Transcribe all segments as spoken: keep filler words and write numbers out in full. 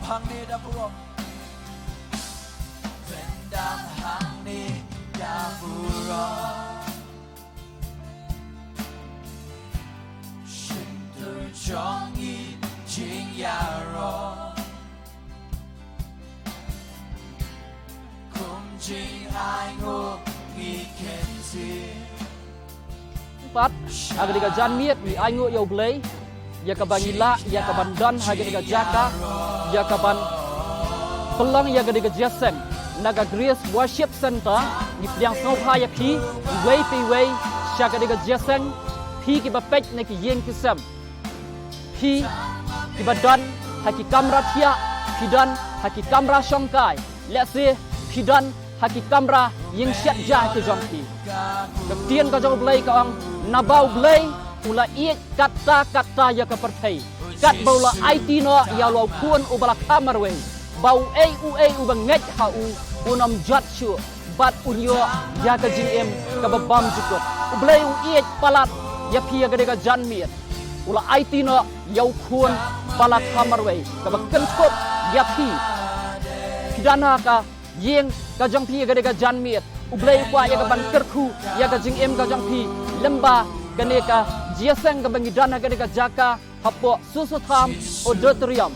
Hangne da burom. Pyndam hangne da burom. Shyntur jong ngi jingïaroh. Kum jingainguh ngi kynti. Pat, ha kane ka janmiet ngi ainguh ïa U Blei ïa kaba ngi lah ïa kaban don ha kane ka jaka, ïa kaban pynlong ïa kane ka jingïaseng. Na ka Grace Worship Centre ngi pdiang sngewbha ïa phi iwei pa iwei sha kane ka jingïaseng, phi kiba peit na ki ïing ki sem, phi kiba don ha ki kamra thiah, phi don ha ki kamra shongkai, lehse phi don ha ki kamra ïing shet ja ki jong phi. Ka ktien ka jong U Blei ka ong, naba U Blei u la ïeit katta katta ïa ka pyrthei, katba u la aiti noh ïa u Khun uba la kha marwei, ba uei uei uba ngeit ha u un ym jot shuh bad un ïoh ïa ka jingim kaba bymjukut. U Blei u ïeit palat ïa phi ha kane ka janmiet. U la aiti noh ïa u Khun ba la kha marwei kaba kynthup ïa phi. Phi don ha ka ïing ka jong phi ha kane ka janmiet, U Blei u kwah ïa kaban kyrkhu ïa ka jingim ka jong phi lyngba kane ka jingïaseng kaba ngi don ha kane ka jaka hapoh Soso Tham Auditorium.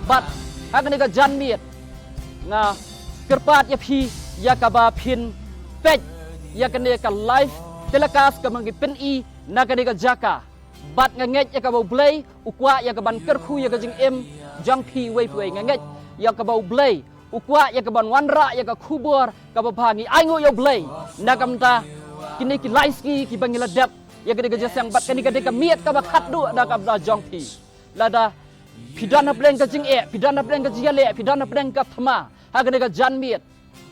Bad ha kane ka janmiet nga kyrpad ïa phi ïa kaba phin peit ïa kane ka live telecast kaba ngi pyni na kane ka jaka. Bad nga ngeit ïa kaba U Blei u kwah ïa kaban kyrkhu ïa ka jingim jong phi iwei pa iwei. Nga ngeit ïa kaba U Blei u kwah ïa kaban wanrah ïa ka khubor kaba bha. Ngi ainguh ïa U Blei na ka bynta kine ki lai sngi kiba ngi la dep ïa kane ka jingïaseng bad kane ka dei ka miet kaba khatduh na ka bynta jong phi. Lada phi don hapdeng ka jingeh, phi don hapdeng ka jingïaleh, phi don hapdeng ka thma ha kane ka janmiet,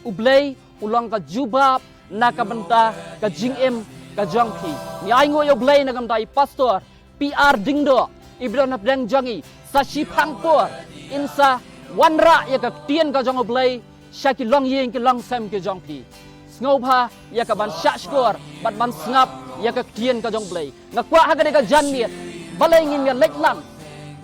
U Blei u long ka jubab na ka bynta ka jingim ka jong phi. Ngi ainguh ïa U Blei na ka bynta i Pastor P R Diengdoh iba don hapdeng jong ngi, sa shiphang por in sa wanrah ïa ka ktien ka jong U Blei sha ki longïing ki longsem ki jong phi. Sngewbha ïa kaban shahshkor bad ban sngap ïa ka ktien ka jong U Blei. Nga kwah ha kane ka janmiet balei ngim ïa leit lang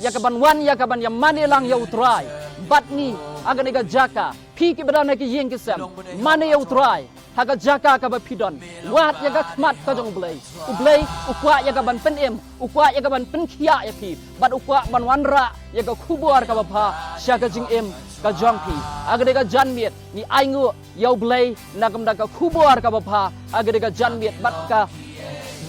ïa kaban wan ïa kaban ïa mane lang ïa U Trai bad ngi ha kane ka jaka. Phi kiba don ha ki ïing ki sem, mane ïa U Trai ha ka jaka kaba phi don. Wad ïa ka khmat ka jong U Blei. U Blei u kwah ïa kaban pynim, u kwah ïa kaban pynkhiah ïa phi bad u kwah ban wanrah ïa ka khubor kaba bha sha ka jingim ka jong phi. Ha kane ka janmiet ngi ainguh ïa U Blei na ka bynta ka khubor kaba bha ha kane ka janmiet bad ka,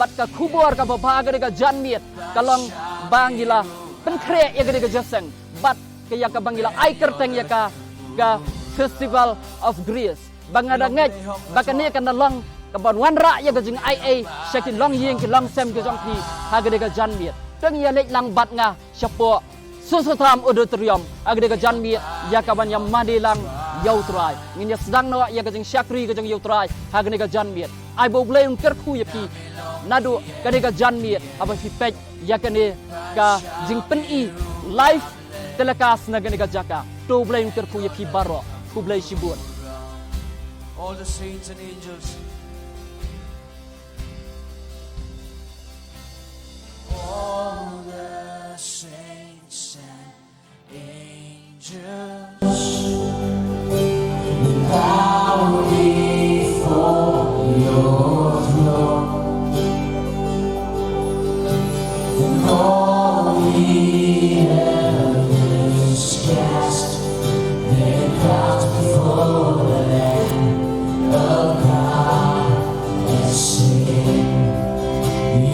bad ka khubor kaba bha ha kane ka janmiet ka long ba ngi la pynkhreh ïa kane ka jingïaseng bad ka ïa kaba ngi la ai kyrteng ïa ka, ka Festival of Grace. Ba nga da ngeit ba kane kan da long kaban wanrah ïa ka jingaiei sha ki longïing ki longsem ki jong phi ha kane ka janmiet. To ngin ïa leit lang bad nga shapoh Soso Tham Auditorium ha kane ka janmiet ïa kaban ïa mane lang ïa U Trai. Ngin ïa sdang noh ïa ka jingshakri ka jong ïa U Trai ha kane ka janmiet. Ai ba U Blei un kyrkhu ïa phi naduh kane ka janmiet haba phi peit ïa kane ka jingpyni live telecast na kane ka jaka. To U Blei un kyrkhu ïa phi baroh. Khublei shibun. All the saints and angels. All the saints and angels bow before your throne. And all the earth is cast their crowns before the Lamb of God. Sing,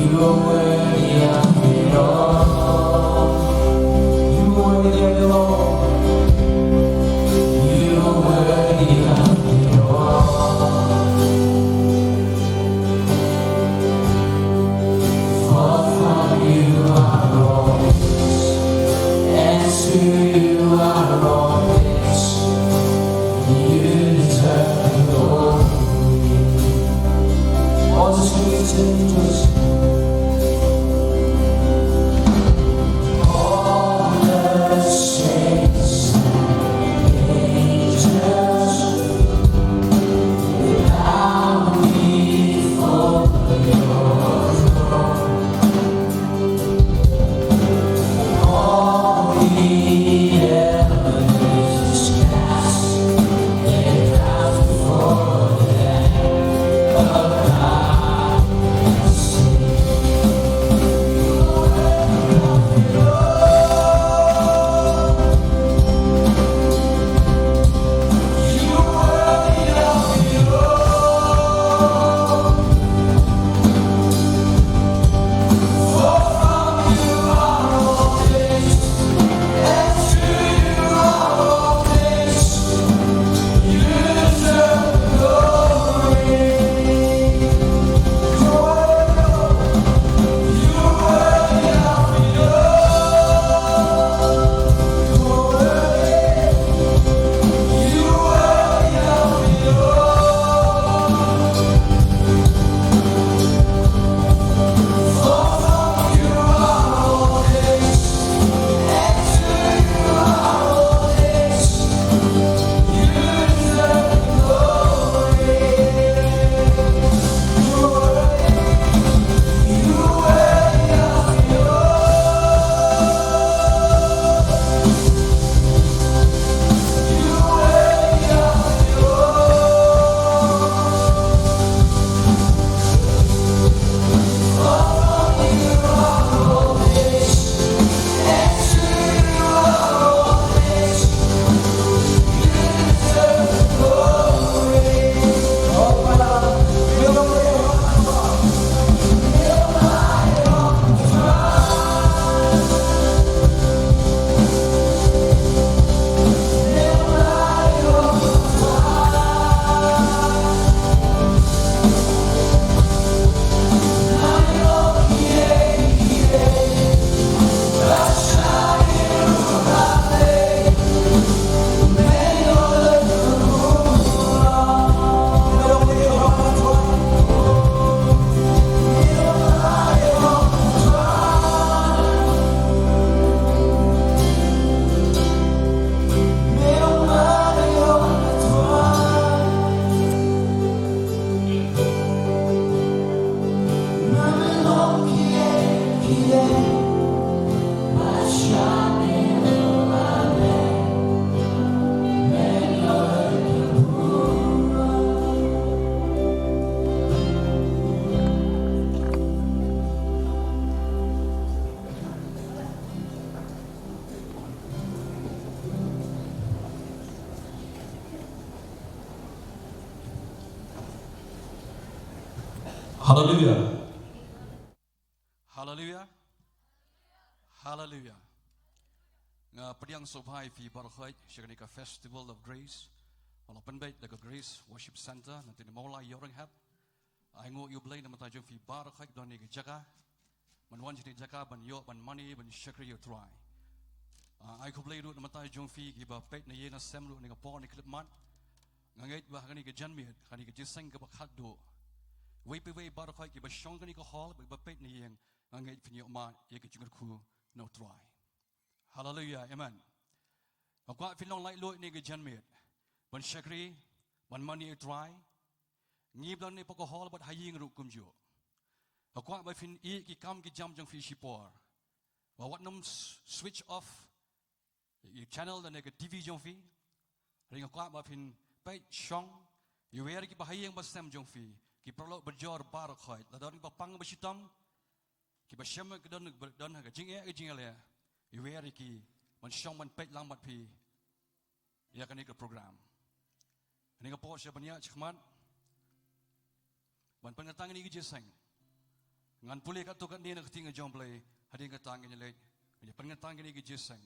you are worthy of it all. You are worthy of it all. You are worthy of it all. For from you are all things, and to you are all things. You deserve the glory. All the saints and angels. All the saints and angels bow before your throne. All the earth Haleluya. Haleluya. Haleluya. Nga pdiang sngewbha ïa phi baroh khoit sha kane ka Festival of Grace. Nga la pynbeit da ka Grace Worship Center na kane ka Mawlai Ïewrynghap. Ai nguh ïa U Blei na ka bynta jong phi baroh khoit don ha kane ka jaka. Ban wan sha kane ka jaka ban ïoh ban mane ban shakri ïa U Trai. Ah, ai khublei ruh na ka bynta jong phi kiba peit na ïing na sem ruh ha kane ka por kane ka khyllipmat. Nga ngeit ba ha kane ka janmiet, ha kane ka jingïaseng kaba khatduh, iwei pa iwei baroh khoit kiba shong ha kane ka hall bad kiba peit na ïing, nga ngeit phin ïoh mad ïa ka jingkyrkhu na U Trai. Haleluya, amen. Nga kwah phin long laitluid ha kane ka janmiet ban shakri, ban mane ïa U Trai. Ngi ba don hangne hapoh ka hall bad ha ïing ruh kumjuh. Nga kwah ba phin ïeh ki kam ki jam jong phi shipor. Ba wat nym s-, switch off ïa ka channel lane ka T V jong phi. Hynrei nga kwah ba phin peit shong, iwei ïa kiba ha ïing ba sem jong phi, ki paralok bajor baroh khoit, lada don kiba pang ba shitom, kiba shem ka don, ba don ha ka jingeh ka jingïaleh, iwei ïa ki ban shong ban peit lang bad phi ïa kane ka program. Kane ka por sha ban ïaid shakhmat ban pynkyntang ïa kane ka jingïaseng. Ngan pule katto katne na ka ktien ka jong U Blei, hadien kata ngin ïa leit, ngin ïa pynkyntang ïa kane ka jingïaseng.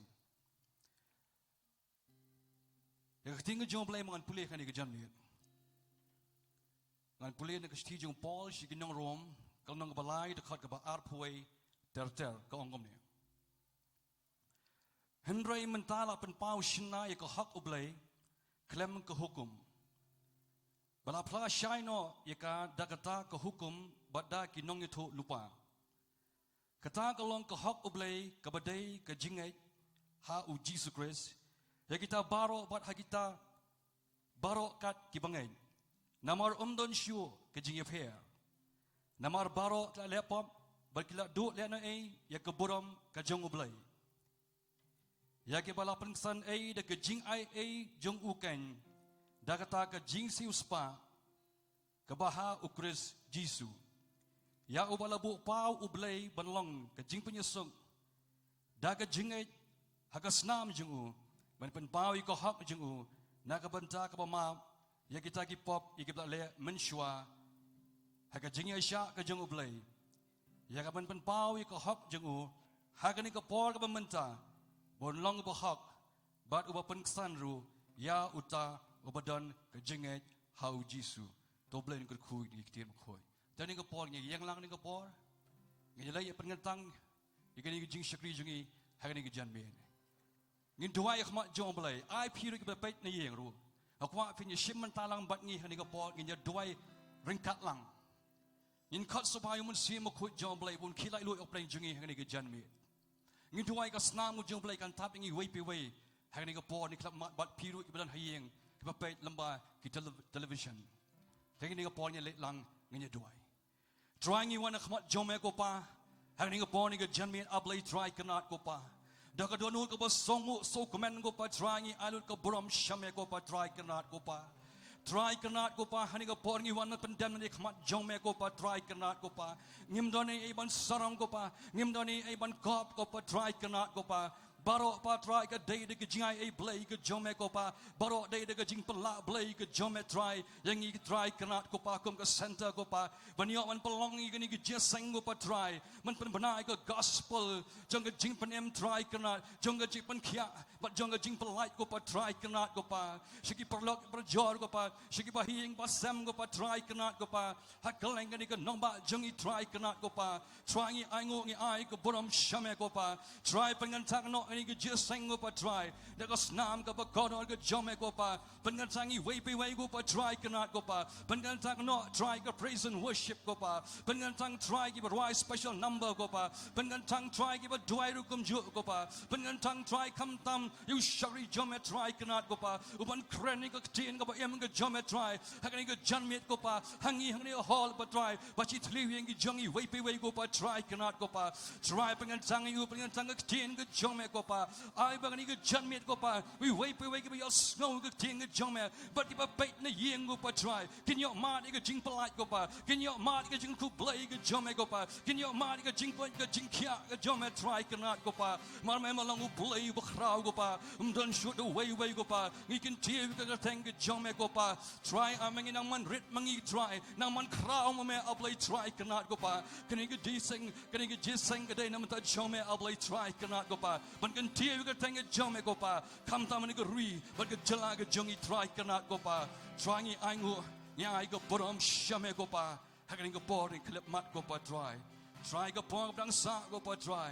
Ïa ka ktien ka jong U Blei ba ngan pule ha kane ka janmiet, ngan pule na ka shithi jong u Paul sha ki nong Rom, ka lynnong kaba lai, dkhot kaba arphew wei ter ter, ka ong kumne. Hynrei mynta la pynpaw shynna ïa ka hok U Blei khlem ka hukum, ba la phla shai noh ïa ka da kata ka hukum bad da ki nongïathuhlypa. Kata ka long ka hok U Blei kaba dei ka jingngeit ha U Jisu Khrist ïa kita baroh bad ha kita baroh kat kiba ngeit. Namar ym don shuh ka jingïapher. Namar baroh ki la leh pop bad ki la duh lehnohei ïa ka burom ka jong U Blei, ïa kiba la pynksan ei da ka jingaiei jong u keiñ, da kata ka jingsiewspah kaba ha U Khrist Jisu, ïa uba la buh paw U Blei ban long ka jingpynïasuk da ka jingngeit ha ka snam jong u, ban pynpaw ïa ka hok jong u na ka bynta kaba map ïa kita ki pop ïa kiba la leh mynshuwa, ha ka jingïaishah ka jong U Blei, ïa kaban pynpaw ïa ka hok jong u ha kane ka por kaba mynta, ba un long uba hok bad uba pynksan ruh ïa uta uba don ka jingngeit ha U Jisu. To U Blei un kyrkhu ïa kine ki ktien bakhuid. Te ha kane ka por, ngin ïeng lang ha kane ka por, ngin ïaleh ïa pynkyntang ïa kane ka jingshakri jong ngi ha kane ka janmiet. Ngin duwai ha khmat jong U Blei. Ai phi ruh kiba peit na ïing ruh, nga kwah phin ïa shim bynta lang bad ngi ha kane ka por, ngin ïa duwai ryngkat lang. Ngin khot sngewbha ïa U Mynsiem Bakhuid jong U Blei ba un khie laitluid ha pdeng jong ngi ha kane ka janmiet. Ngin duwai ka snam ka jong U Blei kan thap ïa ngi iwei pa iwei ha kane ka por, ha kane ka khyllipmat, bad phi ruh kiba don ha ïing kiba peit lyngba ki tele-, television. Te ha kane ka por ngin ïa leit lang, ngin ïa duwai. Trai, ngi wan ha khmat jong me ko Pa ha kane ka por, ha kane ka janmiet, A Blei Trai Kynrad ko Pa. Da ka dohnud kaba sngewsuk kmen ko Pa Trai, ngi ai lut ka burom sha me ko Pa Trai Kynrad ko Pa. Trai Kynrad ko Pa, ha kane ka por ngi wan ban pyndem ha khmat jong me ko Pa Trai Kynrad ko Pa. Ngim don ei ei ban sarong ko Pa, ngim don ei ei ban kop ko Pa Trai Kynrad ko Pa. Baroh Pa Trai ka dei da ka jingaiei Blei ka jong me ko Pa. Baroh dei da ka jingpynlah Blei ka jong me Trai ïa ngi Trai Kynrad ko Pa, kum ka center ko Pa, ban ïoh ban pynlong ïa kane ka jingïaseng ko Pa Trai, ban pynbna ïa ka gospel jong ka jingpynim Trai Kynrad, jong ka jingpynkhiah bad jong ka jingpynlait ko Pa Trai Kynrad ko Pa, sha ki paralok parajor ko Pa, sha kiba ha ïing ba sem ko Pa Trai Kynrad ko Pa, ha kylleng kane ka nongbah jong ngi Trai Kynrad ko Pa. Trai, ngi ai nguh, ngi ai ka burom sha me ko Pa. Trai, pynkyntang noh ïa kane ka jingïaseng ko Pa Trai da ka snam kaba kordor ka jong me ko Pa. Pynkyntang iwei pa iwei ko Pa Trai Kynrad ko Pa. Pynkyntang noh Trai ka praise and worship ko Pa. Pynkyntang Trai kiba rwai special number ko Pa. Pynkyntang Trai kiba duwai ruh kumjuh ko Pa. Pynkyntang Trai khamtam ïa u shakri jong me Trai Kynrad ko Pa, uban kren ïa ka ktien kaba im ka jong me Trai ha kane ka janmiet ko Pa, ha ngi ha kane ka hall Pa Trai, ba shi thliew ïing ki jong ngi iwei pa iwei ko Pa Trai Kynrad ko Pa. Trai, pynkyntang ïa u, pynkyntang ka ktien ka jong me ko Pa. Ai ba kane ka janmiet ko Pa, iwei pa iwei kiba ïohsngew ka ktien ka jong me bad kiba peit na ïing ko Pa Trai, kin ïoh mad ïa ka jingpynlait ko Pa, kin ïoh mad ïa ka jingkhublei ka jong me ko Pa, kin ïoh mad ïa ka jingkoit ka jingkhiah ka jong me Trai Kynrad ko Pa. Namar me ma long U Blei uba khraw ko Kpa, ym don shuh da uwei uwei ko Pa, ngi kyntiew ïa ka kyrteng ka jong me ko Pa. Trai, ai ma ngi nang man rit ma ngi Trai, nang man khraw ma me A Blei Trai kyrnat ko Pa. Kane ka jingïaseng, kane ka jingïaseng ka dei na bynta jong me A Blei Trai kyrnat ko Pa. Ban kyntiew ïa ka kyrteng ka jong me ko Pa, khamtam ha kane ka ri bad ka jylla ka jong ngi Trai kyrnat ko Pa. Trai, ngi ainguh, ngi ai ka burom sha me ko Pa. Ha kane ka por ngi khyllipmat ko Pa Trai. Trai, ka por kaba dang sah ko Pa Trai,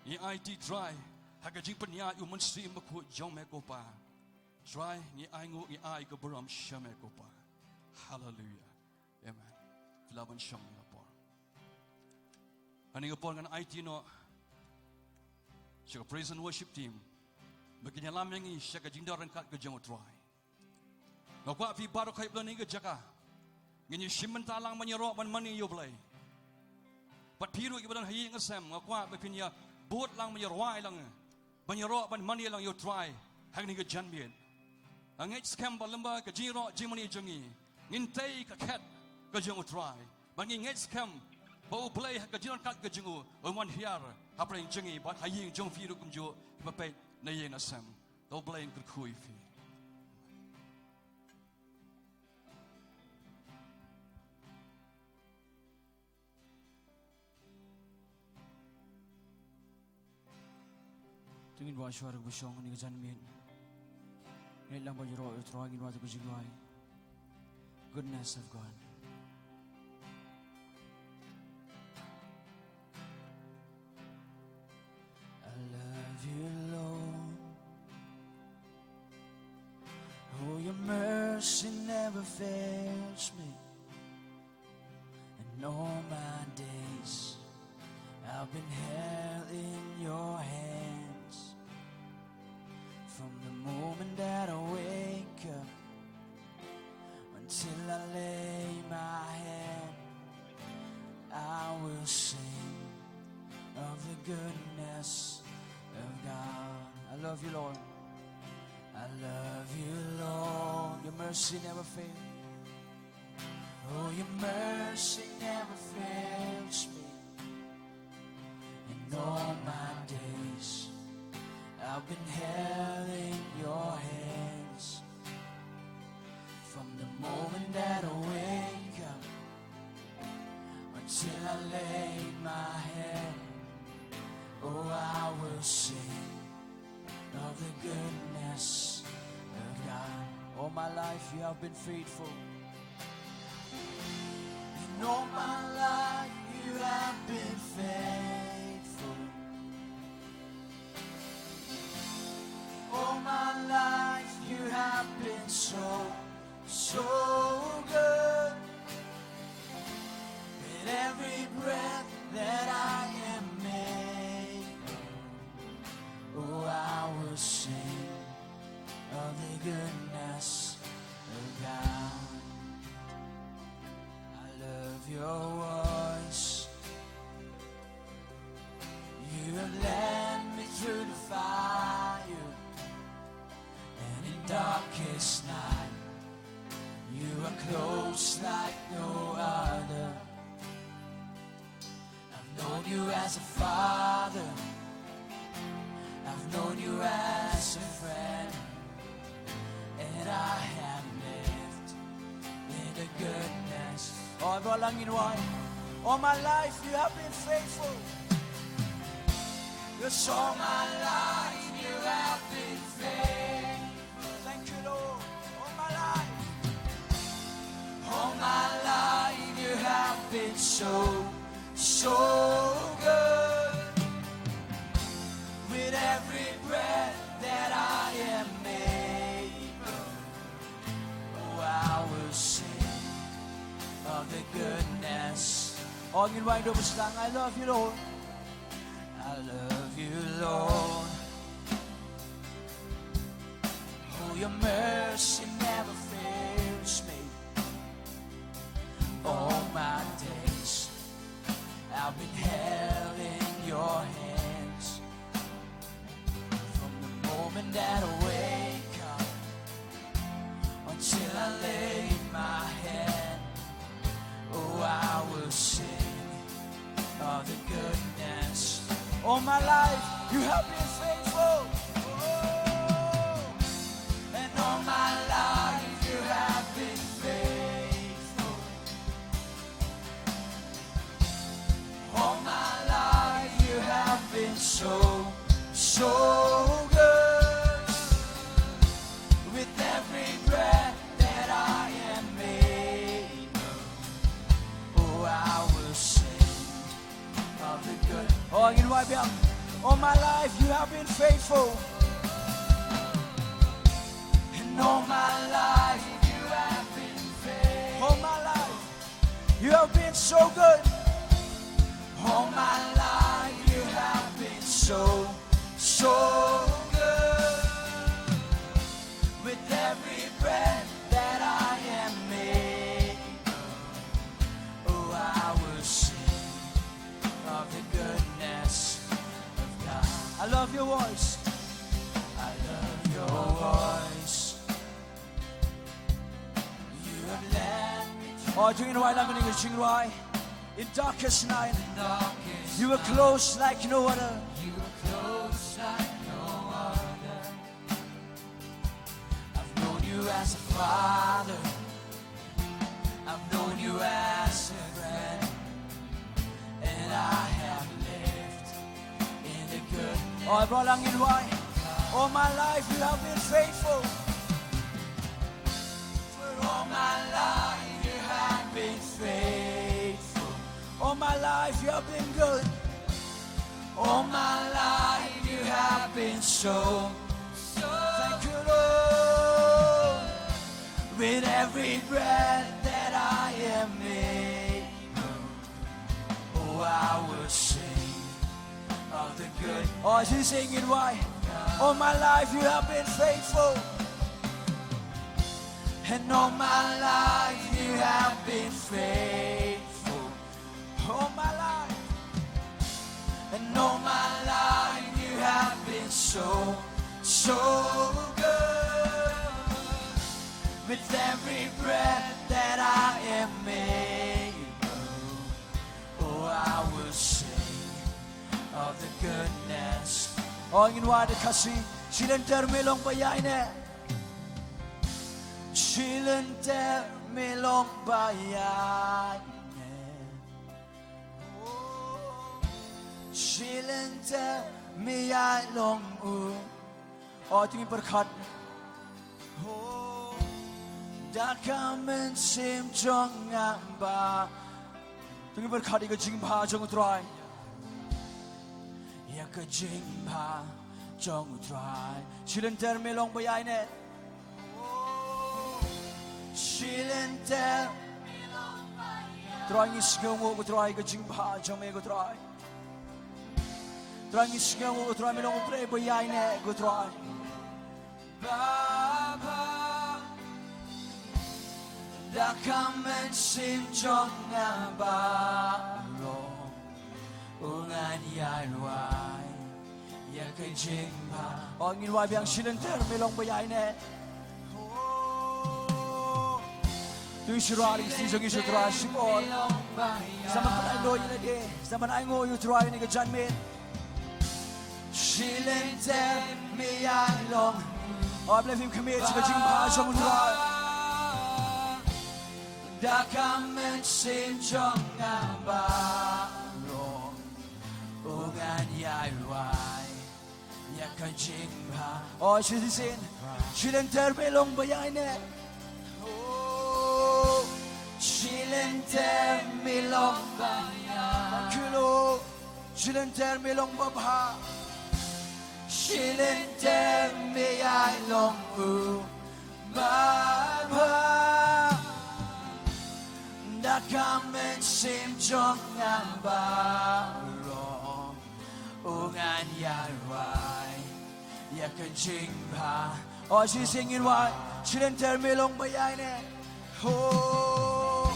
ngi aiti Trai ha ka jingpynïaid u Mynsiem Bakhuid jong me ko Pa. Trai, ngi ainguh, ngi ai ka burom sha me ko Pa. Haleluia. Amen. Phi lah ban shong ïa la por. Ha kane ka por ngan aiti noh sha ka praise and worship team ba kin ïalam ïa ngi sha ka jingdon ryngkat ka jong u Trai. Nga kwah phi baroh kiba don ha kane ka jaka, ngin ïa shim bynta lang ban ïaroh ban mane ïa U Blei. Bad phi ruh kiba don ha ïing ha sem, nga kwah ba phin ïa bud lang ban ïarwai lang, ban ïaroh ban mane lang ïa U Trai ha kane ka janmiet. Nga ngeit skhem ba lyngba ka jingïaroh jingmane jong ngi, ngin tei ka khet ka jong U Trai. Bad ngi ngeit skhem ba U Blei ha ka jingdon ryngkat ka jong u, un wan hiar hapdeng jong ngi bad ha ïing jong phi ruh kumjuh, kiba peit na ïing ha sem. To Blei un kyrkhu ïa phi. To ngin wad shuwa ruh ba shong ha kane ka janmiet. Ngin ïa lam ban ïaroh ïa U Trai, ngin wad ïa ka jingduwai. Goodness of God. I love you, Lord. Oh, your mercy never fails me. And all my days I've been held in your hands. From the moment that I wake up until I lay my head, I will sing of the goodness of God. I love you, Lord. I love you, Lord. Your mercy never fails. Oh, your mercy never fails me. In all my days, I've been held in your hands. From the moment that I wake up until I lay my head, oh, I will sing of the goodness of God. All my life you have been faithful. In all my life you have been faithful. All my life you have been so, so good. With every breath that I am able, oh, I will sing of the goodness of God. I love your voice. You have led me through the fire and in darkest night. You are close like no other. I've known you as a father. I've known you as a friend. And I have lived in the goodness. Oh, everyone, lang in one. All my life you have been faithful. Yes, all my life you have been faithful. Thank you, Lord. All my life. All my life you have been so, so good. With every breath that I am able, oh, I will sing of the goodness. Oh, ngin wai ïa u Blei, I love you, Lord. I love you, Lord. Oh, your mercy never fails me. All my days I've been held in your hands. From the moment that I wake up until I lay my head, oh, I will sing of the goodness. All my life, you have been faithful. Oh, So, so good. With every breath that I am able, oh, I will sing of the good. Oh, ngin wai biang. All my life you have been faithful. And all my life you have been faithful. All my life you have been so good. All my life you have been so, so good. With every breath that I am able, oh, I will sing of the goodness of God. I love your voice. I love your voice. You have led me through. Oh, to ngin wai lang kane ka jingrwai. In darkest night, you were close like no other. You were close like no other. I've known you as a father. I've known you as a friend. And I have lived in the goodness. Oh, bro, lang in wai. All my life you have been faithful. For all my life you have been faithful. All my life you have been good. All my life you have been so, so, thank you, Lord. With every breath that I am able, oh, I will sing of the good. Oh, she's singing why? All my life you have been faithful. And all my life you have been faithful. All my life. And all my life you have been so, so good. With every breath that I am able, oh, I will sing of the goodness. Oh, ngin wad ïa ka Khasi. Shi lynter me long ba ïaineh. Shi lynter me long ba ïaineh. Shi lynter me ïai long u. Oh, to ngin pyrkhat. Oh, da ka mynsiem jong nga ba. To ngin pyrkhat ïa ka jingbha jong u Trai. Ïa ka jingbha jong u Trai. Shi lynter me long ba ïaineh. Shi lynter. Trai ngi sngewnguh ko Trai ka jingbha jong me ko Trai. Trai ngi sngewnguh ko Trai me long u Blei ba ïaineh ko Trai. Baba, da ka mynsiem jong nga baroh, u ngan ïai rwai ïa ka jingbha. Oh, ngin wai biang shi lynter me long ba ïaineh. Oh. To ïa shu rah ïa ka kti jong ngi sha u Trai shibun. Sa ban ai nguh ïa lade, sa ban ai nguh ïa u Trai ïa kane ka janmiet. Shi lynter me ïai long. Oh, Blei phim khmih sha ka jingbha jong u Trai. Da ka mynsiem jong nga baroh, u ngan ïai rwai ïa ka jingbha. Oh, shi shisien. Shi lynter me long ba ïaineh. Oh, shi lynter me long ba ïaineh. Thank you, Lord. Shi lynter me long ba bha. Shi lynter me ïai long u ba bha. Da ka mynsiem jong nga baroh, u ngan ïai rwai ïa ka jingbha. Oh, shi shisien ngin wai. Shi lynter me long ba ïaineh. Oh,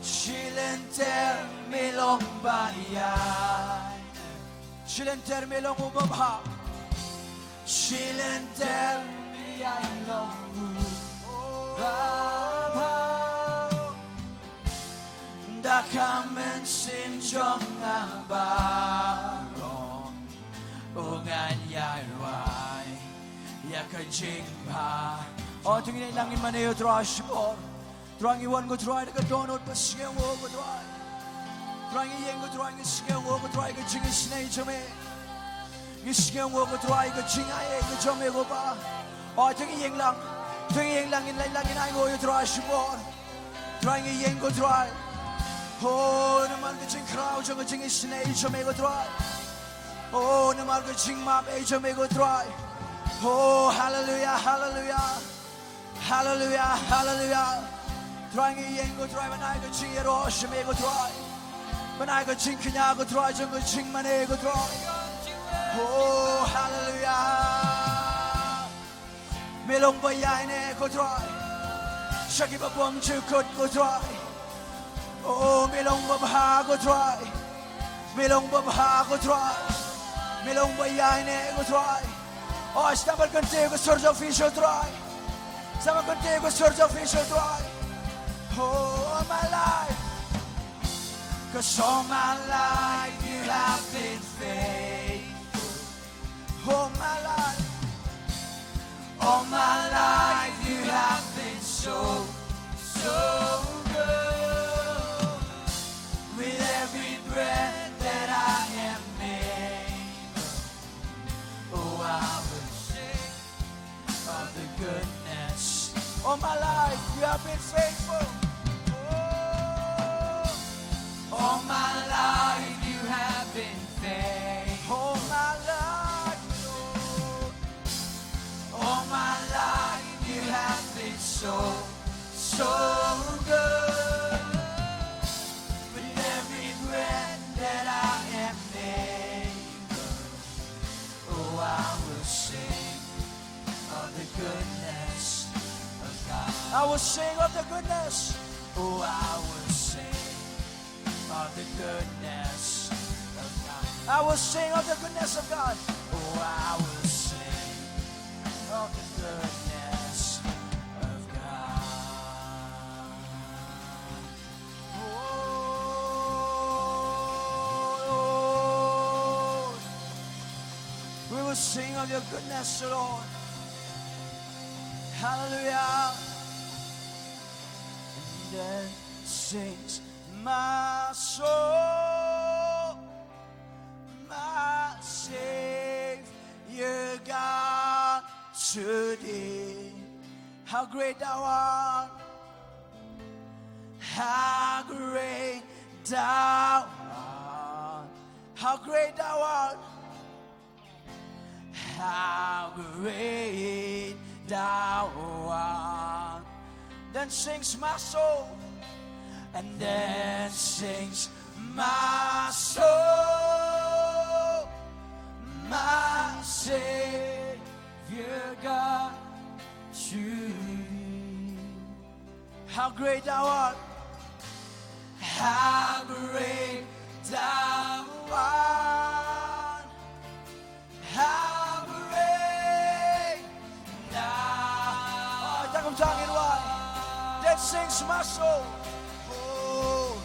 shi lynter me long ba ïaineh. Shi lynter me long u ba bha. Shi lynter me ïai long u ba bha. Da ka mynsiem jong nga baroh, u ngan ïai rwai ïa ka jingbha. Oh, to ngin ïalang ngin mane ïa u Trai shibun. Trai ngi wan ko Trai da ka dohnud ba sngewnguh ko Trai. Trai ngi ïeng ko Trai ngi sngewnguh ko Trai ka jingisynei jong me. Ngi sngew nguh ko Trai ka jingaiei ka jong me ko Pa. O, to ngin ïeng lang, to ngin ïeng lang, ngin leit lang, ngin ainguh ïa u Trai shipor. Trai ngi ïeng ko Trai. O, namar ka jingkhraw jong ka jingisynei jong me ko Trai. O, namar ka jingmap ei jong me ko Trai. O, haleluia, haleluia. Haleluia, haleluia. Trai ngi ïeng ko Trai ban ai ka jingïaroh sha me ko Trai. Ban ai ka jingkñia ko Trai jong ka jingmane ko Trai. O, haleluia. Me long ba ïaineh ko Trai sha kiba bym jukut ko Trai. O, me long ba bha ko Trai. Me long ba bha ko Trai. Me long ba ïaineh ko Trai. O, sdang ban kyntiew ka sur jong phi sha u Trai. Sdang ban kyntiew ka sur jong phi sha u Trai. Oh, all my life. 'Cause all my life you have been faithful. All my life. All my life you have been so, so good. With every breath that I am able, oh, I will sing of the goodness. All my life you have been faithful. Oh, all my life you have been faithful. All my life, Lord. All my life you have been so, so good. With every breath that I am able, oh, I will sing of the goodness of God. I will sing of the goodness. Oh, I will sing of the goodness of God. I will sing of the goodness of God. Oh, I will sing of the goodness of God. Oh, Lord. We will sing of your goodness, Lord. Hallelujah. And then sings my soul, my Savior God, to thee. How great thou art, how great thou art, how great thou art. How great thou art. Then sings my soul, and then sings my soul, my Savior God, to thee. How great thou art. How great thou art. How great thou art. Then sings my soul. Oh,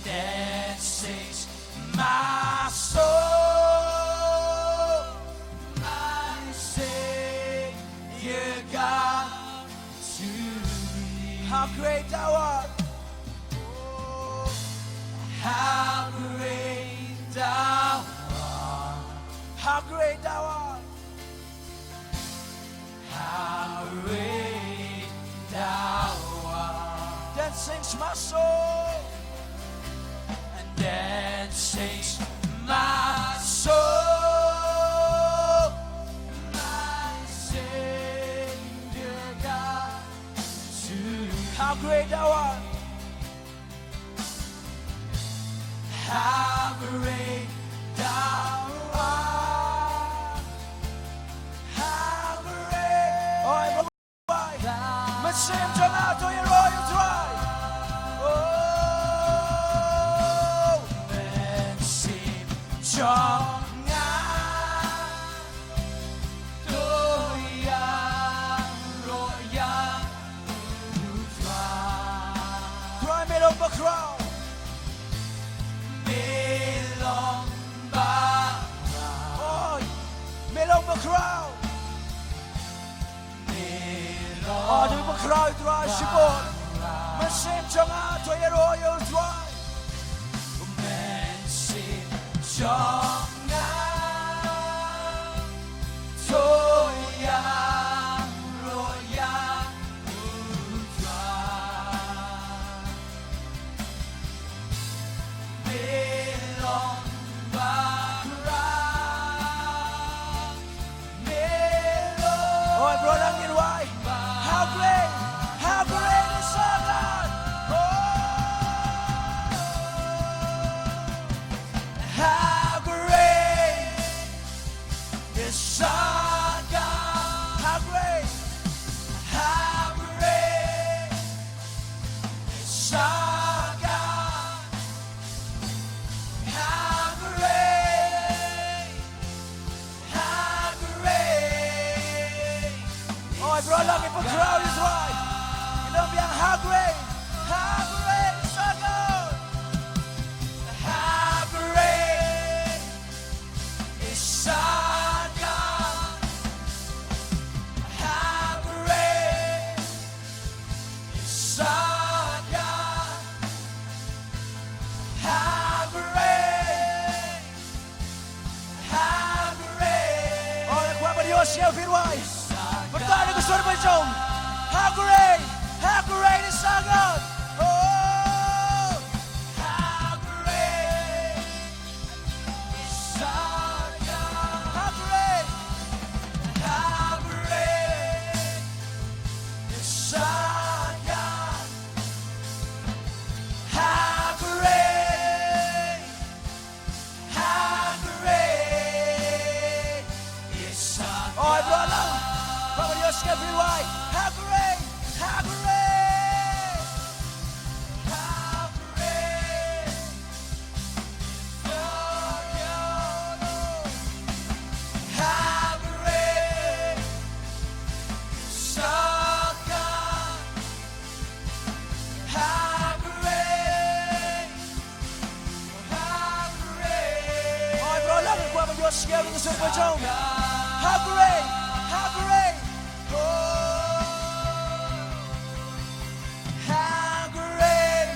then sings my soul, my Savior God, to thee. How great thou art. Oh, how great thou art. How great thou art. How great thou art. Then sings my soul. And then sings my soul, my Savior God, to thee. How great thou art. How great thou art. How great. Oi, mynsiem jong nga to ïaroh ïa u Trai. Oh, mynsiem jong nga to ïaroh ïa u Trai. Trai, me long bakhraw. Me long bakhraw. Oi, me long bakhraw. Me long. Oh, to bakhraw ïa u Trai shibun. Mynsiem jong nga to ïaroh ïa u Trai. Mynsiem jong nga Share phi wai. Pyrta na ka sur ba jong. How great, how great is our God. Oh, how great is our God. How great, how great is our God. How great, how great is our God. Oh, bro, no. Papa Dios, ke phi wai. How great, how great, how great. How great is our God. How great, how great. Oi, bro, lang kwah ban ïohsngew ïa ka sur ba jong. How great, how great. Oh, how great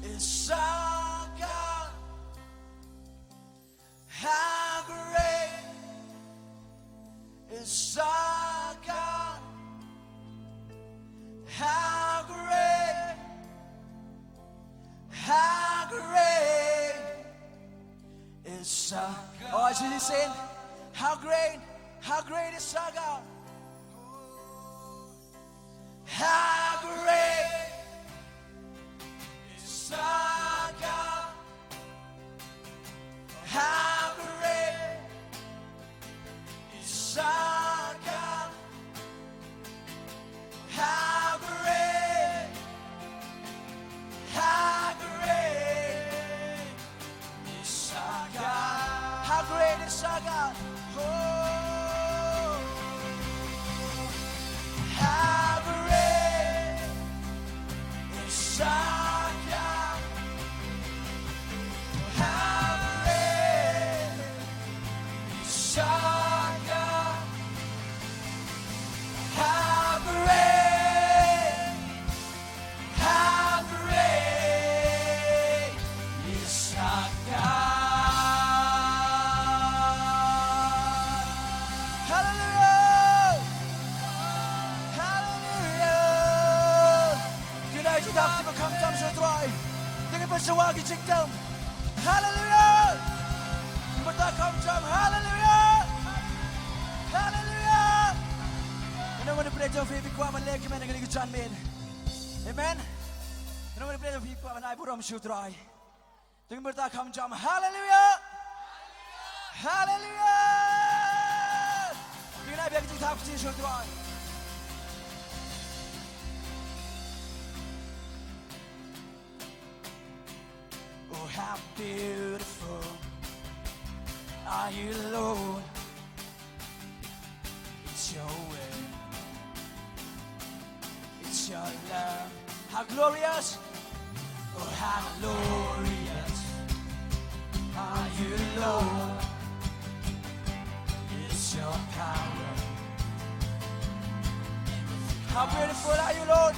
is our God. How great is our God. How great, how great is our God. Oh, Jesus is saying, how great, how great is our God. How great is our God. How great is our God. How great, how great is our God. How great is our God. Oh, how great is our God. How great is our God. How great, how great is our God. Hallelujah! Hallelujah! Kine ki dap kiba khamtam sha U Trai. Te ngin pynshwa ki jingkhamtam. Hallelujah! Bynta khamtam. Hallelujah! Hallelujah! Kane ka dei ka jingpynlong phi kwah ban leh kumne ha kane ka janmiet. Amen. Kane ka dei ka jingpynlong phi kwah ban ai burom sha U Trai. Te ngin bynta khamtam. Hallelujah! Hallelujah! Ngin ai biang ka jingthap sha U Trai. Oh, how beautiful are you, Lord. It's your way. It's your love. How glorious. Oh, how glorious are you, Lord. It's your power. How beautiful are you, Lord.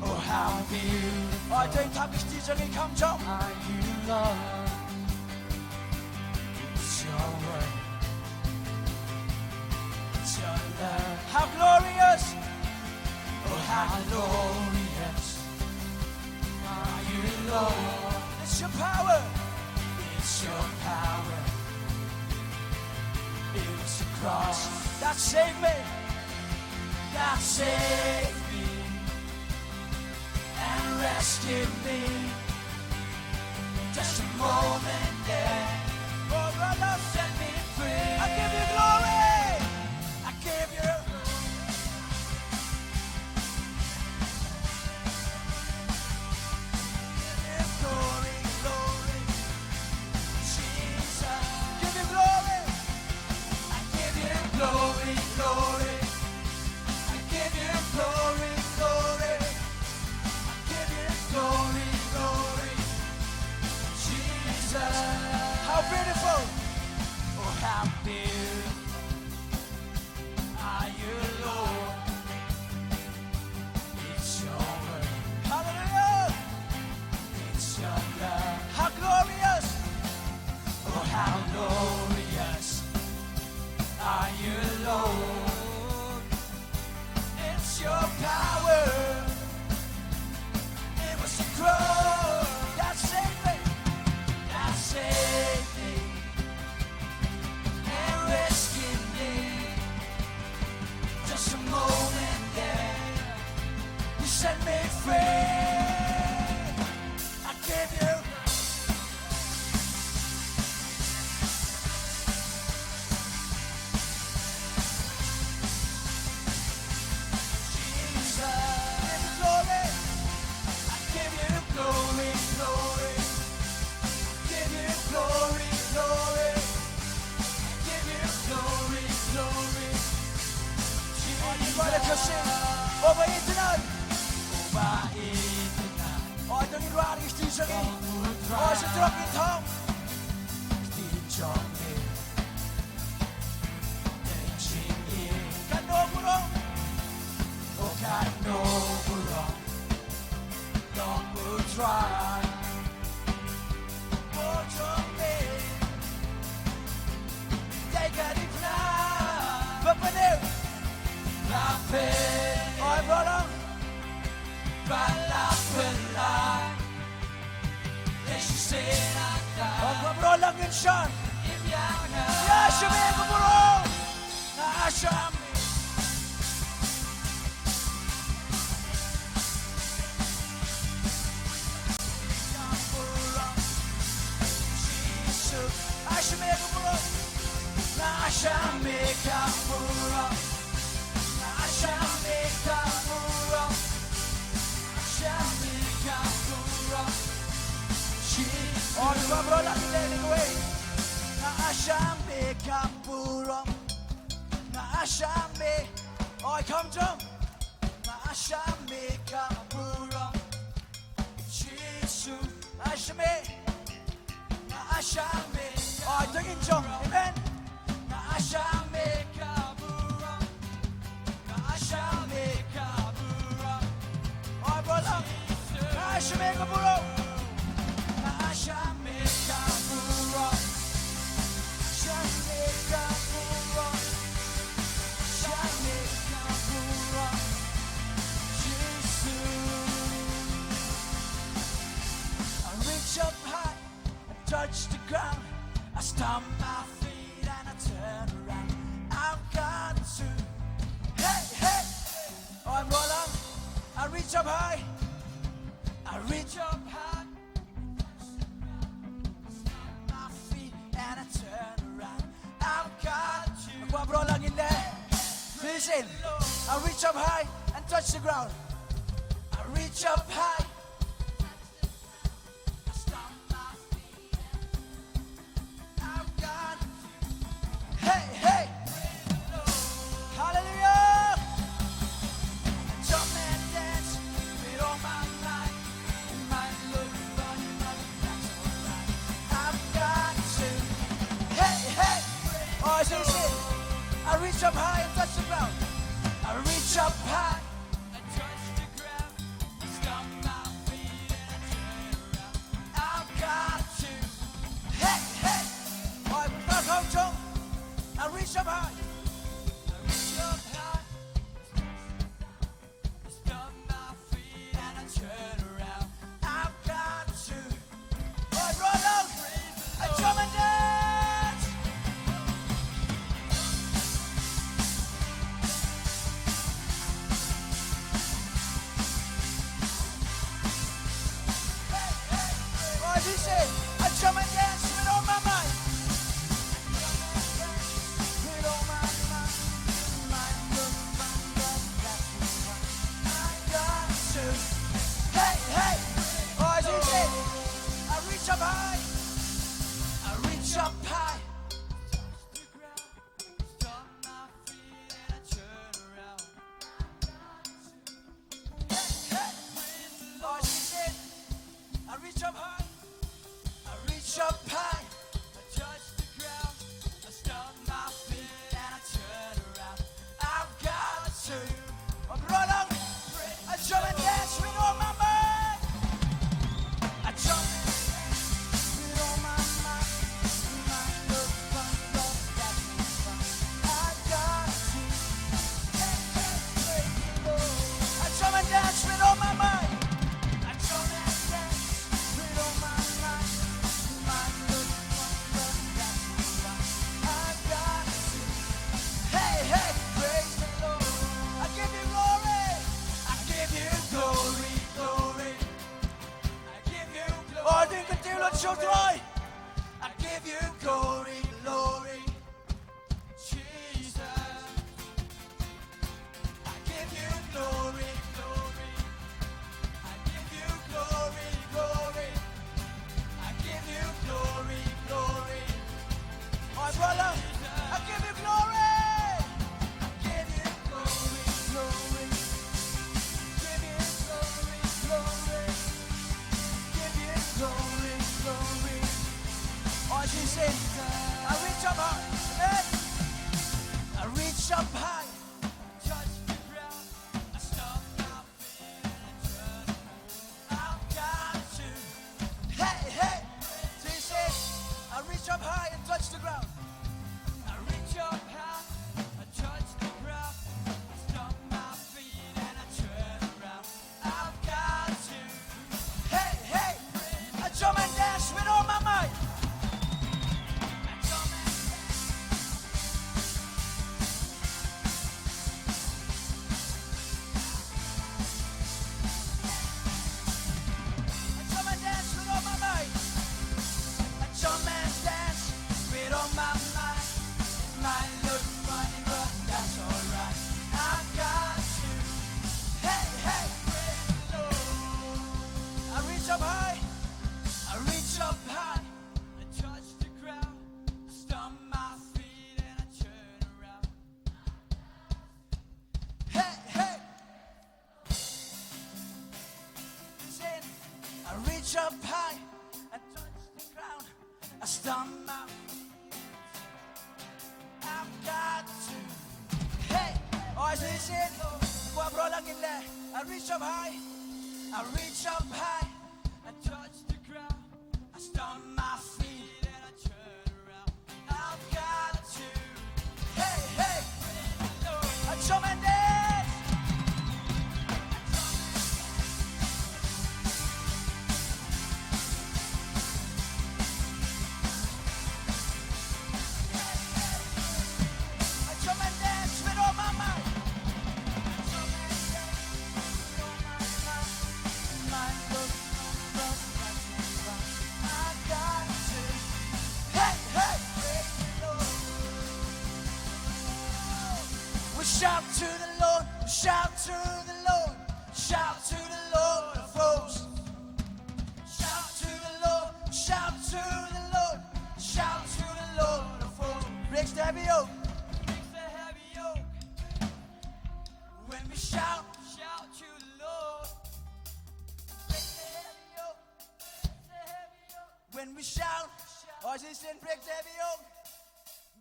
Oh, how beautiful. Oh, I don't have this teacher, he comes up. Are you, Lord. It's your word. It's your love. How glorious. Oh, how glorious are you, Lord. It's your power. It's your power. It was the cross that saved me. That saved me and rescued me. Just a moment there. Oh, brother, set me free. I give you glory. I give you glory, glory, Jesus. Give you glory. I give you glory, glory. I give you glory, glory. I give you glory, glory. Jesus. How beautiful. Oh, how beautiful are you, Lord. It's your word. Hallelujah. It's your love. How glorious. Oh, how glorious. Sing. Uba itynnad. Uba itynnad. Oi, to ngin rwai ïa ka ktien jong ngi. Oi, sha trok ngin thong. Ktien jong ngi. Ktien jong ngi. Katno burom. Oh, katno burom. Long U Trai. Bor jong me. Dei ka dei pla. Ba pynlong. La pynlong. Oi, bro long. Ba la pynlong. Dei shisien na ka. Oi, bro long, ngin shon. Im ïa nga. Ïa sha me ka burom. Nga shah me. Jisu, nga shah me ka burom. Nga shah me ka burom. Nga shah me ka burom. Nga shah me ka burom. Jisu. Oh, bro, bro, la pynlong ïa kawei. Nga shah me ka burom. Nga shah me. Oi, come on. Nga shah me ka burom. Jisu, nga shah me. Nga shah me. Oi, to ngin jong. Amen. Nga shah me ka burom. Nga shah me ka burom. Oi, bro long. Nga shah me ka burom. Nga shah me ka burom. Shah me ka burom. Shah me ka burom. Jisu. I reach up high and touch the ground. I stomp my feet and I turn around. I've got to. Hey, hey. Oh, I'm rolling. I reach up high. I reach up high. Stomp my feet and I turn around. I've got to. Kwah bro lang in there. Listen. I reach up high and touch the ground. I reach up high. Hey, hey. Hallelujah. Jump and dance with all my might. It might look funny, but that's alright. I've got to. Hey, hey. Oh, I see, see. I reach up high and touch the ground. I reach up high. I touch the ground. Stomp my feet and I turn around. I've got to. Hey, hey. Oi, before I come to, I reach up high. I reach up high. Stomp my feet and I turn around. I've got to. Oi, bro long. A drum and dance. Oi, D J, a drum and dance with all my might. With all my might. Hey, hey. Oh, D J, I reach up high. I reach up high. Touch the ground. Stomp my feet and I turn around. Hey, hey. Oh, D J, I reach up high. I reach up high. I touch the ground. I stomp my feet and I turn around. I've got to. Oh, bro long. A drum and dance with all my might. A drum and dance with all my might. Might look fun, but that's no fun. I got to. Hey, hey, praise the Lord. A drum and dance with all my might. A drum and dance with all my might. Might look fun, but that's no fun. I got to. Hey, hey, praise the Lord. I give you glory. I give you glory, glory. I give you glory. Oh, I think the deal on show try. I give you glory, glory. Jesus. I give you glory, glory. I give you glory, glory. I give you glory, glory. My brother, I give you glory. I give you glory, glory. Glory, glory. Oh, she said, I reach up high. Amen. I reach up high. Touch the ground. I stop now. I've got to. Hey, hey. She said, I reach up high and touch the ground. I reach up high, I touch the ground. I stomp my feet and I turn around. I've got to. Hey, hey. I jump and dance with all my might. I jump and dance. I jump and dance with all my might. I jump and dance with all my might. Might look funny, but that's alright. I got to. Hey, hey, praise the Lord. I reach up high. I reach up high. I touch the ground. I stomp my feet and I turn around. Hey, hey. Sing. I reach up high and touch the ground. I stomp my feet. I've got to. Hey. Oh, I say, say, oh. Kwa bro lang in there. I reach up high. I reach up high and touch the ground. I stomp my feet and I turn around. I've got to. Hey, hey. I jump and dance. I jump and dance with all my might. I jump and dance with all my might. My love. I got to. Hey, hey. Praise the Lord. We shout to the Lord, shout to the Lord, shout to the Lord of hosts. Shout to the Lord, shout to the Lord, shout to the Lord of hosts. Breaks the heavy yoke. Breaks the heavy yoke. When we shout, shout to the Lord. Breaks the heavy yoke. When we shout, oh, she said, break the heavy yoke.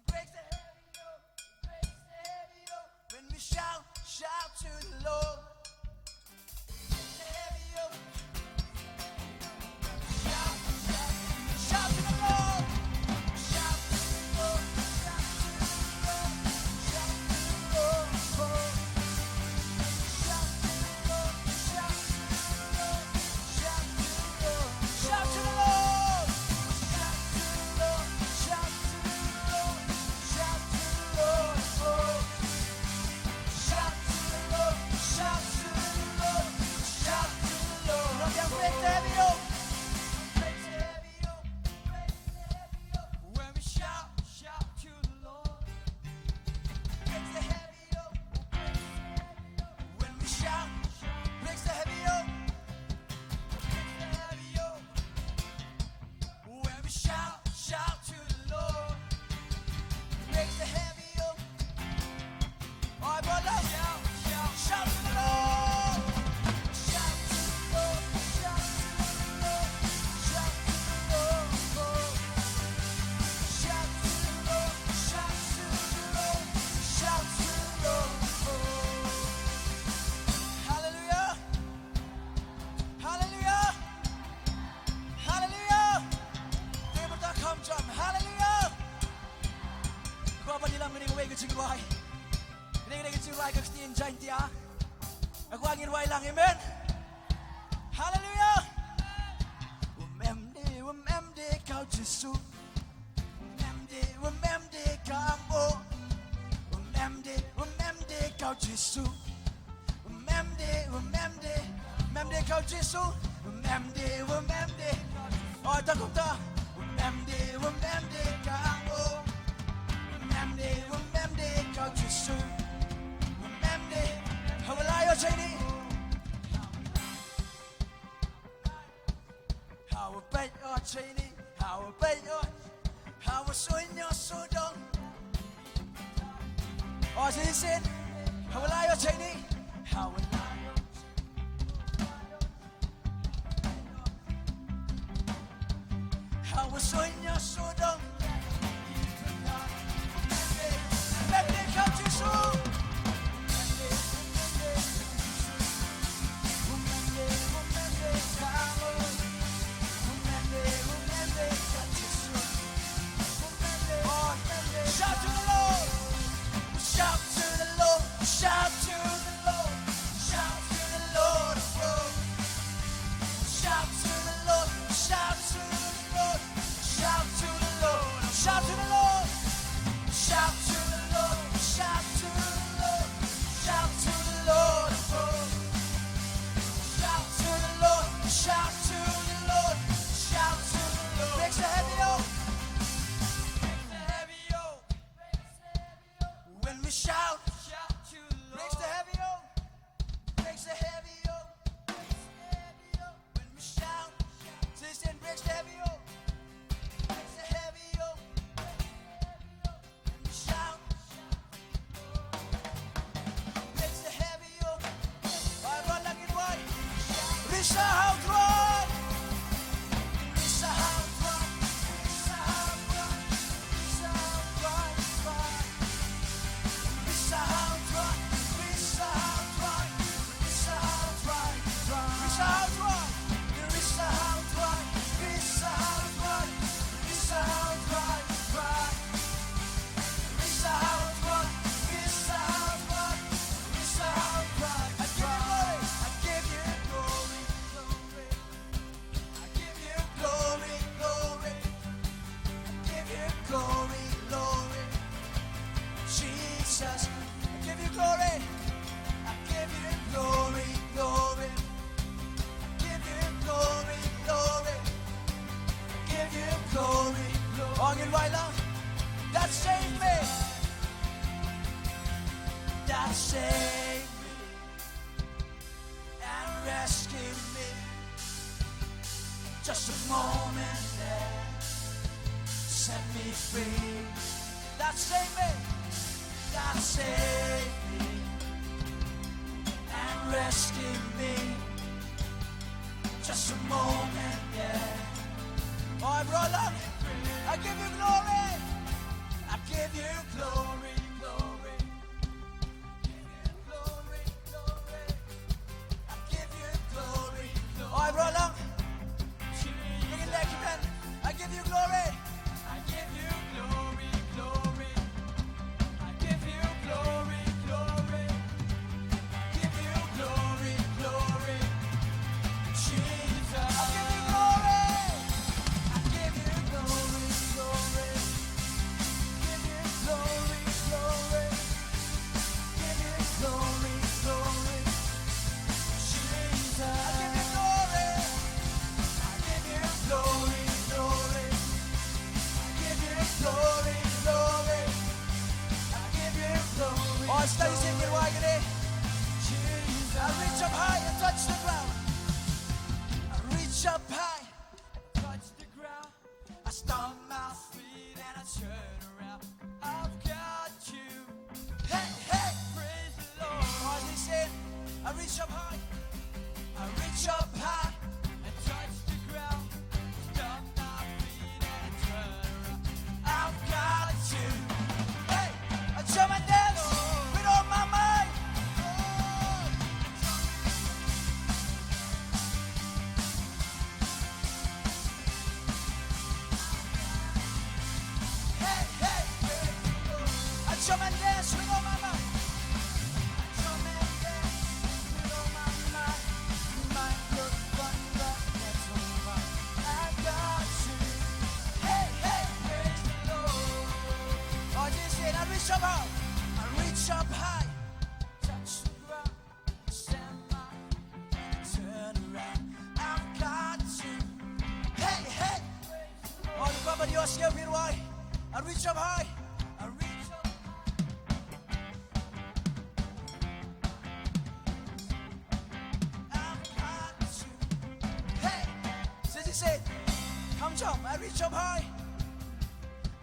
Break the heavy yoke. Break the heavy yoke. When we shout, shout to the Lord. Break the heavy yoke. Shout, shout, shout to the Lord. Shout to the Lord. Shout to the Lord. Shout to the Lord. Shout to the Lord. Shout to the Lord. Shout to the Lord. Shout to the Lord. Shout to the Lord. Shout to the Lord. Shout to the Lord. Shout to the Lord. Shout to the Lord. Shout to the Lord. Break the heavy yoke. Break the heavy yoke. Break the heavy yoke. When we shout, shout to the Lord. Break the heavy yoke. Break the heavy yoke. When we shout, breaks the heavy yoke. Breaks the heavy yoke. When we shout, shout to the Lord. Breaks the heavy yoke. All right, brother. Shout, shout, shout to the Lord. Shout to the Lord. Shout to the Lord. Shout to the Lord. Shout to the Lord. Shout to the Lord. Shout to the Lord. Hallelujah. Hallelujah. Hallelujah. Te myrta kham jam. Hallelujah. Ko ba dilam kane kawei ka jingrwai. Kane kane ka jingrwai ka ktien Jaintia. Ko ngin rwai lang, amen. Hallelujah. Wym em de, wym em de ka Jisu. Wym em de, wym em de ka mo. Wym em de, wym em de ka Jisu. Wym em de, wym em de, wym em de ka Jisu. Wym em de, wym em de. Oh, ta kumta. Wym em de, wym em de ka mo. Wym em de, wym em de ka Jisu. Wym em de. Hawa lai o chaini. Hawa peit o chaini, hawa peit o, hawa suiñ o sudong. O sisin, hawa lai o chaini, hawa lai o. Shout to the Lord! Shout to the Lord! Shout to the Lord! Shout to the Lord! Shout to the Lord! Shout to the Lord! Shout to the Lord! Shout to the Lord! Shout to the Lord! Shout to the Lord! Shout to the Lord! Shout to the Lord! Shout to the Lord! Shout to the Lord! Breaks the heavy yoke! Breaks the heavy yoke! When we shout, shout to the Lord. Breaks the heavy yoke. Breaks the heavy yoke. Breaks the heavy yoke. When we shout, shout. Say, say, breaks the heavy yoke. Breaks the heavy yoke. Breaks the heavy yoke. When we shout, shout. Breaks the heavy yoke. All right, run like it, boy. Risa Hau Tuan. I give you glory, glory. I give you glory, glory. Jesus, I give you glory. I give you glory, glory. I give you glory, glory. I give you glory, glory. Ong in Wailam. That saved me. That saved me. And rescue me. Just a moment there, set me free. That saved me. That saved me. And rescue me. Just a moment there. Oh, bro, Lord, I give you glory. I give you glory, glory. Oi, bro, long. Begin like you can. I give you glory. I give you glory, glory. I give you glory, glory. I give you glory, glory. Jesus. I give you glory. I give you glory, glory. Give you glory, glory. Give you glory, glory. Jesus. I give you glory. I give you glory, glory. I give you glory, glory. I give you glory. Oh, stay singing, glory. Why, gonna? Jesus. I reach up high and touch the ground. I reach up high and touch the ground. I stomp my feet and I turn around. I've got you. Hey, hey, praise the Lord. All this in, I reach up high. I reach up high and touch the ground. Stomp my feet and I turn around. I've got you. Hey, I jump and dance with all my might. Hey, hey, hey. I jump and dance with all my might. I jump and dance with all my might. Might look funny, but that's all right. I got you. Hey, hey, praise the Lord. Oh, this is it. I reach up high. I reach up high. Touch the ground. Stand by, turn around. I've got you. Hey, hey. Oh, the baba, you are still been why? I reach up high. I reach up high. I've got you. Hey. Says he said, come jump. I reach up high.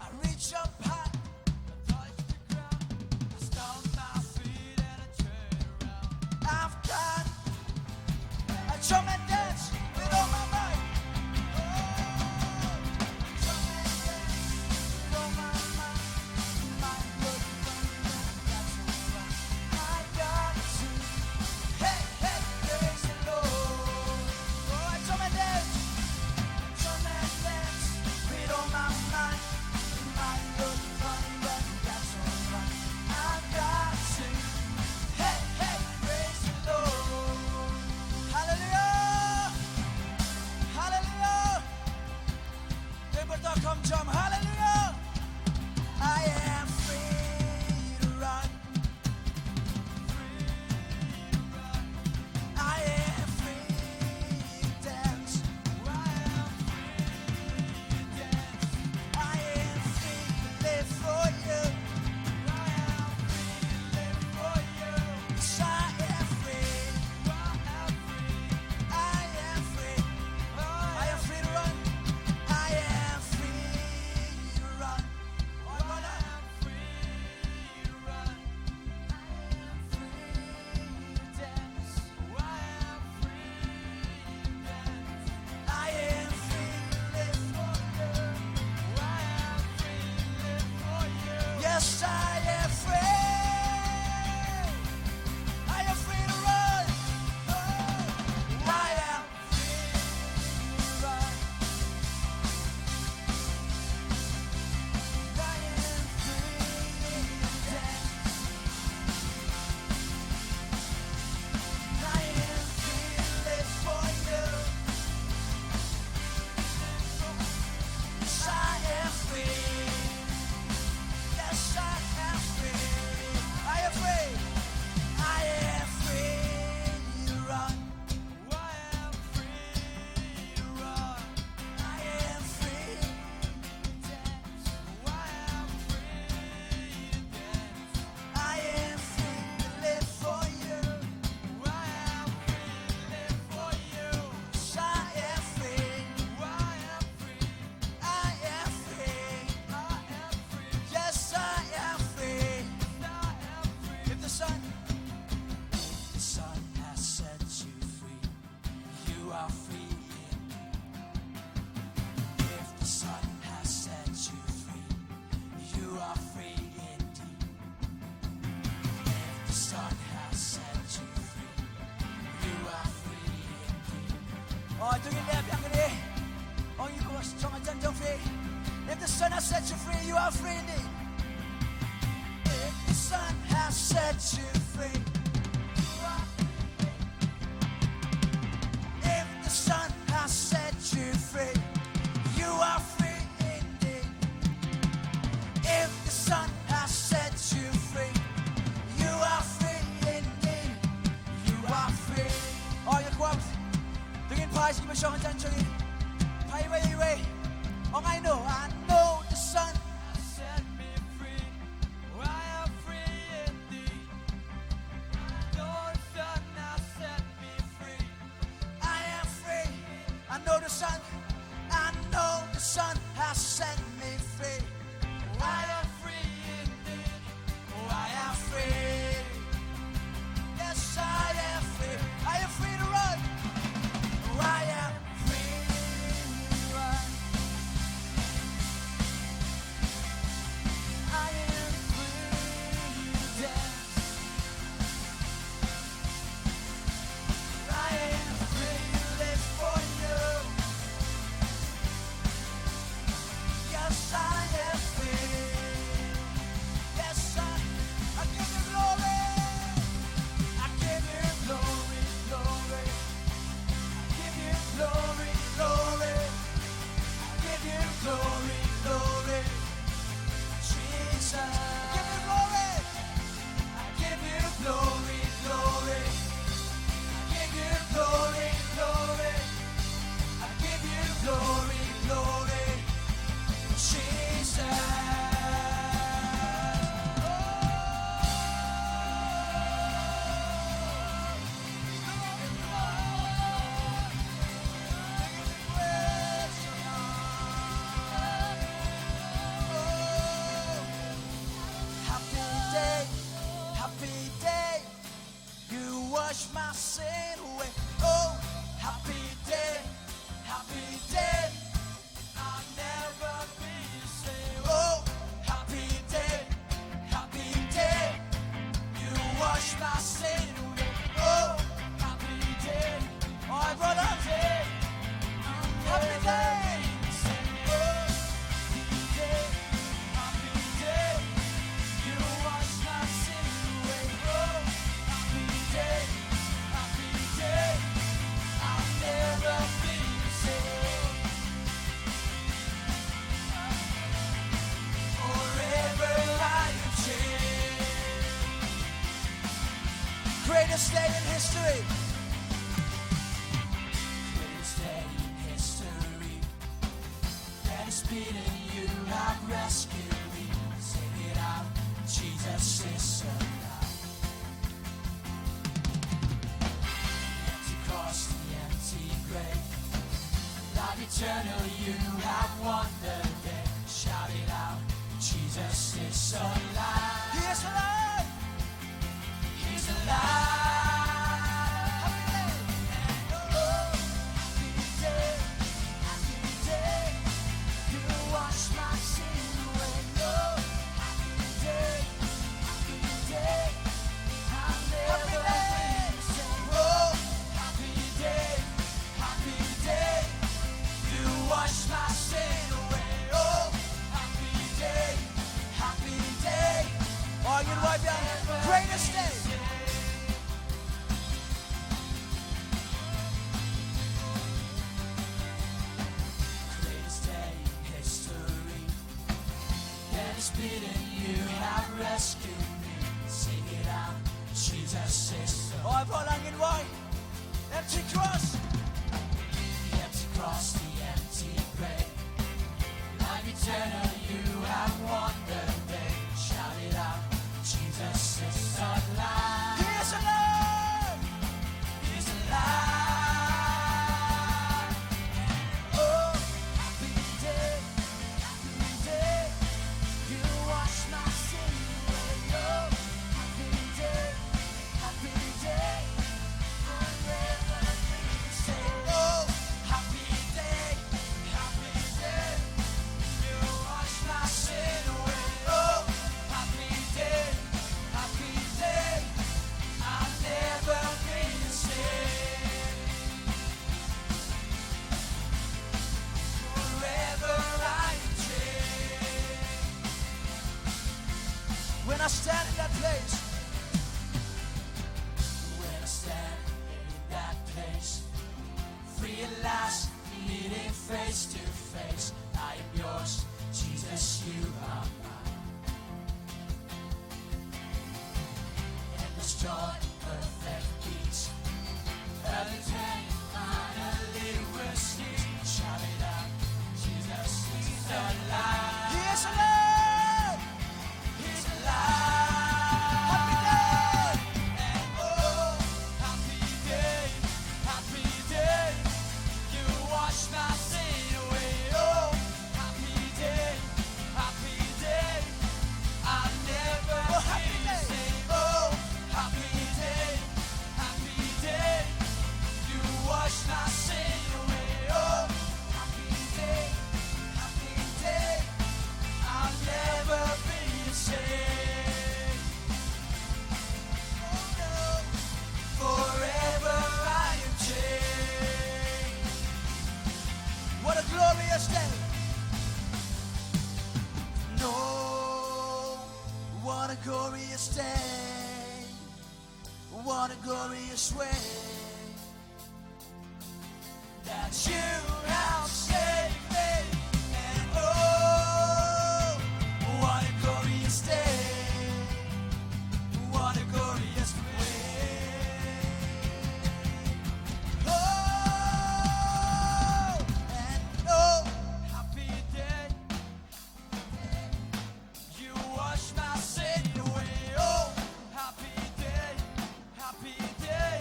I reach up high, I touch the ground, I stomp my feet and I turn around. I've got, I jump and dance with all my might. Oh, Come jump, hallelujah. I am free to run. I am free to dance. I am free to live for you. Yes, I am free. I am free. I am free to run. I am free to run. Oh, I am free to run. I am free to dance. I am free to dance. I am free to live for you. I am free to live for you. Yes, I am free. I am free to run. Oh, I am free to run. I am free to dance. I am free to live for you. Yes, I am free. Yes, I am free. I am free. I am free to run. I am free to run. I am free to dance. I am free to dance. I am free to live for you. I am free to live for you. Yes, I am free. I am free. I am free. I am free. Yes, I am free. Yes, I am free. If the Son, if the Son has set you free, you are free indeed. If the Son has set you free, you are free indeed. If the Son has set you free, you are free indeed. Oh, to ngin leh biang kane. Ong ïa ka jong ka jan jong phi. If the Son has set you free, you are free indeed. If the Son has set you free, you are free. If the Son has set you free, you are free indeed. If the Son has set you free, you are free indeed. You are free. Oh, ïa kwah. To ngin phai sha ki ba shong jan jong ngi. Phai iwei iwei. Ong, I know, I know the Son has set me free. I am free indeed. I know the Son has set me free. I am free. I know the Son. I know the Son has set me free. I am free indeed. Oh, I am free. Yes, I am free. I am free to run. Oh, I am free to run. I am free to dance. I am free to live for you. Yes, I am Greatest day in history. Greatest day in history. Greatest beating, you have rescued me. Sing it out, Jesus is alive. The empty cross, the empty grave. Life eternal, you have won the day. Shout it out, Jesus is alive. He is alive. He's alive. Happy day. Oh, happy day, happy day. You wash my sin away. Oh, happy day, happy day. I'll never be the same. Oh, happy day, happy day. You wash my sin away. Oh, happy day, happy day. Oh, you know what, yeah? Greatest day. Greatest day in history. That is beating, you have rescued me. Sing it out, Jesus is the. Oh, I've all in why. Empty cross. The empty cross, the empty grave. Life eternal, you have won the day. Shout it out, Jesus is alive. He is alive. He's alive. Oh, happy day, happy day. You wash my sin away. Oh, happy day, happy day. I'll never be the same. Oh, happy day, happy day. You wash my sin away. Oh, happy day, happy day. I'll never be the same. Forever I am changed. When I stand in that place, when I stand in that place, free at last, meeting face to face. I am yours, Jesus, you are mine. Endless joy, perfect peace. Early pain, finally we're sneeze. Shout it out, Jesus is alive. He is alive. He's alive. Happy day. And oh, happy day, happy day. You wash my sin away. Oh, happy day, happy day. I'll never be the same. Oh, happy day, happy day. You wash my sin away. Oh, happy day, happy day. I'll never be the same. Oh no, forever I am changed. What a glorious day. No, what a glorious day. What a glorious way that you have saved me. And oh, what a glorious day. What a glorious way. Oh, and oh, happy day. You wash my sin away. Oh, happy day, happy day.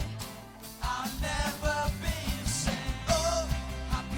I'll never be the same. Oh, happy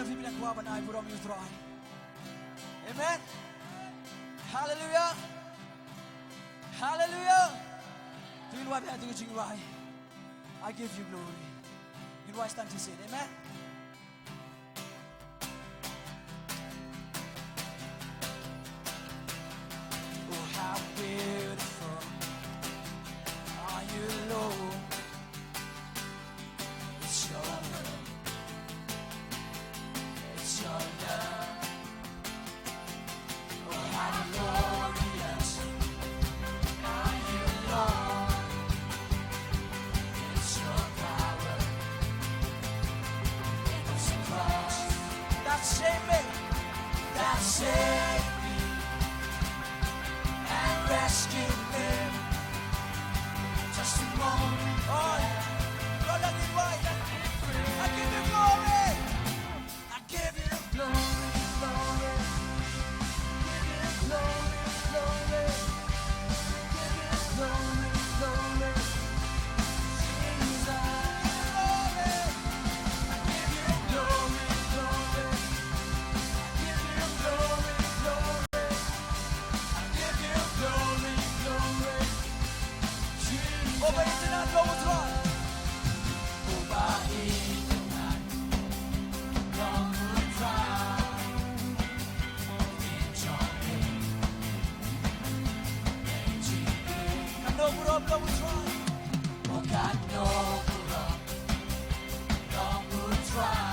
Phi bilang kwah ban ai burom ïa u Trai. Amen. Hallelujah. Hallelujah. To ngin wai biang ïa ka jingwai, I give you glory. Ngin wai tang shisien. Amen. Oh, how beautiful are you, Lord. It's your love. It's your love. Oh, how glorious are you, Lord. It's your power. It was the cross that saved me, that saved me, and rescued me. Just a moment. Oh, Lord, I give you glory. I give you glory, glory. Give you glory, glory. Give you glory, glory. Jesus. Give you glory. I give you glory, glory. I give you glory, glory. I give you glory, glory. Jesus. Oba ïa u Trai. Oba ïa u Trai. Long u Trai. Katno burom long u Trai. Oh, katno burom long u Trai.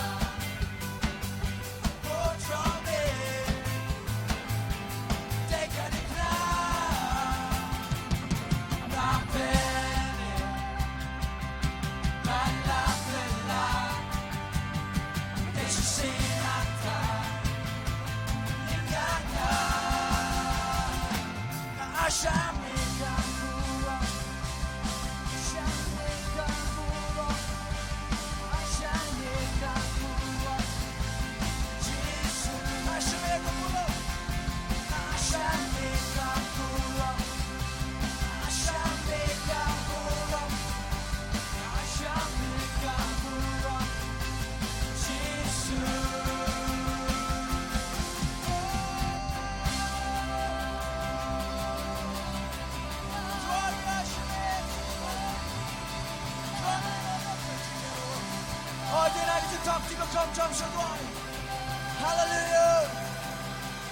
Hallelujah.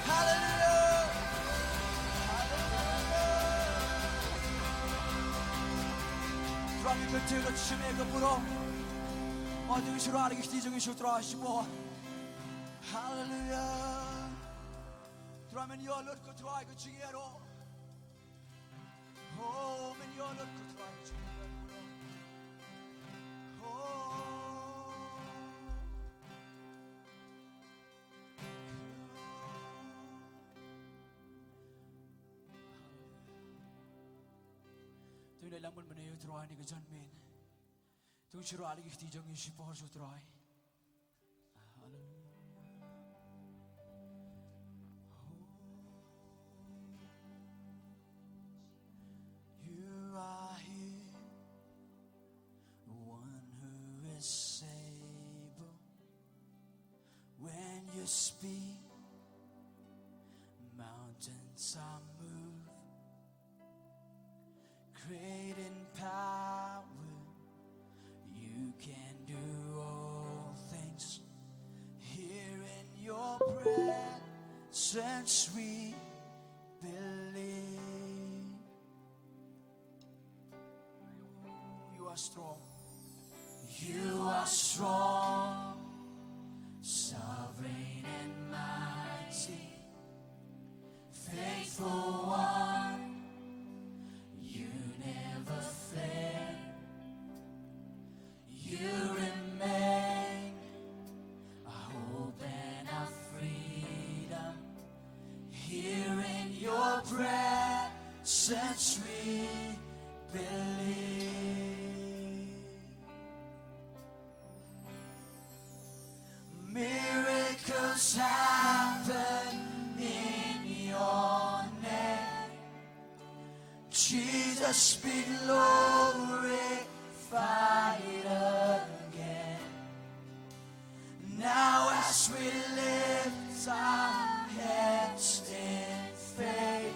Hallelujah. Hallelujah. Trai, ngi kyntiew ïa ka burom. Mo, to ngin shu rah ïa ka kti jong ngi sha u Trai shibun. Hallelujah. Trai, men ïoh lut ko Trai ka jingïaroh. Oh, men ïoh lut ko Trai ka jingïaroh. Oh. To ngin ïalam bad mynne ïa u Trai ha kane ka janmiet. To ngin shu rah ïa ka kti jong ngi shipor sha u Trai. Hallelujah. You are here, one who is able. When you speak, mountains are moved. Great in power, you can do all things. Here in your presence we believe. You are strong. You are strong, sovereign and mighty, faithful one, you never fail. You remain our hope and our freedom. Here in your presence we believe. Miracles happen in your name. Jesus be glorified again. Now as We lift our heads in faith.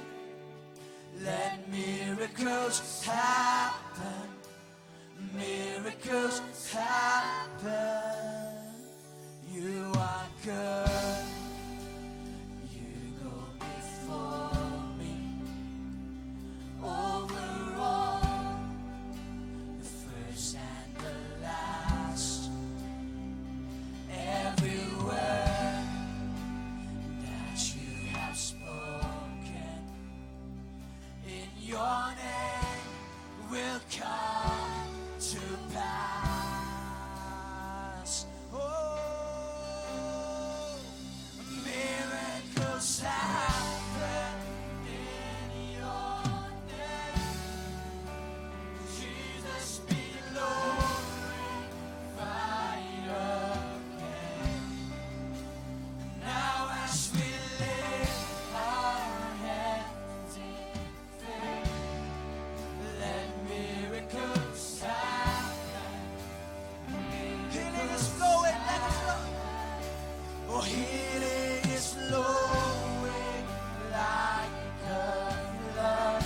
Let miracles happen. Miracles happen. You are good. You go before me. Over all, the first and the last. Every word that you have spoken in your name will come to pass. Oh, miracles happen in your name. Jesus be glorified again. Now as we lift our hands in faith, let miracles happen. Healing is flowing, let it flow. Oh, healing is flowing like a flood.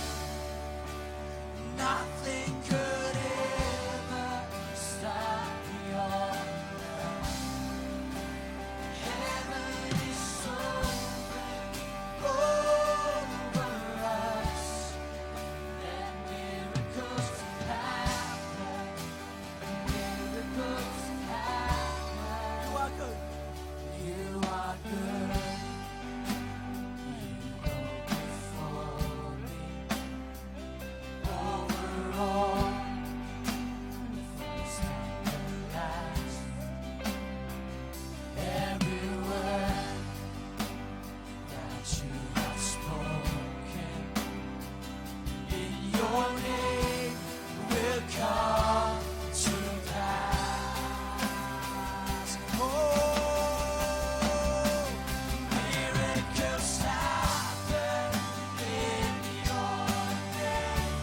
Nothing could ever stop your love. Heaven is open over us. Let miracles happen. Miracles happen. You are good. You are good. You go before me. Over all, the first and the last. Every word that you have spoken in your name will come to pass. Oh, miracles happen in your name.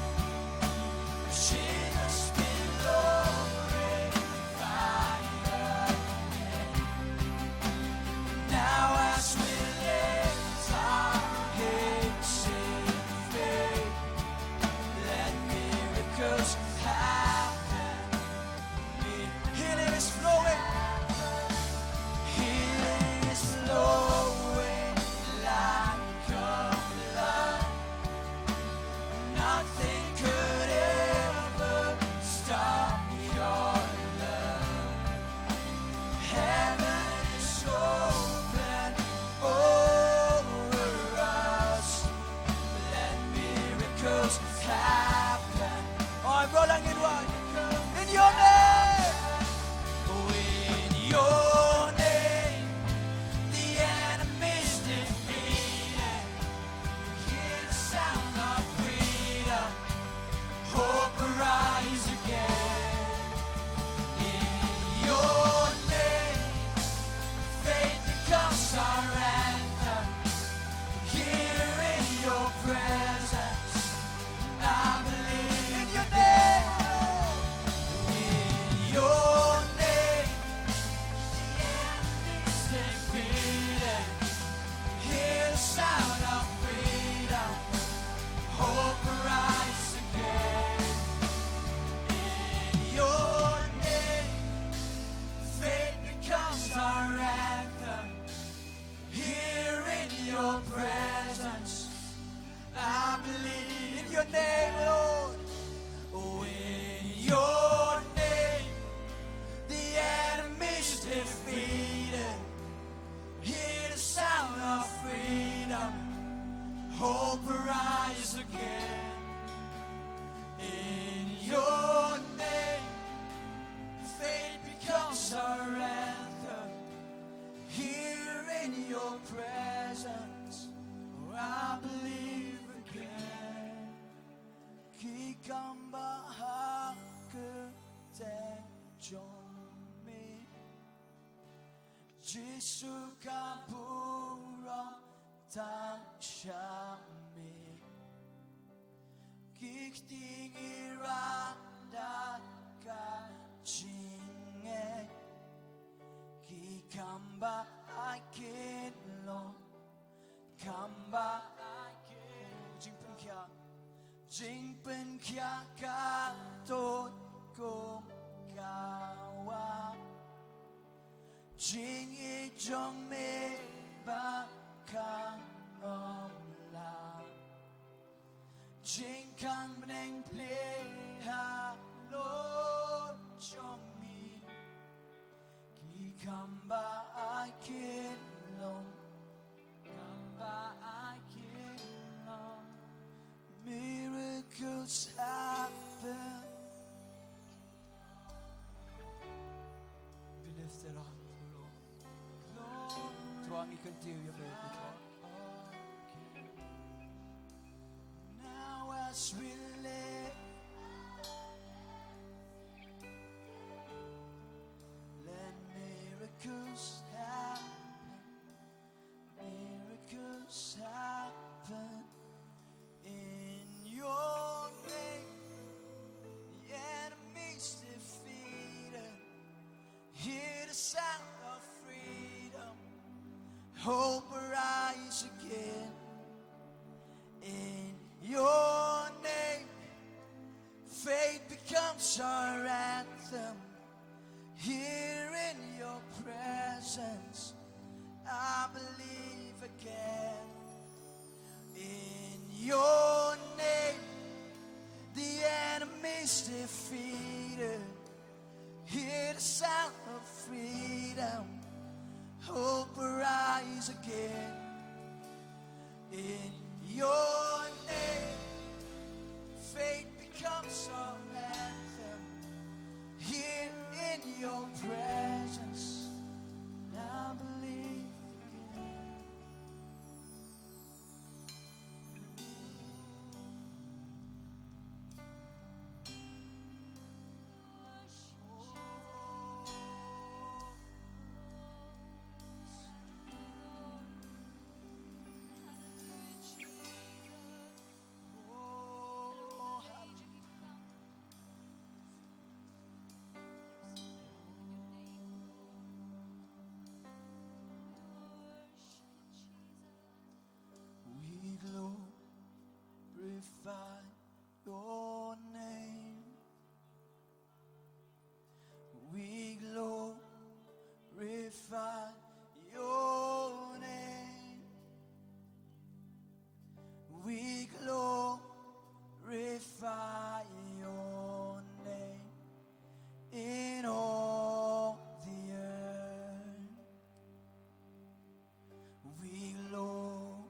Jesus be glorified again. Now as we lift our hands in faith, let miracles happen. Healing is flowing. Healing is flowing like a flood. Nothing could ever stop your love. Heaven is open over us. Let miracles happen. Oh, I'm rolling in one. In your name. Oh, in your name, the enemy's defeated. Hear the sound of freedom. Hope arise again. In your name, faith becomes our anthem. Here in your presence, I believe. In your name, in your name, the enemy's defeated. Hear the sound of freedom. Hope arise again. In your name, faith becomes our anthem. Here in your presence, I believe. In your name, Lord. Oh, in your name, the enemy's defeated. Hear the sound of freedom. Hope rise again. In your name, faith becomes our anthem. Here in your presence, oh, I believe again. Ki kamba ha kyrteng jong me, Jisu ka burom tang sha me. Ki kti ngi ran da ka jingngeit. Ki kamba Jingpynkhiah ka tut kum ka wah. Jingïeit jong me ba khang ym lah. Jingkhang bneng plie halor jong me. Ki kam ba ai kynlong. Kam ba ai kynlong. Miracles happen. Be lifted up, O Lord. Trai, ngi kyntiew ïa me, Trai. Now as we lift, let miracles happen. Miracles happen in your name. The enemy's defeated. Hear the sound of freedom. Hope rise again. In your name, faith becomes our anthem. Here in your presence, I believe again. In your name, the enemy's defeated. Hear the sound of freedom. Hope rise again. In your name, faith becomes our anthem. Here in your presence, I believe again. We glorify your name. We glorify your name. We glorify your name in all the earth. We glorify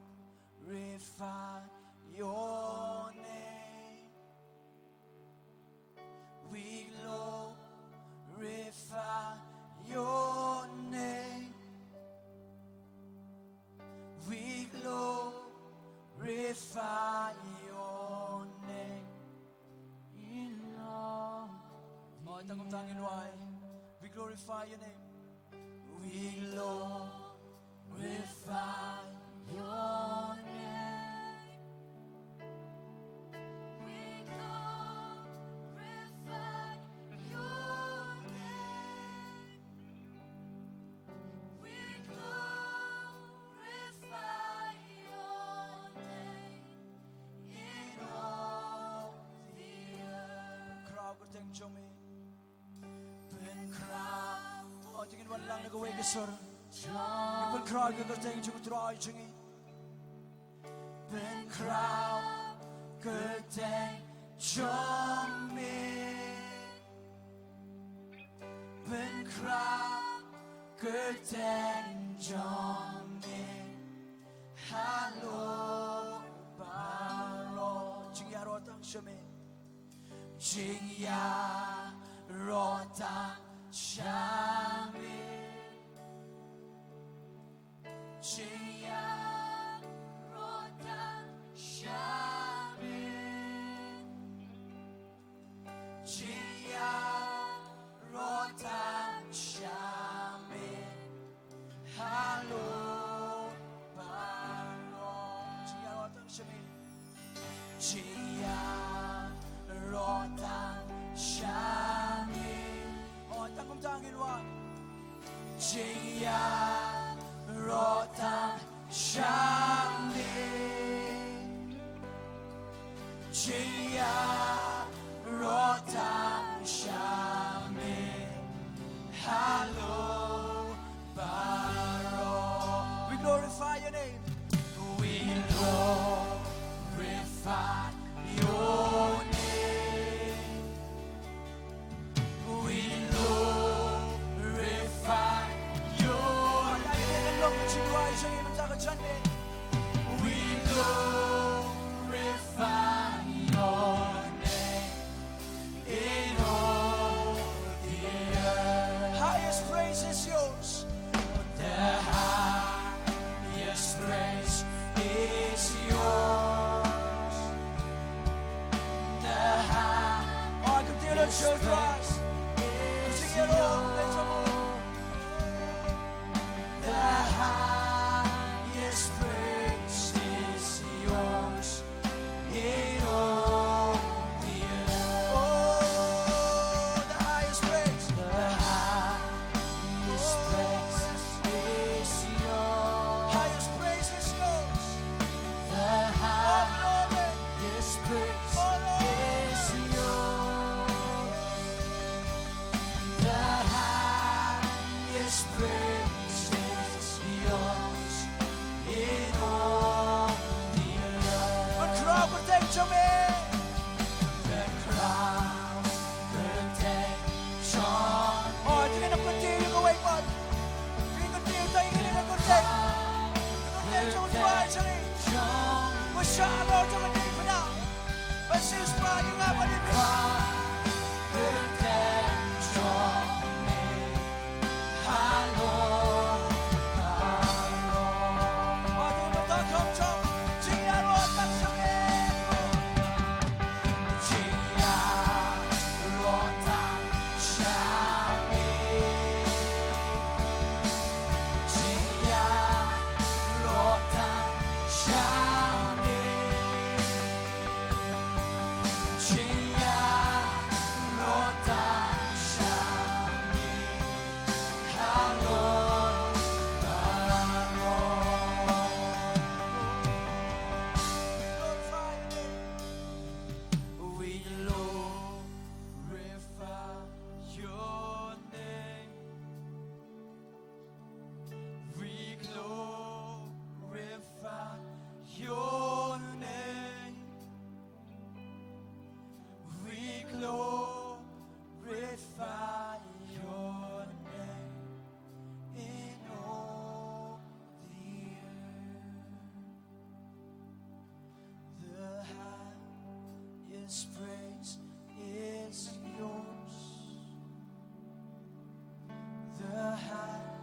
your name. We glorify your name. We glorify your name in all. Oi, tang kumta ngin wai. We glorify your name. We glorify your name. We glorify your name. We glorify your name in all the earth. Khraw kyrteng jong me. Pynkhraw. Oh, to ngin wan lang na kawei ka sur. Pynkhraw ka kyrteng jong U Trai jong ngi. Pynkhraw ka kyrteng jong me. Pynkhraw ka kyrteng jong me. Halor baroh. Jingïaroh tang sha me. Jingïaroh tang sha me. Jingïaroh tang sha me. Jingïaroh tang sha me. Halor baroh. Jingïaroh tang sha me. Jingïaroh tang sha me. Oh, tang kumta ngin wai. Jingïaroh tang Glorify your name. We glorify your name. We glorify your name. We glorify your name. In all the earth. Highest praise is yours. The highest praise is yours. The highest. Oh, I can feel it, show Christ. Sing it all. Let's all. The highest praise is yours. In all the earth. Oh, the highest praise. The highest praise is yours. Highest praise is yours. The highest praise is yours. The highest praise is yours. In all the earth. Kynthei, jong me. The crowd, kynthei, jong me. Oh, to ngin ym kynthei ïa kawei pat. To ngin ym kynthei, to ngin ym kynthei. Kynthei jong u Trai jong ngi. Ba shah halor jong ka diengphna. Ba shisha ïa nga ba dei. We glorify your name. We glorify your name. We glorify your name in all the earth. The highest praise is yours. The highest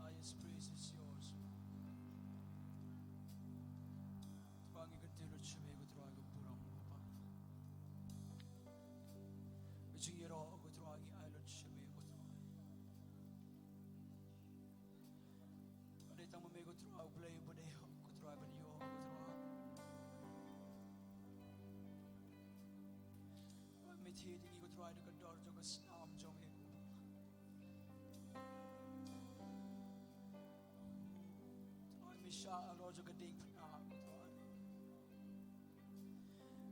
Highest praise is yours. Trai, ngi kynthei lut sha me ko Trai ka burom, Papa. Ka jingïaroh ko Trai ngi ai lut sha me ko Trai. Ka dei tang ma me ko Trai U Blei uba dei hok ko Trai ban ïoh ko Trai. Trai, me thied ïa ngi ko Trai da ka dor jong ka snam jong me ko Papa. Trai, me shah halor jong ka diengphna ko Trai.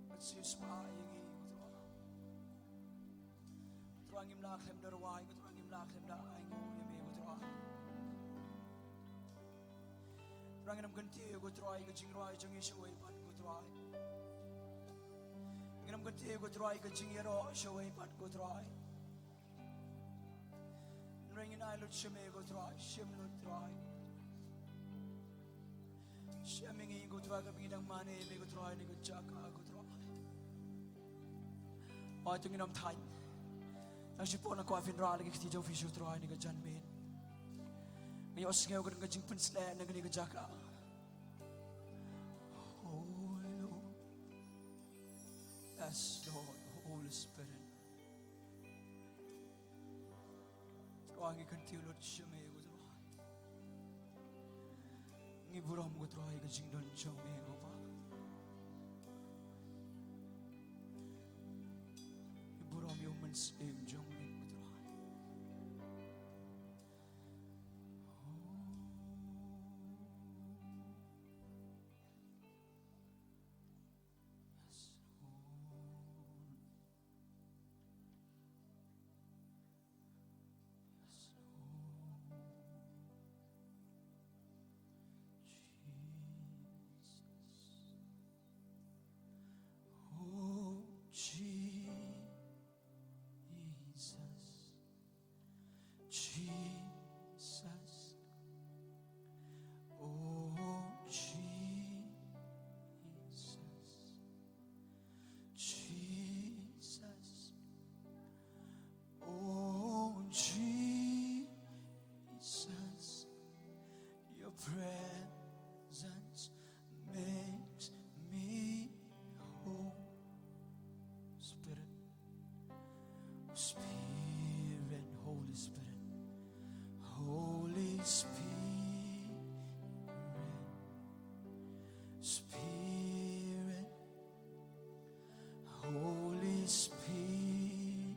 Ban siewspah ïa ngi ko Trai. Ko Trai, ngim lah khlem da rwai, ko Trai, ngim lah khlem da ainguh ïa me ko Trai. Ko Trai, ngin ym kyntiew ko Trai ka jingrwai jong ngi sha uwei pat ko Trai. Ngin ym kyntiew ko Trai ka jingïaroh sha uwei pat ko Trai. Hynrei ngin ai lut sha me ko Trai, shim lut Trai. Shem ïa ngi ko Trai, kaba ngi dang mane ïa me ko Trai, ne ka jaka ko Trai. Oi, to ngin ym thait. Nang shipor nang kwah phin rah la ki kti jong phi sha u Trai ne ka janmiet. Ngi ïohsngew ka don ka jingpynshlur na kane ka jaka. Holy Lord. Yes, Lord, Holy Spirit. Ngi kyntiew lut sha me ko Trai. Ngi burom ko Trai ka jingdon jong me ko Pa. Ngi burom ïa u Mynsiem jong me ko Trai. Yes, Lord. Yes, Lord. Jesus. Oh, Jesus. Jesus. Oh, Jesus. Jesus. Oh, Jesus. Your presence makes me whole. Spirit, Spirit, Holy Spirit, Holy Spirit, Spirit, Holy Spirit,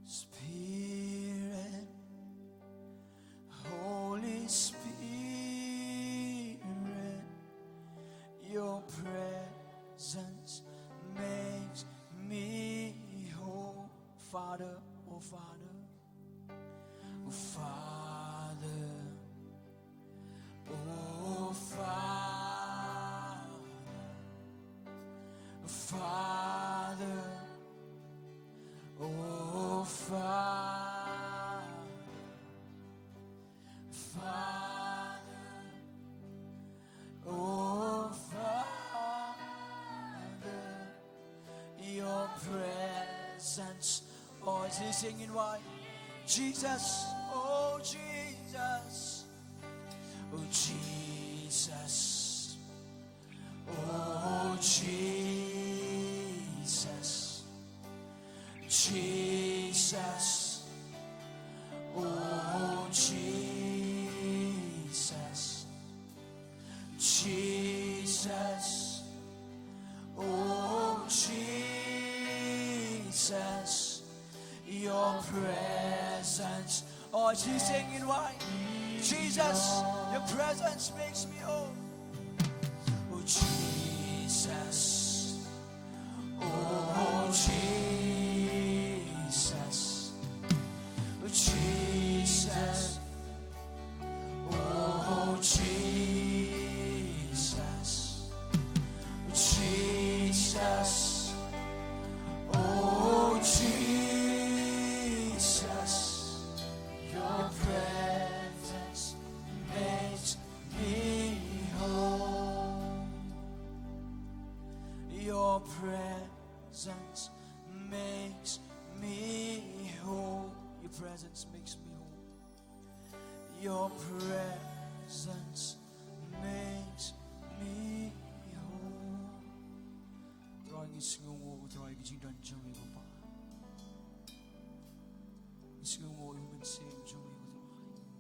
Spirit, Holy Spirit, your presence makes me whole. Father, oh Father, oh Father, oh Father, Father, oh Father, Father, oh Father, your presence. Oh, Jesus, sing in why? Jesus, oh Jesus. Oh Jesus. Oh Jesus. Jesus. Oh Jesus. Jesus. Oh Jesus. Your presence. Oh, Jesus, sing in why? Jesus, your presence makes me whole. Oh Jesus. Oh Jesus. Oh Jesus. Oh Jesus. Jesus. Oh Jesus. Your presence makes me whole. Your presence makes me whole. Your presence makes me whole. Your presence makes me whole. Trai, ngi sngewnguh, Trai, ka jingdon jong me, Papa. Ngi sngewnguh ïa u Mynsiem jong me, Trai.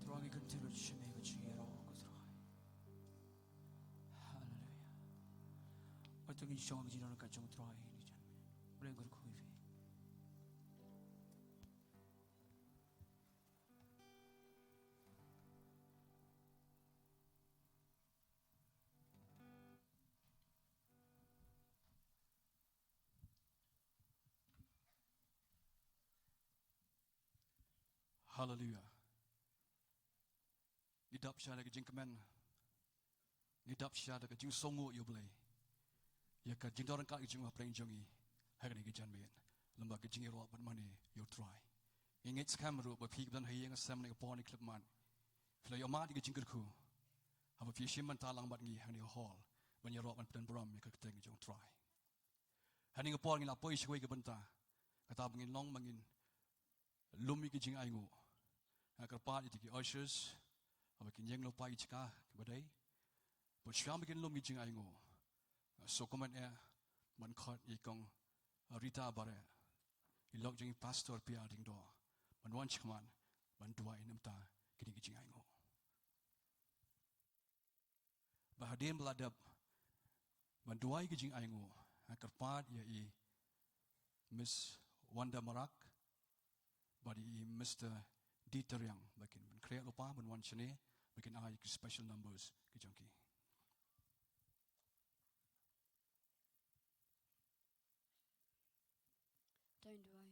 Trai, ngi kyntiew lut sha me ka jingïaroh, Trai. Haleluia. Hooid, to ngin shong ha ka jingdon ka jong u Trai. Blei kyrkhu ïa phi. Haleluia. Ngi dap shisha da ka jingkmen. Ngi dap shisha da ka jingsngewnguh ïa U Blei, ïa ka jingdon ryngkat ka jong U Blei ha pdeng jong ngi ha kane ka janmiet, lem bad ka jingïaroh bad mane ïa U Trai. Ngi ngeit skhem ruh ba phi kiba don ha ïing ha sem ha kane ka por ne khyllipmat, phi la ïohmad ïa ka jingkyrkhu haba phi shim bynta lang bad ngi ha kane ka hall ban ïaroh ban pyndonkam ïa ka kyrteng ka jong U Trai. Ha kane ka por ngin la poi sha kawei ka bynta, kata ba ngin long ba ngin lum ïa ka jingainguh. Nga kyrpad ïa ki ushers ba kin ïeng lypa ïa ka jaka kaba dei, bad shuwa ba kin lum ïa ka jingainguh, nga sngewkmen eh ban khot ïa i Kong, Rita Bareh, i lok jong i Pastor P R Diengdoh, ban wan shakhmat ban duwai namar kine ki jingainguh. Bad hadien ba la dep ban duwai ki jingainguh, nga kyrpad ïa i Miss Wanda Marak bad i Mister Dieter Young, ba kin ban khreh lypa ban wan shane, ba kin ai ki special numbers ki jong ki. Tang duwai.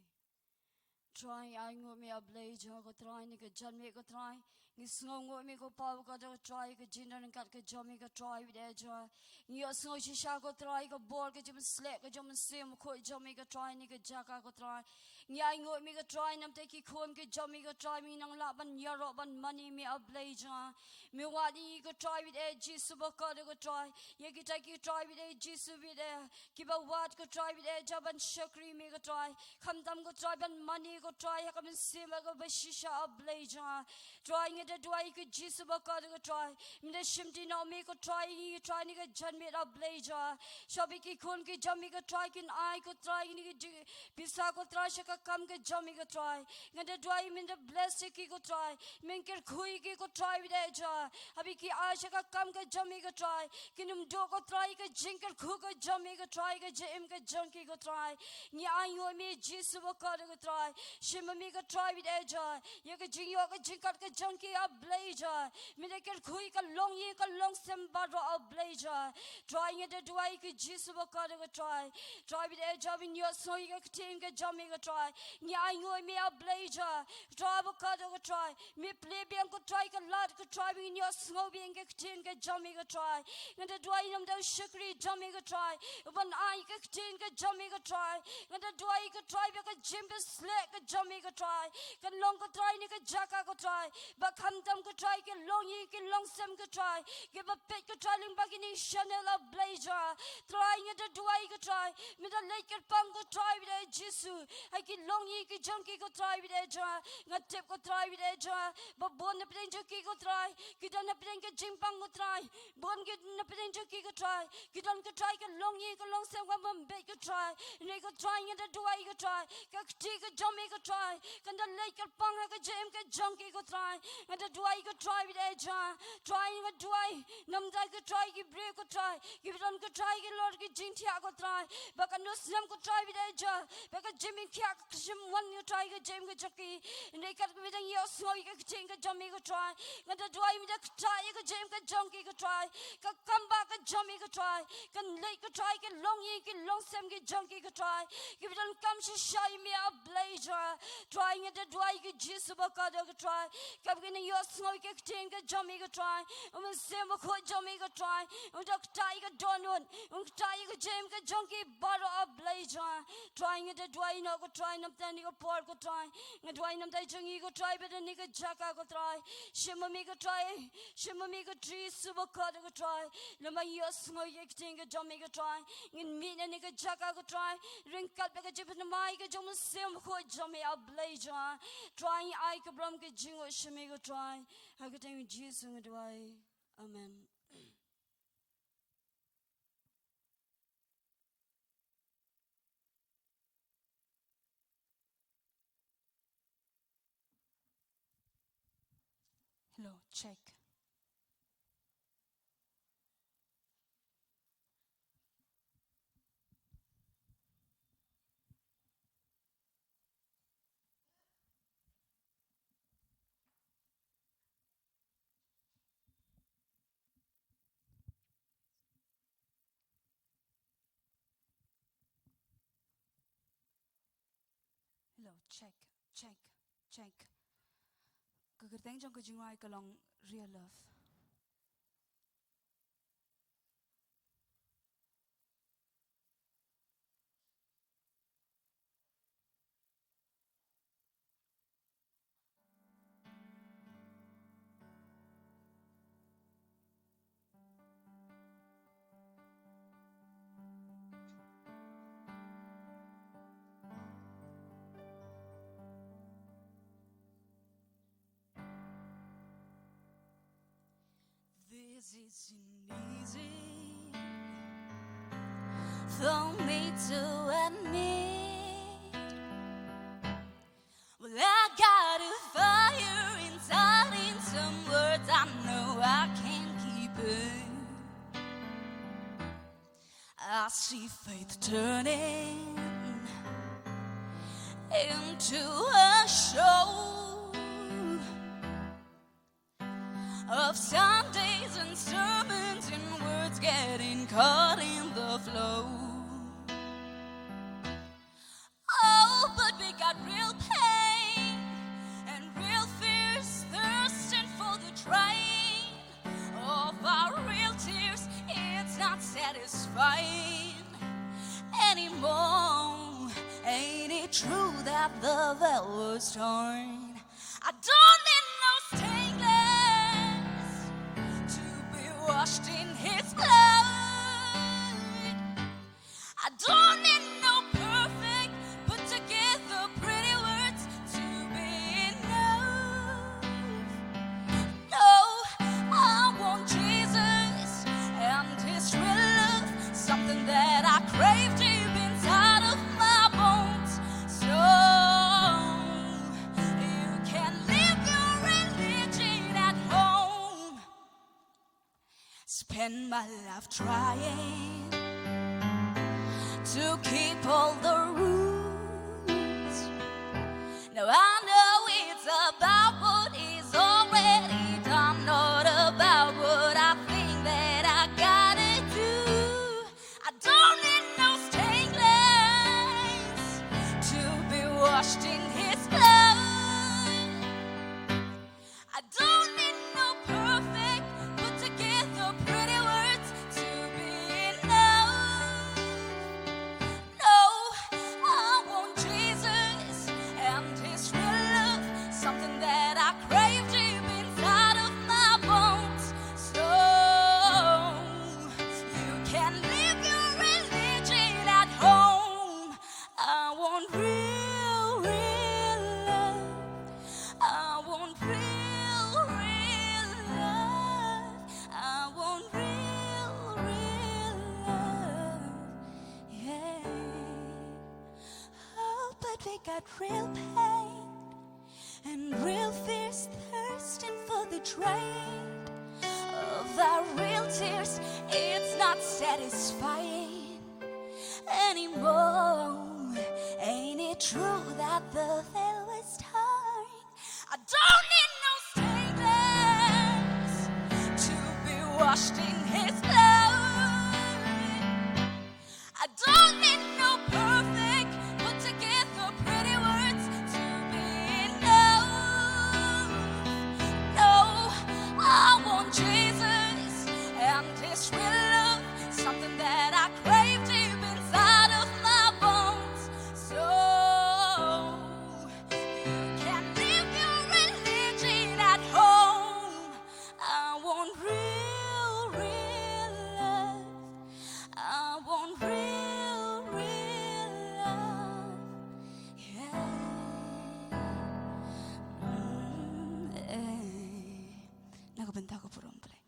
Trai, ainguh me, A Blei jong nga, ko Trai, na ka janmiet, ko Trai. Ngi sngewnguh me, ko Kpa, ko Kpa, ko Trai, ka jingdon ryngkat ka jong me, ko Trai, bad eh jong nga. Ngi ïohsngew shisha, ko Trai, ka bor ka jingpynsleh ka jong u Mynsiem Bakhuid jong me, ko Trai, na ka jaka, ko Trai. Ngi ainguh me, ko Trai, namar ki khun ki jong me, ko Trai, me nang lah ban ïaroh ban mane me, A Blei jong nga. Me wad ïa ngi, ko Trai, bad eh Jisu bakordor, ko Trai. Ïa kita, ko Trai, bad eh Jisu, bad eh kiba wad, ko Trai, bad eh jia ban shakri me, ko Trai. Khamtam, ko Trai, ban mane, ko Trai, ha ka mynsiem kaba shisha, A Blei jong nga. Trai, ngi da duwai, ko Jisu bakordor, ko Trai. Me da shimti noh me, ko Trai, ïa ngi, Trai, na ka janmiet, A Blei jong nga. Shwa ba ki khun ki jong me, ko Trai, kin ai, ko Trai, ïa ngi ki jing pisa, ko Trai, sha ka kam ka jong me, ko Trai. Ngi da duwai, me da bless ïa ki, ko Trai. Men kyrkhu ïa ki, ko Trai, bad eh jong nga. Haba ki ai sha ka kam ka jong me, ko Trai. Kin ym duh, ko Trai, ka jingkyrkhu ka jong me, ko Trai, ka jingim ka jong ki, ko Trai. Ngi ainguh me, Jisu bakordor, ko Trai. Shim ma me, ko Trai, bad eh jong nga. Ïa ka jingïoh ka jingkat ka jong ki, A Blei jong nga. Me da kyrkhu ïa ka longïing ka longsem baroh, A Blei jong nga. Trai, ngi da duwai, ko Jisu bakordor, ko Trai. Trai, bad eh jong nga, me ïohsngew ïa ka ktien ka jong me, ko Trai. Ngi ainguh me, A Blei jong nga. Trai bakordor, ko Trai. Me plie biang, ko Trai, ka lad, ko Trai, ba ngin ïohsngew biang ka ktien ka jong me, ko Trai. Ngi da duwai namar u shakri jong me, ko Trai. Uban ai ka ktien ka jong me, ko Trai. Ngi da duwai, ko Trai, ba ka jingpynsleh ka jong me, ko Trai, kan long, ko Trai, na ka jaka, ko Trai. Ba khamtam, ko Trai, ki longïing ki longsem, ko Trai, kiba peit, ko Trai, lyngba kine ki channel, A Blei jong nga. Trai, ngi da duwai, ko Trai, me da leit kyrpang, ko Trai, bad eh Jisu. Ha ki longïing ki jong ki, ko Trai, bad eh jong nga. Nga tip, ko Trai, bad eh jong nga, ba bun na pdeng jong ki, ko Trai, ki don na pdeng ka jingpang, ko Trai. Bun ki na pdeng jong ki, ko Trai, ki don, ko Trai, ka longïing ka longsem kaba beit, ko Trai. Hynrei, ko Trai, ngi da duwai, ko Trai, ka kti ka jong me, ko Trai, kan da leit kyrpang ha ka jingim ka jong ki, ko Trai. Ngi da duwai, ko Trai, bad eh jong nga. Trai, ngi da duwai namar, ko Trai, ki briew, ko Trai, kiba don, ko Trai, ki lor ki jingthiah, ko Trai. Ba kan ym snem, ko Trai, bad eh jong nga, ba ka jingpynkhiah ka shim wan, ko Trai, ka jingim ka jong ki. Hynrei katba ngi dang ïohsngew ïa ka ktien ka jong me, ko Trai. Ngi da duwai, me da ktah ïa ka jingim ka jong ki, ko Trai. Ka kam ba ka jong me, ko Trai, kan leit, ko Trai, ki longïing ki longsem ki jong ki, ko Trai, kiba donkam shisha ïa me, A Blei jong nga. Trai, ngi da duwai, ko Jisu bakordor, ko Trai. Katba ki nang ïohsngew ïa ka ktien ka jong me, ko Trai, u Mynsiem Bakhuid jong me, ko Trai, un da ktah ïa ka dohnud, un ktah ïa ka jingim ka jong ki baroh, A Blei jong nga. Trai, ngi da duwai noh, ko Trai, namar kane ka por, ko Trai. Ngi duwai namar jong ngi, ko Trai, bad kane ka jaka, ko Trai. Shim ma me, ko Trai. Shim ma me, ko Jisu bakordor, ko Trai. Lem bad ïohsngew ïa ka ktien ka jong me, ko Trai. Ngin mih na kane ka jaka, ko Trai, ryngkat bad ka jingpynmai ka jong u Mynsiem Bakhuid jong me, A Blei jong nga. Trai, ai ka burom ka jingnguh sha me, ko Trai. Ha ka kyrteng u Jisu ngi duwai. Amen. Hello, check. Hello, check, check, check. Ka kyrteng jong ka jingrwai ka long Real Love. This isn't easy for me. To admit, well, I got a fire inside, in some words I know I can't keep it. I see faith turning into a show of Sundays and sermons and words getting caught in the flow. Oh, but we got real pain and real fears, thirsting for the drain of our real tears. It's not satisfying anymore. Ain't it true that the veil was torn? I don't need no stained glass to be washed in his blood. I don't need no perfect, put together pretty words to be enough. No, I want Jesus and his real love, something that I crave deep inside of my bones. So you can leave your religion at home. Spend my life trying to keep all the rules. Now I know it's about what is already done, not about what I think that I gotta do. I don't need no stained glass to be washed in his blood. I don't need no perfect, put together pretty words to be enough. No, I want Jesus and his real love, something that I crave deep inside of my bones. So you can leave your religion at home. I want real, real love. I want real, real love. I want real, real love. Yeah. Oh, but we got real pain and real fears, thirsting for the drain of our real tears. It's not satisfying anymore. Ain't it true that the veil was torn? I don't need no stained glass to be washed in his blood. I don't need no perfect, put together pretty words to be enough. No, I want Jesus and his real love, something that I crave deep inside of my bones. So you can leave your religion at home. I want real, real love. I want real, real love. Yeah. Mm, eh. Na ka bynta ka burom Blei.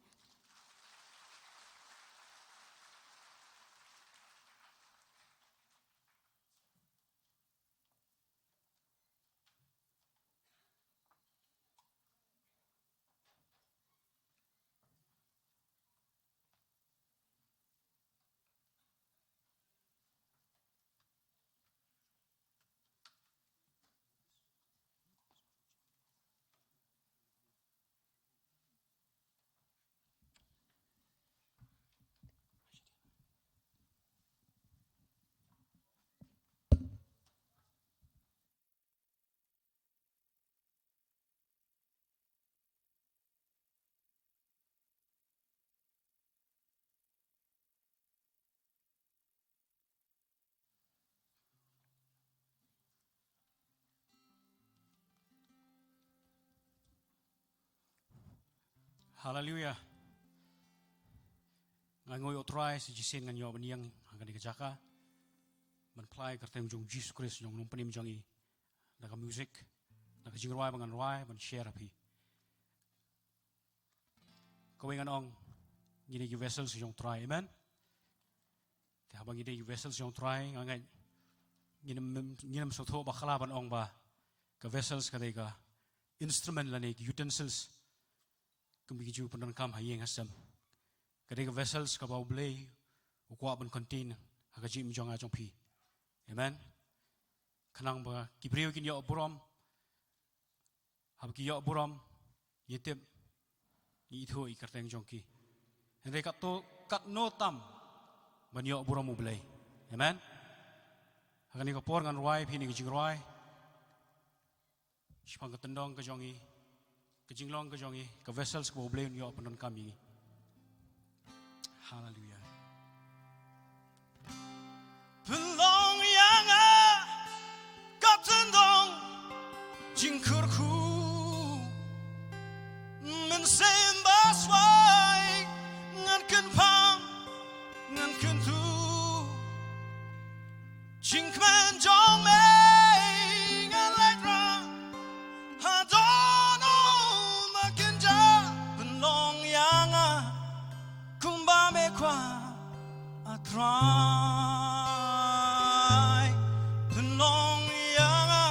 Haleluia. Nga ngoi, O Trai, sa shisien ngan ïoh ban ïeng ha kane ka jaka ban phla ïa ka kyrteng jong Jisu Khrist, jong u nongpynim jong ngi, da ka music, da ka jingrwai ba ngan rwai ban share ha phi. Kawei ngan ong, ngi dei ki vessels jong U Trai. Amen. Te haba ngi dei vessels jong Trai, nga ngeit ngin ym, ngin ym sngewthuh bakla ban ong ba ka vessels ka dei ka instrument lane ka utensils kum ki ju pyndonkam ha ïing ha sem. Ka dei ka vessels kaba U Blei u kwah ban contain ha ka jingim jong nga jong phi. Amen. Khnang ba ki briew kin ïoh burom, haba ki ïoh burom, ngi tip, ngi ithuh ïa ki kyrteng jong ki. Hynrei katto, katno tam ban ïoh burom U Blei. Amen. Ha kane ka por ngan rwai phi ïa kane ka jingrwai shaphang ka tyndong ka jong ngi, ka jinglong ka jong ngi, ka vessels kaba U Blei un ïoh pyndonkam ïa ngi. Haleluia. Pynlong ïa nga ka tyndong jingkyrkhu, mynsiem baswai ngan kynpham ngan kyntu. Jingkmen jong me ngan leit rah ha don u ba kynja, pynlong ïa nga kumba me kwah, A Trai. Pynlong ïa nga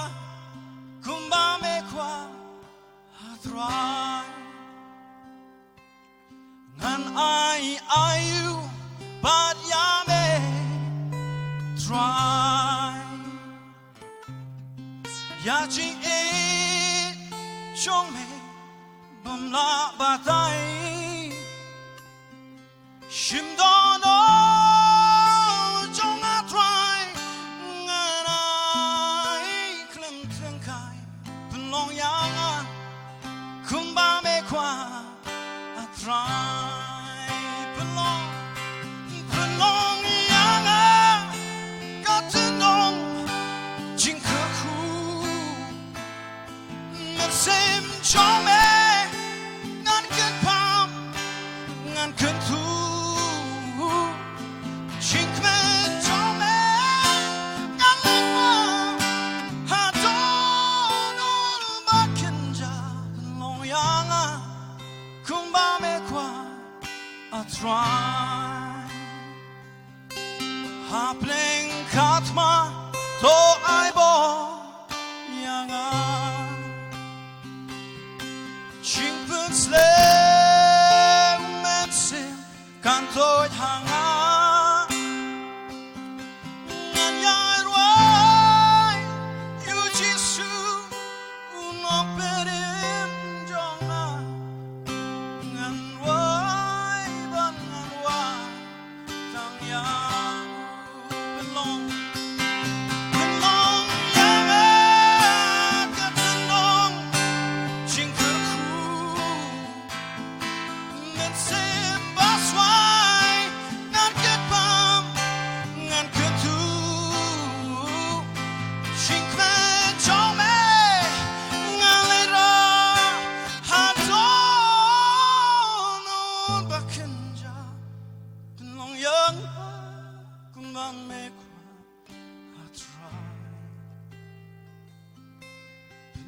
kumba me kwah, A Trai. Ngan ai aïu bad ïa me, Trai. Ïa jingïeit jong me bym lah batai. Shim dohnud jong nga, Trai, ngan ai khlem thyngkai. Pynlong ïa nga kumba me kwah, A Trai. Pynlong, pynlong ïa nga ka tyndong jingkyrkhu, mynsiem jong me ngan kynpham ngan kyntu. Jingkmen jong me ngan leit rah ha don u ba kynja. Pynlong ïa nga kumba me kwah, A Trai. Ha pleng ka thma to ai bor ïa nga. Jingpynsleh u Mynsiem kan toit ha nga. Ngan ïai rwai ïa u Jisu, u Nongpynim jong nga. Ngan rwai bad ngan wad tang ïa u. Pynlong, pynlong ïa nga ka tyndong jingkyrkhu, mynsiem baswai ngan kynpham ngan kyntu. Jingkmen jong me ngan leit rah ha don u ba kynja. Pynlong ïa nga kumba me kwah, A Trai.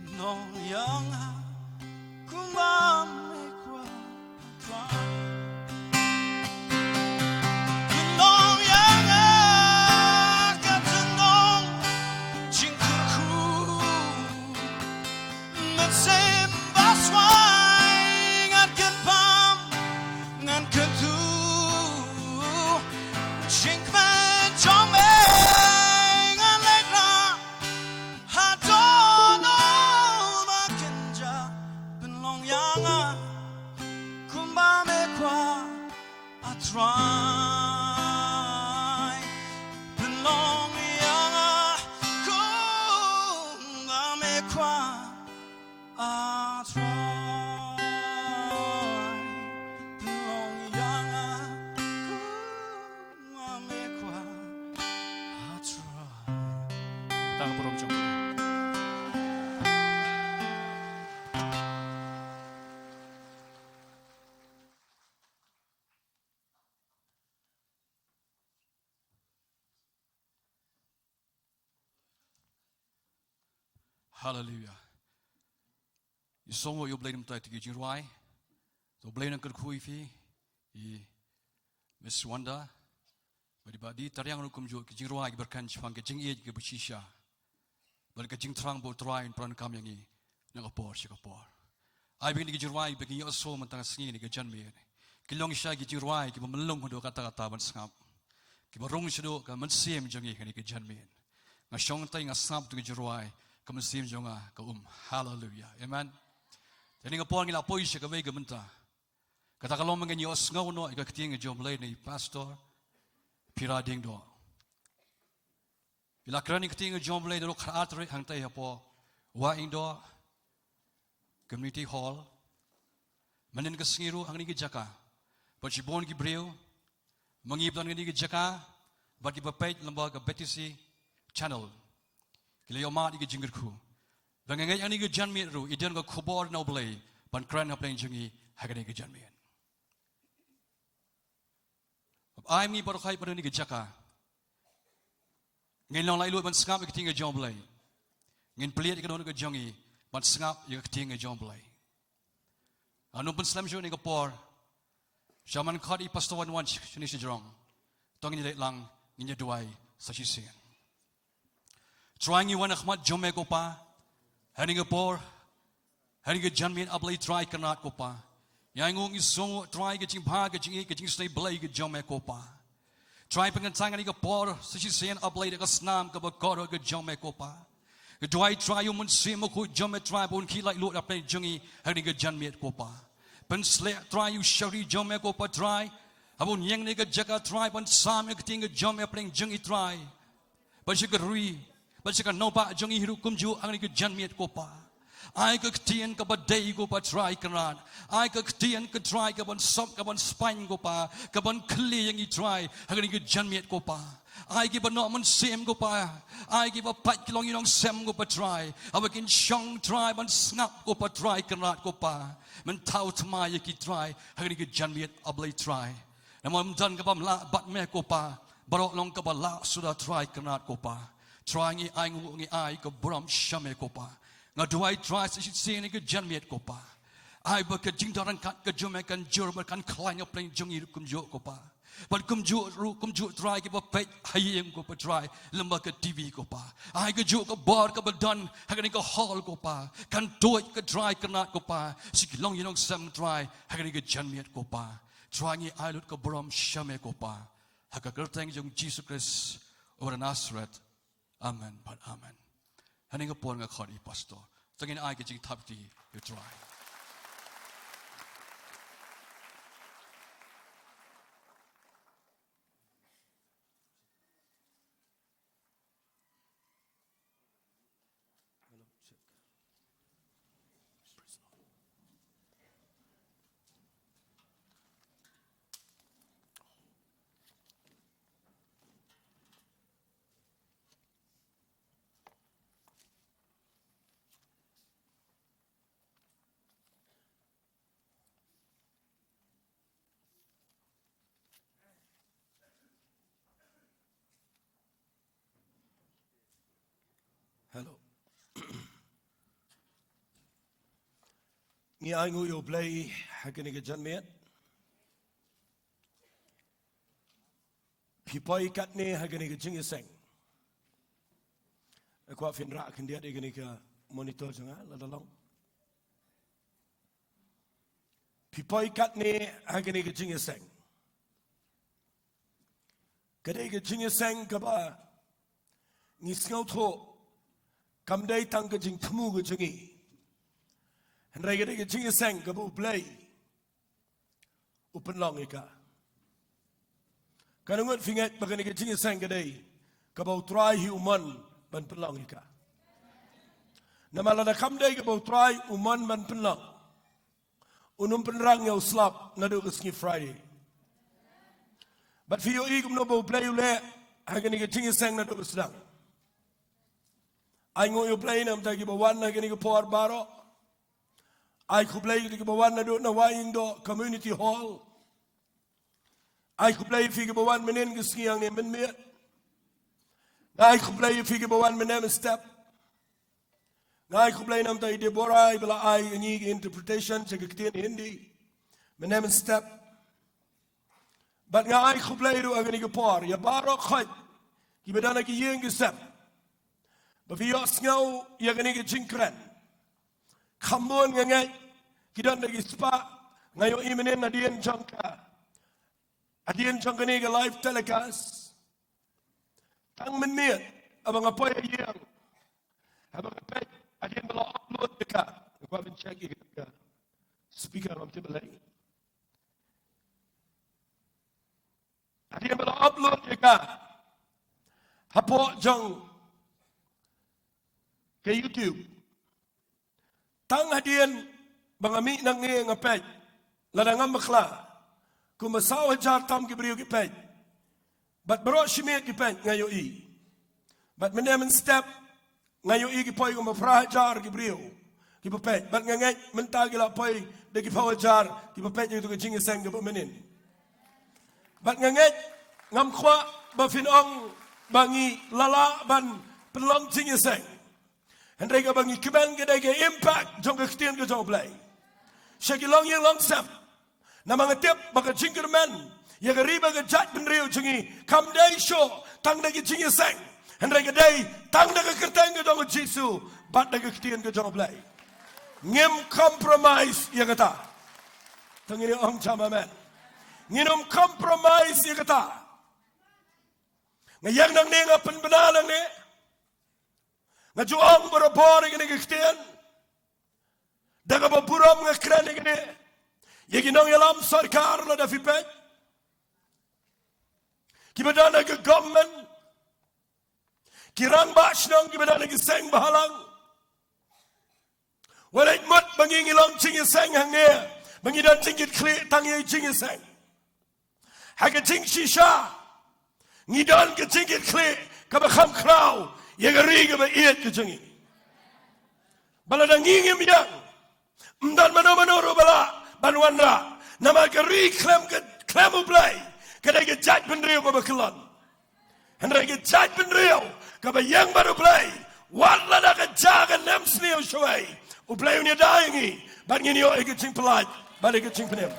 Pynlong ïa nga kumba me kwah, A Trai. Pynlong ïa nga ka tyndong jingkyrkhu, mynsiem baswai ngan kynpham ngan kyntu. Jingkmen jong me ngan leit rah ha don u ba kynja. Pynlong ïa nga kumba me kwah, A Trai. Pynlong ïa nga kumba me kwah, A Trai. Pynlong ïa nga kumba me kwah, A Trai. Tang burom jong. Haleluia. Ngi sngewnguh ïa U Blei namar ïa ki jingrwai. To U Blei un kyrkhu ïa phi, i Miss Wanda. Bad ba dei tariang ruh kumjuh ki jingrwai kiba kren shaphang ka jingïeit kaba shisha. Bad ka jingthrang ba U Trai un pyndonkam ïa ngi na ka por sha ka por. Ai ba kine ki jingrwai ba ngi ïohsngew mynta ka sngi ne ka janmiet, ki long shisha ki jingrwai kiba mlung haduh katta katta ban sngap, kiba rung shaduh ka mynsiem jong ngi ha kane ka janmiet. Nga shong tei nga sngap ïa ki jingrwai, ka mynsiem jong nga ka um. Haleluia. Amen. Te ha kane ka por ngi la poi sha kawei ka bynta. Kata ka long ba ngin ïohsngew noh ïa ka ktien ka jong U Blei na i Pastor Pira Diengdoh. I la kren ïa ka ktien ka jong U Blei naduh khatar hangtei hapoh Wahingdoh Community Hall. Mynhynnin ka sngi ruh hangne ha kane ka jaka, bad shibun ki briew ma ngi ba don hangne ha kane ka jaka bad kiba peit lyngba ka B T C channel, ki la ïohmad ïa ka jingkyrkhu ba nga ngeit hangne ha kane ka janmiet ruh i don ka khubor na U Blei ban kren hapdeng jong ngi ha kane ka janmiet. Ai ma ngi baroh kawei ba don ha kane ka jaka ngin long laitluid ban sngap ïa ka ktien ka jong U Blei. Ngin plie ïa ka dohnud ka jong ngi ban sngap ïa ka ktien ka jong U Blei. Ngan ym pynslem shuh ha kane ka por. Sha man khot i Pastor Wanwan shane shajrong, to ngin ïa leit lang, ngin ïa duwai sa shisien. Trai, ngi wan ha khmat jong me ko Pa ha kane ka por, ha kane ka janmiet, A Blei Trai Kynrad ko Pa. Ngi ainguh, ngi sngewnguh Trai ka jingbha, ka jingïeit, ka jingsnei Blei ka jong me ko Pa. Trai, pynkynthah ha kane ka por sa shisien, A Blei, da ka snam kaba kordor ka jong me ko Pa. Nga duwai Trai, ïa u Mynsiem Bakhuid jong me Trai ba un khie laitluid hapdeng jong ngi ha kane ka janmiet ko Pa. Pynshlur Trai ïa u shakri jong me ko Pa Trai, haba un ïeng ha kane ka jaka Trai ban sam ïa ka ktien ka jong me hapdeng jong ngi Trai, bad sha ka ri, bad sha ka nongbah jong ngi hi ruh kumjuh ha kane ka janmiet ko Pa. Ai ka ktien kaba dei ko Pa Trai Kynrad. Ai ka ktien ko Trai kaban sop, kaban spaiñ ko Pa, kaban khlieh ïa ngi Trai ha kane ka janmiet ko Pa. Ai kiba noh mynsiem ko Pa. Ai kiba pait ki longïing longsem ko Pa Trai, haba kin shong Trai ban sngap ko Pa Trai Kynrad ko Pa, men thaw thymmai ïa ki Trai ha kane ka janmiet, A Blei Trai. Namar ym don kaba ym lah bad me ko Pa, baroh long kaba lah suda Trai Kynrad ko Pa. Trai, ngi ainguh, ngi ai ka burom sha me ko Pa. Nga duwai Trai sa shisien ha kane ka janmiet ko Pa, ai ba ka jingdon ryngkat ka jong me kan jur bad kan khlaiñ hapdeng jong ngi ruh kumjuh ko Pa. Bad kumjuh ruh kumjuh Trai kiba peit ha ïing ko Pa Trai, lyngba ka T V ko Pa. Ai kajuh ka bor kaba don ha kane ka hall ko Pa, kan tuid ka Trai Kynrad ko Pa sha ki longïing longsem Trai ha kane ka janmiet ko Pa. Trai, ngi ai lut ka burom sha me ko Pa, ha ka kyrteng jong U Jisu Khrist uba na Nasareth. Amen bad amen. Ha kane ka por nga khot ïa i Pastor, to ngin ai ka jingthap kti ïa U Trai. Hello. Ngi ainguh ïa U Blei ha kane ka janmiet. Phi poi katne ha kane ka jingïaseng. Nga kwah phin rah khyndiat ïa kane ka monitor jong nga, lada long. Phi poi katne ha kane ka jingïaseng. Ka dei ka jingïaseng kaba ngi sngewthuh kam dei tang ka jingthmu ka jong ngi, hynrei ka dei ka jingïaseng kaba U Blei u pynlong ïa ka. Katno ngut phi ngeit ba kane ka jingïaseng ka dei kaba U Trai hi u mon ban pynlong ïa ka? Namar lada kam dei kaba U Trai u mon ban pynlong, un ym pynrang ïa u slap naduh ka sngi Friday. Bad phi ïohi kumno ba U Blei u leh ha kane ka jingïaseng naduh ba sdang. Ainguh ïa U Blei na ka bynta kiba wan ha kane ka por baroh. Ai khublei ïa kiba wan naduh na Wahingdoh Community Hall. Ai khublei ïa phi kiba wan mynhynnin ka sngi hangne mynmiet. Ai khublei ïa phi kiba wan mynne mynstep. Nga ai khublei na ka bynta i Deborah iba la ai ïa ngi ka interpretation sha ka ktien Hindi mynne mynstep. Bad nga ai khublei ruh ha kane ka por ïa baroh khoit kiba don ha ki ïing ki sem ba phi ïohsngew ïa kane ka jingkren. Khambun nga ngeit ki don da ki spah, nga ïohi mynnin hadien jong ka, hadien jong kane ka live telecast. Tang mynmiet haba nga poi ha ïing, haba nga peit hadien ba la upload ïa ka, nga kwah ban check ïa ka speaker, ngam tip balei. Hadien ba la upload ïa ka hapoh jong ka YouTube, tang hadien ba nga mih nangne nga peit, lada ngam bakla, kumba saw hajar tam ki briew ki peit. Bad baroh shi miet ki peit nga ïohi. Bad mynne mynstep nga ïohi ki poi kumba phra hajar ki briew kiba peit. Bad nga ngeit mynta ki la poi da ki phew hajar kiba peit ïa katu ka jingïaseng kaba mynnin. Bad nga ngeit, ngam kwah ba phin ong ba ngi la lah ban pynlong jingïaseng. Hynrei kaba ngi kmen ka dei ka impact jong ka ktien ka jong U Blei sha ki longïing longsem. Namar nga tip ba ka jingkyrmen ïa ka ri bad ka jaitbynriew jong ngi kam dei shuh tang da ka jingïaseng, hynrei ka dei tang da ka kyrteng ka jong U Jisu bad da ka ktien ka jong U Blei. Ngim compromise ïa kata. Te ngin ong jam amen. Ngin ym compromise ïa kata. Nga ïeng nangne, nga pynbna nangne. Nga ju ong barabor ïa kane ka ktien da kaba burom, nga kren ïa kane ïa ki nongïalam sorkar, lada phi peit, kiba don ha ka government, ki rangbah shnong kiba don ha ki seng bahalang. Wat leit mut ba ngi ngi long jingïaseng hangne, ba ngi don jingkitkhlieh tang ïa jingïaseng. Ha ka jingshisha ngi don ka jingkitkhlieh kaba kham khraw ïa ka ri kaba ïeit ka jong ngi. Ba lada ngi ngim ïeng, ym don mano mano ruh ba lah ban wanrah. Namar ka ri khlem ka, khlem U Blei, ka dei ka jaitbynriew kaba kyllon. Hynrei ka jaitbynriew kaba ïeng bad U Blei, wat lada ka jia ka nemsniew shawei, U Blei un ïada ïa ngi bad ngin ïoh ïa ka jingpyllait bad ïa ka jingpynim.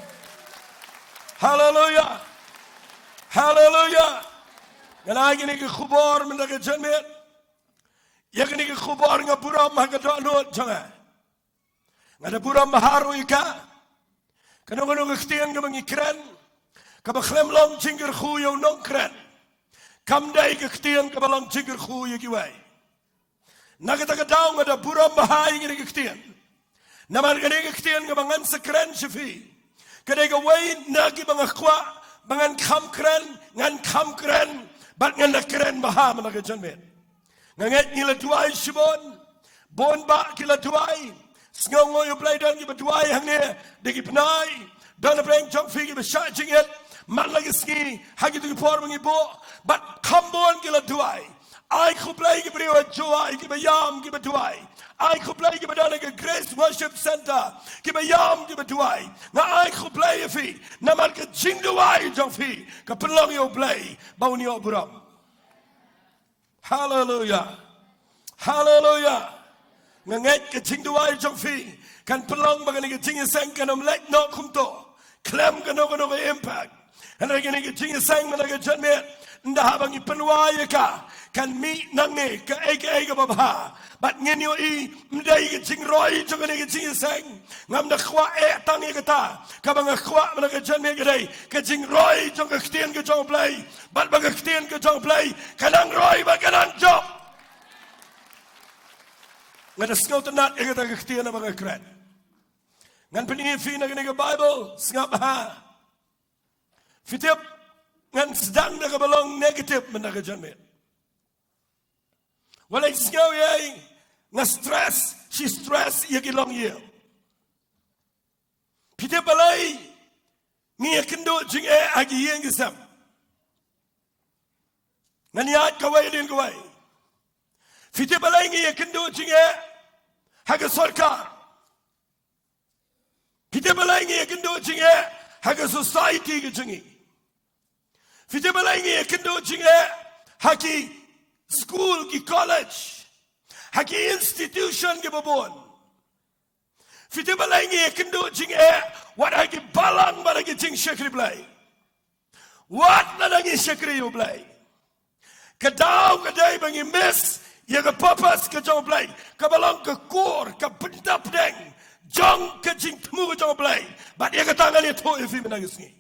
Haleluya. Haleluya. Ngan ai kane ka khubor mynta ka janmiet. Ïa kane ka khubor nga burom ha ka dohnud jong nga. Nga da burom bha ruh ïa ka. Kano kano ka ktien kaba ngi kren kaba khlem long jingkyrkhu ïa u nongkren, kam dei ka ktien kaba long jingkyrkhu ïa kiwei. Na kata ka daw nga da burom bha ïa kane ka ktien. Namar kane ka ktien kaba ngan sa kren sha phi, ka dei kawei na kiba nga kwah ba ngan kham kren, ngan kham kren bad ngan da kren bha mynta ka janmiet. Nga ngeit ngi la duwai shibun. Bun bah ki la duwai. Sngewnguh ïa U Blei, don kiba duwai hangne da ki bnai. Don hapdeng jong phi kiba shah jingit man la ki sngi ha kito ki por ba ngi buh. Bad kham bun ki la duwai. Ai khublei ki briew ha Jowai kiba ïam kiba duwai. Ai khublei kiba don ha ka Grace Worship Centre kiba ïam kiba duwai. Nga ai khublei ïa phi namar ka jingduwai jong phi ka pynlong ïa U Blei ba un ïoh burom. Haleluya. Haleluya. Nga ngeit ka jingduwai jong phi kan pynlong ba kane ka jingïaseng kan ym leit noh kumto. Khlem kano kano ka impact. Hynrei kane ka jingïaseng mynta ka janmiet, ynda haba ngi pynwai ïa ka, kan mih nangne kaei kaei kaba bha. Bad ngin ïohi ym dei ka jingroi jong kane ka jingïaseng. Ngam da kwah eh tang ïa kata. Kaba nga kwah mynta ka janmiet ka dei ka jingroi jong ka ktien ka jong U Blei. Bad ba ka ktien ka jong U Blei ka nang roi bad ka nang jop. Nga da sngewtynnat ïa kata ka ktien ba nga kren. Ngan pyni ïa phi na kane ka Baibl, sngap bha. Phi tip, ngan sdang da kaba long negative mynta ka janmiet. Wat leit sngew ïa nga stress, shi stress ïa ki longïing. Phi tip balei ngi ïakynduh jingeh ha ki ïing ki sem? Ngan ïaid kawei hadien kawei. Phi tip balei ngi ïakynduh jingeh ha ka sorkar? Phi tip balei ngi ïakynduh jingeh ha ka society ka jong ngi? Phi tip balei ngi ïakynduh jingeh ha ki skul, ki college, ha ki institution kiba bun? Phi tip balei ngi ïakynduh jingeh wat ha ki balang bad ha ki jingshakri Blei? Wat lada ngi shakri ïa U Blei, ka daw ka dei ba ngi miss ïa ka purpose ka jong U Blei, kaba long ka core, ka bynta pdeng jong ka jingthmu ka jong U Blei. Bad ïa kata ngan ïathuh ïa phi mynta ka sngi.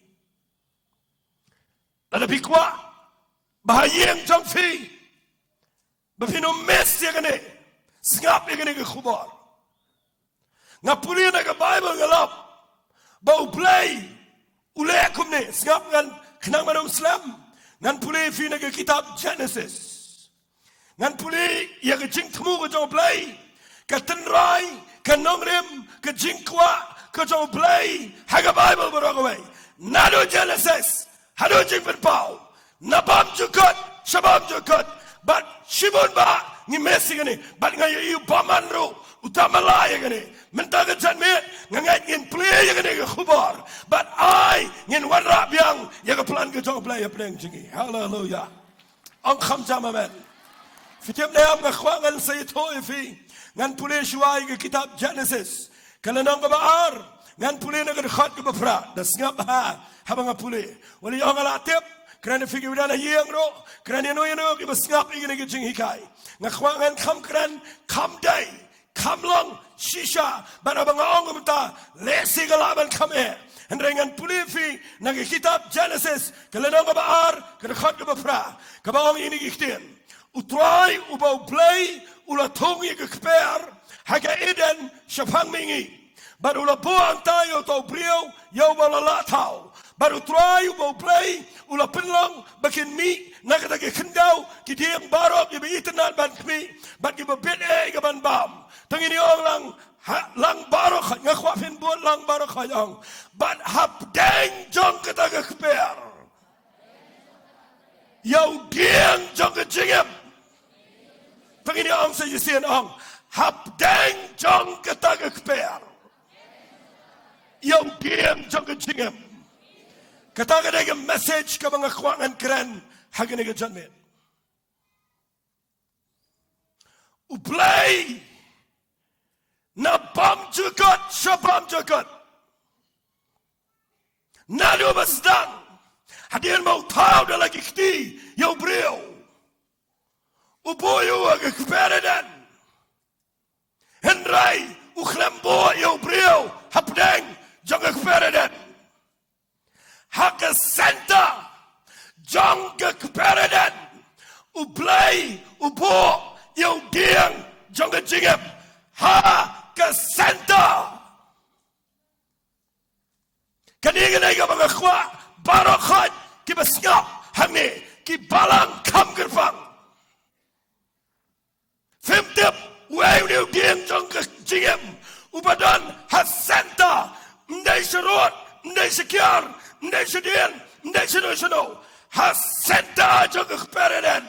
Lada phi kwah ba ha ïing jong phi ba phin ym miss ïa kane, sngap ïa kane ka khubor. Nga pule na ka Baibl, nga lap ba U Blei u leh kumne. Sngap, ngan khnang ban ym slem, ngan pule ïa phi na ka kitab Genesis. Ngan pule ïa ka jingthmu ka jong U Blei, ka tynrai, ka nongrim, ka jingkwah ka jong U Blei ha ka Baibl baroh kawei. Naduh Genesis haduh Jingpynpaw, na bymjukut sha bymjukut. Bad shibun bah ngi miss ïa kane, bad nga ïohi U Bamon ruh u tip ma la ïa kane. Mynta ka janmiet nga ngeit ngin plie ïa kane ka khubor, bad ai ngin wanrah biang ïa ka plan ka jong U Blei hapdeng jong ngi. Haleluya. Ong kham jam amen. Phi tip ne em, nga kwah ngan sa ïathuh ïa phi. Ngan pule shuwa ïa ka kitab Genesis, ka lynnong kaba ar. Ngan pule na ka dkhot kaba phra. Da sngap ha, haba nga pule. Wat ïa ong nga la tip, kren ïa phi kiba don ha ïing ruh, kren ïa no ïa no kiba sngap ïa kane ka jinghikai. Nga kwah ngan kham kren, kham dei, kham long shisha. Bad haba nga ong kumta, lehse ka lah ban kham eh. Hynrei ngan pule ïa phi na ka kitab Genesis, ka lynnong kaba ar, ka dkhot kaba phra, kaba ong ïa kine ki ktien. U Trai uba U Blei u la thung ïa ka kper ha ka Eden shaphang mihngi. Bad u la buh hangta ïa uta u briew ïa uba la lah thaw. Bad U Trai uba U Blei u la pynlong ba kin mih na kata ka khyndew ki dieng baroh kiba itynnad ban khmih bad kiba bit eh ïa ka ban bam. Te ngin ïa ong lang, ha, lang baroh khoit, nga kwah phin bud lang baroh khoit, ong. Bad hapdeng jong kata ka kper, ïa u dieng jong ka jingim. Te ngin ïa ong sa shisien, ong. Hapdeng jong kata ka kper, ïa u dieng jong ka jingim. Kata ka dei ka message kaba nga kwah ngan kren ha kane ka janmiet. U Blei, na bymjukut sha bymjukut, naduh ba sdang, hadien ba u thaw da la ki kti ïa u briew, u buh ïa u ha ka kper Eden. Hynrei u khlem buh ïa u briew hapdeng jong ka kper Eden. Ha ka center jong ka kper Eden, U Blei u buh ïa u dieng jong ka jingim ha ka center. Kane ka dei kaba nga kwah baroh khoit kiba sngap hangne, ki balang kham kyrpang. Phim tip uei une u dieng jong ka jingim uba don ha center, ym dei sharud, ym dei shakiar, ym dei shadien, ym dei shano shano. Ha center jong ka kper Eden,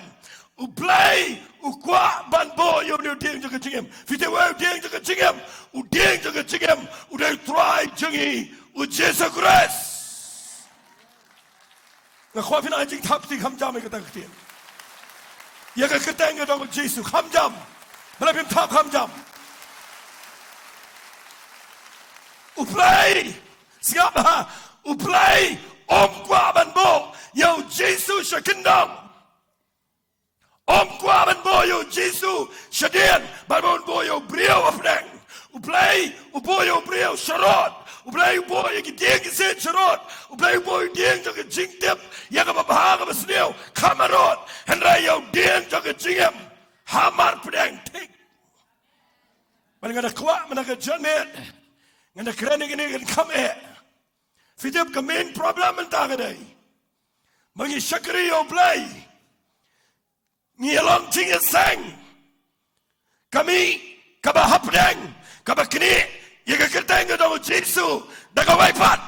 U Blei u kwah ban buh ïa une u dieng jong ka jingim. Phi tip uei u dieng jong ka jingim? U dieng jong ka jingim u dei U Trai jong ngi, U Jisu Khrist. Nga kwah phin ai jingthap kti kham jam ïa kata ka ktien. Ïa ka kyrteng ka jong U Jisu kham jam. Balei phim thap kham jam? U Blei, sngap ha, U Blei um kwah ban buh ïa U Jisu sha kyndong. Um kwah ban buh ïa U Jisu shadien, ban buh ïa u briew hapdeng. U Blei u buh ïa u briew sharud. U Blei u buh ïa ki dieng ki siej sharud. U Blei u buh ïa u dieng jong ka jingtip ïa kaba bha kaba sniew, kham harud. Hynrei ïa u dieng jong ka jingim, hamar pdeng thik. Bad nga da kwah mynta ka janmiet ngan da kren ïa kane, kan kham eh. Phi tip ka main problem mynta ka dei ba ngi shakri ïa U Blei, ngi ïa long jingïaseng. Ka mih kaba hapdeng, kaba knieh ïa ka kyrteng ka jong U Jisu da kawei pat.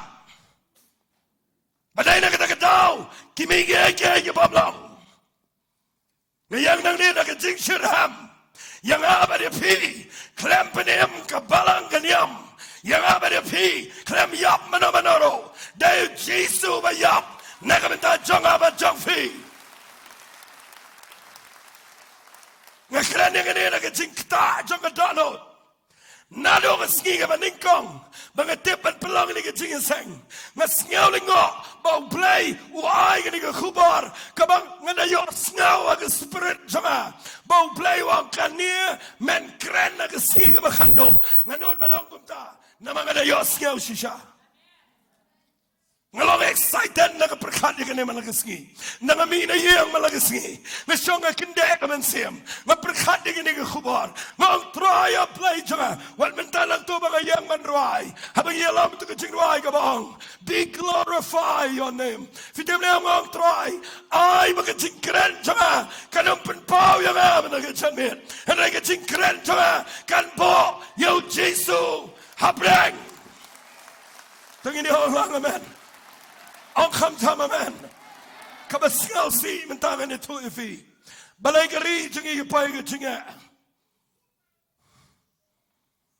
Ba dei na kata ka daw ki mih kiei kiei ki bym long. Nga ïeng nangne da ka jingshitrhem. Ïa nga bad ïa phi, khlem pynim ka balang ka niam, ïa nga bad ïa phi, khlem ïap mano mano ruh, dei U Jisu ba ïap na ka bynta jong nga bad jong phi. Nga kren ïa kane da ka jingktah jong ka dohnud. Naduh ka sngi kaba nyngkong ba nga tip ban pynlong ïa ka jingïaseng, nga sngew lyngngoh ba U Blei u ai kane ka khubor kaba nga da ïohsngew ha ka spirit jong nga, ba U Blei u ong kane men kren ha ka sngi kaba khatduh. Nga nud ban ong kumta namar nga da ïohsngew shisha. Nga long excited na ka pyrkhat ïa kane man la ka sngi. Na nga mih na ïing man la ka sngi, nga shong nga kyndit ka mynsiem, nga pyrkhat ïa kane ka khubor. Nga ong, Trai, A Blei jong nga, wat mynta nangta ba nga ïeng ban rwai, haba nga ïalam ïa ka jingrwai kaba ong, Be glorify your name. Phi tip ne em, nga ong, Trai, ai ba ka jingkren jong nga kan ym pynpaw ïa nga mynta ka janmiet, hynrei ka jingkren jong nga kan buh ïa U Jisu hapdeng. To ngin ong lang amen. Ong kham tam amen. Kaba sngewsih mynta ngan ïathuh ïa phi. Balei ka ri jong ngi ka poi ka jingeh?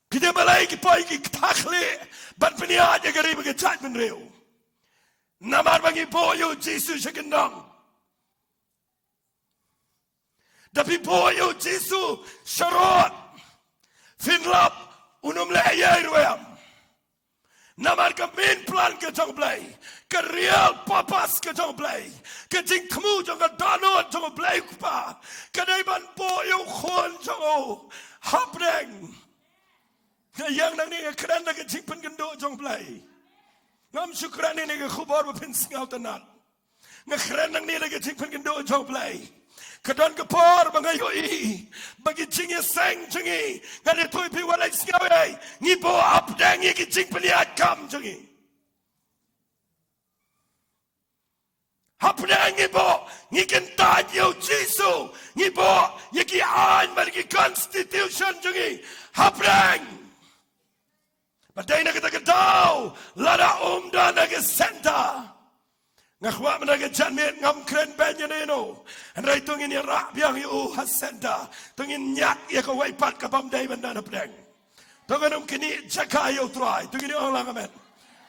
Ki dei balei ki poi ki kta khlieh ban pynïaid ïa ka ri bad ka jaitbynriew? Namar ba ngi buh ïa U Jisu sha kyndong. Da phi buh ïa U Jisu sharud, phin lap un ym leh ei ei ruh em. Namar ka main plan ka jong U Blei, ka real purpose ka jong U Blei, ka jingthmu jong ka dohnud jong U Blei U Kpa, ka dei ban buh ïa U Khun jong u hapdeng. Nga ïeng nangne nga kren da ka jingpynkynduh jong U Blei. Ngam shu kren ïa kane ka khubor ba phin sngewtynnat. Nga kren nangne da ka jingpynkynduh jong U Blei. Ka don ka por ba nga ïohi ba ki jingïaseng jong ngi, ngan ïathuh ïa phi wat la sngew ei, ngi buh hapdeng ïa ki jingpynïaid kam jong ngi. Hapdeng ngi buh, ngi kyntait ïa U Jisu, ngi buh ïa ki aiñ bad ki constitution jong ngi hapdeng. Bad dei na kata ka daw, lada um don ha ka center, nga kwah mynta ka janmiet ngam kren beiñ ïano ïano, hynrei to ngin ïarah biang ïa u ha center, to ngin ñiad ïa kawei pat ka bym dei ban don hapdeng. To ngan ym knieh jaka ïa U Trai, to ngin ong lang amen.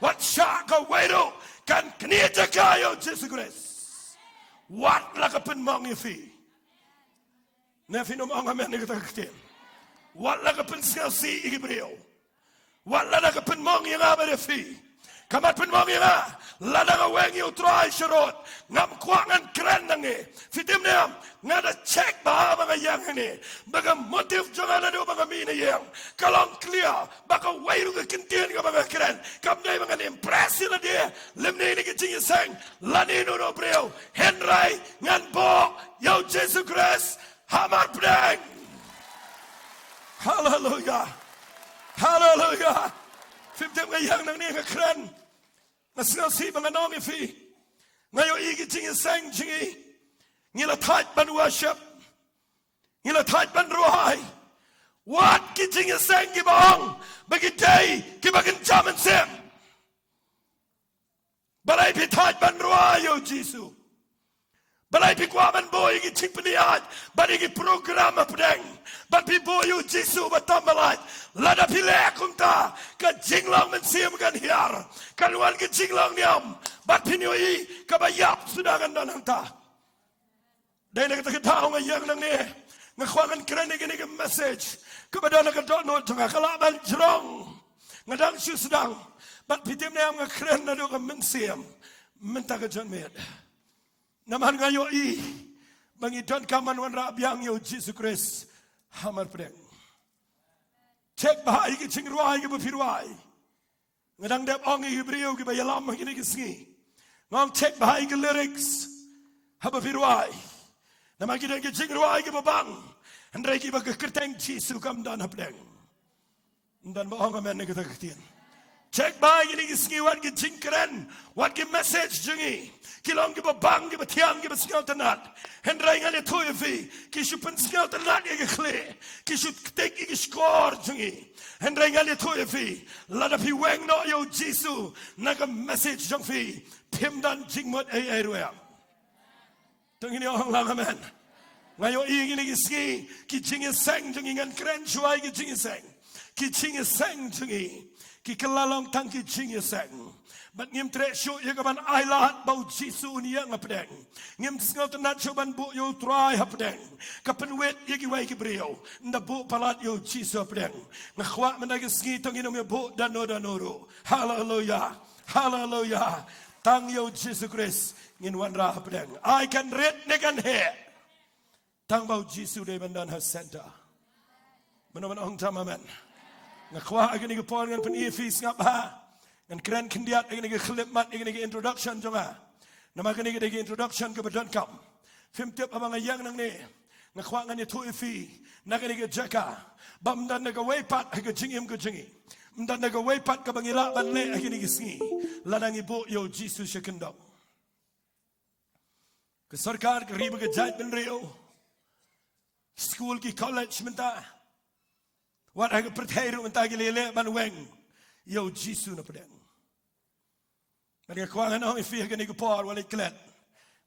Wat shah kawei ruh kan knieh jaka ïa U Jisu Khrist. Wat la ka pynmong ïa phi. Ne phin ym ong amen ïa kata ka ktien. Wat la ka pynsngewsih ïa ki briew. Wat lada ka pynmong ïa nga bad ïa phi. Ka mat pynmong ïa nga, lada nga weng ïa U Trai sharud, ngam kwah ngan kren nangne. Phi tip ne em, nga da check bha ba nga ïeng hangne, ba ka motive jong nga naduh ba nga mih na ïing ka long clear, ba kawei ruh ka kyntien kaba nga kren kam dei ba ngan impress ïa lade, lymne ïa ka jingïaseng lane ïano ïano briew, hynrei ngan buh ïa U Jisu Khrist ha mar pdeng. Haleluya. Haleluya. Phim tip, nga ïeng nangne nga kren, nga sngewsih ba ngan ong ïa phi. Nga ïohi ki jingïaseng jong ngi, ngi la thait ban worship, ngi la thait ban rwai. Wat ki jingïaseng kiba ong ba ki dei kiba kynja mynsiem. Balei phi thait ban rwai ïa U Jisu? Balei phi kwah ban buh ïa ki jingpynïaid bad ïa ki program hapdeng, bad phi buh ïa U Jisu ba tam ba lait? Lada phi leh kumta, ka jinglong mynsiem kan hiar, kan wan ka jinglong niam, bad phin ïohi kaba ïap suda kan don hangta. Dei na kata ka daw nga ïeng nangne, nga kwah ngan kren ïa kane ka message kaba don ha ka dohnud jong nga, ka lah ban jrong. Nga dang shu sdang, bad phi tip ne em, nga kren naduh ka mynsiem mynta ka janmiet. Namar nga ïohi ba ngi donkam ban wanrah biang ïa U Jisu Khrist ha mar pdeng. Check bha ïa ki jingrwai kiba phi rwai. Nga dang dep ong ïa ki briew kiba ïalam ha kine ki sngi, nga ong check bha ïa ki lyrics haba phi rwai. Namar ki don ki jingrwai kiba bang, hynrei kiba ka kyrteng Jisu kam don hapdeng. Ym don ba ong amen na kata ka ktien. Check bha ïa kine ki sngi, wat ki jingkren, wat ki message jong ngi, ki long kiba bang, kiba thiang, kiba sngewtynnat. Hynrei ngan ïathuh ïa phi, ki shu pynsngewtynnat ïa ki khlieh, ki shu ktik ïa ki shkor jong ngi. Hynrei ngan ïathuh ïa phi, lada phi weng noh ïa U Jisu na ka message jong phi, phim don jingmut ei ei ruh em. To ngin ong lang amen. Nga ïohi ïa kine ki sngi, ki jingïaseng jong ngi, ngan kren shuwa ïa ki jingïaseng. ki jingïaseng jong ngi ki kylla long tang ki jingïaseng. Bad ngim treh shuh ïa ka ban ailad ba u Jisu un ïeng hapdeng. Ngim sngewtynnat shuh ban buh ïa u Trai hapdeng. Ka pynwit ïa kiwei ki briew. Ynda buh palat ïa u Jisu hapdeng. Nga kwah mynta ka sngi to ngin ym ïa buh da no da no ruh. Haleluya. Haleluya. Tang ïa u Jisu Khrist ngin wanrah hapdeng. Ai kan rit ne kan heh, tang ba u Jisu dei ban don ha center. Mano mano ong tam amen. Nga kwah ha kane ka por ngan pyni ïa phi, sngap bha. Ngan kren khyndiat ha kane ka khyllipmat, ha kane ka introduction jong nga. Namar kane ka dei ka introduction kaba donkam. Phim tip haba nga ïeng nangne, nga kwah ngan ïathuh ïa phi na kane ka jaka ba ym don na kawei pat ha ka jingim ka jong ngi, ym don na kawei pat kaba ngi lah ban leh ha kine ki sngi lada ngi buh ïa u Jisu sha kyndong. Ka sorkar, ka ri bad ka jaitbynriew, skul, ki college mynta, wat ha ka pyrthei ruh mynta, ki leh leh ban weng ïa u Jisu na pdeng. Bad nga kwah ngan ong ïa phi ha kane ka por, wat leit klet.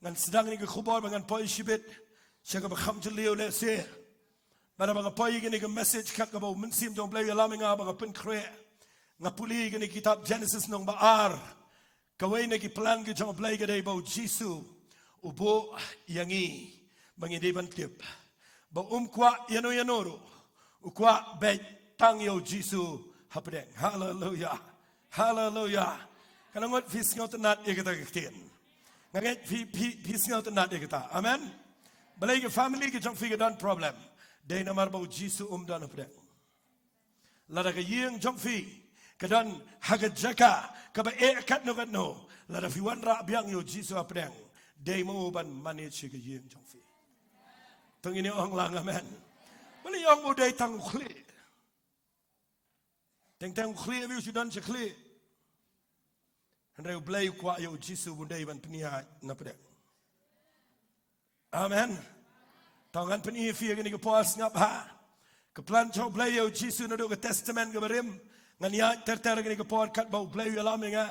Ngan sdang ïa ka khubor bad ngan poi shibit sha kaba kham jylliew lehse. Bad haba nga poi ïa kane ka message kat kaba u Mynsiem jong u Blei u ïalam ïa nga ba nga pynkhreh, nga pule ïa kane ka kitab Genesis lynnong ba ar. Kawei na ki plan ki jong u Blei ka dei ba u Jisu u buh ïa ngi ba ngi dei ban tip ba um kwah ïano ïano ruh, u kwah beit tang ïa u Jisu hapdeng. Haleluya. Haleluya. Ka nang ngut phi sngewtynnat ïa kata ka ktien. Nga ngeit phi, phi, phi sngewtynnat ïa kata. Amen. Balei ka family ka jong phi ka don problem? Dei namar ba u Jisu um don hapdeng. Lada ka ïing jong phi ka don ha ka jaka kaba eh katno katno, lada phi wanrah biang ïa u Jisu hapdeng, dei mo ban manage ïa ka ïing jong phi. To ngin ong lang amen. Balei ong mo dei tang u khlieh? Teng teng u khlieh, phi u shu don sha khlieh. Hynrei u Blei u kwah ïa u Jisu ba un dei ban pynïaid na pdeng. Amen. To ngan pyni ïa phi ha kane ka por, sngap bha. Ka plan jong u Blei ïa u Jisu naduh ka Testament kaba rim. Ngan ïaid ter ter ha kane ka por katba u Blei u ïalam ïa nga.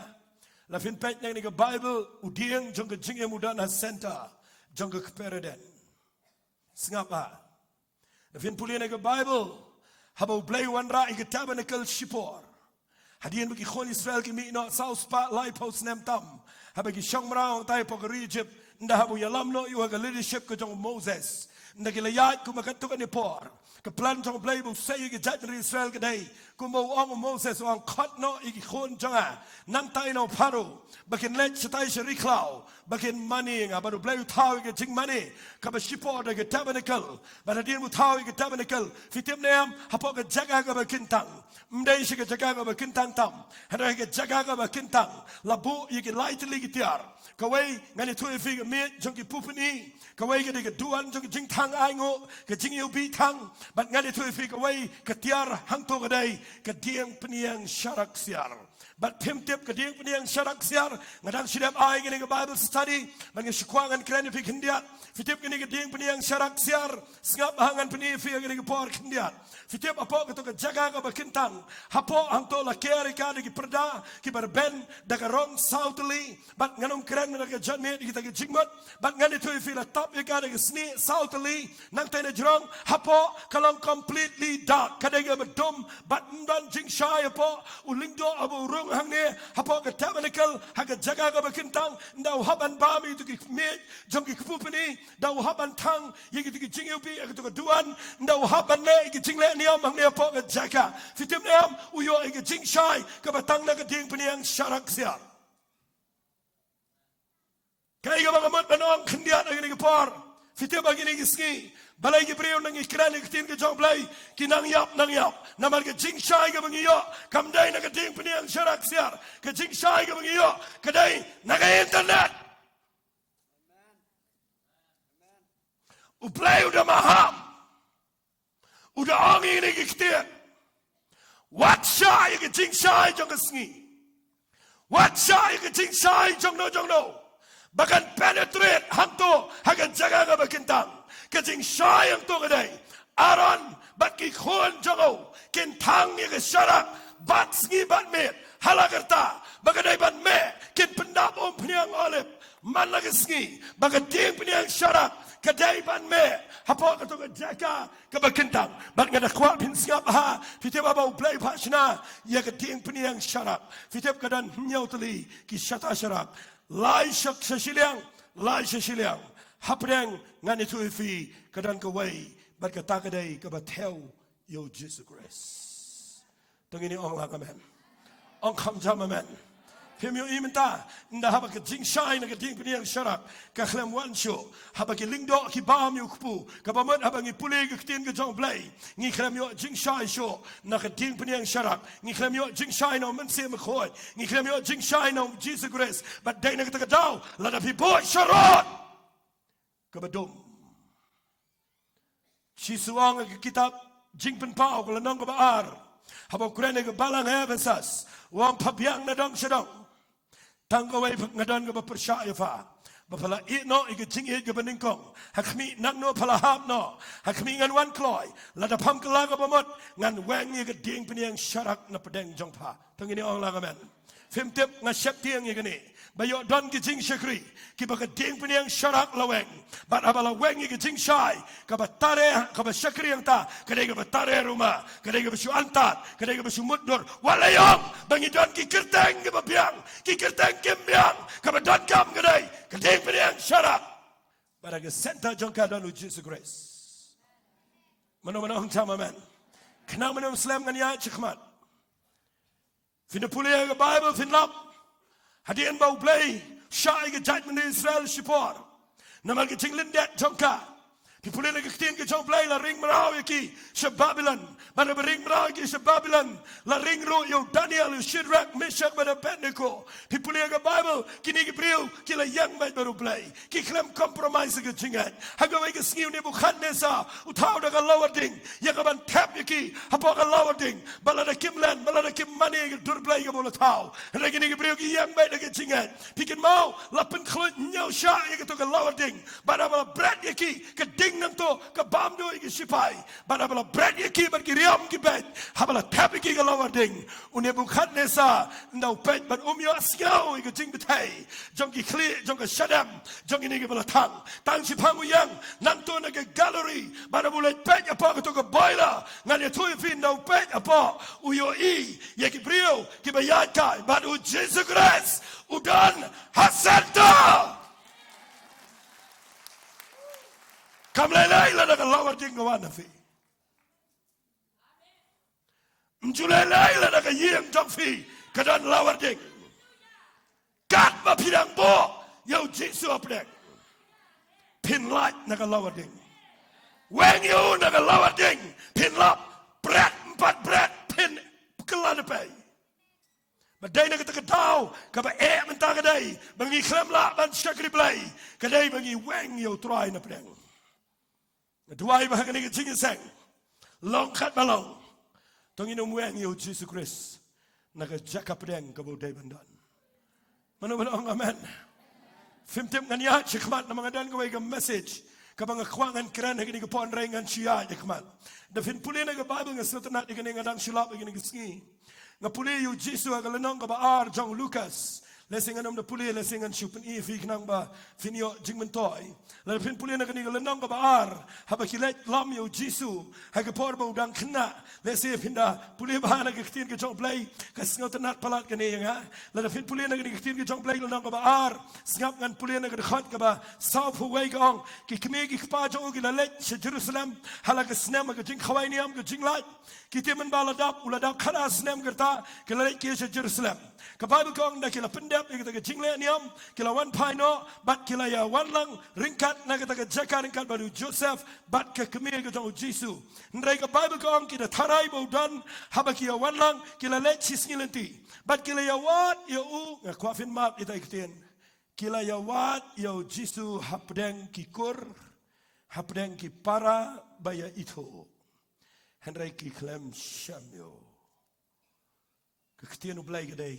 La phin peit na kane ka Baibl, u dieng jong ka jingim u don ha center jong ka kper Eden. Sngap bha. Phin pule na ka Baibl, haba u Blei u wanrah ïa ka tabernacle shipor, hadien ba ki khun Israel ki mih noh saw spah laiphew snem tam, haba ki shong mraw hangtai hapoh ka ri Egypt, ynda haba u ïalam noh ïa u ha ka leadership ka jong u Moses, ynda ki la ïaid kumba katto katne por, ka plan jong u Blei ba u sei ïa ka jaitbynriew Israel ka dei, kumba u ong u Moses, u ong, khot noh ïa ki khun jong nga nangtai na u Pharaoh ba kin leit shatai sha ri khlaw, ba kin mane ïa nga. Bad u Blei u thaw ïa ka jingmane kaba shipor da ka tabernacle. Bad hadien ba u thaw ïa ka tabernacle, phi tip ne em, hapoh ka jaka kaba kyntang, ym dei sha ka jaka kaba kyntang tam, hynrei ka jaka kaba kyntang, la buh ïa ki lai tylli ki tiar. Kawei ngan ïathuh ïa phi, ka miej jong ki pupni. Kawei ka dei ka duwan jong ka jingthang ainguh, ka jingïewbih thang. Bad ngan ïathuh ïa phi, kawei ka tiar hangto ka dei ka dieng pynïeng sharak ksiar. Bad phim tip ka dieng pynïeng sharak ksiar, nga dang shu dep ai kane ka Bible study, bad nga shu kwah ngan kren ïa phi khyndiat. Phi tip kane ka dieng pynïeng sharak ksiar, sngap bha, ngan pyni ïa phi ha kane ka por khyndiat. Phi tip hapoh kato ka jaka kaba kyntang, hapoh hangto la ker ïa ka da ki pyrda kiba rben da ka rong saw tylli, bad ngan ym kren da ka jingmut, kita ki jingmut, bad ngan ïathuh ïa phi, la tap ïa ka da ka snieh saw tylli, nangta na jrong, hapoh ka long completely dark, ka dei kaba dum, bad ym don jingshai hapoh. U lyngdoh haba u rung hangne hapoh ka tabernacle, ha ka jaka kaba kyntang, ynda u hap ban bam ïa kito ki miej jong ki kpu pyni, ynda u hap ban thang ïa kito ki jingïewbih ha kato ka duwan, ynda u hap ban leh ïa ki jingleh niam hangne hapoh ka jaka. Phi tip ne em, u ïoh ïa ka jingshai kaba tang na ka dieng pynïeng sharak ksiar. Kaei kaba nga mut ban ong khyndiat ha kine ki por, phi tip, ha kine ki sngi, balei ki briew, ngi kren ïa ka ktien ka jong U Blei, ki nang ïap nang ïap? Namar ka jingshai kaba ngi ïoh kam dei na ka dieng pynïeng sharak ksiar. Ka jingshai kaba ngi ïoh ka dei na ka internet. U Blei u da maham. U da ong ïa kine ki ktien. Wat shah ïa ka jingshai jong ka sngi. Wat shah ïa ka jingshai jongno jongno ba kan penetrate hangto ha ka jaka kaba kyntang. Ka jingshai hangto ka dei, Aaron bad ki khun jong u kin thang ïa ka sharak bad sngi bad miet, ha la karta ba ka dei ban meh, kin pyndap umphniang olib man la ka sngi, ba ka dieng pynïeng sharak Ka dei ban meh hapoh kato ka jaka kaba kyntang. Bad nga da kwah phin sngap ha, phi tip ba U Blei u phah shna ïa ka diengpynieng sharak. Phi tip ka don hynñiew tylli ki shata sharak. Lai sha shiliang, lai sha shiliang. Hapdeng, ngan ïathuh ïa phi, ka don kawei, bad kata ka dei kaba thew ïa U Jisu Khrist. To ngin ong lang amen. Ong kham jam amen. Phim ïohi mynta, ynda haba ka jingshai na ka diengpynieng sharak ka khlem wan shuh, haba ki lyngdoh ki bam ïa u kpu, kaba mut haba ngi pule ka ktien ka jong U Blei, ngi khlem ïoh jingshai shuh na ka diengpynieng sharak, ngi khlem ïoh jingshai na U Mynsiem Bakhuid, ngi khlem ïoh jingshai na U Jisu Khrist. Bad dei na kata ka daw, lada phi buh sharud, kaba dum. Jisu u ong ha ka kitab Jingpynpaw ka lynnong kaba ar, haba u kren ïa ka balang ha Ephesus, u ong, pha biang na dong sha dong. Tang kawei nga don kaba pyrshah ïa pha, ba pha la ïeh noh ïa ka jingïeit kaba nyngkong. Ha khmih, naduh pha la hap noh, ha khmih ngan wan kloi. Lada pham kylla kaba mut, ngan weng ïa ka diengpynieng sharak na pdeng jong pha. To ngin ong lang amen. Phim tip, nga sheptieng ïa kane, ba ïoh don ki jingshakri kiba ka diengpynieng sharak la weng. Bad haba la weng ïa ka jingshai, kaba tare, kaba shakri hangta ka dei kaba tare ruma, ka dei kaba shu antad, ka dei kaba shu mutdur. Wat la ïoh ba ngi don ki kyrteng kiba biang, ki kyrteng kim biang, kaba donkam ka dei ka diengpynieng sharak. Bad ha ka center jong ka don U Jisu Khrist. Mano mano ong jam amen. Khnang mano slem ngan ïaid shakhmat. Phin da pule ïa ka Baibl phin lap. Hadien ba U Blei u shah ïa ka jaitbynriew Israel shipor namar ka jinglyndet jong ka, phi pule na ka ktien ka jong U Blei, la ring mraw ïa ki sha Babilon. Bad haba ring mraw ïa ki sha Babilon, la ring ruh ïa u Daniel, ïa u Shadrak, Meshak bad Abednego. Phi pule ïa ka Baibl, kine ki briew ki la ïeng beit bad U Blei. Ki khlem compromise ïa ka jingngeit. Ha kawei ka sngi u Nebukhadnessar u thaw da ka lowar ding ïa ka ban thep ïa ki hapoh ka lowar ding, ba lada kim len, ba lada kim mane ïa ka dur Blei kaba u la thaw. Hynrei kine ki briew ki ïeng beit da ka jingngeit. Phi kynmaw, la pynkhluit hynñiew shah ïa kato ka lowar ding. Bad haba la bret ïa ki, ka ding nangto ka bam duh ïa ki shipai. Bad haba la bret ïa ki bad ki riam ki beit, haba la thep ïa ki ka lowar ding, u Nebukhadnessar ynda u peit bad um ïohsngew ïa ka jingbthei jong ki khlieh, jong ka shadem, jong kine kiba la thang. Tang shiphang u ïeng nangto na ka gallery, bad haba u leit peit hapoh kato ka boiler, ngan ïathuh ïa phi, ynda u peit hapoh, u ïohi ïa ki briew kiba ïaid kai bad U Jisu Khrist u don ha center. Kam lei lei lada ka lowar ding ka wan ha phi. Ym ju lei lei lada ka ïing jong phi ka don lowar ding. Katba phi dang buh ïa U Jisu hapdeng, phin lait na ka lowar ding. Weng ïa u na ka lowar ding, phin lap. Bret, ym pat bret, phin kylla na pei. Ba dei na kata ka daw kaba eh mynta ka dei ba ngi khlem lah ban shakri Blei, ka dei ba ngi weng ïa U Trai na pdeng. Nga duwai ba ha kane ka jingïaseng, long katba long, to ngin ym weng ïa U Jisu Khrist na ka jaka pdeng kaba u dei ban don. Mano mano ong amen. Phim tip, ngan ïaid shakhmat namar nga don kawei ka message kaba nga kwah ngan kren ha kane ka por, hynrei ngan shu ïaid shakhmat. Da phin pule na ka Baibl, nga sngewtynnat ïa kane, nga dang shu lap ïa kane ka sngi. Nga pule ïa U Jisu ha ka lynnong kaba ar jong u Lukas. Lehse ngan ym da pule, lehse ngan shu pyni ïa phi khnang ba phin ïoh jingmyntoi. Lada phin pule na kane ka lynnong kaba ar, haba ki leit lam ïa U Jisu ha ka por ba u dang khynnah, lehse phin da pule bha na ka ktien ka jong U Blei, ka sngewtynnat palat kane ïa nga. Lada phin pule na kane ka ktien ka jong U Blei, lynnong kaba ar, sngap, ngan pule na ka dkhot kaba sawphew wei, ka ong, ki kmie ki kpa jong u ki la leit sha Jerusalem ha la ka snem ha ka jingkhawai niam ka jinglait. Ki tip mynba la dap, u la dap khatar snem ka rta, ki la leit ki sha Jerusalem. Ka Baibl ka ong, ynda ki la pyndep ïa kata ka jingleh niam, ki la wan phai noh bad ki la ïa wan lang ryngkat na kata ka jaka ryngkat bad u Joseph bad ka kmie ka jong U Jisu. Hynrei ka Baibl ka ong, ki da tharai ba u don haba ki ïa wan lang, ki la leit shisngi lynti bad ki la ïa wad ïa u. Nga kwah phin map ïa kata ka ktien. Ki la ïa wad ïa U Jisu hapdeng ki kur, hapdeng ki para ba ïa ithuh. Hynrei ki khlem shem ïa u. Ka ktien U Blei ka dei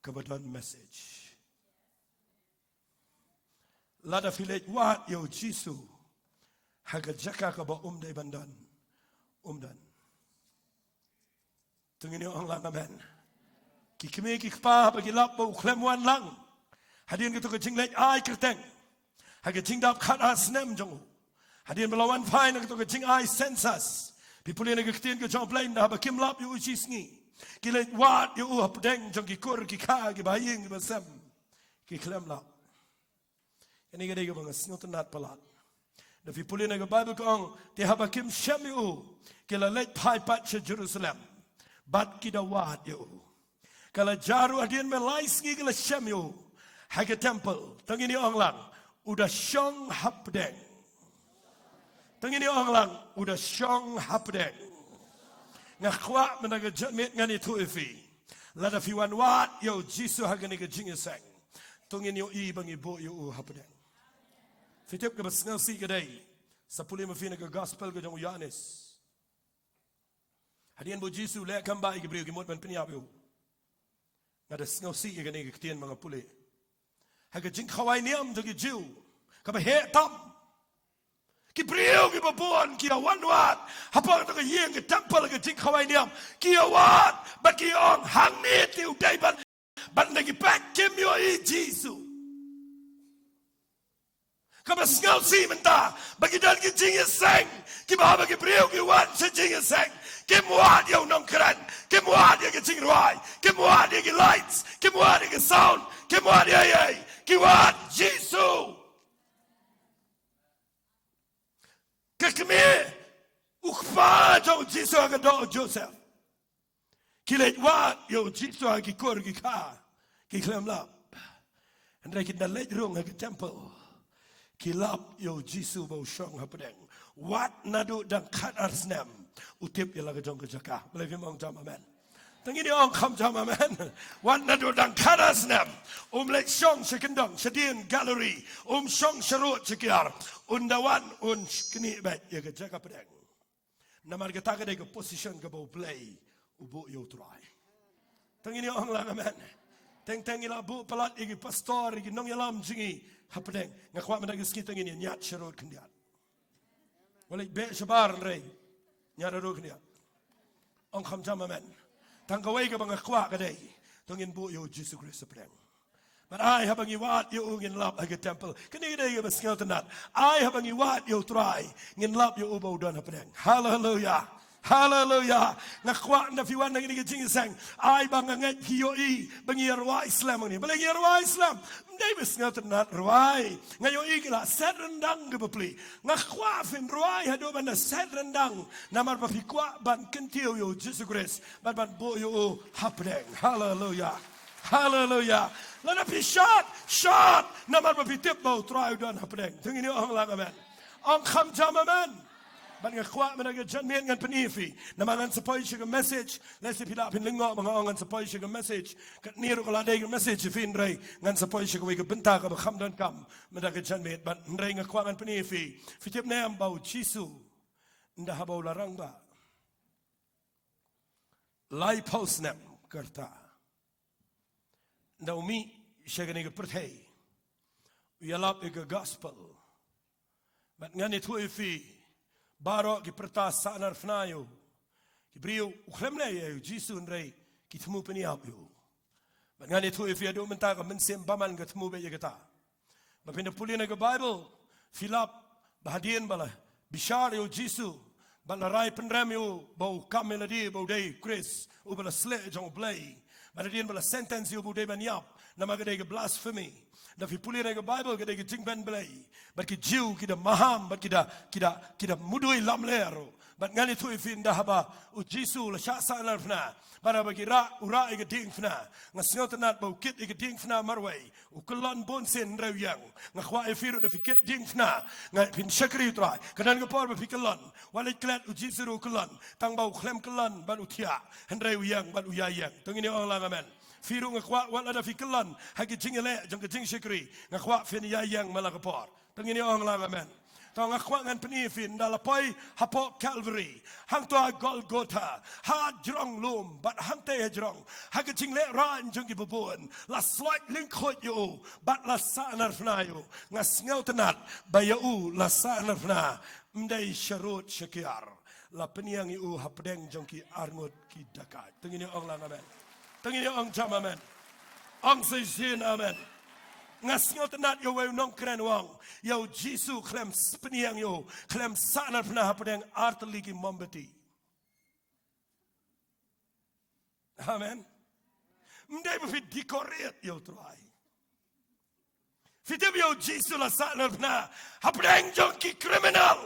kaba don message. Lada phi leit wad ïa U Jisu ha ka jaka kaba um dei ban don, um don. To ngin ong lang amen. Ki kmie ki kpa haba ki lap ba u khlem wan lang, hadien kato ka jingleit ai kyrteng, Ha ka jingdap khatar snem jong u, hadien ba la wan phai na kato ka jingai census, phi pule na ka ktien ka jong U Blei, ynda haba kim lap ïa u shi sngi, ki leit wad ïa u hapdeng jong ki kur ki kha, ki bahaïing ki basem, ki khlem lap. Kane ka dei kaba nga sngewtynnat palat. Da phi pule na ka Baibl ka ong, te haba kim shem ïa u, ki la leit phai pat sha Jerusalem, bad ki da wad ïa u. Ka la jia ruh hadien ba lai sngi ki la shem ïa u ha ka temple. To ngin ïa ong lang, u da shong hapdeng. To ngin ïa ong lang, u da shong hapdeng. Nga kwah mynta ka janmiet ngan ïathuh ïa phi, lada phi wan wad ïa u Jisu ha kane ka jingïaseng, to ngin ïohi ba ngi buh ïa u hapdeng. Phi tip kaba sngewsih ka dei, sa pule ma phi na ka gospel ka jong u Ïoannis. Hadien ba u Jisu u leh kam ba ïa ki briew ki mut ban pynïap ïa u, nga da sngewsih ïa kane ka ktien ba nga pule. Ha ka jingkhawai niam jong ki Jiw kaba heh tam, ki briew kiba bun ki ïa wan wad hapoh kato ka ïing ka temple ha ka jingkhawai niam. Ki ïa wad bad ki ong, hangne te u dei ban, ban da ki peit kim ïohi Jisu. Kaba sngewsih mynta ba ki don ki jingïaseng kiba haba ki briew ki wan sha jingïaseng, kim wad ïa u nongkren, kim wad ïa ki jingrwai, kim wad ïa ki lights, kim wad ïa ki sound, kim wad ïa ei ei, ki wad Jisu. Ka kmie, u kpa jong u Jisu ha ka doh u Joseph, ki leit wad ïa u Jisu ha ki kur ki kha, ki khlem lap. Hynrei ki da leit rung ha ka temple, ki lap ïa u Jisu ba u shong hapdeng. Wat naduh dang khatar snem u tip ïa la ka jong ka jaka. Balei phim ong jam amen? To ngin ïa ong kham jam amen. Wat naduh dang khatar snem, um leit shong sha kyndong, shadien gallery, um shong sharud shakiar. Un da wan un knieh beit ïa ka jaka pdeng. Namar kata ka dei ka position kaba U Blei u buh ïa u Trai. To ngin ïa ong lang amen. Teng teng ngi la buh palat ïa ki pastor, ïa ki nongïalam jong ngi hapdeng. Nga kwah mynta ka sngi to ngin ïa ñiad sharud khyndiat. Wat leit beh shabar hynrei ñiad haduh khyndiat. Ong kham jam amen. Tang kawei kaba nga kwah ka dei, to ngin buh ïa u Jisu Khrist hapdeng. Bad ai haba ngi wad ïa u ngin lap ha ka temple. Kane ka dei kaba sngewtynnat. Ai haba ngi wad ïa u Trai, ngin lap ïa u ba u don hapdeng. Haleluya. Haleluya. Nga kwah ynda phi wan na kane ka jingïaseng, ai ba nga ngeit phi ïohi ba ngi ïa rwai slem hangne. Balei ngi ïa rwai slem? Ym dei ba sngewtynnat rwai. Nga ïohi ki la set ryndang ki bapli. Nga kwah phin rwai haduh ban da set ryndang, namar ba phi kwah ban kyntiew ïa u Jisu Khrist bad ban buh ïa u hapdeng. Haleluya. Haleluya. Lada phi shad, shad, namar ba phi tip ba u Trai u don hapdeng. To ngin ïa ong lang amen. Ong kham jam amen. Bad nga kwah mynta ka janmiet ngan pyni ïa phi, namar ngan sa poi sha ka message. Lehse phi lah phin lyngngoh ba nga ong ngan sa poi sha ka message. Katne ruh ka la dei ka message ïa phi hynrei ngan sa poi sha kawei ka bynta kaba kham donkam mynta ka janmiet. Bad hynrei nga kwah ngan pyni ïa phi. Phi tip ne em ba u Jisu, ynda haba u la rangbah laiphew snem ka rta, ynda u mih sha kane ka pyrthei, u ïalap ïa ka gospel. Bad ngan ïathuh ïa phi, baroh ki pyrta sahnarphna ïa u. Ki briew, u khlem leh ei ei u Jisu hynrei ki thmu pynïap ïa u. Bad ngan ïathuh ïa phi haduh mynta ka mynsiem bymman ka thmu beit ïa kata. Ba phin da pule na ka Baibl, phi lap ba hadien ba la bishar ïa u Jisu, bad la rai pynrem ïa u ba u kam ïa lade ba u dei u Khrist, uba la sleh jong U Blei. Bad hadien ba la sentence ïa u ba u dei ban ïap namar ka dei ka blasphemy. Da phi pule na ka Baibl ka dei ka jingben Blei. Bad ki Jiw ki da maham, bad ki da, ki da, ki da mudui lamler ruh. Bad ngan ïathuh ïa phi ynda haba u Jisu u la shah sahnarphna, bad haba ki rah, u rah ïa ka diengphna, nga sngewtynnat ba u kit ïa ka diengphna marwei. U kyllon bun sien hynrei u ïeng. Nga kwah ïa phi ruh da phi kit diengphna, nga, phin shakri u Trai. Ka don ka por ba phi kyllon. Wat leit klet, u Jisu ruh u kyllon. Tang ba u khlem kyllon bad u thiah, hynrei u ïeng bad u ïai ïeng. To ngin ïa ong lang amen. Phi ruh nga kwah wat lada phi kyllon ha ka jingïaleh jong ka jingshakri, nga kwah phin ïai ïeng man la ka por. To ngin ïa ong lang amen. To nga kwah ngan pyni ïa phi ynda la poi hapoh Calvary, hangto ha Golgotha, ha jrong lum bad hangtei ha jrong, ha ka jinglehrain jong ki babun, la sloit lyngkhuit ïa u bad la sahnarphna ïa u. Nga sngewtynnat ba ïa u la sahnarphna, ym dei sharud shakiar. La pynïeng ïa u hapdeng jong ki arngut ki dakaid. To ngin ïa ong lang amen. To ngin ïa ong jam amen. Ong shisien amen. Nga sngewtynnat ïa uwei u nongkren u ong, ïa u Jisu khlem spniang ïa u, khlem sahnarphna hapdeng artylli ki mombati. Amen. Ym dei ba phi decorate ïa u Trai. Phi tip ïa u Jisu la sahnarphna hapdeng jong ki criminal.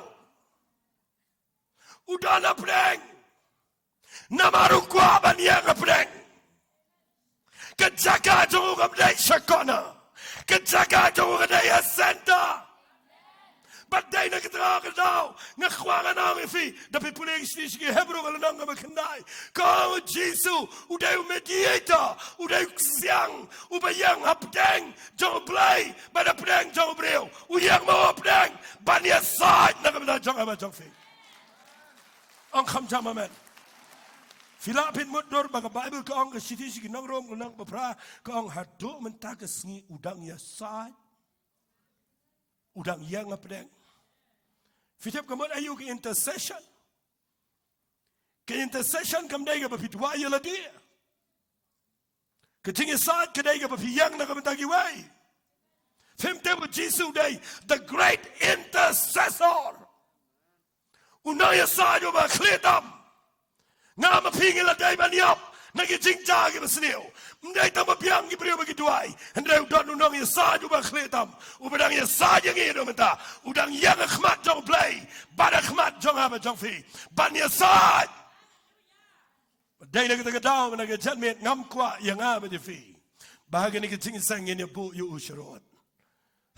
U don hapdeng. Namar u kwah ban ïeng hapdeng. Ka jaka jong u kam dei sha corner. Ka jaka jong u ka dei ha center. Bad dei na kata ka daw nga kwah ngan ong ïa phi, da phi pule sha ki Hebru ka lynnong kaba khyndai, ka ong u Jisu u dei u mediator, u dei u ksiang uba ïeng hapdeng jong u Blei bad hapdeng jong u briew. U ïeng mo hapdeng ban ïasaid na ka bynta jong nga bad jong phi. Ong kham jam amen. Phi lah phin mutdur ba ka Baibl ka ong, ka shithi sha ki nong Rom ka lynnong ba phra ka ong, haduh mynta ka sngi u dang ïasaid, u dang ïeng hapdeng. Phi tip ka mut aïu ka intercession? Ka intercession kam dei kaba phi duwai ïa lade. Ka jingïasaid ka dei kaba phi ïeng na ka bynta kiwei. Phim tip u Jisu u dei the great intercessor. U nongïasaid uba khlieh tam. Nga ma phi ngi la dei ban ïap na ki jingjia kiba sniew. Ym dei tang ba biang ki briew ba ki duwai, hynrei u don u nongïasaid uba khlieh tam, uba dang ïasaid ïa ngi haduh mynta. U dang ïeng ha khmat jong u Blei bad ha khmat jong nga bad jong phi ban ïasaid. Dei na kata ka daw, na ka janmiet ngam kwah ïa nga bad ïa phi ba ha kane ka jingïaseng ngin ïa buh ïa u sharud.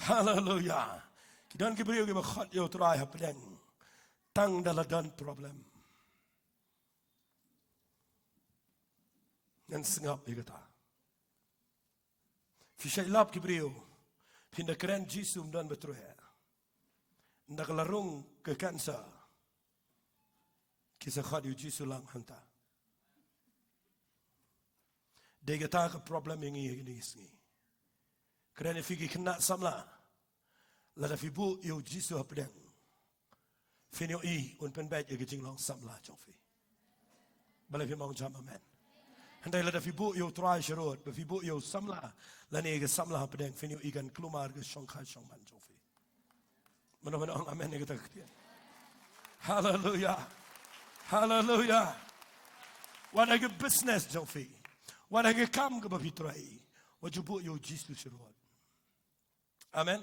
Haleluya. Ki don ki briew kiba khot ïa u Trai hapdeng tang da la don problem. Ngan sngap ïa kata. Phi shait lap ki briew, phin da kren Jisu ym don ba treh. Ynda ka la rung ka cancer, ki sa khot ïa u Jisu lang hangta. Dei kata ka problem ïa ngi ha kine ki sngi. Kren ïa phi ki khynnah samla, lada phi buh ïa u Jisu hapdeng, phin ïohi un pynbeit ïa ka jinglong samla jong phi. Balei phim ong jam amen? Hynrei lada phi buh ïa u Trai sharud, ba phi buh ïa u samla lane ïa ka samla hapdeng, phin ïohi kan kulmar ka shongkha shongman jong phi. Mano mano ong amen ïa kata ka ktien? Haleluya. Haleluya. Wat ha ka business jong phi, wat ha ka kam kaba phi trei, wat ju buh ïa u Jisu sharud. Amen.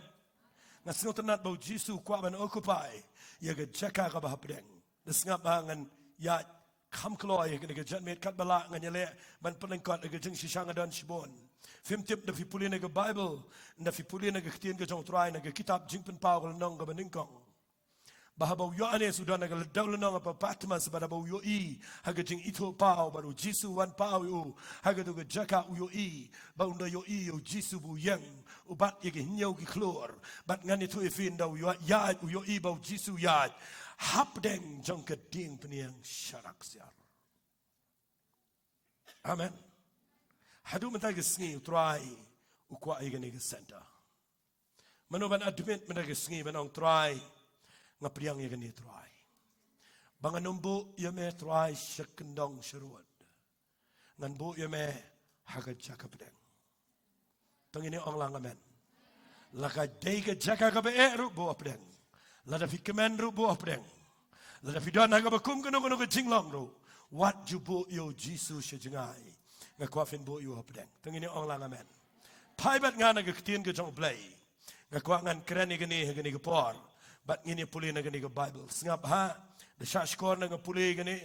Nga sngewtynnat ba u Jisu u kwah ban occupy ïa ka jaka kaba hapdeng. Da sngap ba ngan ïaid kham kloi ha kane ka janmiet, katba lah ngan ïaleh ban pynlyngkot ïa ka jingshisha, nga don shibun. Phim tip, da phi pule na ka Baibl, da phi pule na ka ktien ka jong u Trai na ka kitab Jingpynpaw ka lynnong kaba nyngkong, ba haba u Ïoannis u don ha ka dewlynnong ha Patmos, bad haba u ïohi ha ka jingithuhpaw, bad u Jisu u wan paw ïa u ha kata ka jaka, u ïohi ba, ynda u ïohi ïa u Jisu ba u ïeng, u bat ïa ki hynñiew ki khlur. Bad ngan ïathuh ïa phi, ynda u ïa-, ïaid, u ïohi ba u Jisu u ïaid hapdeng jong ka diengphniang sharak siar. Amen. Haduh mynta ka sngi u Trai u kwah ïa kane ka center. Mano ban admit mynta ka sngi ban ong, Trai, nga pdiang ïa kane Trai, ba ngan ym buh ïa me Trai sha kyndong sharud. Ngan buh ïa me ha ka jaka pdeng. To ngin ong lang amen. La ka dei ka jaka kaba eh ruh, buh hapdeng. Lada phi kmen ruh, buh hapdeng. Lada phi don ha kaba kum kano kano ka jinglong ruh, wat ju buh ïa u Jisu sha jngai. Nga kwah phin buh ïa u hapdeng. To ngin ong lang amen. Phai bad nga na ka ktien ka jong u Blei. Nga kwah ngan kren ïa kane ha kane ka por, bad ngin ïa pule na kane ka Baibl. Sngap ha, da shah shkor na nga pule ïa kane,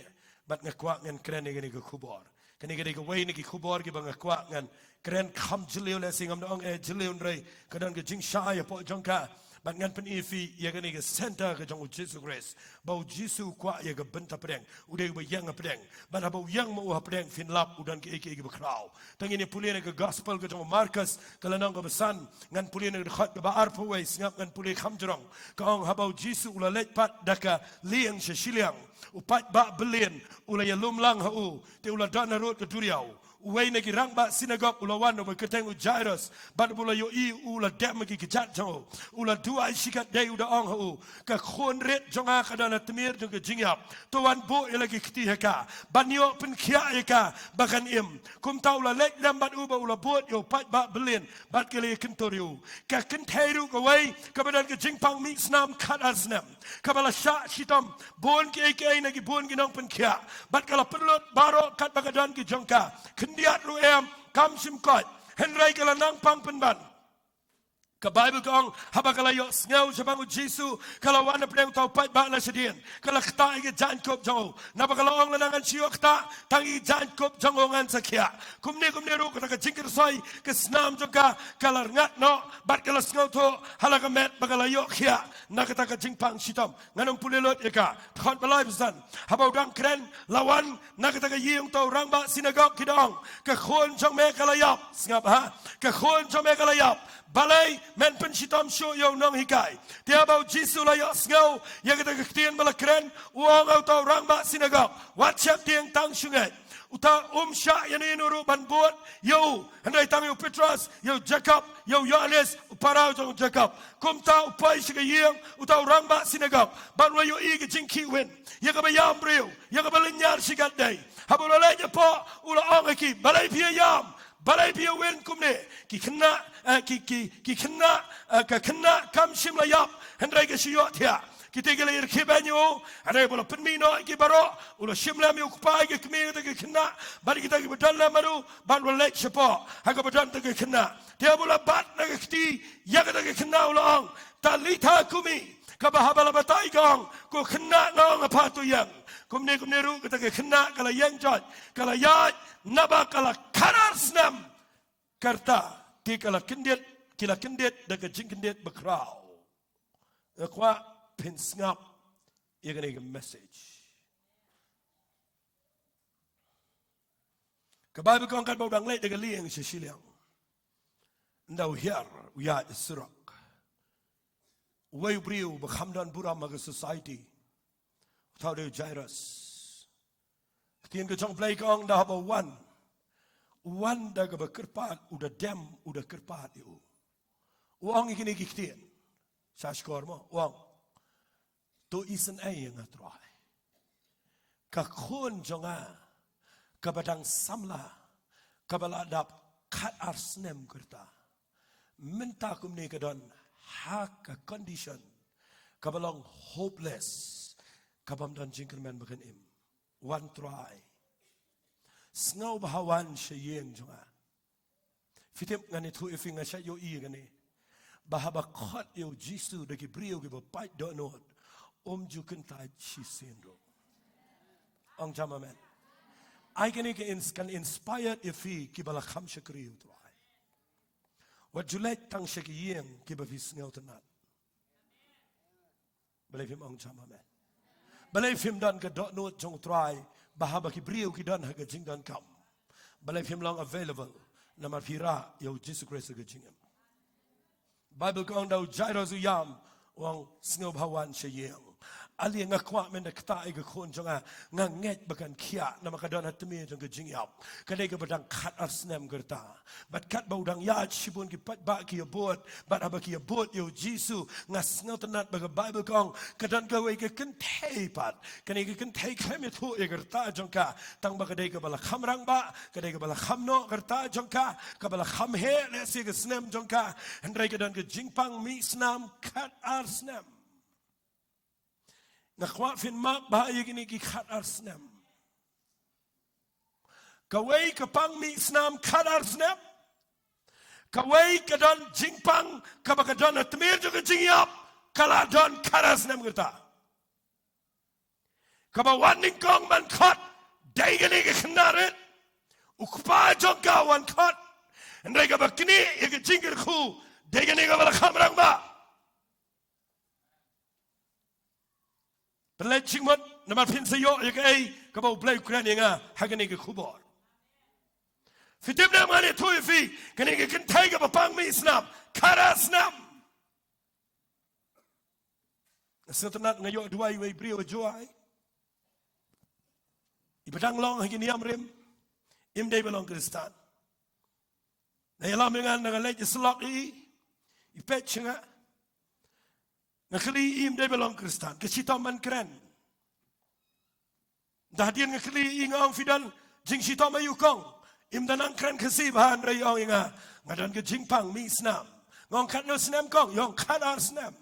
bad nga kwah ngan kren ïa kane ka khubor. Kane ka dei kawei na ki khubor kiba nga kwah ngan kren kham jylliew, lehse ngam da ong eh jylliew, hynrei ka don ka jingshai hapoh jong ka. Bad ngan pyni ïa phi ïa kane ka center ka jong u Jisu Khrist, ba u Jisu u kwah ïa ka bynta pdeng. U dei uba ïeng hapdeng. Bad haba u ïeng ma u hapdeng, phin lap u don kiei kiei kiba khraw. To ngin ïa pule na ka Gospel ka jong u Markos, ka lynnong kaba san, ngan pule na ka dkhot kaba arphew wei. Sngap, ngan pule kham jrong. Ka ong, haba u Jisu u la leit pat da ka lieng sha shiliang, u paidbah byllien u la ïalum lang ha u, te u la don harud ka duriaw. Uwei na ki rangbah synagog u la wan, uba kyrteng u Jairus, bad u la ïohi u la dem ha ki kjat jong u. U la duwai shikatdei, u da ong ha u, ka khun rit jong nga ka don ha tmier jong ka jingïap. To wan buh ïa la ki kti ha ka, ban ïoh pynkhiah ïa ka ba kan im. Kumta u la leit lem bad u bad u la bud ïa u paidbah byllien bad ki la ïakyntur ïa u. Ka kynthei ruh kawei kaba don ka jingpang mih snam khatar snem, kaba la shah shitom bun kiei kiei na ki bun ki nongpynkhiah, bad ka la pynlut baroh katba ka don ki jong ka. Khyndiat ruh em, kam shym koit, hynrei ka la nang pang pynban. Ka Baibl ka ong, haba ka la ïohsngew shaphang u Jisu, ka la wan napdeng uta u paidbah na shadien, ka la ktah ïa ki jaiñkup jong u. Naba ka la ong, lada ngan shu ïoh ktah tang ïa ki jaiñkup jong u, ngan sa khiah. Kumne kumne ruh, kata ka jingkyrsoi ka snam jong ka ka la rngat noh, bad ka la sngewthuh ha la ka met ba ka la ïoh khiah na kata ka jingpang shitom. Ngan ym pule lut ïa ka. Dkhot ba laiphew san. Haba u dang kren, la wan na kata ka ïing uta u rangbah synagog, ki da ong, ka khun jong me ka la ïap. Sngap ha, ka khun jong me ka la ïap. Balei men pynshitom shuh ïa u nonghikai? Te haba u Jisu u la ïohsngew ïa kata ka ktien ba la kren, u ong ha uta u rangbah synagog, wat sheptieng tang shu ngeit. Uta um shah ïano ïano ruh ban bud ïa u, hynrei tang ïa u Petros, ïa u Jakob, ïa u Ïohannes, u para jong u Jakob. Kumta u poi sha ka ïing uta u rangbah synagog, bad u la ïohi ka jingkhih win, ïa kaba ïam briew, ïa kaba lynñiar shikatdei. Haba u la leit hapoh, u la ong ha ki, balei phi ïam, balei phi win kumne? Ki khynnah, eh, ki, ki, ki khynnah, eh, ka khynnah kam shym la ïap, hynrei ka shu ïohthiah. Kita ki la ïarkhie beiñ ïa u, hynrei haba u la pynmih noh ïa ki baroh, u la shim lem ïa u kpa ïa ka kmie kata ka khynnah, bad kita kiba don lem bad u, bad u la leit shapoh ha kaba don kata ka khynnah. Te haba u la bat na ka kti ïa kata ka khynnah, u la ong, Talitha kumi, kaba haba la batai ka ong, ko khynnah, nga ong, hapoh to ïeng. Kumne kumne ruh kata ka khynnah ka la ïeng joit, ka la ïaid, naba ka la khatar snem ka rta. Te ka la kyndit, ki la kyndit da ka jingkyndit bakhraw. Nga kwah phin sngap ïa kane ka message. Ka Baibl ka ong, katba u dang leit da ka lieng sha shiliang, ynda u hiar u ïaid surok, uwei u briew ba kham don burom ha ka society, uta u dei u Jairus. Ka ktien ka jong U Blei ka ong, ynda haba u wan, u wan da kaba kyrpad, u da dem, u da kyrpad ïa u. U ong ïa kine ki ktien, sha shkor mo, u ong, to isynei ïa nga, Trai. Ka khun jong nga kaba dang samla, kaba la dap khatar snem ka rta, mynta kumne ka don ha ka condition kaba long hopeless, kabym don jingkyrmen ba kan im. Wan, Trai. Sngewbha wan sha ïing jong nga. Phi tip, ngan ïathuh ïa phi, nga shait ïohi ïa kane, ba haba khot ïa u Jisu da ki briew kiba pait dohnud, um ju kyntait shisien ruh. Ong jam amen. Ai kane ka ins-, kan inspire ïa phi kiba la kham shakri ïa u Trai. Wat ju leit tang sha ki ïing kiba phi sngewtynnat. Balei phim ong jam amen? Balei phim don ka dohnud jong u Trai, ba haba ki briew ki don ha ka jingdonkam, balei phim long available? Namar phi rah ïa u Jisu Khrist ha ka jingim. Baibl ka ong, da u Jairus u ïam, u ong, sngewbha wan sha ïing. Ale, nga kwah mynta ktah ïa ka khun jong nga, nga ngeit ba kan khiah, namar ka don ha tmier jong ka jingïap. Ka dei kaba dang khatar snem ka rta. Bad katba u dang ïaid, shibun ki paidbah ki ïa bud, bad haba ki ïa bud ïa u Jisu, nga sngewtynnat ba ka Baibl ka ong, ka don kawei ka kynthei pat. Kane ka kynthei khlem ïathuh ïa ka rta jong ka, tang ba ka dei kaba la kham rangbah, ka dei kaba la kham noh ka rta jong ka, kaba la kham heh lehse ka snem jong ka, hynrei ka don ka jingpang mih snam khatar snem. Nga kwah phin map bha ïa kine ki khatar snem. Kawei ka pang mih snam khatar snem. Kawei ka don jingpang kaba ka don ha tmier jong ka jingïap, ka la don khatar snem ka rta. Kaba wan nyngkong ban khot, dei kane ka khynnah rit. U kpa jong ka wan khot. Hynrei kaba knieh ïa ka jingkyrkhu, dei kane kaba la kham rangbah. Pynleit jingmut, namar phin sa ïoh ïa kaei kaba U Blei u kren ïa nga ha kane ka khubor. Phi tip ne em, ngan ïathuh ïa phi, kane ka kynthei kaba pang mih snam khatar snem. Nga sngewtynnat, nga ïoh duwai iwei i briew ha Jowai, iba dang long ha ki niam rim, Im dei ba long Khristan. Na ïalam ïa nga, na nga leit shlok i, i peit sha nga. Nga kylli i, im dei ba long Khristan, ka shitom ban kren. Da hadien nga kylli i, nga ong, phi don jingshitom aïu kong? Im da nang kren Khasi bha, hynrei i ong ïa nga, nga don ka jingpang mih snam. Nga ong, katno snem kong? I ong, khatar snem.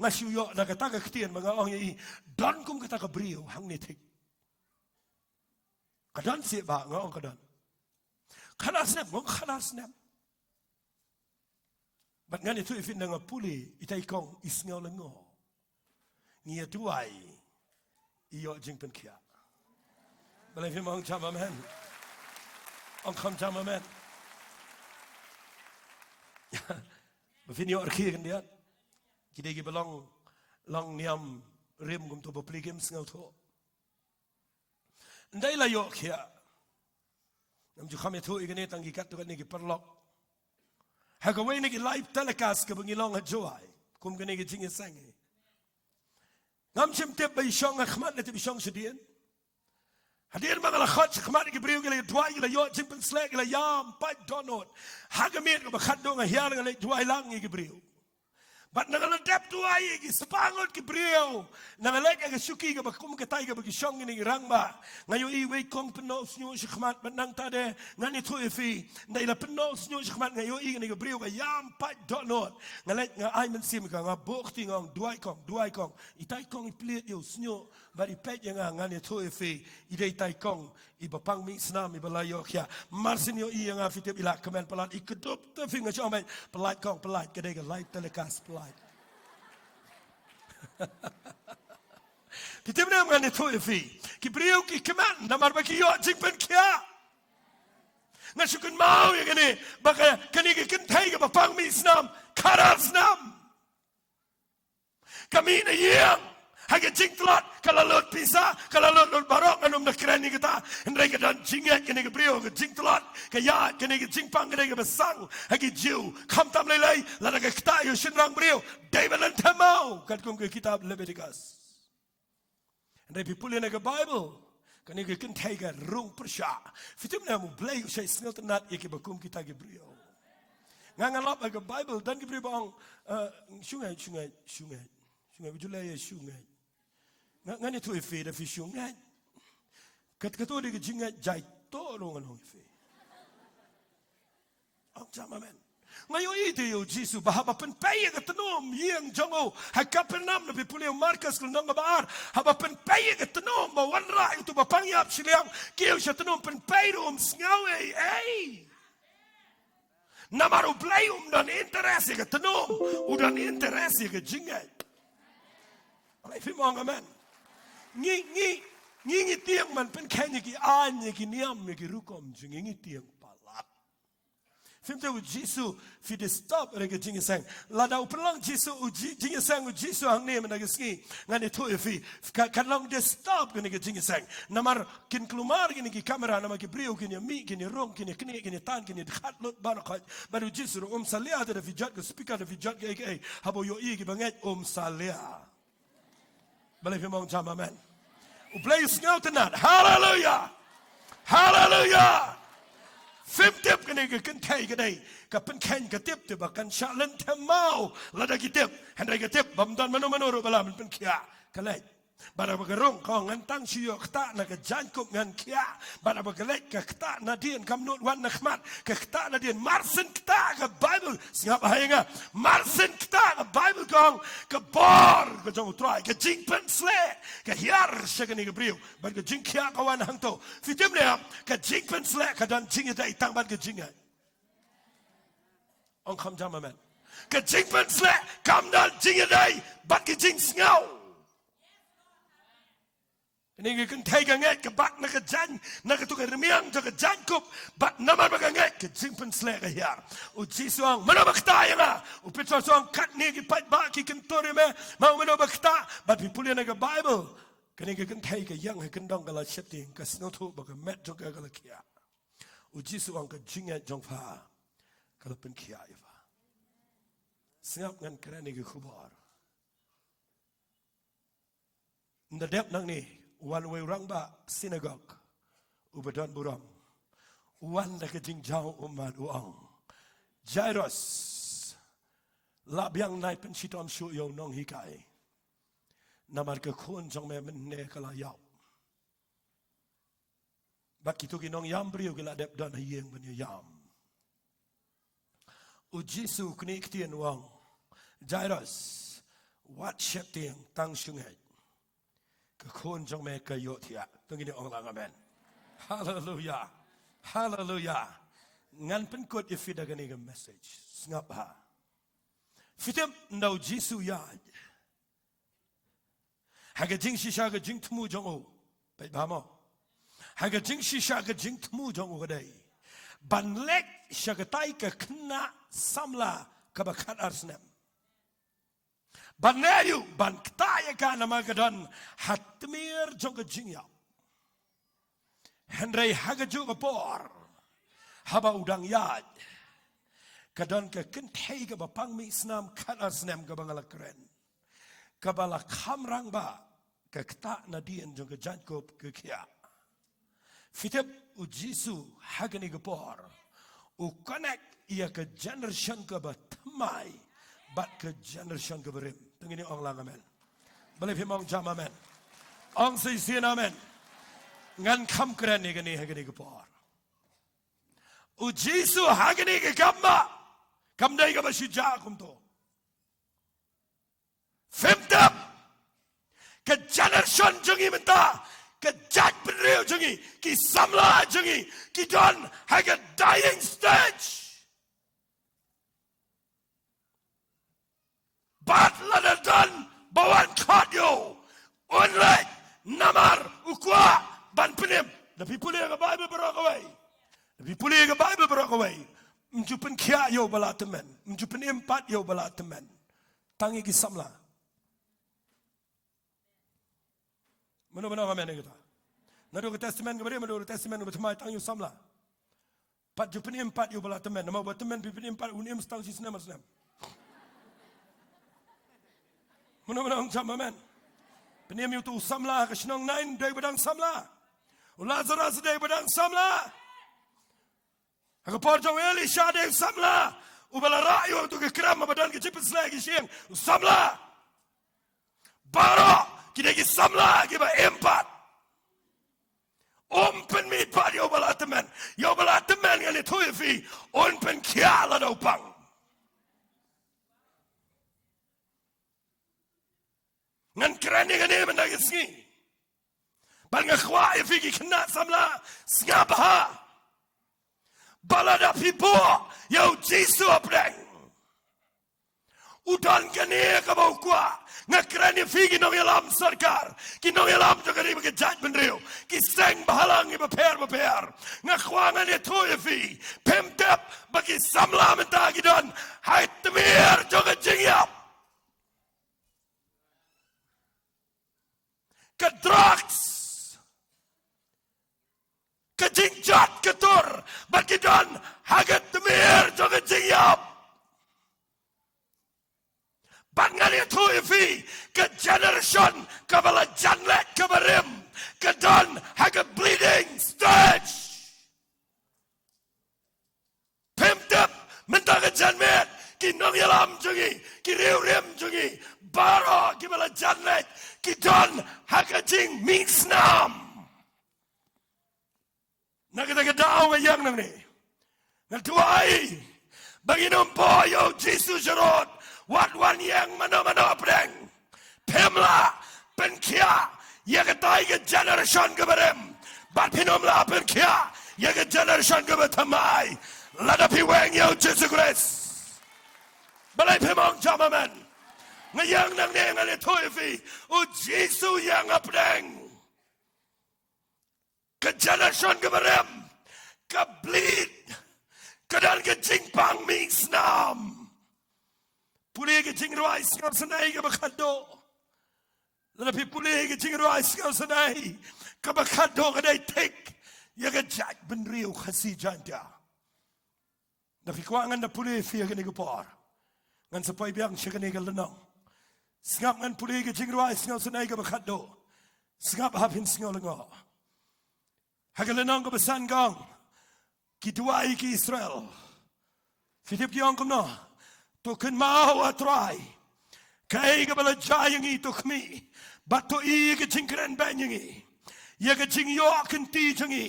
Nga shu ïoh da kata ka ktien ba nga ong ïa i, don kum kata ka briew hangne thik? Ka don seh bah? Nga ong, ka don. Khatar snem? Nga ong, khatar snem. Bad ngan ïathuh ïa phi, na nga pule, itai i kong i sngew lyngngoh. Ngi ïa duwai, i ïoh jingpynkhiah. Balei phim ong jam amen? Ong kham jam amen. Ba phin ïoh rkhie khyndiat. Ki dei kiba long, long niam rim kumto, bapli kim sngewthuh. Ndei la ïoh khiah. Ngam ju kham ïathuh ïa kane tang ki katto katne ki paralok. Ha kawei na ki live telecast kaba ngi long ha Jowai kum kane ka jingïaseng hi, ngam shym tip ba i shong ha khmat ne tip i shong shadien. Hadien ba nga la khot sha khmat ïa ki briew, ki la duwai, ki la ïoh jingpynshlur, ki la ïam pait dohnud. Ha ka miet kaba khatduh, nga hiar, nga leit duwai lang ïa ki briew. Bad na nga la dep duwai ïa ki spah ngut ki briew, na nga leit ha ka shuki kaba kum katai kaba ki shong kine ki rangbah. Nga ïohi iwei i kong pynnoh shñiuh sha khmat, bad nangta de ngan ïathuh ïa phi, nda i la pynnoh shñiuh sha khmat, nga ïohi kane ka briew ka ïam pait dohnud. Nga leit nga ai mynsiem ïa ka, nga buh kti, nga ong, duwai kong, duwai kong. Itai i kong i plied ïa u shñiuh bad i peit ïa nga. Ngan ïathuh ïa phi, i dei itai i kong iba pang mih snam iba la ïoh khiah. Mar syn ïohi ïa nga, phi tip i la kmen palat, i kdup te phi, nga shong beit, pyllait kong, pyllait, ka dei ka live telecast, pyllait. Phi tip ne em, ngan ïathuh ïa phi, ki briew ki kmen namar ba ki ïoh jingpynkhiah. Nga shu kynmaw ïa kane, ba ka, kane ka kynthei kaba pang mih snam, khatar snam. Ka mih na ïing ha ka jingtlot, ka la lut pisa, ka la lut, lut baroh, ngan ym da kren ïa kata. Hynrei ka don jingngeit kane ka briew ha ka jingtlot, ka ïaid kane ka jingpang, kane kaba sang ha ki Jiw. Khamtam lei lei, lada ka ktah ïa u shynrang briew, dei ban lynthem maw, katkum ka kitab Leviticus. Hynrei phi pule na ka Baibl, kane ka kynthei ka rung pyrshah. Phi tip ne em, U Blei u shait sngewtynnad ïa kiba kum kita ki briew. Nga, nga lap ha ka Baibl, don ki briew ba ong, eh, shu ngeit, shu ngeit, shu ngeit. Shu ngeit, u ju leh ïa shu ngeit. Nga, ngan ïathuh ïa phi, da phi shu ngeit, kat, kato dei ka jingngeit jai to ruh, ngan ong ïa phi. Ong jam amen. Nga ïohi te ïa u Jisu ba haba pynpei ïa ka tnum ïing jong u ha Kapernaum, na phi pule u Markos lynnong kaba ar, haba pynpei ïa ka tnum ba wanrah ïa uto ba pang ïap shiliang, kiew sha tnum, pynpei ruh um sngew ei ei. Namar U Blei um don interest ïa ka tnum, u don interest ïa ka jingngeit. Balei phim ong amen? Ngi, ngi, ngi, ngi tieng ban pynkheiñ ïa ki aiñ, ïa ki niam, ïa ki rukom jong ngi, ngi tieng palat. Phim tip, u Jisu, phi disturb ïa ka jingïaseng. Lada u pynlong Jisu, u ji-, jingïaseng u Jisu hangne mynta ka sngi, ngan ïathuh ïa phi, ka, kan long disturb kane ka jingïaseng. Namar kin kulmar kine ki camera, namar ki briew kin ïa mih, kin ïa rung, kin ïa knieh, kin ïa tan, kin ïa dkhat lut baroh khoit. Bad u Jisu ruh um salia te da phi jot ka speaker, da phi jot kaei kaei. Haba u ïohi kiba ngeit um salia. Balei phim ong jam amen? U Blei u sngewtynnad. Haleluya. Haleluya. Phim tip, kane ka kynthei ka dei ka pynkheiñ, ka tip te ba kan shah lynthem maw lada ki tip. Hynrei ka tip ba ym don mano mano ruh ba lah ban pynkhiah. Ka leit. Bad haba ka rung, ka ong, ngan tang shu ïoh ktah na ka jaiñkup ngan khiah. Bad haba ka leit, ka ktah nadien, kam nud wan na khmat, ka ktah nadien. Mar syn ktah, ka Baibl, sngap bha ïa nga, mar syn ktah, ka Baibl ka ong, ka bor ka jong U Trai, ka jingpynshlur, ka hiar sha kane ka briew. Bad ka jingkhiah ka wan hangto. Phi tip ne em, ka jingpynshlur ka don jingïadei tang bad ka jingngeit. Ong kham jam amen. Ka jingpynshlur kam don jingïadei bad ka jingsngew. Kane ka kynthei ka ngeit, ka bat na ka jaiñ, na kato ka rmiang jong ka jaiñkup, bad namar ba ka ngeit, ka jingpynshlur ka hiar. U Jisu ong, mano ba ktah ïa nga? U Petros ong, katne ki paidbah ki kyntur ïa me, ma u mano ba ktah? Bad phi pule na ka Baibl, kane ka kynthei ka ïeng ha kyndong, ka la sheptieng, ka sngewthuh ba ka met jong ka ka la khiah. U Jisu ong, ka jingngeit jong pha ka la pynkhiah ïa pha. Sngap, ngan kren ïa ka khubor. Ynda dep nangne, wan uwei u rangbah synagog uba don burom. Wan da ka jingjaw ummat u ong, Jairus, lah biang, nai pynshitom shuh ïa u nonghikai. Namar ka khun jong me mynne ka la ïap. Bad kito ki nongïam briew ki la dep don ha ïing ban ïa ïam. U Jisu u knieh ktien u ong, Jairus, wat sheptieng, tang shu ngeit. Ka khun jong me ka ïohthiah. To ngin ong lang amen. Haleluia. Haleluia. Ngan pynkut ïa phi da kane ka message. Sngap ha. Phi tip ynda u Jisu u ïaid ha ka jingshisha ka jingthmu jong u. Peit bha mo. Ha ka jingshisha ka jingthmu jong u ka dei ban leit sha katai ka khynnah samla kaba khatar snem. Ban leh aïu? Ban ktah ïa ka namar ka don ha tmier jong ka jingïap. Hynrei ha kajuh ka por, haba u dang ïaid, ka don ka kynthei kaba pang mih snam khatar snem kaba nga la kren, kaba la kham rangbah, ka ktah nadien jong ka jaiñkup ka khiah. Phi tip, u Jisu ha kane ka por u connect ïa ka generation kaba thymmai bad ka generation kaba rim. To ngin ong lang amen. Balei phim ong jam amen? Ong shisien amen. Ngan kham kren ïa kane ha kane ka por. U Jisu ha kane ka kam ba kam dei kaba shu jah kumto. Phim tip, ka generation jong ngi mynta, ka jaitbynriew jong ngi, ki samla jong ngi, ki don ha ka dying stage. Bad lada don ba wan khot ïa u, un leit namar u kwah ban pynim. Da phi pule ka Baibl baroh kawei, da phi pule ka Baibl baroh kawei, ym ju pynkhiah ïa u ba la tymmen, ym ju pynim pat ïa u ba la tymmen. Tang ïa ki samla. Mano mano ka men ïa kata? Naduh ka Testament kaba rim, naduh ka Testament kaba thymmai, tang ïa u samla. Pat ju pynim pat ïa u ba la tymmen. Namar u ba tymmen phi pynim pat un im tang shi snem ar snem. Mano mano ong jam amen. Pynim ïa uto u samla ha ka shnong Nain, dei ba dang samla. U Lazarus dei ba dang samla. Ha ka por jong u Elisha dei u samla uba la rah ïa u, uto u kram ba don ka jingpynshlur ki shyieng, u samla. Baroh ki dei ki samla kiba im pat. Um pynmih pat ïa u ba la tymmen. Ïa u ba la tymmen ngan ïathuh ïa phi, un pynkhiah lada u pang. Ngan kren ïa kane mynta ka sngi. Bad nga kwah ïa phi ki khynnah samla, sngap bha. Ba lada phi buh ïa u Jisu hapdeng, u don kane kaba u kwah. Nga kren ïa phi ki nongïalam sorkar, ki nongïalam jong ka ri bad ka jaitbynriew, ki seng bahalang kiba pher bapher. Nga kwah ngan ïathuh ïa phi, phim tip ba ki samla mynta ki don ha tmier jong ka jingïap. Ka drugs, ka jingjot ka tur, bad ki don ha ka tmier jong ka jingïap. Bad ngan ïathuh ïa phi, ka generation kaba la jan leit kaba rim, ka don ha ka bleeding stage. Phim tip, mynta ka janmiet, ki nongïalam jong ngi, ki riewrim jong ngi, baroh kiba la jan leit, ki don ha ka jingmih snam. Na kata ka daw nga ïeng nangne, nga duwai ba ngin ym buh ïa u Jisu sharud, wat wan ïeng mano mano hapdeng. Phim lah pynkhiah ïa katai ka generation kaba rim, bad phin ym lah pynkhiah ïa ka generation kaba thymmai lada phi weng ïa u Jisu Khrist. Balei phim ong jam amen? Nga ïeng nangne ngan ïathuh ïa phi, u Jisu u ïeng hapdeng. Ka generation kaba rim ka bleed, ka don ka jingpang mih snam. Pule ka jingrwai sngewsynei kaba khatduh. Lada phi pule ka jingrwai sngewsynei kaba khatduh, ka dei thik ïa ka jaitbynriew Khasi Jaiñtia. Da phi kwah ngan da pule ïa phi ha kane ka por. Ngan sa poi biang sha kane ka lynnong. Sngap, ngan pule ka jingrwai sngewsynei kaba khatduh. Sngap ha, phin sngew lyngngoh. Ha ka lynnong kaba san ka ong, Ki duwai ki Israel. Phi tip ki ong kumno? To kynmaw, A Trai, kaei kaba la jia ïa ngi, to khmih bad to ïoh ïa ka jingkren beiñ ïa ngi. Ïa ka jingïoh kynti jong ngi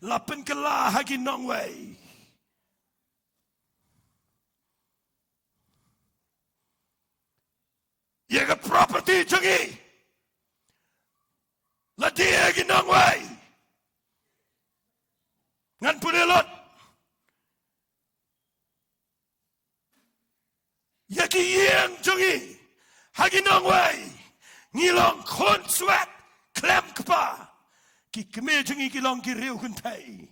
la pynkylla ha ki nongwei. Ïa ka property jong ngi la die ha ki nongwei. Ngan pule lut. Ïa ki ïing jong ngi ha ki nongwei, ngi long khun swet khlem kpa. Ki kmie jong ngi ki long ki riew kynthei.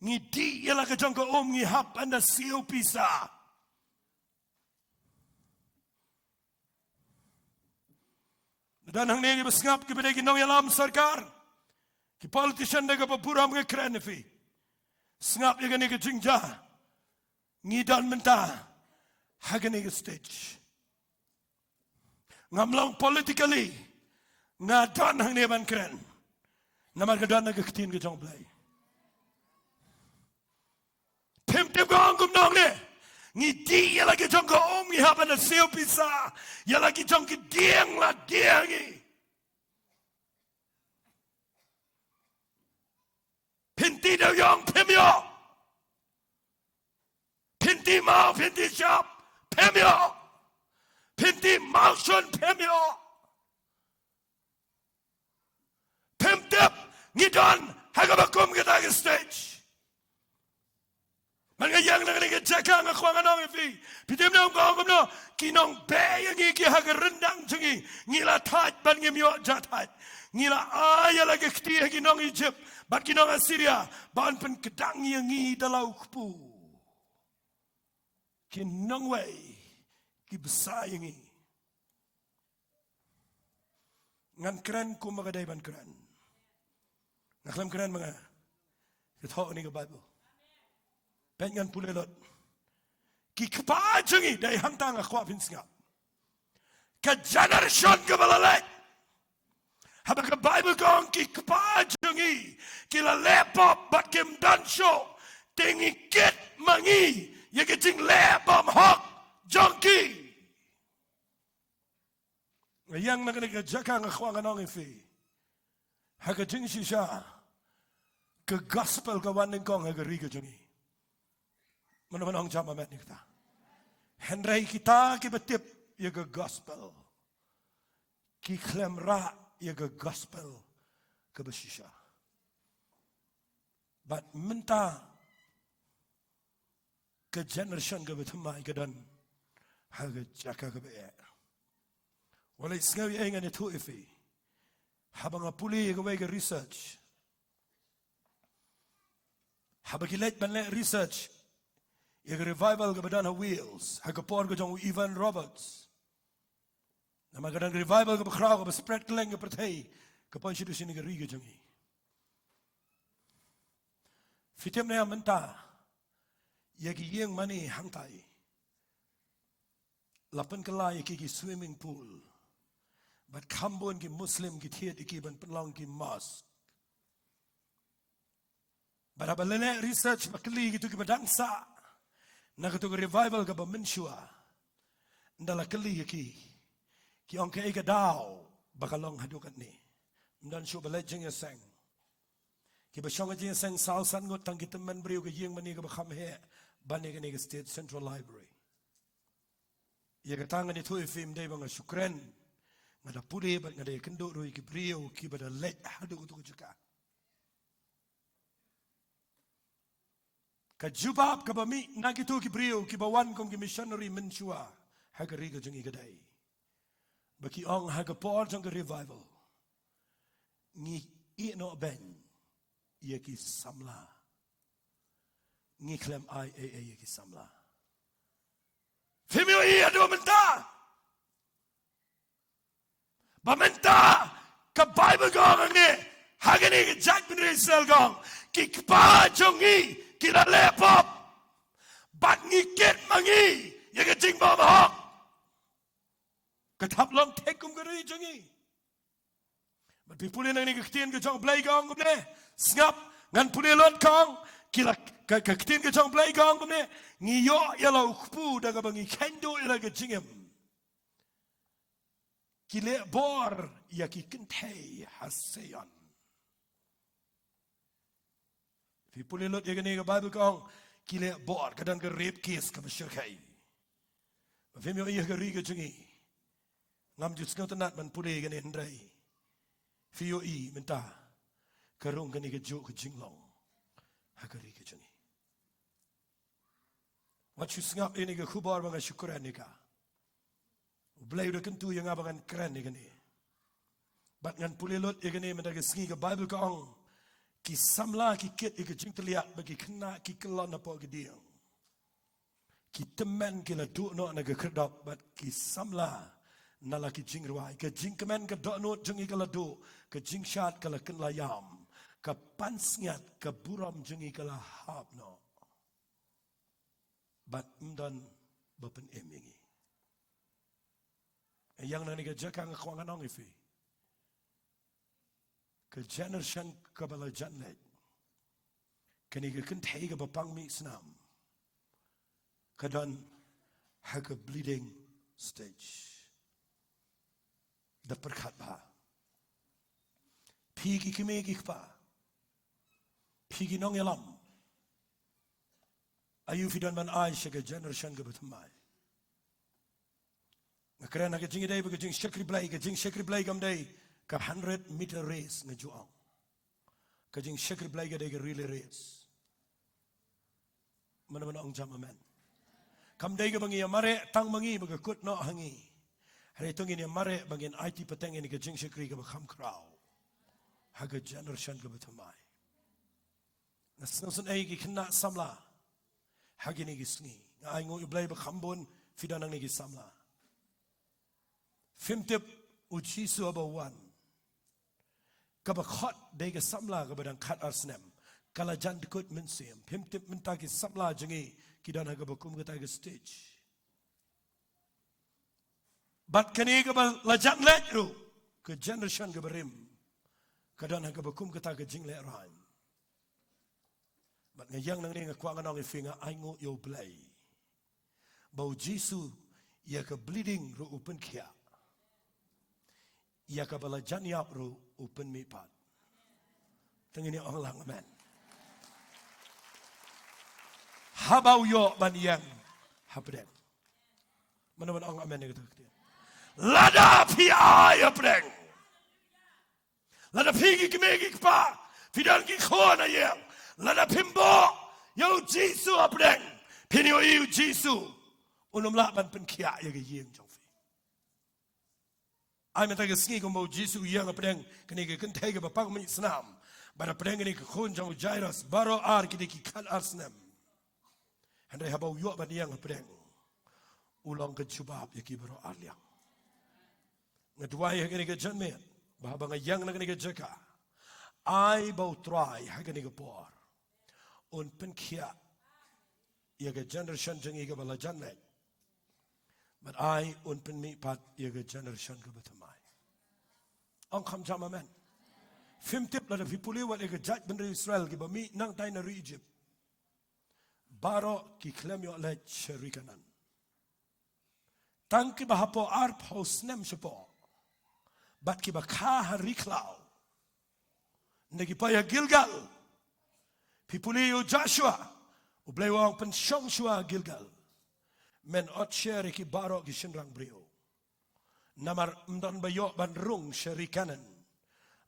Ngi dih ïa la ka jong ka um, ngi hap ban da siew pisa. Don hangne kiba sngap, kiba dei ki nongïalam sorkar, ki politician, da kaba burom nga kren ïa phi. Sngap ïa kane ka jingjia ngi don mynta ha kane ka stage. Ngam long politically, nga don hangne ban kren namar ka don na ka ktien ka jong Blei. Phim tip ka ong kumno hangne? Ngi dih ïa la ka jong ka um, ngi hap ban da siew pisa. Ïa la ki jong ki dieng la die ha ngi. Phin tih da u ïong, phim ïoh. Phin tih maw, phin tih shap, phim ïoh. Phin tih maw shun, phim ïoh. Phim tip ngi don ha kaba kum kata ka stage. Man nga ïeng na kane ka jaka, nga kwah ngan ong ïa phi. Phi tip ne em ka ong kumno? Ki nongbeh ïa ngi ki ha ka ryndang jong ngi, ngi la thait bad ngim ïoh ja thait. Ngi la ai ïa la ka kti ha ki nong Egypt bad ki nong Assyria ban pynkdang ïa ngi da la u kpu. Ki nongwei ki bsa ïa ngi. Ngan kren kumba ka dei ban kren. Nga khlem kren ma nga. Ka thoh ïa ngi ka Bible. Peit, ngan pule lut. Ki kpa jong ngi, dei hangta nga kwah phin sngap. Ka generation kaba la leit, haba ka Bible ka ong ki kpa jong ngi ki la leh pop bad kim don shuh, te ngi kit ma ngi ïa ka jingleh bymhok jong ki. Nga ïeng na kane ka jaka, nga kwah ngan ong ïa phi, ha ka jingshisha ka gospel ka wan nyngkong ha ka ri ka jong ngi. Mano mano ong jam amen ïa kata? Hynrei kita kiba tip ïa ka gospel ki khlem rah ïa ka gospel kaba shisha. Bad mynta ka generation kaba thymmai ka don ha ka jaka kaba eh. Wat leit sngew ïa ei ngan ïathuh ïa phi. Haba nga pule ïa kawei ka research, haba ki leit ban leh research ïa ka revival kaba don ha Wales ha ka por ka jong u Evan Roberts. Namar ka don revival kaba khraw kaba spread kylleng ka pyrthei, ka poi shaduh sha kane ka ri ka jong ngi. Phi tip ne em mynta ïa ki ïing mane hangtai la pynkylla ïa ki ki swimming pool, bad kham bun ki Muslim ki thied ïa ki ban pynlong ki mosque. Bad haba la leh research, ba kylli kito kiba dang sah na kato ka revival kaba mynshuwa, ynda la kylli ïa ki, ki ong kaei ka daw ba ka long haduh katne. Ym don shuh ba leit jingïaseng. Kiba shong ha jingïaseng saw san ngut, tang ki tymmen briew, ka ïing mane kaba kham heh ban ïa kane ka State Central Library. Ïa kata ngan ïathuh ïa phi, ym dei ba nga shu kren, nga da pule bad nga da ïakynduh ruh ïa ki briew kiba da leit haduh kato ka jaka. Ka jubab kaba mih na kito ki briew kiba wan kum ki missionary mynshuwa ha ka ri ka jong ngi ka dei ba ki ong ha ka por jong ka revival ngi ïeh noh beiñ ïa ki samla. Ngi khlem ai ei ei ïa ki samla. Phim ïohi haduh mynta? Ba mynta ka Bible ka ong hangne ha kane ka jaitbynriew Israel, ka ong ki kpa jong ngi ki la leh pop bad ngi kit ma ngi ïa ka jingbymhok. Ka thap long thik kum ka ri jong ngi. Bad phi pule nangne ka ktien ka jong U Blei ka ong kumne. Sngap, ngan pule lut, ka ong ki la, Ka, ka ktien ka jong U Blei ka ong kumne, ngi ïoh ïa la u kpu da kaba ngi khein duh ïa la ka jingim. Ki leh bor ïa ki kynthei ha Seion. Phi pule lut ïa kane ka Baibl ka ong, ki leh bor, ka don ka rape case kaba shyrkhei. Phim ïohi ha ka ri ka jong ngi. Ngam ju sngewtynnat ban pule ïa kane hynrei phi ïohi mynta ka rung kane kajuh ka jinglong ha ka ri ka jong ngi. Wat shu sngap ïa kane ka khubor ba nga shu kren ïa ka. U Blei u da kyntu ïa nga ba ngan kren ïa kane. Bad ngan pule lut ïa kane mynta ka sngi. Ka Baibl ka ong, ki samla ki kit ïa ka jingtylliat bad ki khynnah ki kyllon hapoh ki dieng. Ki tymmen ki la duh noh na ka khyrdop bad ki samla na la ki jingrwai. Ka jingkmen ka dohnud jong ngi ka la duh, ka jingshad ka la kynlaiam, ka pansngiat ka burom jong ngi ka la hap noh. Bad ym don ba pynim ïa ngi. Ïa nga na kane ka jaka nga kwah ngan ong ïa phi, ka generation kaba la jan leit, kane ka kynthei kaba pang mih snam, ka don ha ka bleeding stage. Da pyrkhat bha. Phi ki kmie ki kpa, phi ki nongïalam, aïu phi don ban ai sha ka generation kaba thymmai? Nga kren ha ka jingïadei bad ka jingshakri Blei, ka jingshakri Blei kam dei ka hundred meter race, nga ju ong. Ka jingshakri Blei ka dei ka relay race. Mano mano ong jam amen. Kam dei kaba ngi ïa mareh tang ma ngi ba ka kut noh ha ngi. Hynrei to ngin ïa mareh ba ngin aiti pateng ïa ka jingshakri kaba kham khraw ha ka generation kaba thymmai. Nga sngewsynei ki khynnah samla ha kine ki sngi. Nga ainguh ïa U Blei ba kham bun phi don hangne ki samla. Phim tip, U Jisu haba u wan, kaba khot dei ka samla kaba dang khatar snem, ka la jan dkut mynsiem. Phim tip mynta ki samla jong ngi ki don ha kaba kum kata ka stage. Bad kane kaba la jan leit ruh, ka generation kaba rim, ka don ha kaba kum kata ka jinglehrain. Bad nga ïeng nangne nga kwah ngan ong ïa phi, nga ainguh ïa U Blei ba U Jisu ïa ka bleeding ruh u pynkhiah, ïa kaba la jan ïap ruh u pynmihpat. Te ngin ïa ong lang amen. Haba u ïoh ban ïeng hapdeng. Mano ban ong amen ïa kata ka ktien? Lada phi ai hapdeng. Lada phi ki kmie ki kpa, phi don ki khun ha ïing, lada phim buh ïa U Jisu hapdeng, phin ïohi U Jisu un ym lah ban pynkhiah ïa ka ïing jong phi. Ai mynta ka sngi kumba U Jisu u ïeng hapdeng kane ka kynthei kaba pang mih snam bad hapdeng kane ka khun jong u Jairus, baroh ar ki dei ki khatar snem. Hynrei haba u ïoh ban ïeng hapdeng, u long ka jubab ïa ki baroh ar liang. Nga duwai ha kane ka janmiet ba haba nga ïeng na kane ka jaka, ai ba U Trai ha kane ka por un pynkhiah ïa ka generation jong ngi kaba la jan leit, bad ai un pynmihpat ïa ka generation kaba thymmai. Ong kham jam amen. Phim tip, lada phi pule wat ïa ka jaitbynriew Israel kiba mih nangtai na ri Ijipt, baroh ki khlem ïoh leit sha ri Kanaan. Tang kiba hapoh arphew snem shapoh bad kiba kha ha ri khlaw, na ki poi ha Gilgal. Phi pule ïa u Joshua, U Blei u ong, pynshong shuwa ha Gilgal, men ot sher ïa ki baroh ki shynrang briew. Namar ym don ba ïoh ban rung sha ri Kanaan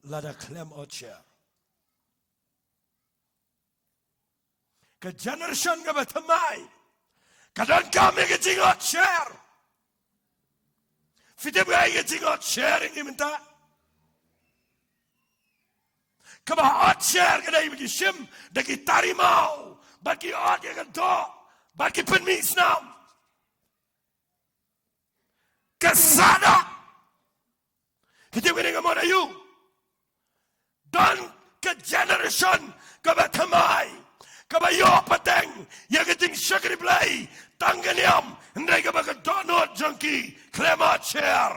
lada khlem ot sher. Ka generation kaba thymmai ka donkam ïa ka jingot sher. Phi tip kaei ka jingot sher ïa ngi mynta? Kaba ot sher ka dei ba ki shim da ki tari maw bad ki ot ïa ka doh bad ki pynmih snam. Ka sah da. Phi tip kane ka mut aïu? Don ka generation kaba thymmai kaba ïoh pateng ïa ka jingshakri Blei tang ka niam, hynrei kaba ka dohnud jong ki khlem ot sher.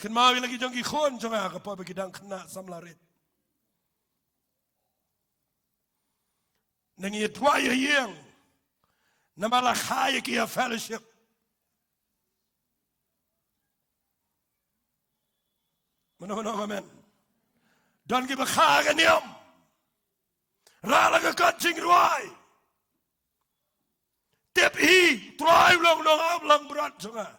Kynmaw ïa la ki jong ki khun jong nga, ka por ba ki dang khynnah samla rit. Ngi ïa duwai ha ïing. Namar la kha ïa ki ha fellowship. Mano mano, amen. Don kiba kha ka niam. Rah la ka kot jingduwai. Tip hi, Trai u long nongaplangbrot jong nga.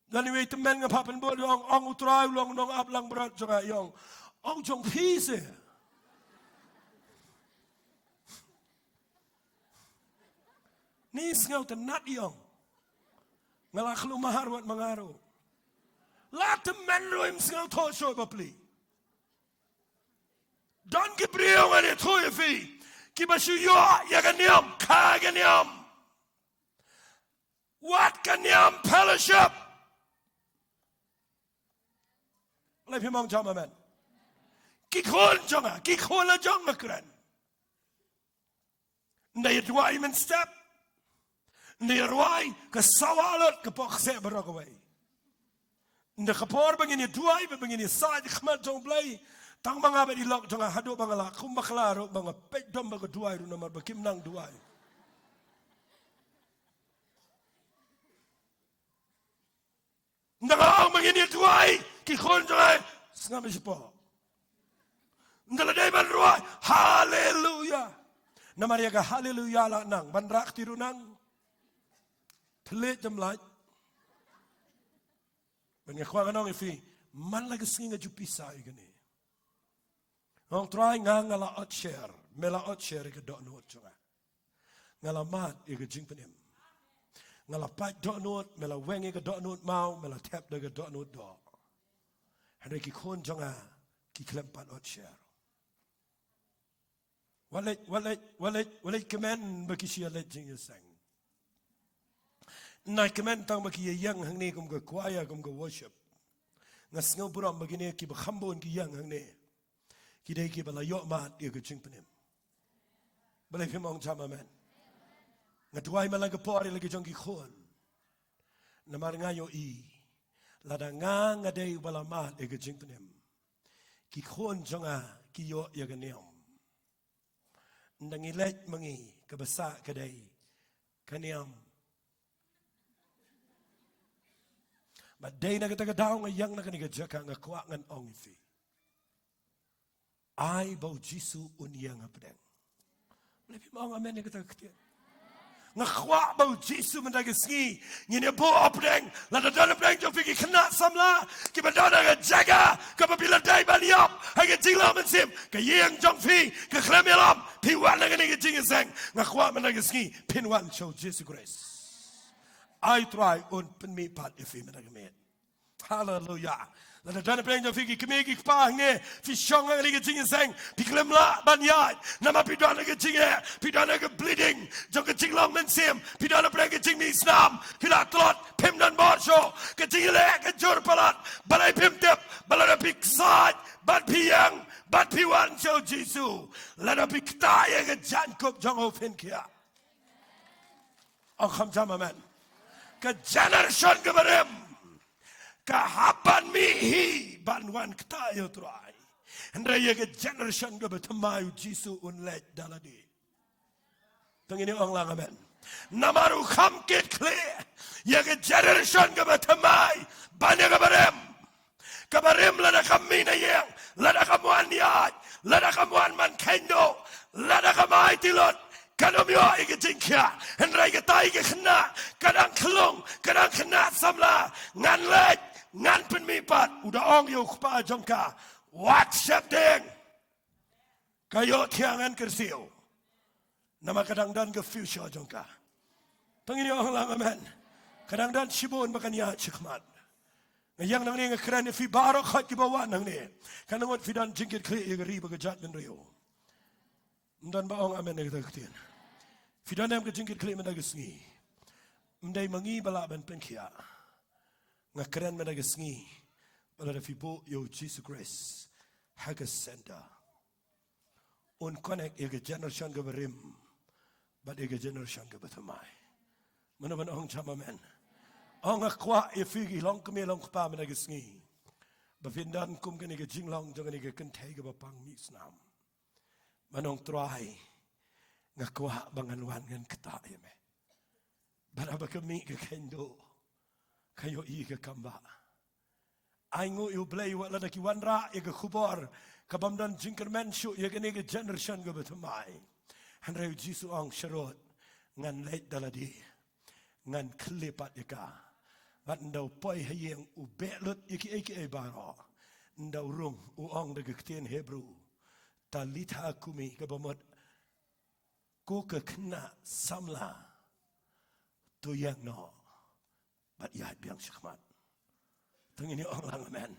Don iwei i tymmen nga phah pynbud, ong, ong u Trai u long nongaplangbrot jong nga, i ong. Ong jong phi se. Ni sngewtynnat i ong. Nga la khlem mahar wat ma nga ruh. La tymmen ruh im sngewthuh shuh bapli. Don ki briew ngan ïathuh ïa phi. Kiba shu ïoh ïa ka niam, kha ka niam. Wat ka niam fellowship. Lei phi mong jam amen. Ki khun jong nga, ki khun la jong nga kren. Nda ïa duwai mynstep. Nda ïa duwai ka sawa lut ka pok se baroh kawei. Nda ka por ba ngin ïa duwai, ba ngin ïa said khmat jong Blei. Tang ma nga bad i lok jong nga haduh ba nga la kum bakla ruh ba nga peit dom ba ka duwai ruh namar ba kim nang duwai. Nda nga ong ba ngin ïa duwai, ki khun jong nga, sngap ïa shapoh. Nda la dei ban duwai, haleluya. Namar ïa ka haleluya la nang, ban rah kti ruh nang. Thylliej jam lait. Ban nga kwah ngan ong ïa phi, man la ka sngi nga ju pisa ïa kane. Ong Trai nga nga la ot sher, me la ot sher ïa ka dohnud jong nga. Nga la mad ïa ka jingpynim. Nga la pait dohnud, me la weng ïa ka dohnud maw, me la thep da ka dohnud doh. Hynrei ki khun jong nga, ki khlem pat ot sher. Wat leit, wat leit, wat leit, wat leit kmen ba ki shu ïaleit jingïaseng. Nai kmen tang ba ki ïa ïeng hangne kum ka choir, kum ka worship. Nga sngew burom ba kine kiba kham bun ki ïeng hangne. Ki dei kiba la ïoh mad ïa ka jingpynim. Balei phim ong jam amen? Nga duwai man la ka por ïa la ki jong ki khun. Namar nga ïohi. Lada nga nga dei uba la mad ïa ka jingpynim. Ki khun jong nga ki ïoh ïa ka niam. Nda ngi leit ma ngi kaba sah ka dei ka niam. Ba dei na kata ka daw nga ïeng na kane ka jaka nga kwah ngan ong ïa phi. Ai ba u Jisu un ïeng hapdeng. Lei phim ong amen ïa kata ka ktien. Nga kwah ba u Jisu mynta ka sngi. Ngin ïa buh hapdeng. Lada don hapdeng jong phi ki khynnah samla kiba don ha ka jaka kaba phi la dei ban ïap ha ka jinglong mynsiem, ka ïing jong phi ka khlem ïalam, phi wan na kane ka jingïaseng. Nga kwah mynta ka sngi phin wan sha u Jisu Khrist. Ai Trai un pynmih pat ïa phi mynta ka miet. Haleluya. Lada don hapdeng jong phi ki kmie ki kpa hangne, phi shong ha kane ka jingïaseng, phi khlem lah ban ïaid. Namar phi don ha ka jingeh, phi don ha ka bleeding jong ka jinglong mynsiem, phi don hapdeng ka jingmih snam, phi la tlot, phim don bor shuh. Ka jingïaleh ka jur palat. Balei phim tip ba lada phi ksaid bad phi ïeng bad phi wan sha u Jisu, lada phi ktah ïa ka jaiñkup jong u, phin khiah. Ong kham jam amen. Ka generation kaba rim ka hap ban mih hi ban wan ktah ïa u Trai. Hynrei ïa ka generation kaba thymmai u Jisu un leit da lade. To ngin ong lang amen. Namar u kham kit khlieh ïa ka generation kaba thymmai ban ïa kaba rim. Kaba rim lada kam mih na ïing, lada kam wan ïaid, lada kam wan man kheiñ duh, lada kam aiti lut, kan ym ïoh ïa ka jingkhiah. Hynrei katai ka khynnah ka dang khyllung, ka dang khynnah samla. Ngan leit, ngan pynmih pat. U da ong ïa u kpa jong ka, wat sheptieng. Ka ïohthiah ngan kyrsiew. Namar ka dang don ka future jong ka. To ngin ong lang amen. Ka dang don shibun ba kan ïaid shakhmat. Nga ïeng nangne nga kren ïa phi baroh khoit kiba wan nangne. Kan ngut phi don jingkit khlieh ïa ka ri bad ka jaitbynriew. Ym don ba ong amen ïa kata ka ktien. Phi don em ka jingkit khlieh mynta ka sngi? Ym dei ma ngi ba lah ban pynkhiah. Nga kren mynta ka sngi ba lada phi buh ïa u Jisu Khrist ha ka center, un connect ïa ka generation kaba rim bad ïa ka generation kaba thymmai. Mano ban ong jam amen? Ong nga kwah ïa phi ki long kmie long kpa mynta ka sngi, ba phin don kum kane ka jinglong jong kane ka kynthei kaba pang mih snam. Mynta ong Trai, nga kwah ba ngan wan ngan ktah ïa me. Bad haba ka mih ka kheiñ duh, ka ïohi ka kambah. Ai nguh ïa U Blei wat lada ki wanrah ïa ka khubor kabym don jingkyrmen shuh ïa kane ka generation kaba thymmai. Hynrei U Jisu ong sharud, ngan leit da lade, ngan khlieh pat ïa ka. Bad ynda u poi ha ïing u beh lut ïa kiei kiei baroh. Ynda u rung u ong da ka ktien Hebru, Talitha kumi, kaba mut, ko ka khynnah samla, to ïeng noh bad ïaid biang shakhmat. To ngin ïa ong lang amen.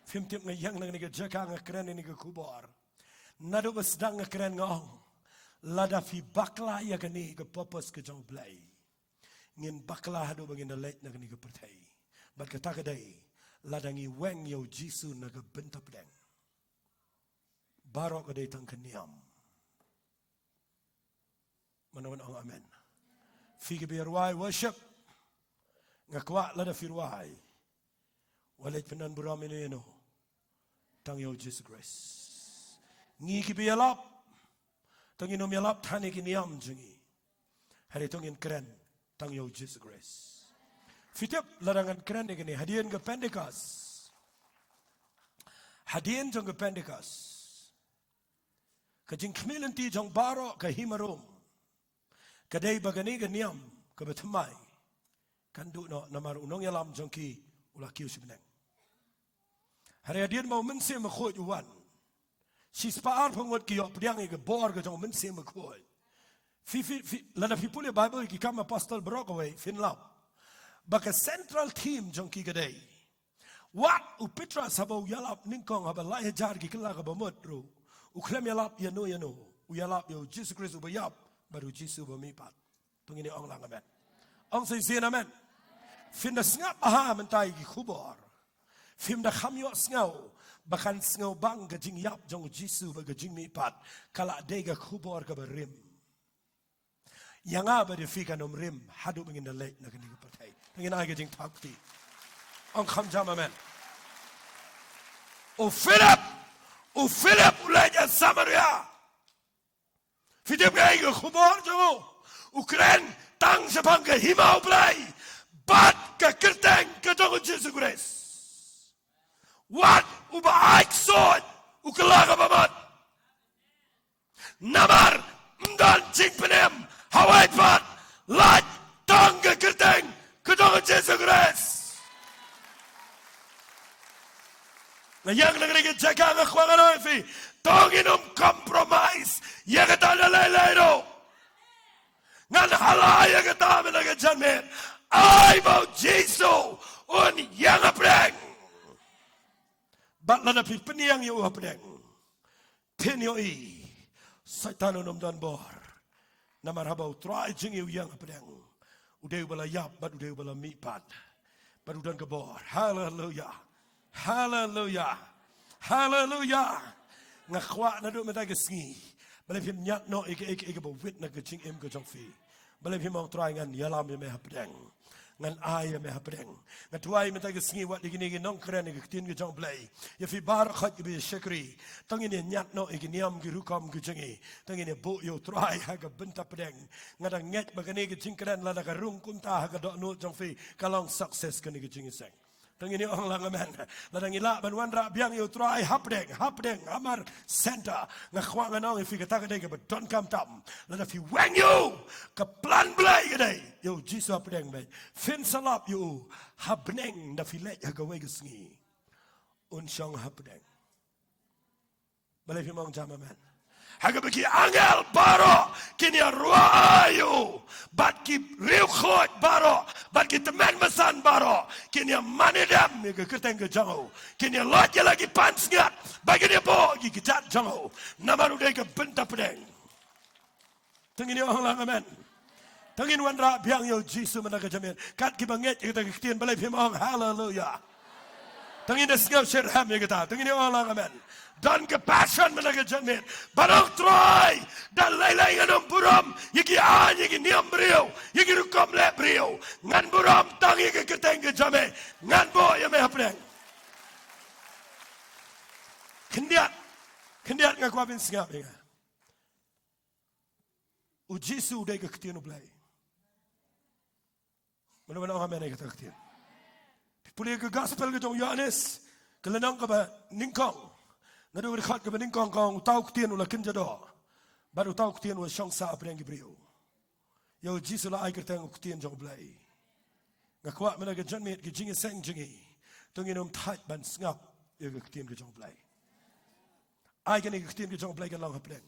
Phim tip nga ïeng na kane ka jaka nga kren ïa kane ka khubor. Naduh ba sdang nga kren nga ong, lada phi bakla ïa kane ka purpose ka jong U Blei, ngin bakla haduh ba ngin da leit na kane ka pyrthei. Bad kata ka dei, lada ngi weng ïa U Jisu na ka bynta pdeng, baroh ka dei tang ka niam. Mano mano ong amen. Phi kiba ïa rwai worship, nga kwah lada phi rwai, wat leit pyndon burom ïano ïano, tang ïa U Jisu Khrist. Ngi kiba ïalap, to ngin ym ïalap than ïa ki niam jong ngi, hynrei to ngin kren tang ïa U Jisu Khrist. Phi tip lada ngan kren ïa kane, hadien ka Pentecost, hadien jong ka Pentecost, ka jingkhmih lynti jong baroh ka hima Rom ka dei ba kane ka niam kaba thymmai kan duh noh, namar u nongïalam jong ki u la kiew sha bneng. Hynrei hadien ba U Mynsiem Bakhuid u wan, shispah arphew ngut ki ïoh pdiang ïa ka bor ka jong U Mynsiem Bakhuid. Phi, phi, phi, lada phi pule Baibl, Ki Kam Apostol baroh kawei, phin lap ba ka central theme jong ki ka dei, wat u Petros haba u ïalap nyngkong, haba lai hajar ki kylla kaba mut ruh, u khlem ïalap ïano ïano, u ïalap ïa U Jisu Khrist uba ïap bad U Jisu uba mihpat. To ngin ïa ong lang amen. Ong shisien amen. Phin da sngap bha mynta ïa ki khubor, phim da kham ïohsngew ba kan sngewbang ka jingïap jong U Jisu bad ka jingmihpat, ka la dei ka khubor kaba rim. Ïa nga bad ïa phi kan ym rim haduh ba ngin da leit na kane ka pyrthei. To ngin ai ka jingthaw kti. Ong kham jam amen. U Philip, u Philip u leit ha Samaria. Phi tip kaei ka khubor jong u? U kren tang shaphang ka hima U Blei bad ka kyrteng ka jong U Jisu Khrist. Wat uba ai ksuid u kylla kaba mut. Namar ym don jingpynim ha wei pat, lait tang ka kyrteng ka jong U Jisu Khrist. Nga ïeng na kane ka jaka nga kwah ngan ong ïa phi, to ngin ym compromise ïa kata da lei lei ruh. Ngan hala ïa kata mynta ka janmiet. Ai ba U Jisu un ïeng hapdeng. Bad lada phi pynïeng ïa u hapdeng, phin ïohi Soitan un ym don bor. Namar haba U Trai jong ngi u ïeng hapdeng, u dei uba la ïap bad u dei uba la mihpat, bad u don ka bor. Haleluya. Haleluya. Haleluya. Nga kwah naduh mynta ka sngi, balei phim ñiad noh ïa kaei kaei kaba wit na ka jingim ka jong phi? Balei phim ong, Trai, ngan ïalam ïa me hapdeng, ngan ai ïa me hapdeng? Nga duwai mynta ka sngi wat ïa kine ki nongkren ïa ka ktien ka jong U Blei, ïa phi baroh kiba ïa shakri, to ngin ïa ñiad noh ïa ki niam ki rukom ki jong ngi. To ngin ïa buh ïa U Trai ha ka bynta pdeng. Nga dang ngeit ba kane ka jingkren lada ka rung kumta ha ka dohnud jong phi, ka long success kane ka jingïaseng. To ngin ïa ong lang amen. Lada ngi lah ban wanrah biang ïa U Trai hapdeng, hapdeng, hamar centre, nga kwah ngan ong ïa phi, kata ka dei kaba donkam tam. Lada phi weng ïa u, ka plan Blei ka dei ïa U Jisu hapdeng beit. Phin sa lap ïa u ha bneng, da phi leit ha kawei ka sngi, un shong hapdeng. Balei phim ong jam amen? Ha kaba ki angel baroh kin ïa rwai ïa u, bad ki riewkhuid baroh bad ki tymmen basan baroh kin ïa mane dem ïa ka kyrteng ka jong u. Kin ïa lait ïa la ki pansngiat bad kin ïa buh ki kjat jong u. Namar u dei ka bynta pdeng. To ngin ïa ong lang amen. To ngin wanrah biang ïa U Jisu mynta ka janmiet. Kat kiba ngeit ïa kata ka ktien, balei phim ong haleluya? Tang ïa da sngap sher ham ïa kata. Tang ïa ong lang amen. Don ka passion mynta ka janmiet ban ong Trai, da lei lei ngan ym burom ïa ki aiñ, ïa ki niam briew, ïa ki rukom leh briew. Ngan burom tang ïa ka kyrteng ka jong me. Ngan buh ïa me hapdeng. Khyndiat, khyndiat nga kwah phin sngap ïa nga. U Jisu u dei ka ktien U Blei. Mano mano ong amen ïa kata ka ktien. Phi pule ka gospel ka jong u Ïoannis, ka lynnong kaba nyngkong. Naduh ka dkhot kaba nyngkong ka ong uta u ktien u la kynja doh. Bad uta u ktien u la shong sah hapdeng ki briew. Ïa u Jisu la ai kyrteng u ktien jong U Blei. Nga kwah mynta ka janmiet ka jingïaseng jong ngi, to ngin ym thait ban sngap ïa ka ktien ka jong U Blei. Ai kane ka ktien ka jong U Blei kan long hapdeng.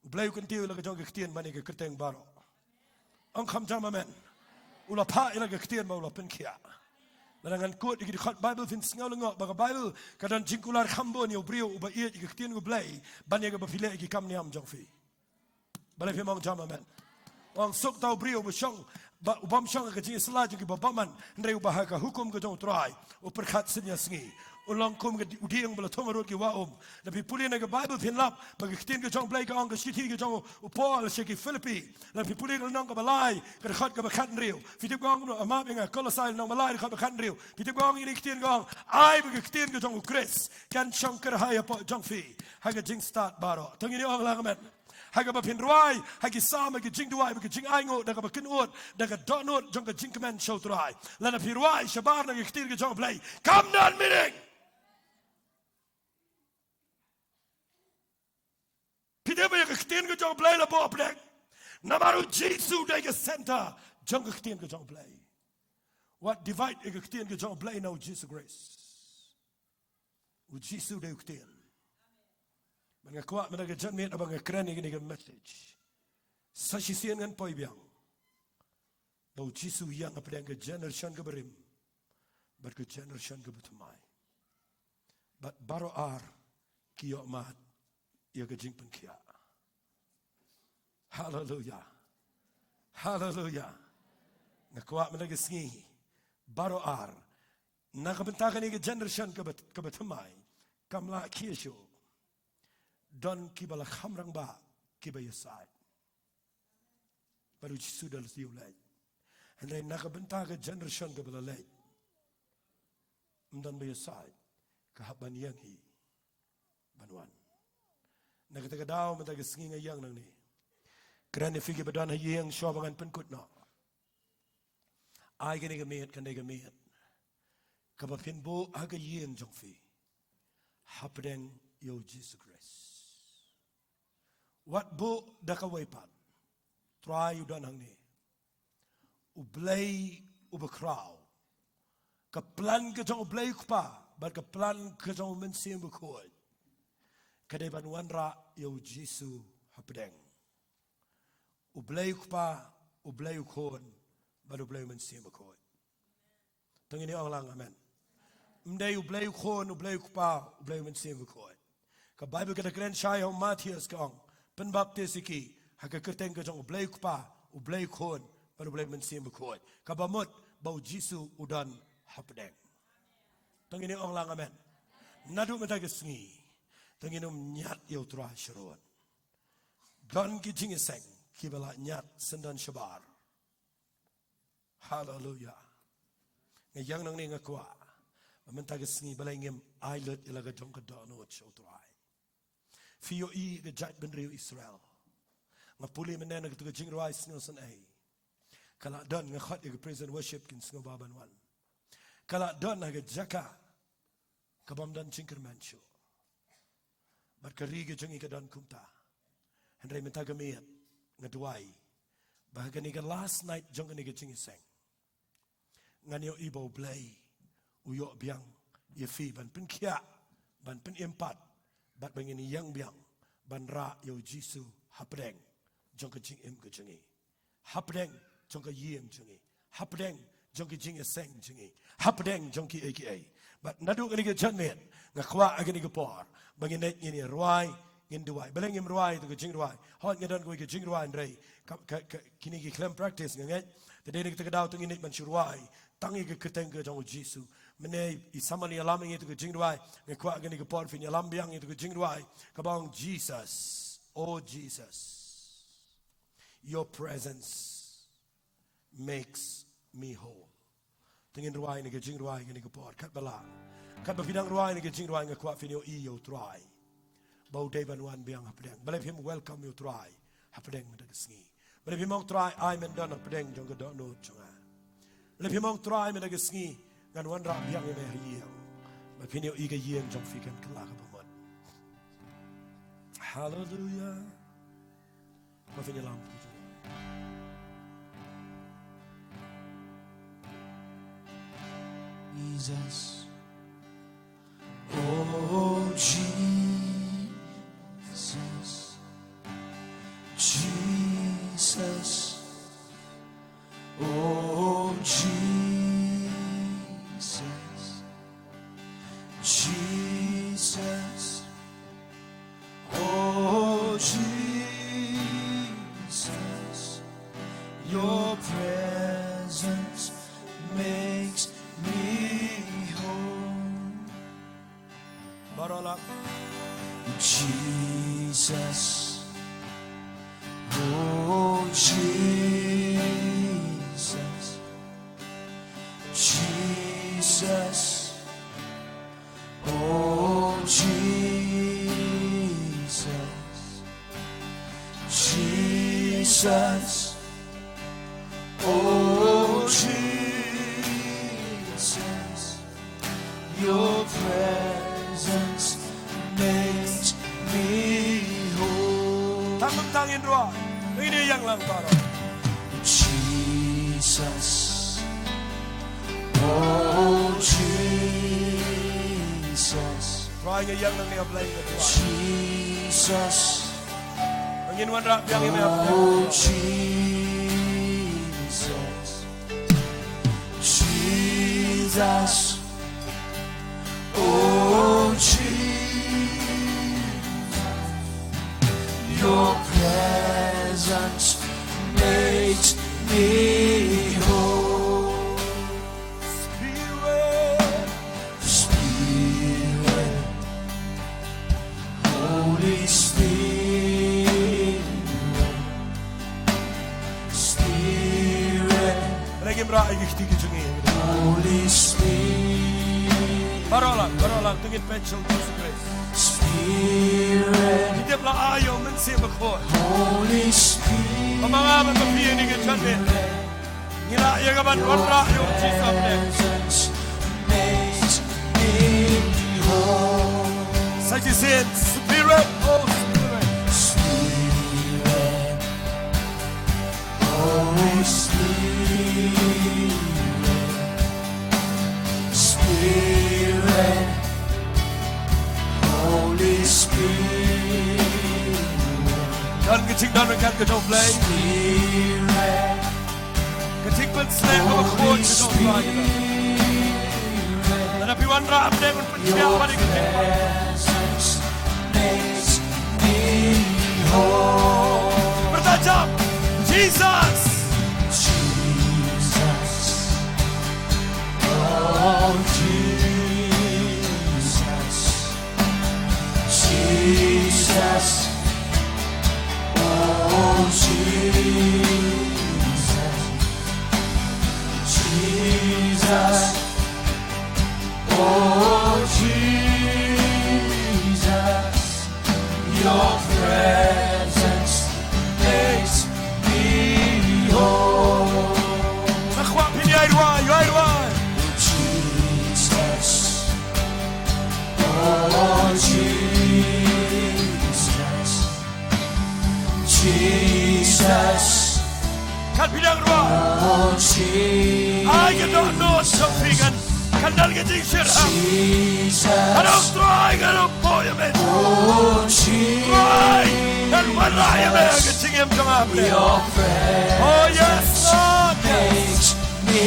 U Blei u kyntiew ïa la ka jong ka ktien ban ïa ka kyrteng baroh. Ong kham jam amen. U la phah ïa la ka ktien ba u la pynkhiah. Lada ngan quote ïa ki dkhot Bible phin sngew lyngngoh ba ka Bible ka don jingkular kham bun ïa u briew uba ïeit ïa ka ktien U Blei ban ïa kaba phi leh ïa ki kam niam jong phi. Balei phim ong jam amen? Ong suk uta u briew uba shong, ba, u bym shong ha ka jingïasyllok jong kiba bymman, hynrei uba ha ka hukum ka jong U Trai u pyrkhat synñia sngi. U long kum ka di-, u dieng ba la thung harud ki wah um. Lada phi pule na ka Bible phin lap ba ka ktien ka jong U Blei ka ong, ka shithi ka jong u Paul sha ki Philippi, lada phi pule ka lynnong kaba lai, ka dkhot kaba khathynriew. Phi tip ka ong kumno? Map ïa nga, Kolosai lynnong ba lai, dkhot ba khathynriew. Phi tip ka ong, ïa ka ktien ka ong, ai ba ka ktien ka jong U Khrist kan shong kyrhai hapoh jong phi ha ka jingstad baroh. To ngin ong lang amen. Ha kaba phin rwai ha ki Salm, ha ki jingduwai, ha ki jingainguh, da kaba kynnoh, da ka dohnud jong ka jingkmen sha U Trai. Lada phi rwai shabar na ka ktien ka jong U Blei, kam don meaning. Phi tip ba ïa ka ktien ka jong U Blei la buh hapdeng? Namar U Jisu u dei ka center jong ka ktien ka jong U Blei. Wat divide ïa ka ktien ka jong U Blei na U Jisu Khrist. U Jisu u dei u ktien. Bad nga kwah mynta ka janmiet haba nga kren ïa kane ka message, sa shisien ngan poi biang ba U Jisu u ïeng hapdeng ka generation kaba rim bad ka generation kaba thymmai. Bad baroh ar ki ïoh mad ïa ka jingpynkhiah. Haleluya. Haleluya. Nga kwah mynta ka sngi, baroh ar, na ka bynta kane ka generation kaba, kaba thymmai, kam lah khie shuh. Don kiba la kham rangbah, kiba ïasaid. Bad U Jisu u da leit, u leit. Hynrei na ka bynta ka generation kaba la leit, ym don ba ïasaid, ka hap ban ïeng hi ban wan. Na kata ka daw mynta ka sngi nga ïeng nangne, kren ïa phi kiba don ha ïing shuwa ba ngan pynkut noh. Ai kane ka miet kan dei ka miet kaba phin buh ha ka ïing jong phi hapdeng ïa U Jisu Khrist. Wat buh da kawei pat. Trai u don hangne. U Blei uba khraw. Ka plan ka jong U Blei U Kpa bad ka plan ka jong U Mynsiem Bakhuid ka dei ban wanrah ïa U Jisu hapdeng. U Blei U Kpa, U Blei U Khun, bad U Blei U Mynsiem Bakhuid. To ngin ong lang amen. Ym dei U Blei U Khun, U Blei U Kpa, U Blei U Mynsiem Bakhuid. Ka Bible ka da kren shai ha u Mathaios ka ong, pynbaptis ïa ki ha ka kyrteng ka jong U Blei U Kpa, U Blei U Khun, bad U Blei U Mynsiem Bakhuid. Kaba mut ba U Jisu u don hapdeng. To ngin ong lang amen. Naduh mynta ka sngi, to ngin ym ñiad ïa U Trai sharud. Don ki jingïaseng kiba la ñiad syndon shabar. Haleluya. Nga ïeng nangne nga kwah ba mynta ka sngi balei ngim ai lut ïa la ka jong ka dohnud sha U Trai. Phi ïohi ka jaitbynriew Israel. Nga pule mynne na katu ka jingrwai Sngewsynei. Ka la don, nga khot ïa ka praise and worship kin sngewbha ban wan. Ka la don ha ka jaka ka bym don jingkyrmen shuh. Bad ka ri ka jong ngi ka don kumta. Hynrei mynta ka miet nga duwai ba ha kane ka last night jong kane ka jingïaseng, ngan ïohi ba U Blei u ïoh biang ïa phi ban pynkhiah, ban pynim pat, bad ba ngin ïeng biang ban rah ïa U Jisu hapdeng jong ka jingim ka jong ngi. Hapdeng jong ka ïing jong ngi. Hapdeng jong ki jingïaseng jong ngi. Hapdeng jong kiei kiei. Bad naduh kane ka janmiet nga kwah ha kane ka por ba ngin leit ngin ïa rwai, ngin duwai. Balei ngim rwai tu ka jingrwai? Hooid nga don kawei ka jingrwai hynrei ka, ka, ka, kine ki khlem practice nga ngeit. Te dei na kata ka daw to ngin leit ban shu rwai tang ïa ka kyrteng ka jong U Jisu. Mynne i samon ïalam ïa ngi ïa tu ka jingrwai, nga kwah kane ka por phin ïalam biang ïa tu ka jingrwai kaba ong Jesus, oh Jesus, your presence makes me whole. Te ngin rwai ïa kane ka jingrwai kane ka por, katba lah. Katba phi dang rwai ïa kane ka jingrwai nga kwah phin ïohi ïa u Trai ba u dei ban wan biang hapdeng. Balei phim welcome ïa u Trai hapdeng mynta ka sngi? Balei phim ong Trai ai men don hapdeng jong ka dohnud jong nga? Balei phim ong Trai mynta ka sngi ngan wanrah biang ïa me ha ïing? Ba phin ïohi ka ïing jong phi kan kylla kaba mut. Haleluia. Ba phin ïalam. Jesus. Oh, Jesus. Jesus. Oh, Jesus. Jesus. Oh, Jesus, your presence makes me whole. Baroh lak. Jesus, oh, Jesus, Jesus. Oh, Jesus, Jesus. Oh, Jesus, your presence makes me whole. Tang tang in rwa. Ini yang lang baroh. Jesus. Oh, Jesus. Trai nga ïeng nangne ha Blei nga Trai. Jesus. Ngin wanrah biang ïa me ha Blei. Oh, Jesus. Jesus. Oh, Jesus. Your presence makes me whole. Spirit, Spirit, Holy Spirit, Spirit. Lagi mra igi kiti ki jungi. Holy Spirit. Baroh lang, baroh lang, tengin pencil, Holy Spirit. Spirit. Ki dep la ayo men se bakho. Holy Spirit. Pamanga ba ka phi ni ka chan ne. Ngi la ïa ka ban wanrah ïa u Jisu ne. Sa shisien, Spirit, oh Spirit. Spirit, Holy Spirit, Spirit, Holy Spirit. Don ka jingdon ryngkat ka jong U Blei. Spirit. Ka jingpynshlur kaba khuid ka jong U Trai. Lada phi wanrah hapdeng un pynshiah pat ïa ka jingpynshlur. Pyrta jam. Jesus. Jesus. Oh, Jesus. Jesus. Oh, Jesus. Jesus. Oh, Jesus. Your presence makes me whole. Sa kwah phin ïai rwai, ïai rwai. Jesus. Oh, Jesus. Jesus. Kan phi dang rwai. Oh, Jesus. Ai ka dohnud jong phi kan, kan don ka jingshyrkhei. Jesus. Kan ong Trai, kan ong poi ïa me. Oh, Jesus. Trai, kan wanrah ïa me ha ka jingim jong nga. Your presence. Oh, yes, Lord. Makes me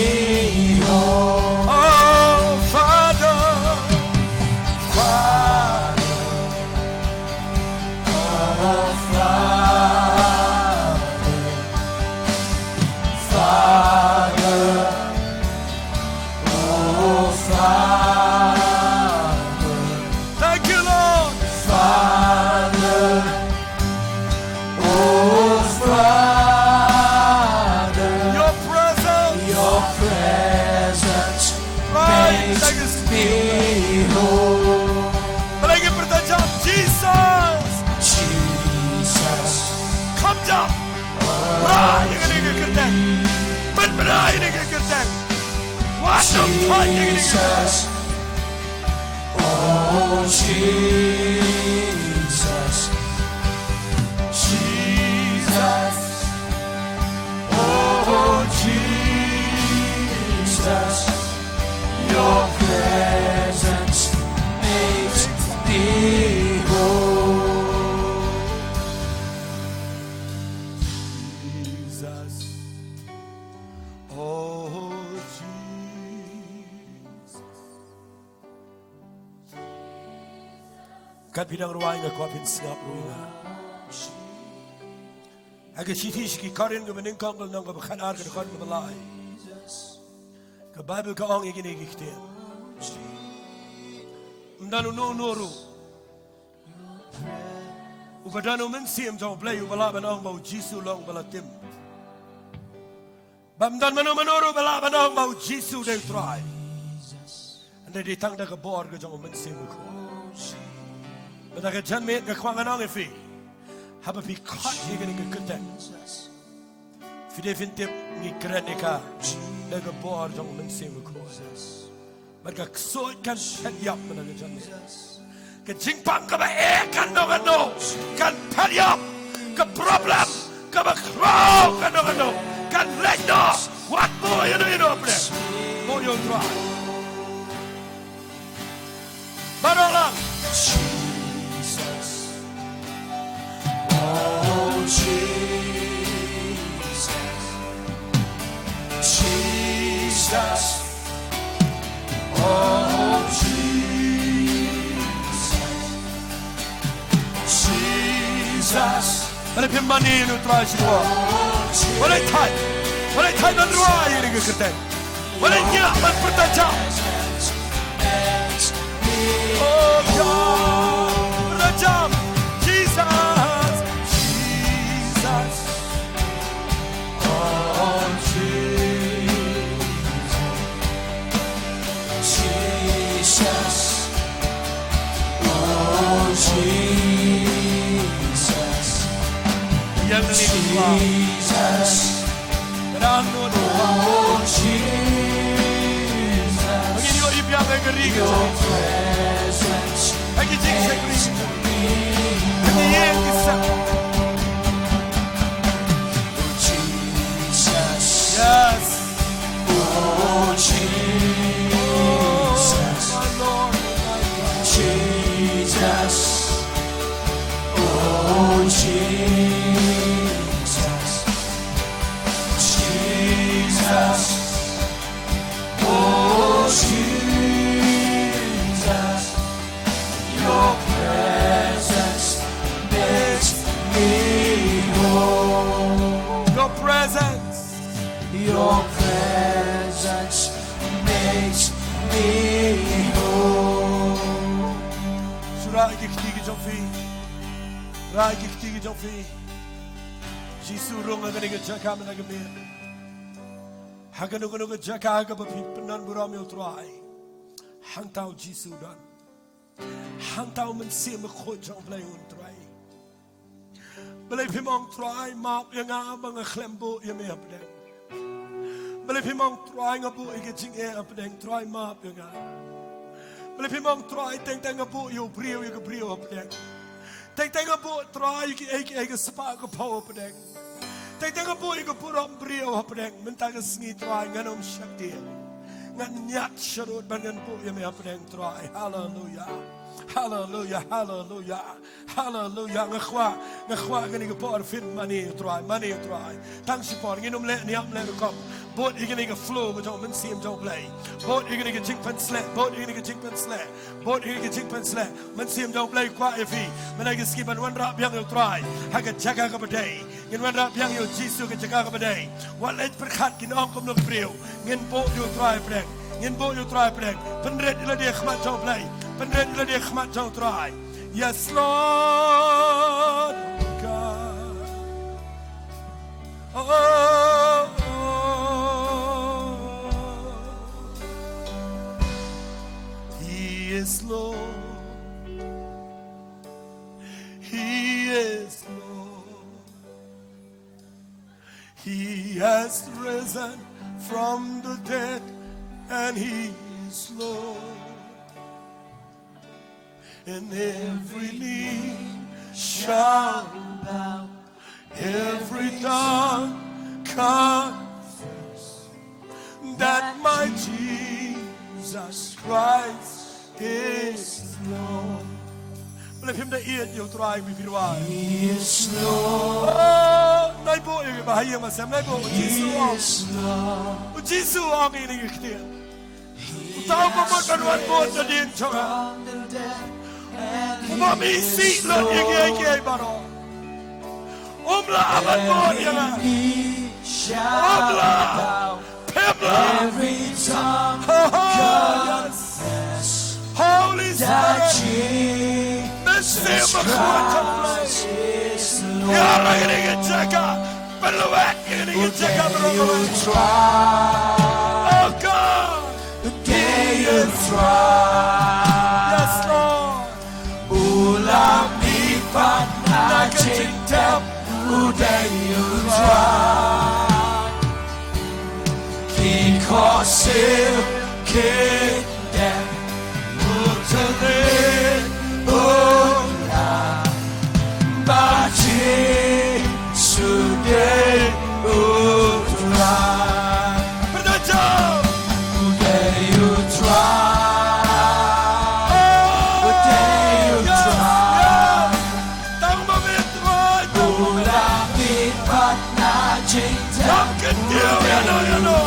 whole. Oh, Father. Father. Oh, Father. Father. Oh, Father. Jesus. Oh, Jesus. Jesus. Oh, Jesus. Your presence makes me whole. Jesus. Oh, Jesus. Kat phi dang rwai nga kwah phin sngap ruh ïa nga. Ha ka shithi sha ki Korinth kaba nyngkong ka lynnong kaba khatar ka dkhot kaba lai. Ka Baibl ka ong ïa kine ki ktien. Ym don uno uno ruh uba don u Mynsiem jong U Blei uba lah ban ong ba U Jisu long uba la tim. Bym don mano mano ruh ba lah ban ong ba U Jisu u dei U Trai. Hynrei dei tang da ka bor ka jong U Mynsiem Bakhuid. Bad ha ka janmiet nga kwah ngan ong ïa phi, haba phi khot ïa kane ka kyrteng, phi dei phin tip ngi kren ïa ka da ka bor jong U Mynsiem Bakhuid. Bad ka ksuid kan phet ïap mynta ka janmiet. Ka jingpang kaba eh kano kano kan phet ïap. Ka problem kaba khraw kano kano kan leit noh. Wat buh ïano ïano hapdeng. Buh ïa U Trai. Baroh lang. Jesus. Oh, Jesus. Jesus. Oh, Jesus. Jesus. Balei phim mane ïa U Trai shipor? Balei thait? Balei thait ban rwai ïa kane ka kyrteng? Balei ngi lah ban pyrta jam? Oh God, pyrta jam. Jesus, Jesus. Oh, Jesus. Jesus. Oh, Jesus. Ïa ngi, Jesus. Ran nun. Oh, Jesus. Ngi ïoh i biang ha ka ri ka jong ngi. Ha ki jingshakri. Ha ki ïing ki sem. Yes. Oh, Jesus. Oh, my Lord, my God. Jesus. Oh, Jesus. Jesus. Oh, Jesus. Your presence makes me whole. Your presence. Your presence makes me whole. Shu rah ïa ki kti ki jong phi. Rah ïa ki kti ki jong phi. Jisu u rung ha kane ka jaka mynta ka miet. Ha kano kano ka jaka kaba phi pyndonburom ïa U Trai, hangta U Jisu u don. Hangta U Mynsiem Bakhuid jong U Blei un trei. Balei phim ong Trai map ïa nga ba nga khlem buh ïa me hapdeng? Balei phim ong Trai nga buh ïa ka jingeh hapdeng, Trai map ïa nga? Balei phim ong Trai teng teng nga buh ïa u briew ïa ka briew hapdeng? Teng teng nga buh Trai ïa kiei kiei, ka spah ka phew hapdeng? Teng teng nga buh ïa ka burom briew hapdeng? Mynta ka sngi Trai ngan ym shakdiang. Ngan ñiad sharud ban ngan buh ïa me hapdeng Trai. Haleluia. Haleluia. Haleluia. Haleluia. Nga kwah, nga kwah kane ka por phin mane ïa U Trai, mane ïa U Trai. Tang shipor, ngin ym leh niam leh rukom. Bud ïa kane ka flow ka jong U Mynsiem jong U Blei. Bud ïa kane ka jingpynsleh, bud ïa kane ka jingpynsleh. Bud ïa kane ka jingpynsleh. Mynsiem jong U Blei kwah ïa phi mynta ka sngi ban wanrah biang ïa U Trai ha ka jaka kaba dei. Ngin wanrah biang ïa U Jisu ha ka jaka kaba dei. Wat leit pyrkhat kin ong kumno ki briew. Ngin buh ïa U Trai hapdeng. Ngin buh ïa U Trai hapdeng. Pynrit ïa lade ha khmat jong U Blei. Pynrit ïa lade ha khmat jong U Trai. Yes, Lord God. Oh, He is Lord. He is Lord. He has risen from the dead. And he is Lord. And every knee shall bow, every tongue confess that my Jesus Christ is Lord. Balei phim da ïeit ïa u Trai, phi phi ruh? He is Lord. Oh, nai buh ïa ki ba ha ïing ba sem, nai buh. U Jisu ong. He is Lord. U Jisu ong ïa kine ki ktien. Uta uba mut ban wan bud nadien jong nga, u bym isih lut ïa kiei kiei baroh. Um lah ban bud ïa nga. Um lah. Phim lah. Oh, yes. Holy Spirit. Mynsiem Bakhuid jong U Blei. Ïa kine ki jaka. Pynlwet ïa kine ki jaka baroh. Oh God. Yes, Lord. U la mih pat na ka jingtep, u dei U Trai. Ki khohsiew ki dep, u tyrlih u la. Ba Jisu dei U Trai. Pyrta jam. U dei U Trai. U dei U Trai. Tang ba mih Trai, tang ba mih. U la mih pat na jingtep. Tang kyntiew ïa no ïa no.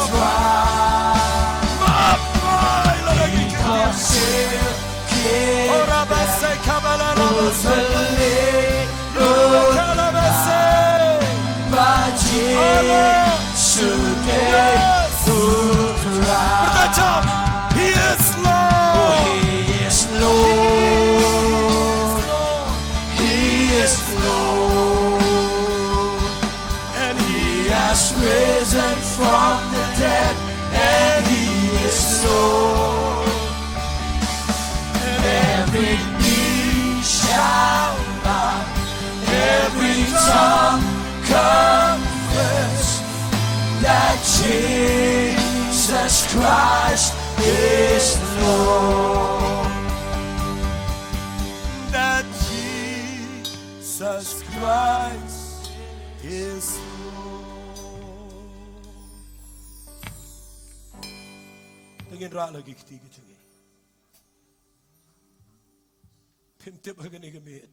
Map Trai la da ki kyntiew. He is Lord. He is Lord. He is Lord. And he has risen from the dead, and he is Lord. And every knee shall bow, every tongue confess that Jesus Christ is Lord. That Jesus Christ is Lord. To ngin rah la ki kti ki jong ngi. Phim tip ha kane ka miet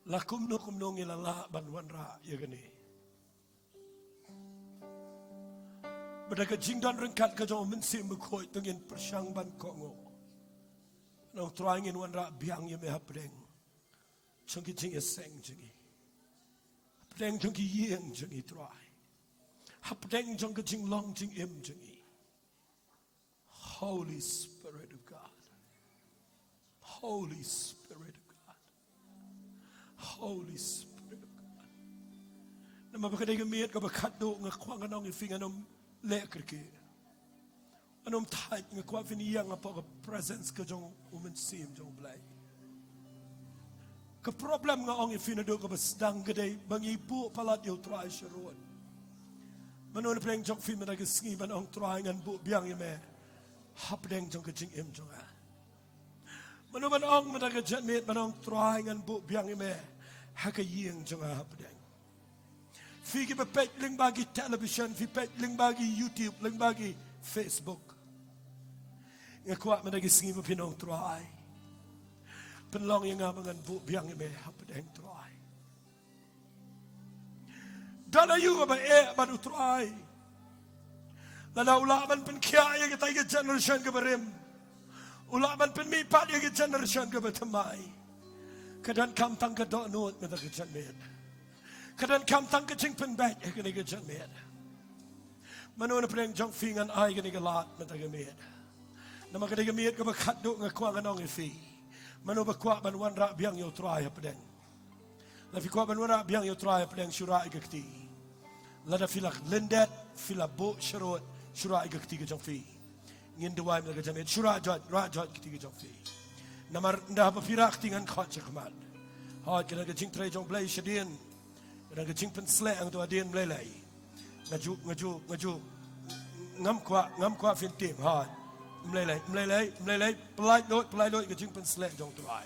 la kumno kumno ngi la lah ban wanrah ïa kane. Bad da ka jingdon ryngkat ka jong U Mynsiem Bakhuid to ngin pyrshang ban kohnguh. Nong Trai, ngin wanrah biang ïa me hapdeng jong ki jingïaseng jong ngi, hapdeng jong ki ïing jong ngi Trai, hapdeng jong ka jinglong jingim jong ngi. Holy Spirit of God. Holy Spirit of God. Holy Spirit of God. Namar ba ka dei ka miet kaba khatduh, nga kwah ngan ong ïa phi, ngan ym leh kyrkieh, ngan ym thait, nga kwah phin ïeng hapoh ka presence ka jong U Mynsiem jong U Blei. Ka problem nga ong ïa phi naduh kaba sdang ka dei ba ngi buh palat ïa U Trai sharud. Mano na pdeng jong phi mynta ka sngi ban ong, Trai, ngan buh biang ïa me hapdeng jong ka jingim jong nga? Mano ban ong mynta ka janmiet ban ong, Trai, ngan buh biang ïa me ha ka ïing jong nga hapdeng? Phi kiba peit lyngba ki television, phi peit lyngba ki YouTube, lyngba ki Facebook, nga kwah mynta ka sngi ba phin ong, Trai, pynlong ïa nga ba ngan buh biang ïa me hapdeng, Trai. Don aïu kaba eh bad U Trai? Lada u lah ban pynkhiah ïa kita ki generation kaba rim, u lah ban pynmih pat ïa ki generation kaba thymmai. Ka donkam tang ka dohnud mynta ka janmiet. Ka donkam tang ka jingpynbeit ha kane ka janmiet. Mano na pdeng jong phi ngan ai kane ka lad mynta ka miet? Namar ka dei ka miet kaba khatduh, nga kwah ngan ong ïa phi, mano ba kwah ban wanrah biang ïa U Trai hapdeng? Lada phi kwah ban wanrah biang ïa U Trai hapdeng, shu rah ïa ka kti. Lada phi la lyndet, phi la buh sharud, shu rah ïa ka kti ka jong phi. Ngin duwai mynta ka janmiet, shu rah joit, rah joit ka kti ka jong phi. Namar ynda haba phi rah kti ngan khot sha khmat. Hooid, ka don ka jingtrei jong U Blei shadien. Ka don ka jingpynshlur hangto hadien, Blei lei. Nga ju, nga ju, nga ju, Ngam kwah, ngam kwah phin tim, hooid. Ym lei lei, ym lei lei, ym lei lei, pyllait lut, pyllait lut ïa ka jingpynsleh jong U Trai.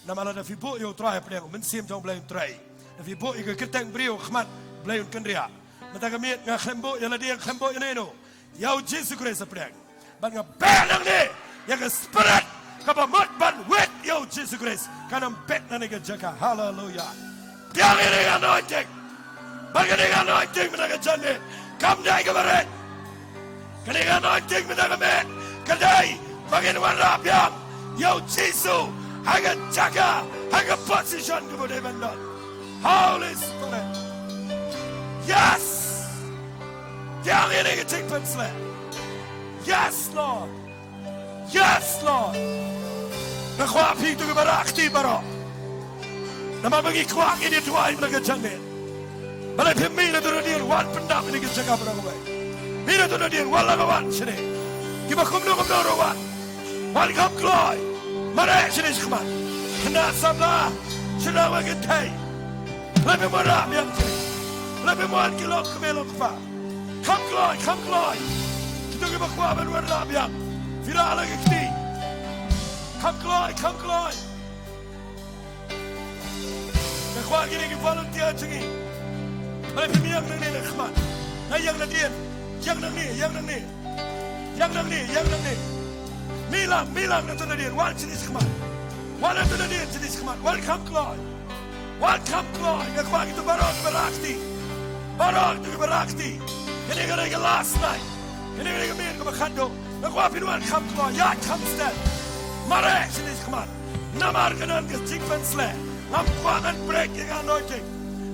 Namar lada phi buh ïa U Trai hapdeng, U Mynsiem jong U Blei un trei. Lada phi buh ïa ka kyrteng briew ha khmat, U Blei un kynriah. Mynta ka miet nga khlem buh ïa lade, nga khlem buh ïa no no. Ïa U Jisu Khrist hapdeng. Bad nga beh nangne ïa ka Spirit kaba mut ban wit ïa U Jisu Khrist. Kan ym bit nangne ka jaka. Haleluya. Biang ïa kane ka anointing. Bad kane ka anointing mynta ka janmiet kam dei kaba rit. Kane ka anointing mynta ka miet ka dei ba ngin wanrah biang ïa U Jisu ha ka jaka, ha ka position kaba dei ban don. Holy Spirit. Yes. Biang ïa kane ka jingpynsleh. Yes, Lord. Yes, Lord. Nga kwah phi to kiba rah kti baroh. Namar ba ngi kwah ngin ïa duwai mynta ka janmiet. Balei phim mih na tu nadien, wan pyndap ïa kane ka jaka baroh kawei. Mih na tu nadien, wan la ka wan shane. Kiba kumno kumno ruh wan. Wan kham kloi. Mareh shane shakhmat. Khynnah samla. Shynrang ba kynthei. Balei phim wanrah biang shane. Balei phim wan ki lok kmie lok kpa. Kham kloi, kham kloi. Kito kiba kwah ban wanrah biang. Phi rah la ki kti. Kham kloi, kham kloi. Nga kwah kine ki volunteer jong ngi. Balei phim ïeng nangne na khmat. Nga ïeng nadien. Ïeng nangne, ïeng nangne. Ïeng nangne, ïeng nangne. Mih lang, mih lang na tu nadien. Wan shane shakhmat. Wan na tu nadien shane shakhmat. Wan kham kloi. Wan kham kloi, nga kwah kito baroh kiba rah kti. Baroh kito kiba rah kti. Kane ka dei ka last night. Kane ka dei ka miet kaba khatduh. Nga kwah phin wan kham kloi, ïaid kham stet. Mareh shane shakhmat. Namar ka don ka jingpynsleh. Ngam kwah ngan break ïa ka anointing.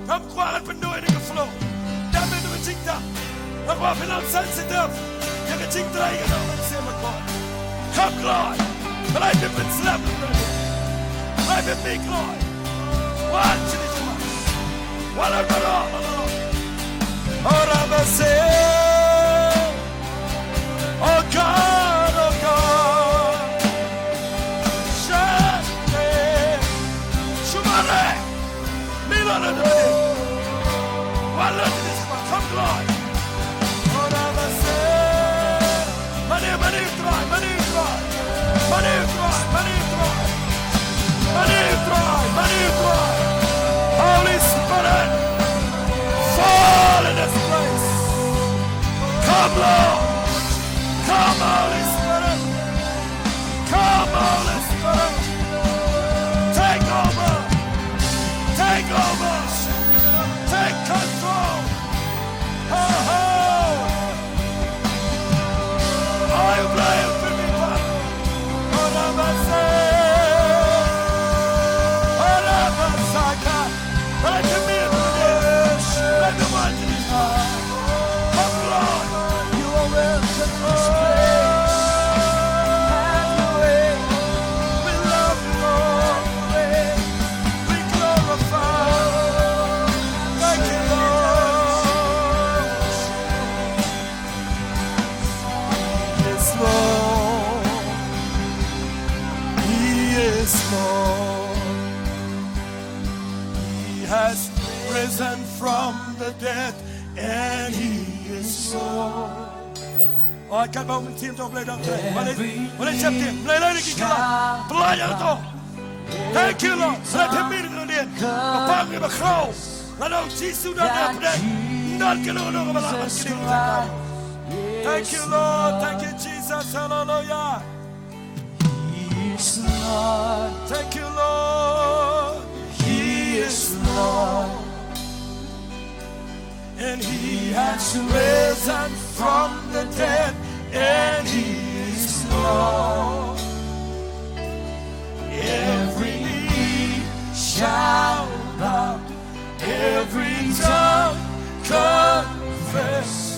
Ngam kwah ngan pynduh ïa ka flow. Dap ïa ka jingtap. Nga kwah phi long sensitive ïa ka jingtrei ka dang ban sem akor. Kham kloi. Balei phim pynslem. Balei phim mih kloi. Wan shane shakhmat. Wan baroh, baroh. Ora ba se. Oh God, oh God. Shane. Shumare. Mila na dani. Wala dani sma. Come, Lord. Ora ba se. Mani, mani, try, mani, try. Mani, try, mani, try. Mani, try, mani, try. Holy Spirit, fall in this place. Come, Lord. Come, Holy Spirit. Come, Holy Spirit. Take over. Take over. Take control. Ho, ho. Ai, Blei, pynmih pat. Ora ba se. Ora ba sa ka. Blei, pynmih pat. Blei, pynmih pat. Come, Lord. You are welcome in this place. Have your way. We love you, Lord. We glorify. Thank you, Lord. Yes, Lord. He is Lord. He has risen from the dead and he is Lord. Oi, katba u mynsiem jong U Blei u dang trei. Wale, wale shem tim. Blei, Blei, ki kala. Blei, yang to. Thank you, Lord. Blei, pynmih ïa ka dien. Ba pang ïa ba khraw. Lada u Jisu u don hapdeng, ym don kano kano kaba lah ban knieh ïa ka. Thank you, Lord. Thank you, Jesus. Hallelujah. He is Lord. Thank you, Lord. He is Lord. And he has risen from the dead, and he is Lord. Every knee shall bow, every tongue confess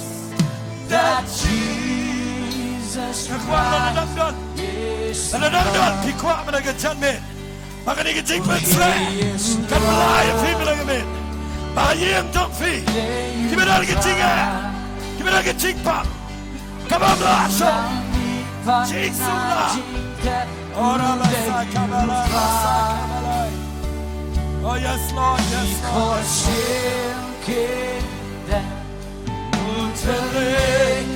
that Jesus Christ is Lord. Lada dang don, lada dang don phi kwah mynta ka janmiet ba kane ka jingpynsleh kan pynlait ïa phi mynta ka miet. Ba ha ïing jong phi kiba don ka jingeh, kiba don ka jingpang, kaba ym lah shong, Jisu lah. Ora ba sa ka ba la, ba sa ka ba la. Oh yes, Lord, yes, Lord. Because shame came down, no telling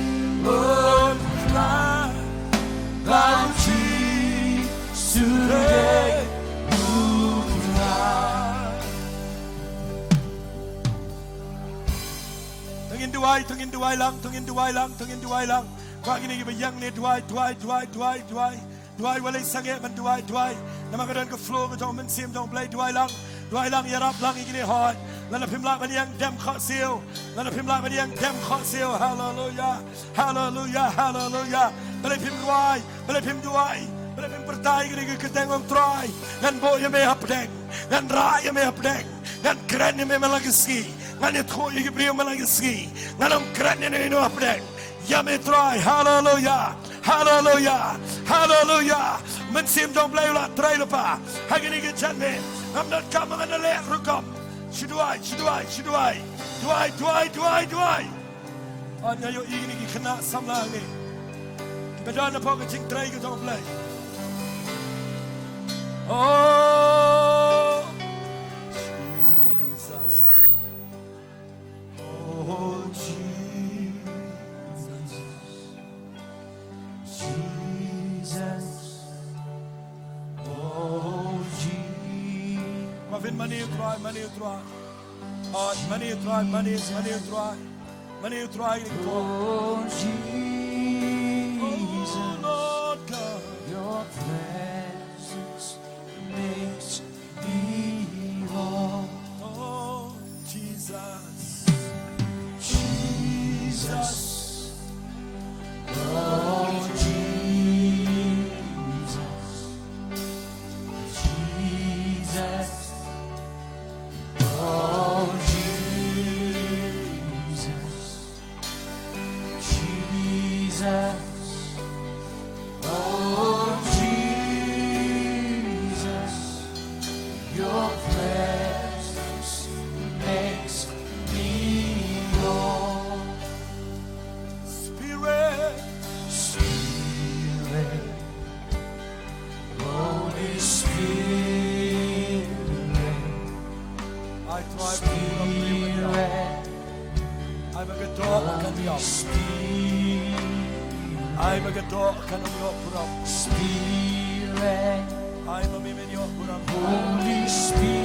Ngin duwai lang, to ngin duwai lang, to ngin duwai lang. Kwah kine kiba ïeng ne duwai, duwai, duwai, duwai, duwai. Duwai, wat leit sangeh ban duwai, duwai. Namar ka don ka flow ka jong u Mynsiem jong u Blei, duwai lang. Duwai lang, ïarap lang ïa kine hoi. Lada phim lah ban ïeng dem khohsiew. Lada phim lah ban ïeng dem khohsiew. Haleluya. Haleluya, haleluya. Balei phim duwai, balei phim duwai, balei phim pyrta ïa kane ka kyrteng, ong Trai. Ngan buh ïa me hapdeng, ngan rah ïa me hapdeng, ngan kren ïa me man la ka sngi, ngan ïathuh ïa ki briew man la ka sngi, ngan ym kren ïa no ïa no hapdeng. Ïa me Trai, haleluya, haleluya, haleluya. Mynsiem jong u Blei u la trei lypa ha kane ka janmiet. Ngam donkam ba ngan da leh rukom. Shu duwai, shu duwai, shu duwai. Duwai, duwai, duwai, duwai. Ïa, ïa, ïa kine ki khynnah samla hangne kiba don hapoh ka jingtrei ka jong u Blei. Oh, Jesus. Oh, Jesus. Jesus. Oh, Jesus. Kwah phin mane u Trai, mane u Trai. Oh, mane u Trai, mane, mane u Trai. Mane u Trai, oh, Jesus. Oh, Lord God. Your presence makes me whole. Oh, Jesus. Jesus. Oh, Jesus. Jesus. Oh, Jesus. Jesus. Oh, Jesus. Your presence makes me whole. Spirit. Spirit. Holy Spirit. Ai Trai, Spirit. Ai ba ka doh kan ïap. Ai ba ka doh kan ym ïoh burom. Ai ba me men ïoh burom. Holy Spirit,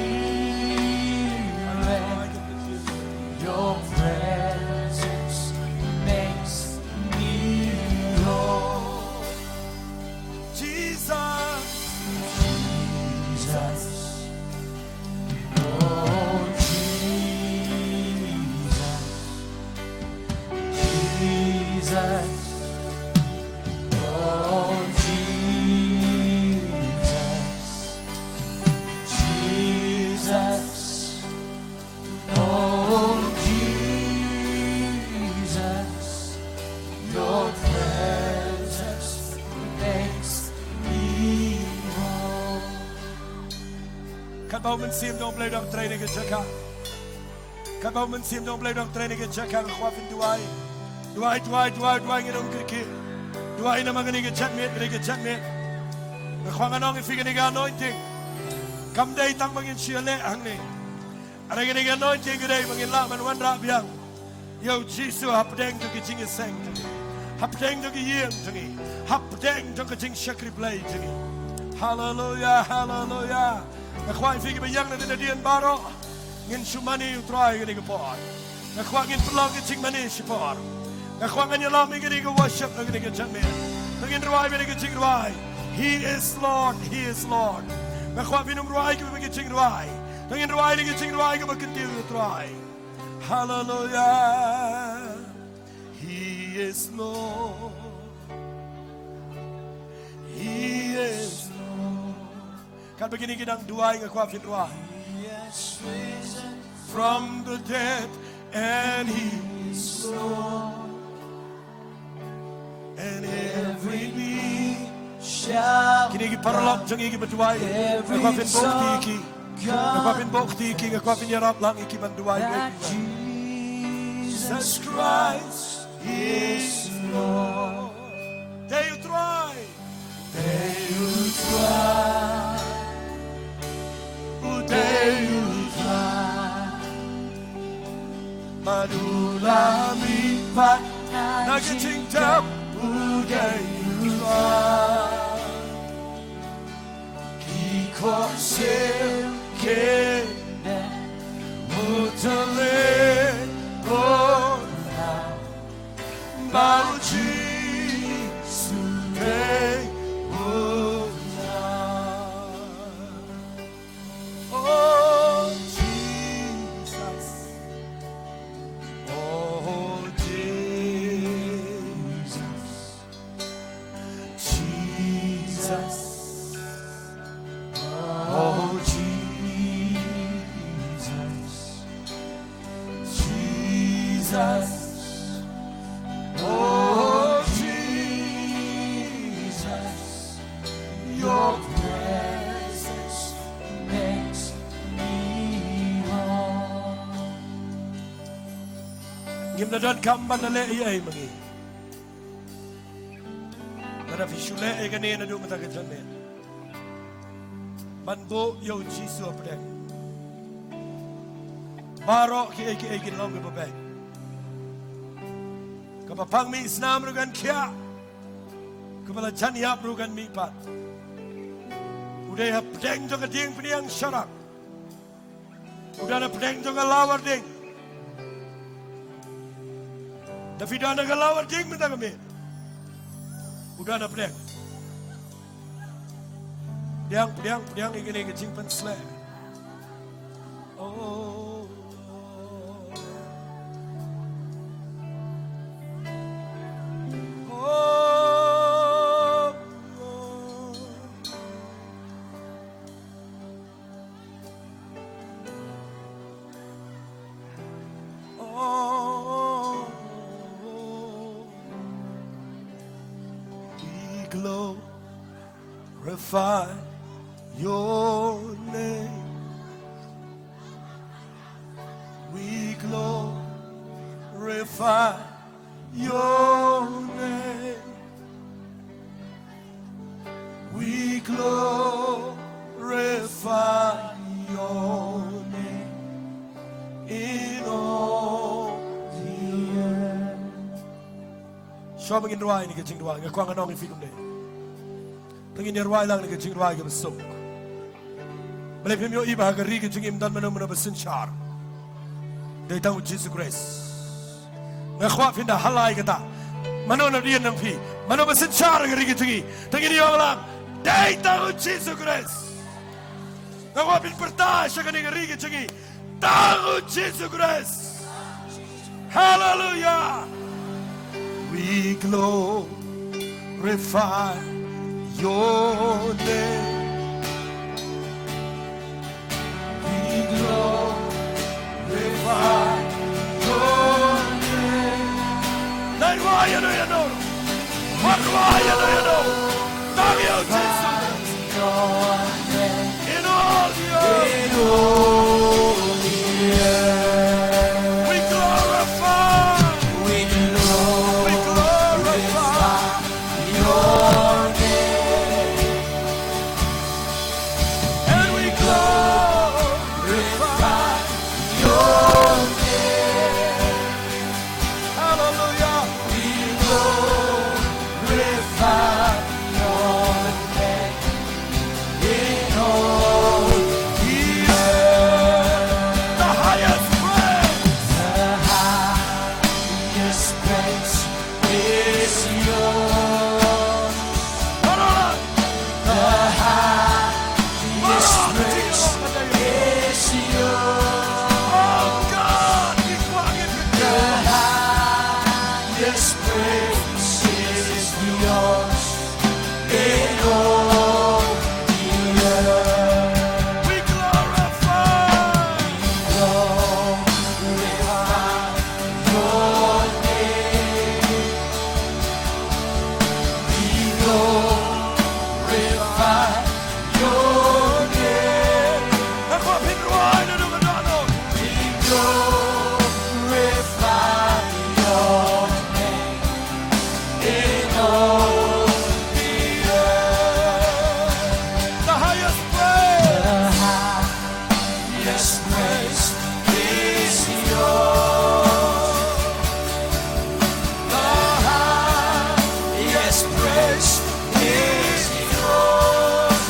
your presence makes me whole. Jesus. Jesus. Oh, Jesus. Jesus. Oh, Jesus. Jesus. Oh, Jesus, your presence makes me whole. Katba u Mynsiem jong u Blei u dang trei ha kane ka jaka. Katba u Mynsiem jong u Blei u dang trei ha kane ka jaka, nga kwah phin duwai. Duwai, duwai, duwai, duwai, ngin ym kyrkieh. Duwai namar kane ka janmiet, kane ka janmiet. Nga kwah ngan ong ïa phi, kane ka anointing kam dei tang ba ngin shu ïaleh hangne. Hynrei kane ka anointing ka dei ba ngin lah ban wanrah biang ïa u Jisu hapdeng jong ki jingïaseng jong ngi, hapdeng jong ki ïing jong ngi, hapdeng jong ka jingshakri Blei jong ngi. Haleluya, haleluya. Nga kwah ïa phi kiba ïeng nadien nadien baroh, ngin shu mane u Trai kane ka por. Nga kwah ngin pynlong ka jingmane shipor. Nga kwah ngan ïalam ïa kane ka worship ha kane ka janmiet. To ngin rwai ïa kane ka jingrwai, He is Lord, He is Lord. Nga kwah phin ym rwai kiba ka jingrwai. To ngin rwai ïa kane ka jingrwai kaba kyntiew ïa u Trai. Hallelujah. He is Lord. He is Lord. Katba kine ki dang duwai, nga kwah phin rwai. He has risen from the dead and He is Lord. And every knee shall, kine ki paralok jong ngi kiba duwai, nga kwah phin buh kti ïa ki. Nga kwah phin buh kti ïa ki, nga kwah phin ïarap lang ïa ki ban duwai. Jesus Christ is Lord. Dei u Trai. Dei u Trai. U dei u Trai. Bad u la mihpat na ka jingdap, u dei u Trai. Ki khohsiew kin dem, u tylli u Ngim da donkam ban da leh ei ei ma ngi. Lada phi shu leh ïa kane naduh mynta ka janmiet, ban buh ïa u Jisu hapdeng, baroh kiei kiei kin long kiba beit. Kaba pang mih snam ruh kan khiah. Kaba la jan ïap ruh kan mihpat. U dei hapdeng jong ka diengphniang sharak. U don hapdeng jong ka lawar ding. Da phi don ha ka lawar ding mynta ka miet. U don hapdeng. Pdiang, pdiang, pdiang ïa kane ka jingpynsleh. Oh. Oh. Oh, we glorify your name. We glorify your name. We glorify your name in all the earth. Shuwa ba ngin rwai ïa kane ka jingduwai, nga kwah ngan ong ïa phi kumne. Te ngin ïa rwai lang ïa kane ka jingduwai kaba suk. Balei phim ïohi ba ha ka ri ka jong ngi ym don mano mano ba synshar? Dei tang u Jisu Khrist. Nga kwah phin da highlight kata. Mano na dien nang phi? Mano ba synshar ha ka ri ka jong ngi? Te ngin ïa ong lang, dei tang u Jisu Khrist. Nga kwah phin pyrta sha kane ka ri ka jong ngi, tang u Jisu Khrist. Hallelujah. We glorify your name. We glorify your name. Nai rwai ïa no ïa no. Wat rwai ïa no ïa no. Tang ïa u Jisu. In all the earth. We glorify. We glorify your name. And we glorify your name. Hallelujah. We glorify your name in all the earth. The highest praise. The highest praise is yours. All right. The highest praise is yours. Oh God, we cry. The highest praise is yours. In all the earth. We glorify. We glorify your name. We glorify your name. Nga kwah phin rwai na dong na dong. We glorify your name in all the earth. The highest praise. The highest praise is yours. The highest praise is yours.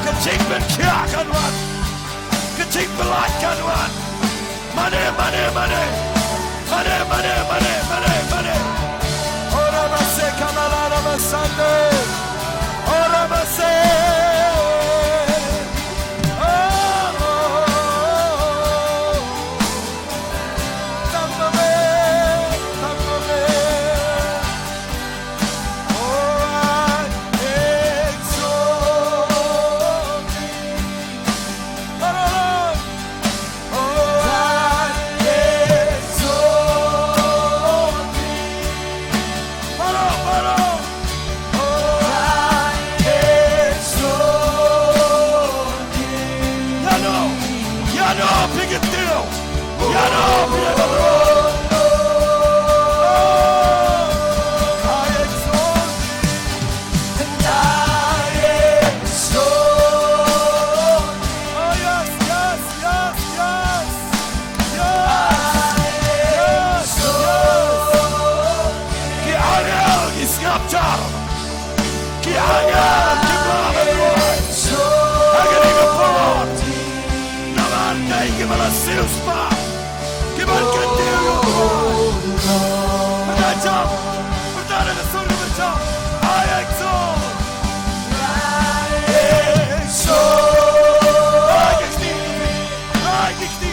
Ka jingpynkhiah kan wan. Ka jingpyllait kan wan. Mane, mane, mane. Mane, mane, mane, mane, mane. Ora base kamala ora basande. Ora base. Oh, oh, oh, oh. Tangmame, tangmame. Oh, I exalt thee. Ora, ora. Oh, I exalt thee. Para, para. Oh, I exalt thee. Ïano, ïano phi kyntiew. Ïano phi ïa ka briew. Oh, I exalt thee. And I exalt thee. Oh, yes, yes, yes, yes. Yes, yes, yes. Ki angel ki sngap jar. Ki angel ki bam ha kane ka por. Namar kaei kiba la siewspah. Kiba kyntiew ïa u Trai. Pyrta jam. Pyrta da ka sur kaba jam. I exalt. I exalt. Ai ka kti. Ai ka kti.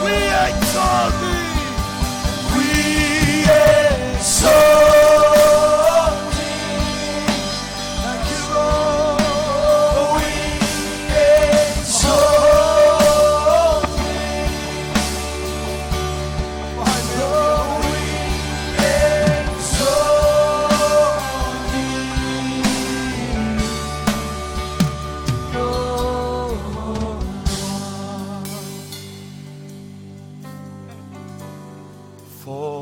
We exalt thee. We exalt thee. Thank you, Lord. We exalt thee. We exalt thee. For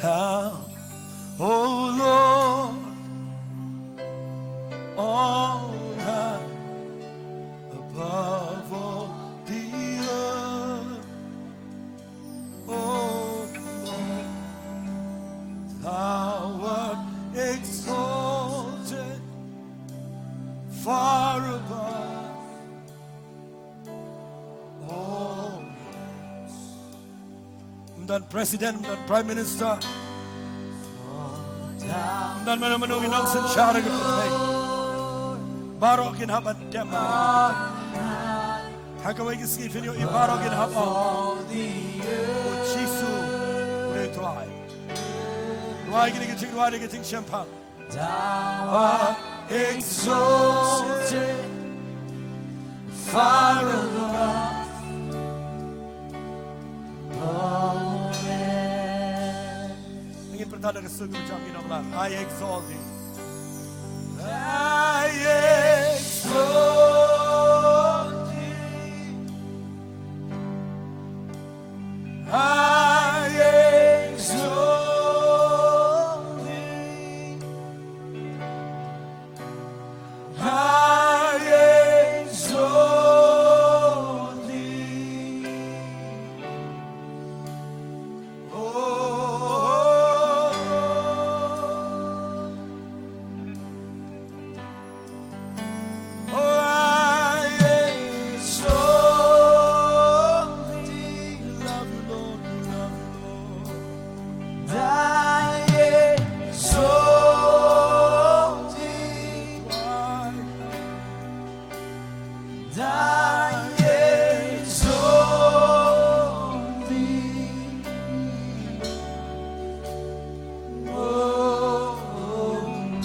thou, O Lord, art high above all the earth. O Lord, thou art exalted far above. Oh, ym don president, ym don prime minister, ym don mano mano ki nongsynshar ha ka pyrthei. Baroh kin hap ban dem. Ha kawei ka sngi phin ïohi baroh kin hap ban ong, U Jisu u dei u Trai. Duwai kine ki jingduwai, kine ki jingshemphang. Thou art exalted far above all men. Ngin pyrta da ka sur kaba jam, ngi ong lang. I exalt thee. I exalt thee. I exalt thee. I exalt thee. Oh, Lord. Oh, I exalt thee. We love you, Lord. We love you, Lord. I exalt thee. I exalt thee. Oh, Lord.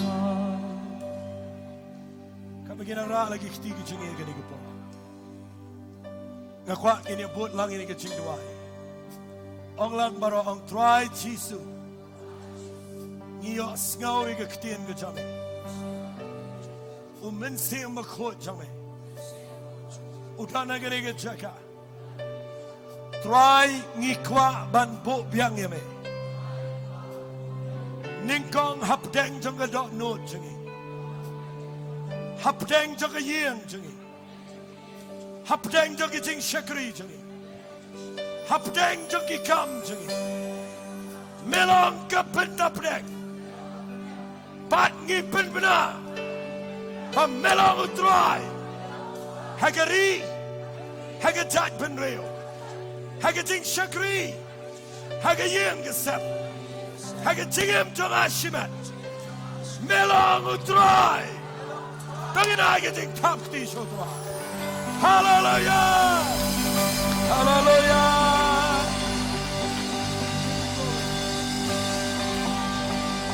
Katba ngi nang rah la ki kti ki jingeh kane ka por, nga kwah ngin ïa bud lang ïa ka jingduwai. Ong lang baroh, ong, Trai Jisu, ngi ïohsngew ïa ka ktien ka jong me. U Mynsiem Bakhuid jong me u don ha kane ka jaka. Trai, ngi kwah ban buh biang ïa me. Nyngkong hapdeng jong ka dohnud jong ngi, hapdeng jong ka ïing jong ngi, hapdeng jong ki jingshakri jong ngi, hapdeng jong ki kam jong ngi, me long ka pyntapdeng. Bad ngi pynbna ba me long u Trai ha ka ri, ha ka jaitbynriew, ha ka jingshakri, ha ka ïing ka sem, ha ka jingim jong ngi shimet. Me long u Trai. To ngin ai ka jingthap kti sha u Trai. Haleluya. Haleluya.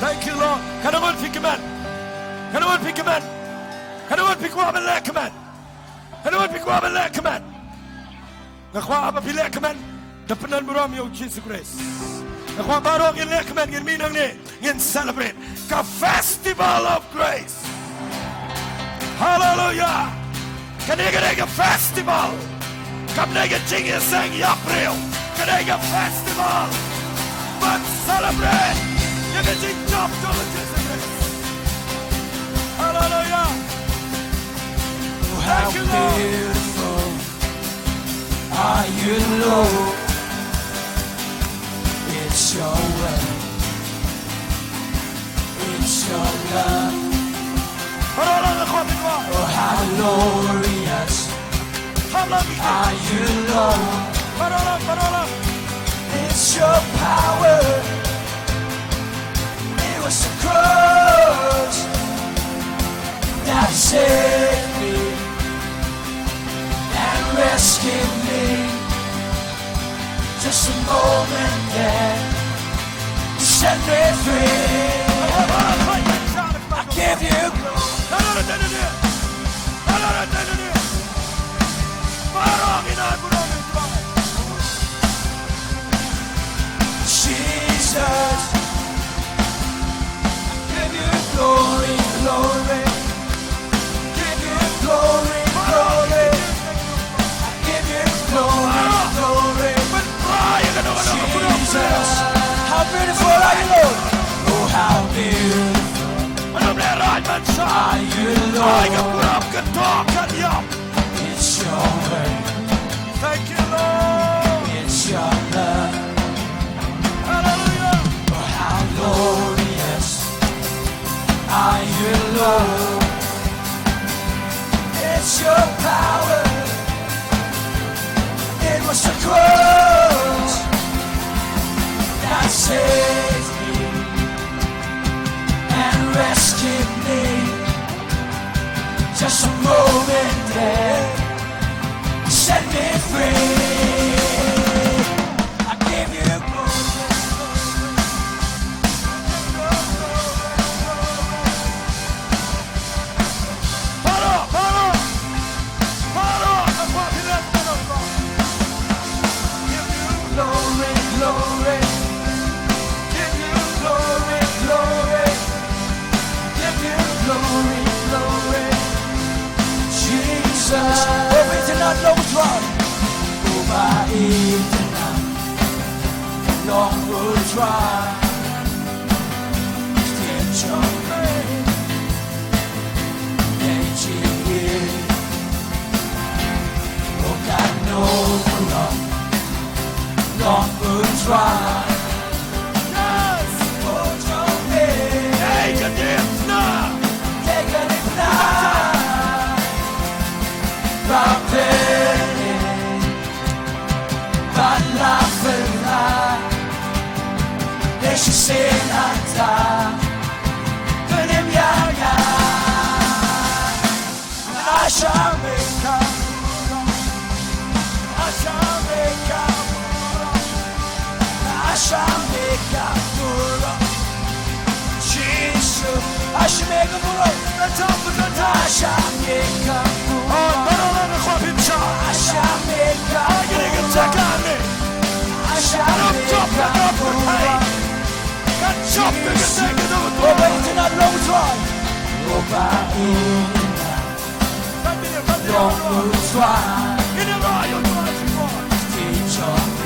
Thank you, Lord. Kan nang wan phi kmen? Kan nang wan phi kmen? Kan nang wan phi kwah ban leh kmen? Kan nang wan phi kwah ban leh kmen? Nga kwah ba phi leh kmen da pyndonburom ïa u Jisu Khrist. Nga kwah baroh ngin leh kmen, ngin mih nangne, ngin celebrate ka Festival of Grace. Haleluya. Kane ka dei ka festival. Kam dei ka jingïaseng ïabriew. Ka dei ka festival ban celebrate ïa ka jingjop jong u Jisu Khrist. Haleluya. How beautiful are you, Lord? It's your word. It's your love. Oh, how glorious are you, Lord. It's your power. It was the cross that saved me and rescued me. Just a moment there, set me free. I give you glory. Jesus, I give you glory, glory. Give you glory, glory. I give you glory, glory. Jesus, how beautiful are you, Lord? Oh, how beautiful are you, Lord. It's your word. Thank you, Lord. It's your love. Hallelujah. Oh, how glorious are you, Lord. It's your power. It was the cross that saved me and rescued me. Just a moment there, set me free. I give you glory. Para, para, para. Give you glory, glory. Give you glory, glory. Give you glory, glory. Jesus. Uba itynnad long u Trai. Uba itynnad long u Trai. Ktien jong me.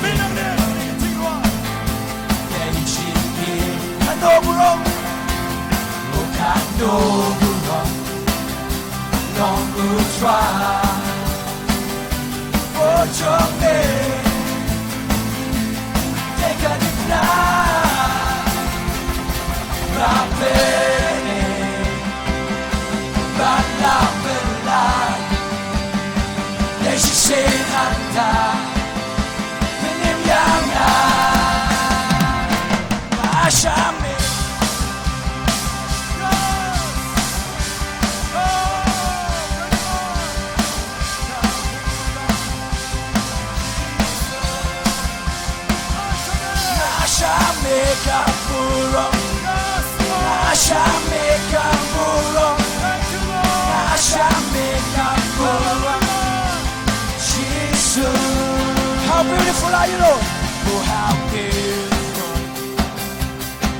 How beautiful are you, Lord? Oh, how beautiful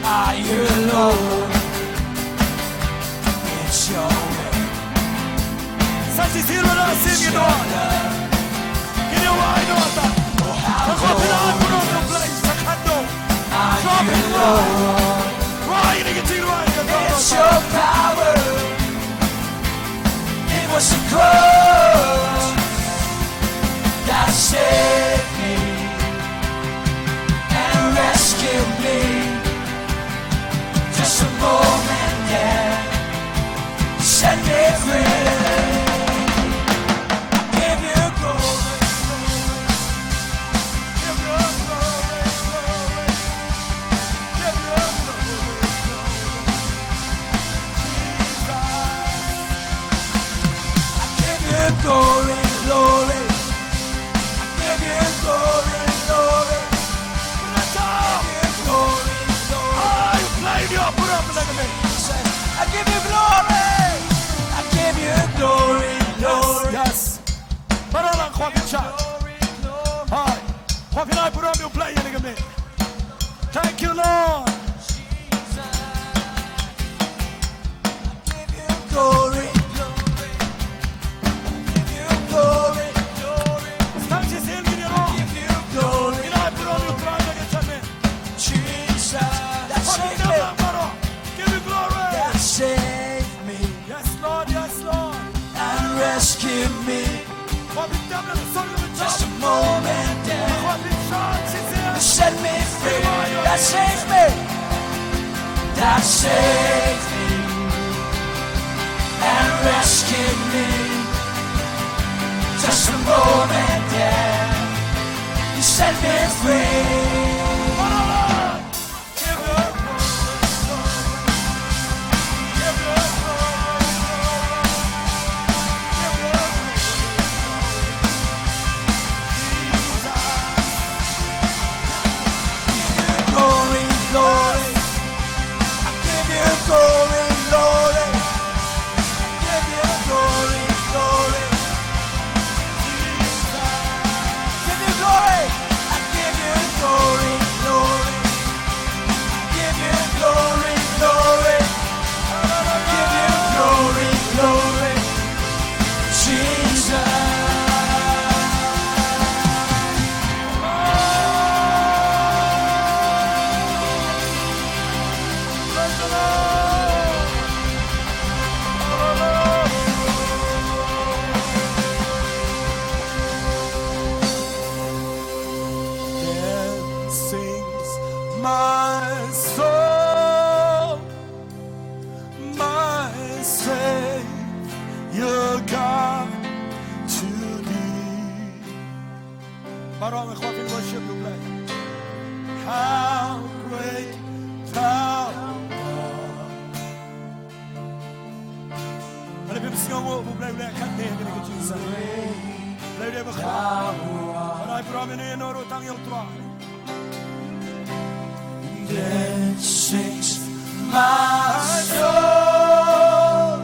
are you, Lord? It's your way. Sa shisien ba la sien ïa u. Ïa u ai u ta. Ka khot phi la ai burom ïa u Blei sa khatduh. Sa phi la ai. Rwai ïa kane ka jingrwai ka. It's your power. It was the cross that saved me and rescued me. Just a moment, yeah. Set me free. I give you glory, glory. Give you glory, glory. Give you glory, glory. Jesus. I give you glory, glory. I give you glory, glory. Give you glory, glory. Ah, you play your program, like me. I give you glory. I give you glory, glory. Yes. Baroh lang khwa phin shah. Hai. Khwa phin ai burom ïa u Blei ïa kane ka miet. Thank you, Lord. Give you glory. Give you glory. Tang shisien ngi ïaroh. Give you glory. Ngi ai burom ïa u Trai ïa kane ka miet. Jesus. Khwa phin ai burom. Give you glory. That saved me. Yes, Lord, yes, Lord. And rescued me. Just a moment, yeah. Set me free. That saved me. That saved me. And rescued me. Just a moment, yeah. You set me free. Glory, glory. I give you glory, glory. I give you glory, glory. Give you glory. I give you glory, glory. Give you glory, glory. Give you glory, glory. Jesus. Praise the Lord. Then sings my soul, my Savior God, to thee. Baroh ngi khot phin worship ïa u Blei. How great thou art. Balei phim sngewnguh ba u Blei u leh katne ha kane ka jingïaseng? Blei u dei ba khuid. Ban ai burom ïa u, ïa u ruh tang ïa u Trai. Then sings my soul,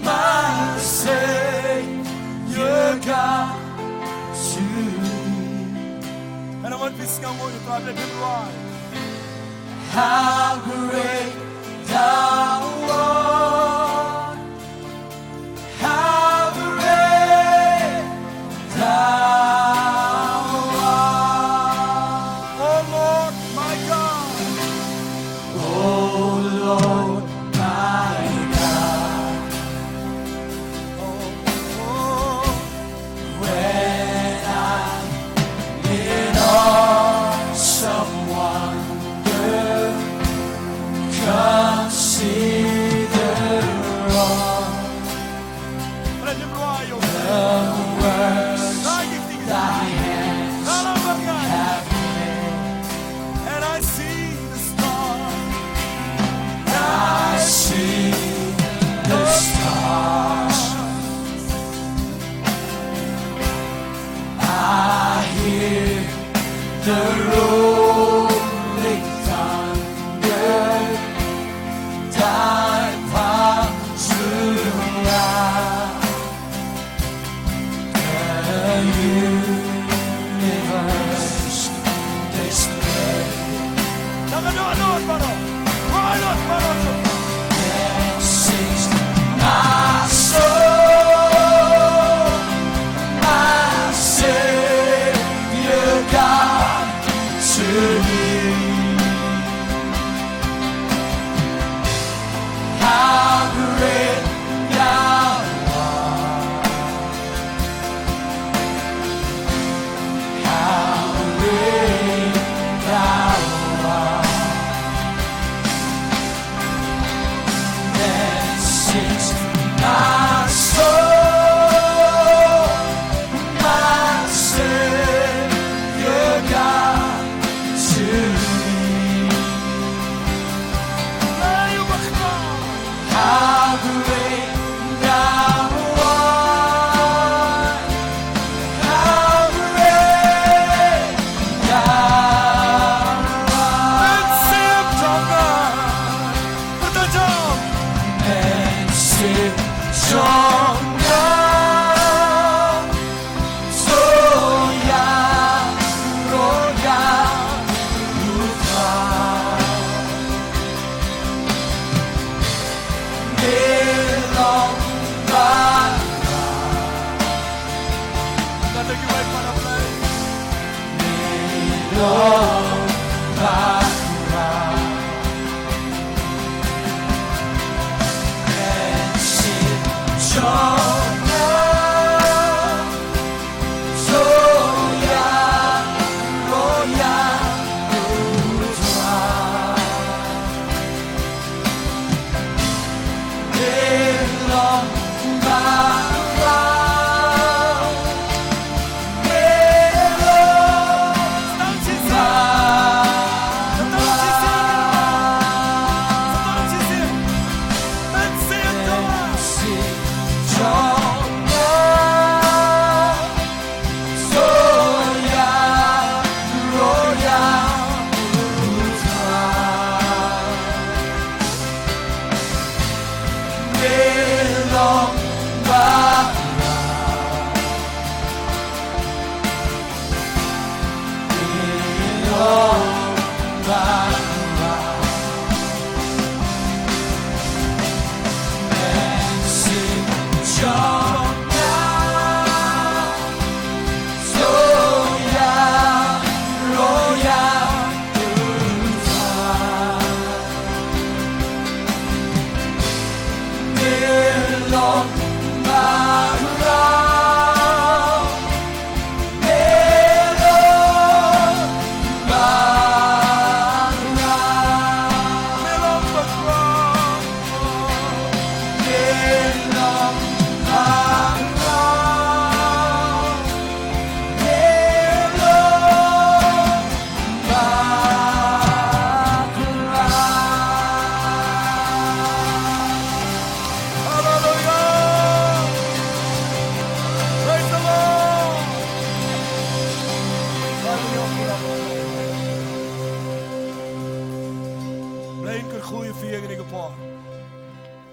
my Savior God, to thee. Kan ngi wan phi sngewnguh ïa u Trai, Blei phim rwai. How great thou art. How great thou art. Oh Lord, my God. Oh Lord, my Hallelujah! Praise the Lord! Blei un kyrkhu ïa phi ha kane ka por.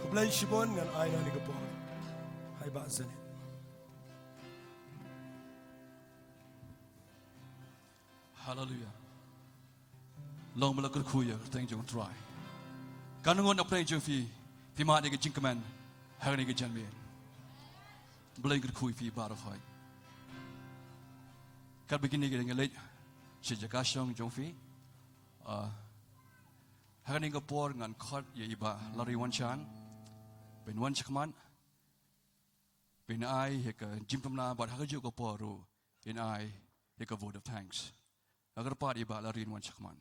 Khublei shibun, ngan ai na kane ka por ha i Bah Janet. Haleluia. Long ba la kyrkhu ïa ka kyrteng jong u Trai. Katno ngut na pdeng jong phi, phi mad ïa ka jingkmen ha kane ka janmiet? Blei un kyrkhu ïa phi baroh. Katba kine ki dang ïaleit sha jaka shong jong phi, ah, ha kane ka por ngan khot ïa i Bah Larry Wanshan ban wan shakhmat ban ai ïa ka jingpynbna bad ha kajuh ka por ruh in ai ïa ka vote of thanks. Nga kyrpad ïa i Bah Larry un wan shakhmat.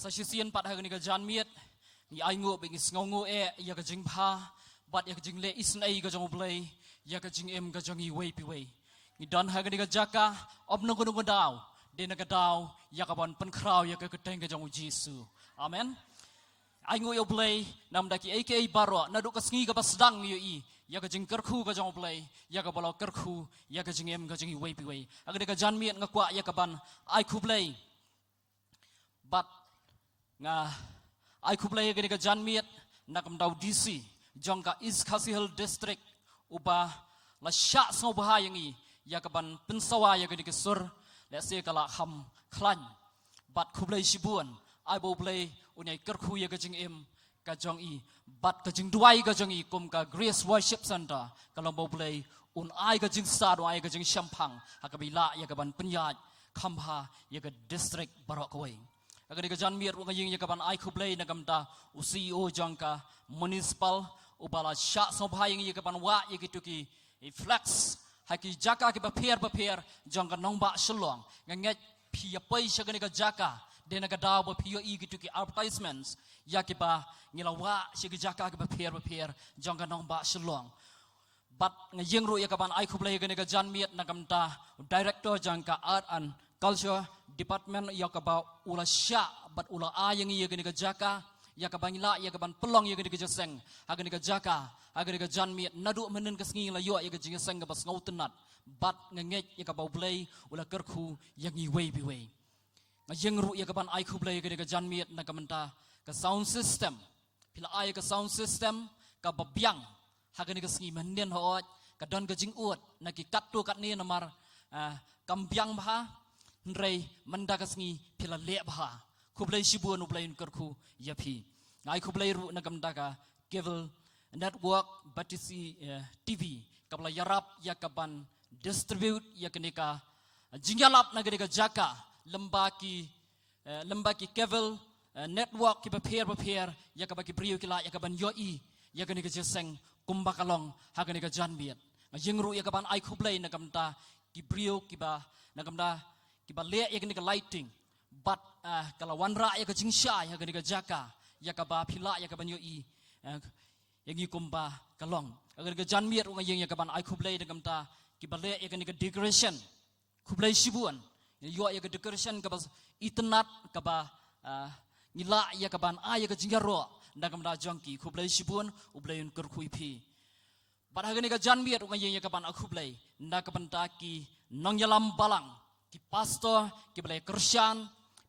Sa shisien pat ha kane ka janmiet, ngi ainguh bad ngi sngewnguh eh ïa ka jingbha bad ïa ka jingleh isynei ka jong U Blei ïa ka jingim ka jong ngi iwei pa iwei. Ngi don ha kane ka jaka ym na kano kano ka daw, dei na ka daw ïa kaban pynkhraw ïa ka kyrteng ka jong U Jisu. Amen. Ainguh ïa U Blei namar da kiei kiei baroh, naduh ka sngi kaba sdang ngi ïohi ïa ka jingkyrkhu ka jong U Blei, ïa kaba la kyrkhu ïa ka jingim ka jong ngi iwei pa iwei. Ha kane ka janmiet nga kwah ïa kaban ai khublei bad nga ai khublei ha kane ka janmiet na ka bynta u D C jong ka East Khasi Hills District, uba la shah sngewbha ïa ngi ïa kaban pynsawa ïa kane ka sur, lehse ka la kham khlaiñ. Bad khublei shibun, ai ba U Blei un ïai kyrkhu ïa ka jingim ka jong i bad ka jingduwai ka jong i kum ka Grace Worship Centre, ka long ba U Blei un ai ka jingstad, un ai ka jingshemphang ha kaba i lah ïa kaban pynïaid kham bha ïa ka district baroh kawei. Ha kane ka janmiet ruh nga ïeng ïa kaban ai khublei na ka bynta u C E O jong ka municipal, uba la shah sngewbha ïa ngi ïa kaban wah ïa kito ki flex ha ki jaka kiba pher bapher jong ka nongbah Shillong. Nga ngeit phi ïa poi sha kane ka jaka, dei na ka daw ba phi ïohi kito ki advertisements ïa kiba ngi la wah sha ki jaka kiba pher bapher jong ka nongbah Shillong. Bad nga ïeng ruh ïa kaban ai khublei ha kane ka janmiet na ka bynta u Director jong ka Art and Culture Department, ïa kaba u la shah bad u la ai ïa ngi ïa kane ka jaka, ïa kaba ngi lah ïa kaban pynlong ïa kane ka jingïaseng ha kane ka jaka ha kane ka janmiet. Naduh mynhynnin ka sngi ngi la ïoh ïa ka jingïaseng kaba sngewtynnat, bad nga ngeit ïa kaba U Blei u la kyrkhu ïa ngi iwei pa iwei. Nga ïeng ruh ïa kaban ai khublei ha kane ka janmiet na ka bynta ka sound system. Phi la ai ka sound system kaba biang ha kane ka sngi. Mynhynnin hooid ka don ka jingud na ki katto katne namar, ah, kam biang bha, hynrei mynta ka sngi phi la leh bha. Khublei shibun, U Blei un kyrkhu ïa phi. Nga ai khublei ruh na ka bynta ka Cable Network, Batesi, eh, T V, kaba la ïarap ïa ka ban distribute ïa kane ka jingïalap na kane ka jaka, lem bad ki, eh, lem bad ki cable, eh, network kiba pher bapher, ïa kaba ki briew ki lah ïa ka ban ïohi ïa kane ka jingïaseng kumba ka long ha kane ka janmiet. Nga ïeng ruh ïa ka ban ai khublei na ka bynta ki briew kiba, na ka bynta kiba leh ïa kane ka lighting. Bad, eh, ka la wanrah ïa ka jingshai ha kane ka jaka, ïa kaba phi lah ïa ka ban ïohi, eh, ïa ngi kumba ka long. Ha kane ka janmiet ruh nga ïeng ïa ka ban ai khublei na ka bynta kiba leh ïa kane ka decoration. Khublei shibun. Ïoh ïa ka decoration kaba itynnad, kaba, ah, ngi lah ïa ka ban ai ïa ka jingïaroh na ka bynta jong ki. Khublei shibun, U Blei un kyrkhu ïa phi. Bad ha kane ka janmiet ruh nga ïeng ïa ka ban ai khublei na ka bynta ki nongïalam balang, ki pastor, kiba la ïa kyrshan,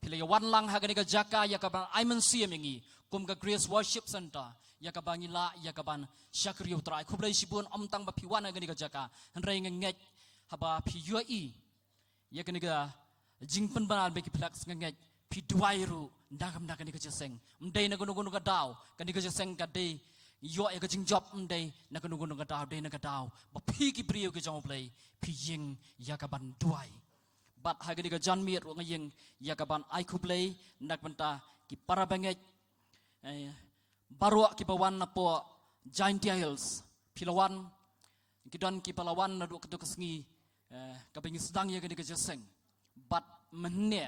phi la ïa wan lang ha kane ka jaka ïa ka ban ai mynsiem ïa ngi kum ka Grace Worship Centre, ïa kaba ngi lah ïa ka ban shakri ïa U Trai. Khublei shibun, ym tang ba phi wan ha kane ka jaka, hynrei nga ngeit haba phi ïohi ïa kane ka jingpynbna ba ki flex, nga ngeit phi duwai ruh na ka bynta kane ka jingïaseng. Ym dei na kano kano ka daw kane ka jingïaseng ka dei ïoh ïa ka jingjop, ym dei na kano kano ka daw, dei na ka daw ba phi ki briew ki jong U Blei phi ïeng ïa ka ban duwai. Bad ha kane ka janmiet ruh nga ïeng ïa ka ban ai khublei na ka bynta ki para bangeit, eh, baroh kiba wan napoh Jaintia Hills. Phi la wan, ki don kiba la wan naduh katto ka sngi, eh, kaba ngi sdang ïa kane ka jingïaseng. Bad mynne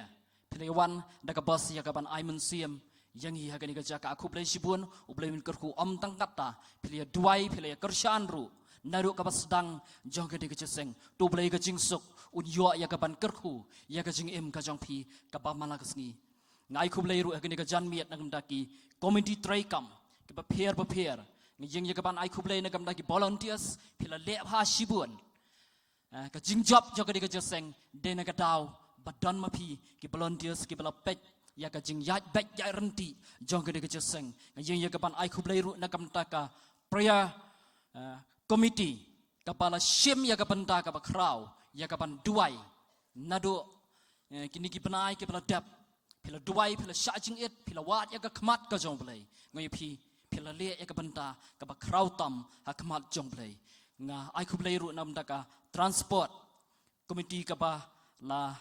phi la ïa wan da ka bus ïa ka ban ai mynsiem ïa ngi ha kane ka jaka. Khublei shibun, U Blei un kyrkhu. Ym tang katta, phi la ïa duwai, phi la ïa kyrshan ruh naduh kaba sdang jong kane ka jingïaseng. To U Blei ka jingsuk un ïoh ïa ka ban kyrkhu ïa ka jingim ka jong phi kaba man la ka sngi. Nga ai khublei ruh ha kane ka janmiet na ka bynta ki komiti treikam kiba pher bapher. Nga ïeng ïa ka ban ai khublei na ka bynta ki volunteers, phi la leh bha shibun. Eh, ka jingjop jong kane ka jingïaseng dei na ka daw ba don ma phi ki volunteers kiba la peit ïa ka jingïaid beit ïaid ryntih jong kane ka jingïaseng. Nga ïeng ïa ka ban ai khublei ruh na ka bynta ka prayer, eh, committee, kaba la shim ïa ka bynta kaba khraw ïa ka ban duwai naduh, eh, kine ki bnai kiba la dep. Phi la duwai, phi la shah jingit, phi la wad ïa ka khmat ka jong U Blei. Nga ïohi phi, phi la leh ïa ka bynta kaba khraw tam ha khmat jong U Blei. Nga ai khublei ruh na ka bynta ka transport committee kaba la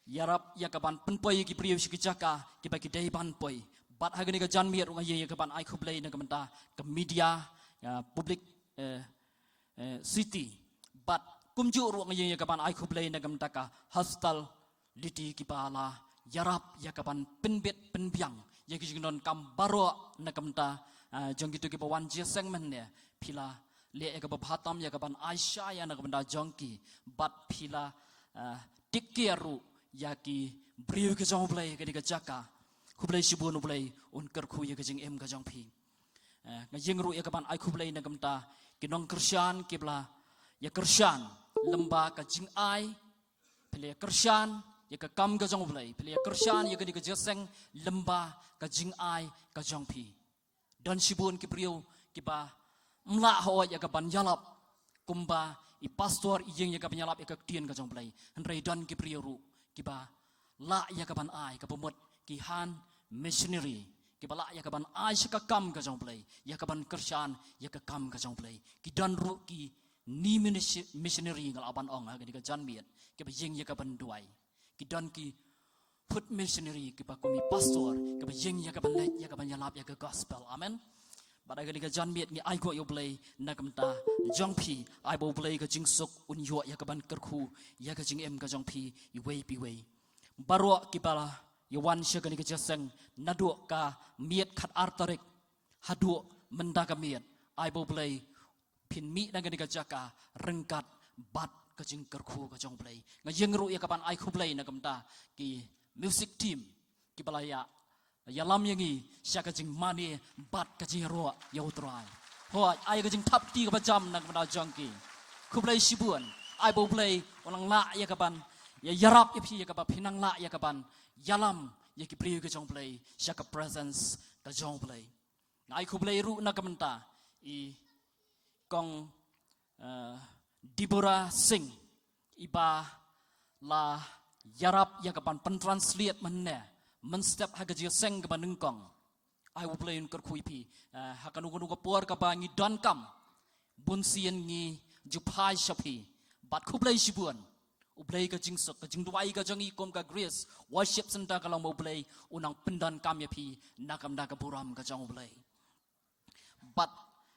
ïarap ïa ka ban pynpoi ïa ki briew sha ki jaka kiba ki dei ban poi. Bad ha kane ka janmiet ruh nga ïeng ïa ka ban ai khublei na ka bynta ka media, ïa, public, eh, eh, city. Bad kumjuh ruh nga ïeng ïa ka ban ai khublei na ka bynta ka hospitality kiba la ïarap ïa ka ban pynbit pynbiang ïa ki jingdonkam baroh na ka bynta, eh, jong kito kiba wan jingïaseng mynne. Phi la leh ïa kaba bha tam ïa ka ban ai sha ïa na ka bynta jong ki. Bad phi la, eh, take care ruh ïa ki briew ki jong U Blei ha kane ka jaka. Khublei shibun, U Blei un kyrkhu ïa ka jingim ka jong phi. Eh, nga ïeng ruh ïa ka ban ai khublei na ka bynta ki nongkyrshan kiba la ïa kyrshan lem bad ka jingai, phi la ïa kyrshan ïa ka kam ka jong U Blei, phi la ïa kyrshan ïa kane ka jingïaseng lem bad ka jingai ka jong phi. Don shibun ki briew kiba ym lah hooid ïa ka ban ïalap kumba i pastor i ïeng ïa ka ban ïalap ïa ka ktien ka jong U Blei. Hynrei don ki briew ruh kiba lah ïa ka ban ai, kaba mut ki hand missionary, kiba lah ïa ka ban ai sha ka kam ka jong U Blei, ïa ka ban kyrshan ïa ka kam ka jong U Blei. Ki don ruh ki knee misi-, missionary nga lah ban ong ha kane ka janmiet, kiba ïeng ïa ka ban duwai. Ki don ki foot missionary kiba kum i pastor, kiba ïeng ïa ka ban leit ïa ka ban ïalap ïa ka gospel. Amen. Bad ha kane ka janmiet ngi ai nguh ïa U Blei na ka bynta jong phi, ai ba U Blei ka jingsuk un ïoh ïa ka ban kyrkhu ïa ka jingim ka jong phi iwei pa iwei. Baroh kiba la ïa wan sha kane ka jingïaseng naduh ka miet khatar tarik haduh mynta ka miet, ai ba U Blei phin mih na kane ka jaka ryngkat bad ka jingkyrkhu ka jong U Blei. Nga ïeng ruh ïa ka ban ai khublei na ka bynta ki music team kiba la ïa ïalam ïa ngi sha ka jingmane bad ka jingïaroh ïa U Trai. Hooid, ai ka jingthap kti kaba jam na ka bynta jong ki. Khublei shibun, ai ba U Blei un nang lah ïa ka ban ïa ïarap ïa phi ïa kaba phin nang lah ïa ka ban ïalam ïa ki briew ka jong U Blei sha ka presence ka jong U Blei. Nga ai khublei ruh na ka bynta i Kong, eh, Deborah Singh, iba la ïarap ïa ka ban pyntranslate mynne mynstep ha ka jingïaseng kaba nyngkong. Ai U Blei un kyrkhu ïa phi, eh, ha kano kano ka por kaba ngi donkam, bun sien ngi ju phai sha phi. Bad khublei shibun. U Blei ka jingsuk, ka jingduwai ka jong ngi kum ka Grace Worship Centre ka long ba U Blei un nang pyndonkam ïa phi na ka bynta ka burom ka jong U Blei. Bad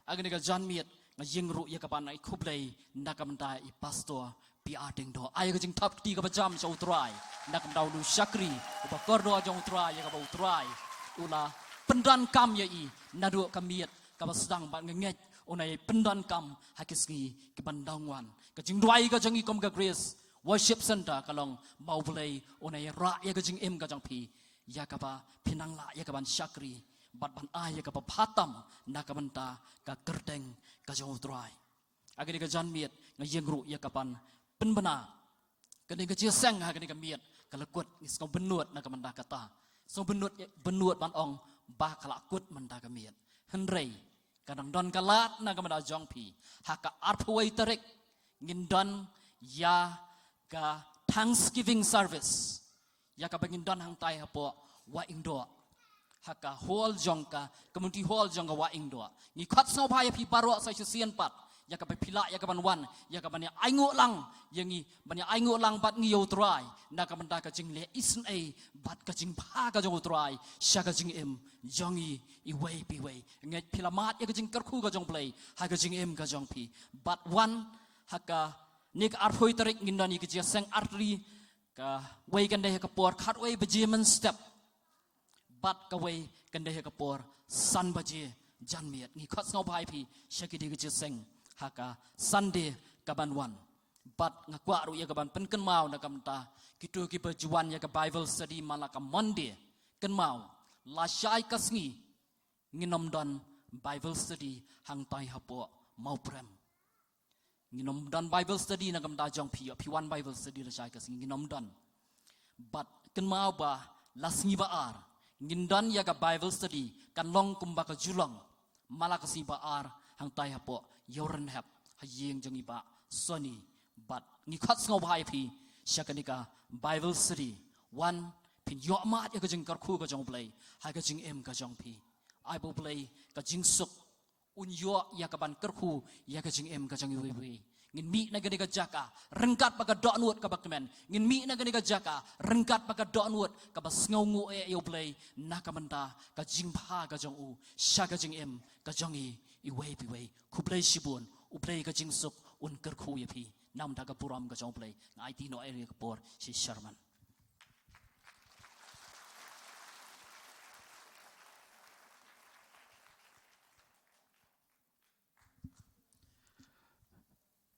ha kane ka janmiet nga ïeng ruh ïa kaban ai khublei na ka bynta i Pastor P R Diengdoh. Ai ka jingthap kti kaba jam sha U Trai na ka bynta u shakri uba kordor jong U Trai, ïa kaba U Trai u la pyndonkam ïa i naduh ka miet kaba sdang, bad nga ngeit un ai pyndonkam ha ki sngi kiban dang wan. Ka jingduwai ka jong ngi kum ka Grace Worship Centre ka long ba U Blei un ai rah ïa ka jingim ka jong phi, ïa kaba phin nang lah ïa kaban shakri bad ban ai ïa kaba bha tam na ka bynta ka kyrteng ka jong U Trai. Ha kane ka janmiet nga ïeng ruh ïa kaban pynbna kane ka jingïaseng ha kane ka miet ka la kut, ngi sngew bynnud na ka bynta kata. Sngew bynnud, bynnud ban ong ba ka la kut mynta ka miet. Hynrei ka dang don ka lad na ka bynta jong phi. Ha ka arphew wei tarik ngin don ïa ka Thanksgiving service, ïa kaba ngin don hangtai hapoh Wahingdoh, ha ka hall jong ka, community hall jong ka Wahingdoh. Ngi khot sngewbha ïa phi baroh sa shisien pat, ïa kaba phi lah ïa kaban wan, ïa kaban ïa ainguh lang ïa ngi, ban ïa ainguh lang bad ngi ïa U Trai na ka bynta ka jingleh isynei bad ka jingbha ka jong U Trai sha ka jingim jong ngi iwei pa iwei. Ngeit phi la mad ïa ka jingkyrkhu ka jong U Blei ha ka jingim ka jong phi. Bad wan ha kane ka arphew tarik ngin don ïa ka jingïaseng artylli, kawei kan dei ha ka por khatwei baje mynstep bad kawei kan dei ha ka por san baje janmiet. Ngi khot sngewbha ïa phi sha kine ki jingïaseng ha ka Sunday kaban wan. Bad nga kwah ruh ïa kaban pynkynmaw na ka bynta kito kiba ju wan ïa ka Bible study man la ka Monday. Kynmaw, lashai ka sngi ngin ym don Bible study hangtai hapoh Mawprem. Ngin ym don Bible study na ka bynta jong phi, ïoh phi wan Bible study lashai ka sngi, ngin ym don. Bad kynmaw ba la sngi ba ar ngin don ïa ka Bible study, kan long kumba ka ju long man la ka sngi ba ar hangtai hapoh Ïewrynhep ha ïing jong i Bah Sony. Bad ngi khot sngewbha ïa phi sha kane ka Bible study. Wan phin ïoh mad ïa ka jingkyrkhu ka jong U Blei ha ka jingim ka jong phi. Ai ba U Blei ka jingsuk un ïoh ïa kaban kyrkhu ïa ka jingim ka jong iwei pa iwei. Ngin mih na kane ka jaka ryngkat bad ka dohnud kaba kmen. Ngin mih na kane ka jaka ryngkat bad ka dohnud kaba sngewnguh eh ïa U Blei na ka bynta ka jingbha ka jong u sha ka jingim ka jong i iwei pa iwei. Khublei shibun, U Blei ka jingsuk un kyrkhu ïa phi. Na ka bynta ka burom ka jong U Blei, nga aiti noh ïa ka por sha i Sherman.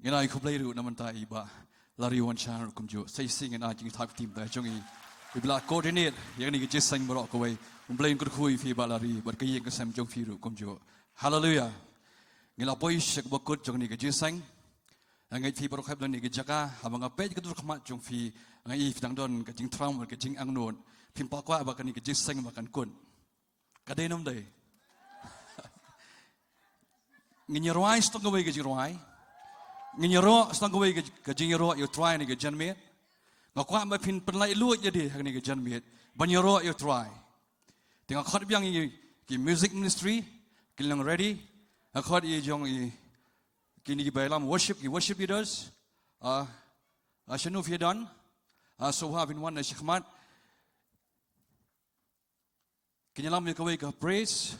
Ngin ai khublei ruh na ka bynta i Bah Larry Wanshah ruh kumjuh. Sa shisien ngin ai jingthap kti na ka bynta jong i, iba la coordinate ïa kane ka jingïaseng baroh kawei. U Blei un kyrkhu ïa phi Bah Larry bad ka ïing ka sem jong phi ruh kumjuh. Haleluia. Ngi la poi sha kaba kut jong kane ka jingïaseng. Nga ngeit phi baroh hap don ha kane ka jaka, haba nga peit ka dur khmat jong phi, nga i phi dang don ka jingthrang bad ka jingangnud. Phim pat kwah ba kane ka jingïaseng ba kan kut? Ka dei ne ym dei? Ngin ïa rwai sdang kawei ka jingrwai. Ngin ïa roh sdang kawei ka, ka jingïaroh ïa U Trai ha kane ka janmiet. Nga kwah ba phin pynlait luid ïa lade ha kane ka janmiet ban ïaroh ïa U Trai. Te nga khot biang ïa ki music ministry, kin long ready. Nga khot ïa jong i, kine kiba ïalam worship, ki worship leaders. Ah, ah, shano phi don? Ah, sngewbha phin wan na shakhmat. Kin ïalam ïa kawei ka praise.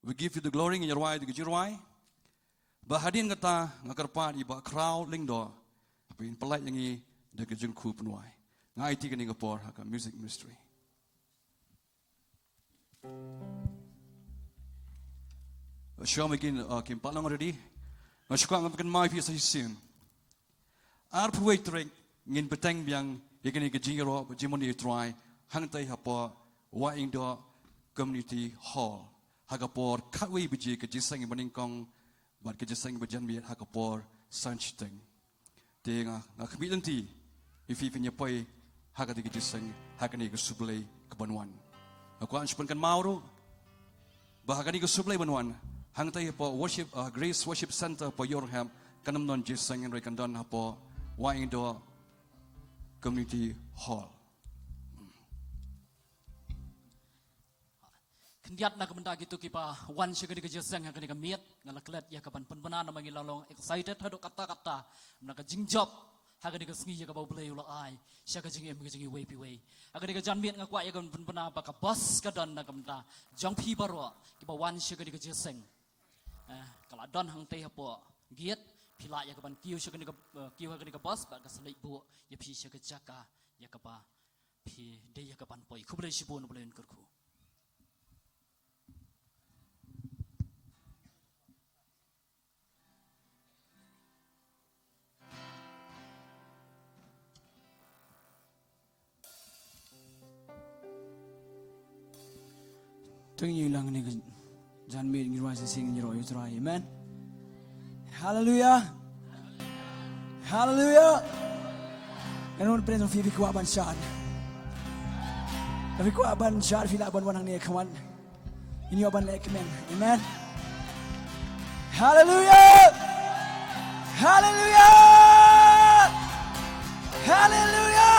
We give you the glory, ngin ïa rwai da ka jingrwai. Bad hadien kata nga kyrpad ïa i Bah Khraw Lyngdoh ba in pynlait ïa ngi da ka jingkyrkhu pynwai. Nga aiti kane ka por ha ka music ministry. Shuwa ma kin, uh, kin pat long ready. Nga shu kwah ban pynkynmaw ïa phi sa shisien. Arphew wei tarik ngin bteng biang ïa kane ka jingïaroh bad jingmane ïa U Trai hangtai hapoh Wahingdoh Community Hall ha ka por khatwei baje ka jingïaseng ba nyngkong bad ka jingïaseng ba janmiet ha ka por san shiteng. Te nga, nga khmih lynti ïa phi phin ïa poi ha kata ka jingïaseng ha kane ka Sublei kaban wan. Nga kwah shu pynkynmaw ruh ba ha kane ka Sublei ban wan, hangtai hapoh worship, uh, Grace Worship Centre hapoh Ïewrynghep kan ym don jingïaseng, hynrei kan don hapoh Wahingdoh Community Hall. Khyndiat na ka bynta kito kiba wan sha kane ka jingïaseng ha kane ka miet, nga la klet ïa kaban pynbna namar ngi la long excited haduh katta katta na ka jingjop ha kane ka sngi ïa kaba U Blei u la ai sha ka jingim ka jong ngi iwei pa iwei. Ha kane ka janmiet nga kwah ïa kaban pynbna ba ka bos ka don na ka bynta jong phi baroh kiba wan sha kane ka jingïaseng. Eh, ka la don hangtei hapoh gate, phi lah ïa kaban kiew sha kane ka, eh, kiew ha kane ka bos bad ka sa leit buh ïa phi sha ka jaka ïa kaba phi dei ïa kaban poi. Khublei shibun, U Blei un kyrkhu. To ngin ïa lang ne ka janmiet, ngin ïa rwai shisien, ngin ïaroh ïa U Trai. Amen. Haleluya. Haleluya. Ngan wan pren, phi, phi kwah ban shad? Phi kwah ban shad, phi lah ban wan hangne, come on. Ngin ïoh ban leh kmen. Amen. Haleluya. Haleluya. Haleluya.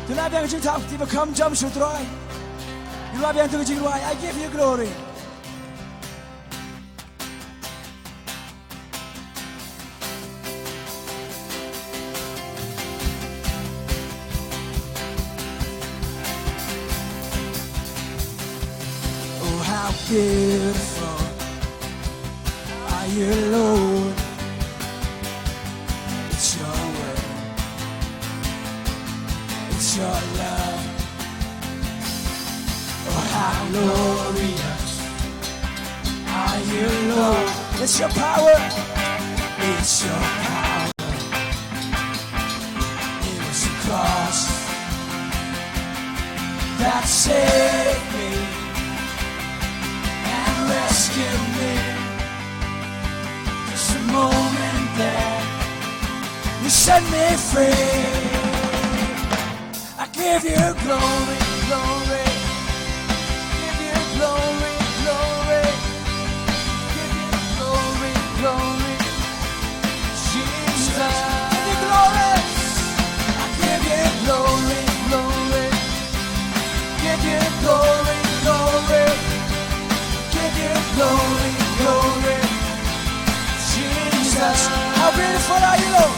To la biang jingthaw, to ba kham jam sha U Trai. To la biang to jingrwai, I give you glory. Oh, how beautiful are you, Lord. It's your word. It's your love. Oh, how glorious are you, Lord. It's your power. It's your power. It was the cross that saved me and rescued me. Just a moment there, you set me free. I give you glory, glory. Give you glory, glory. Give you glory, glory. Jesus, give you glory. I give you glory, glory. Give you glory, glory. Give you glory, glory. Jesus, how beautiful are you, Lord?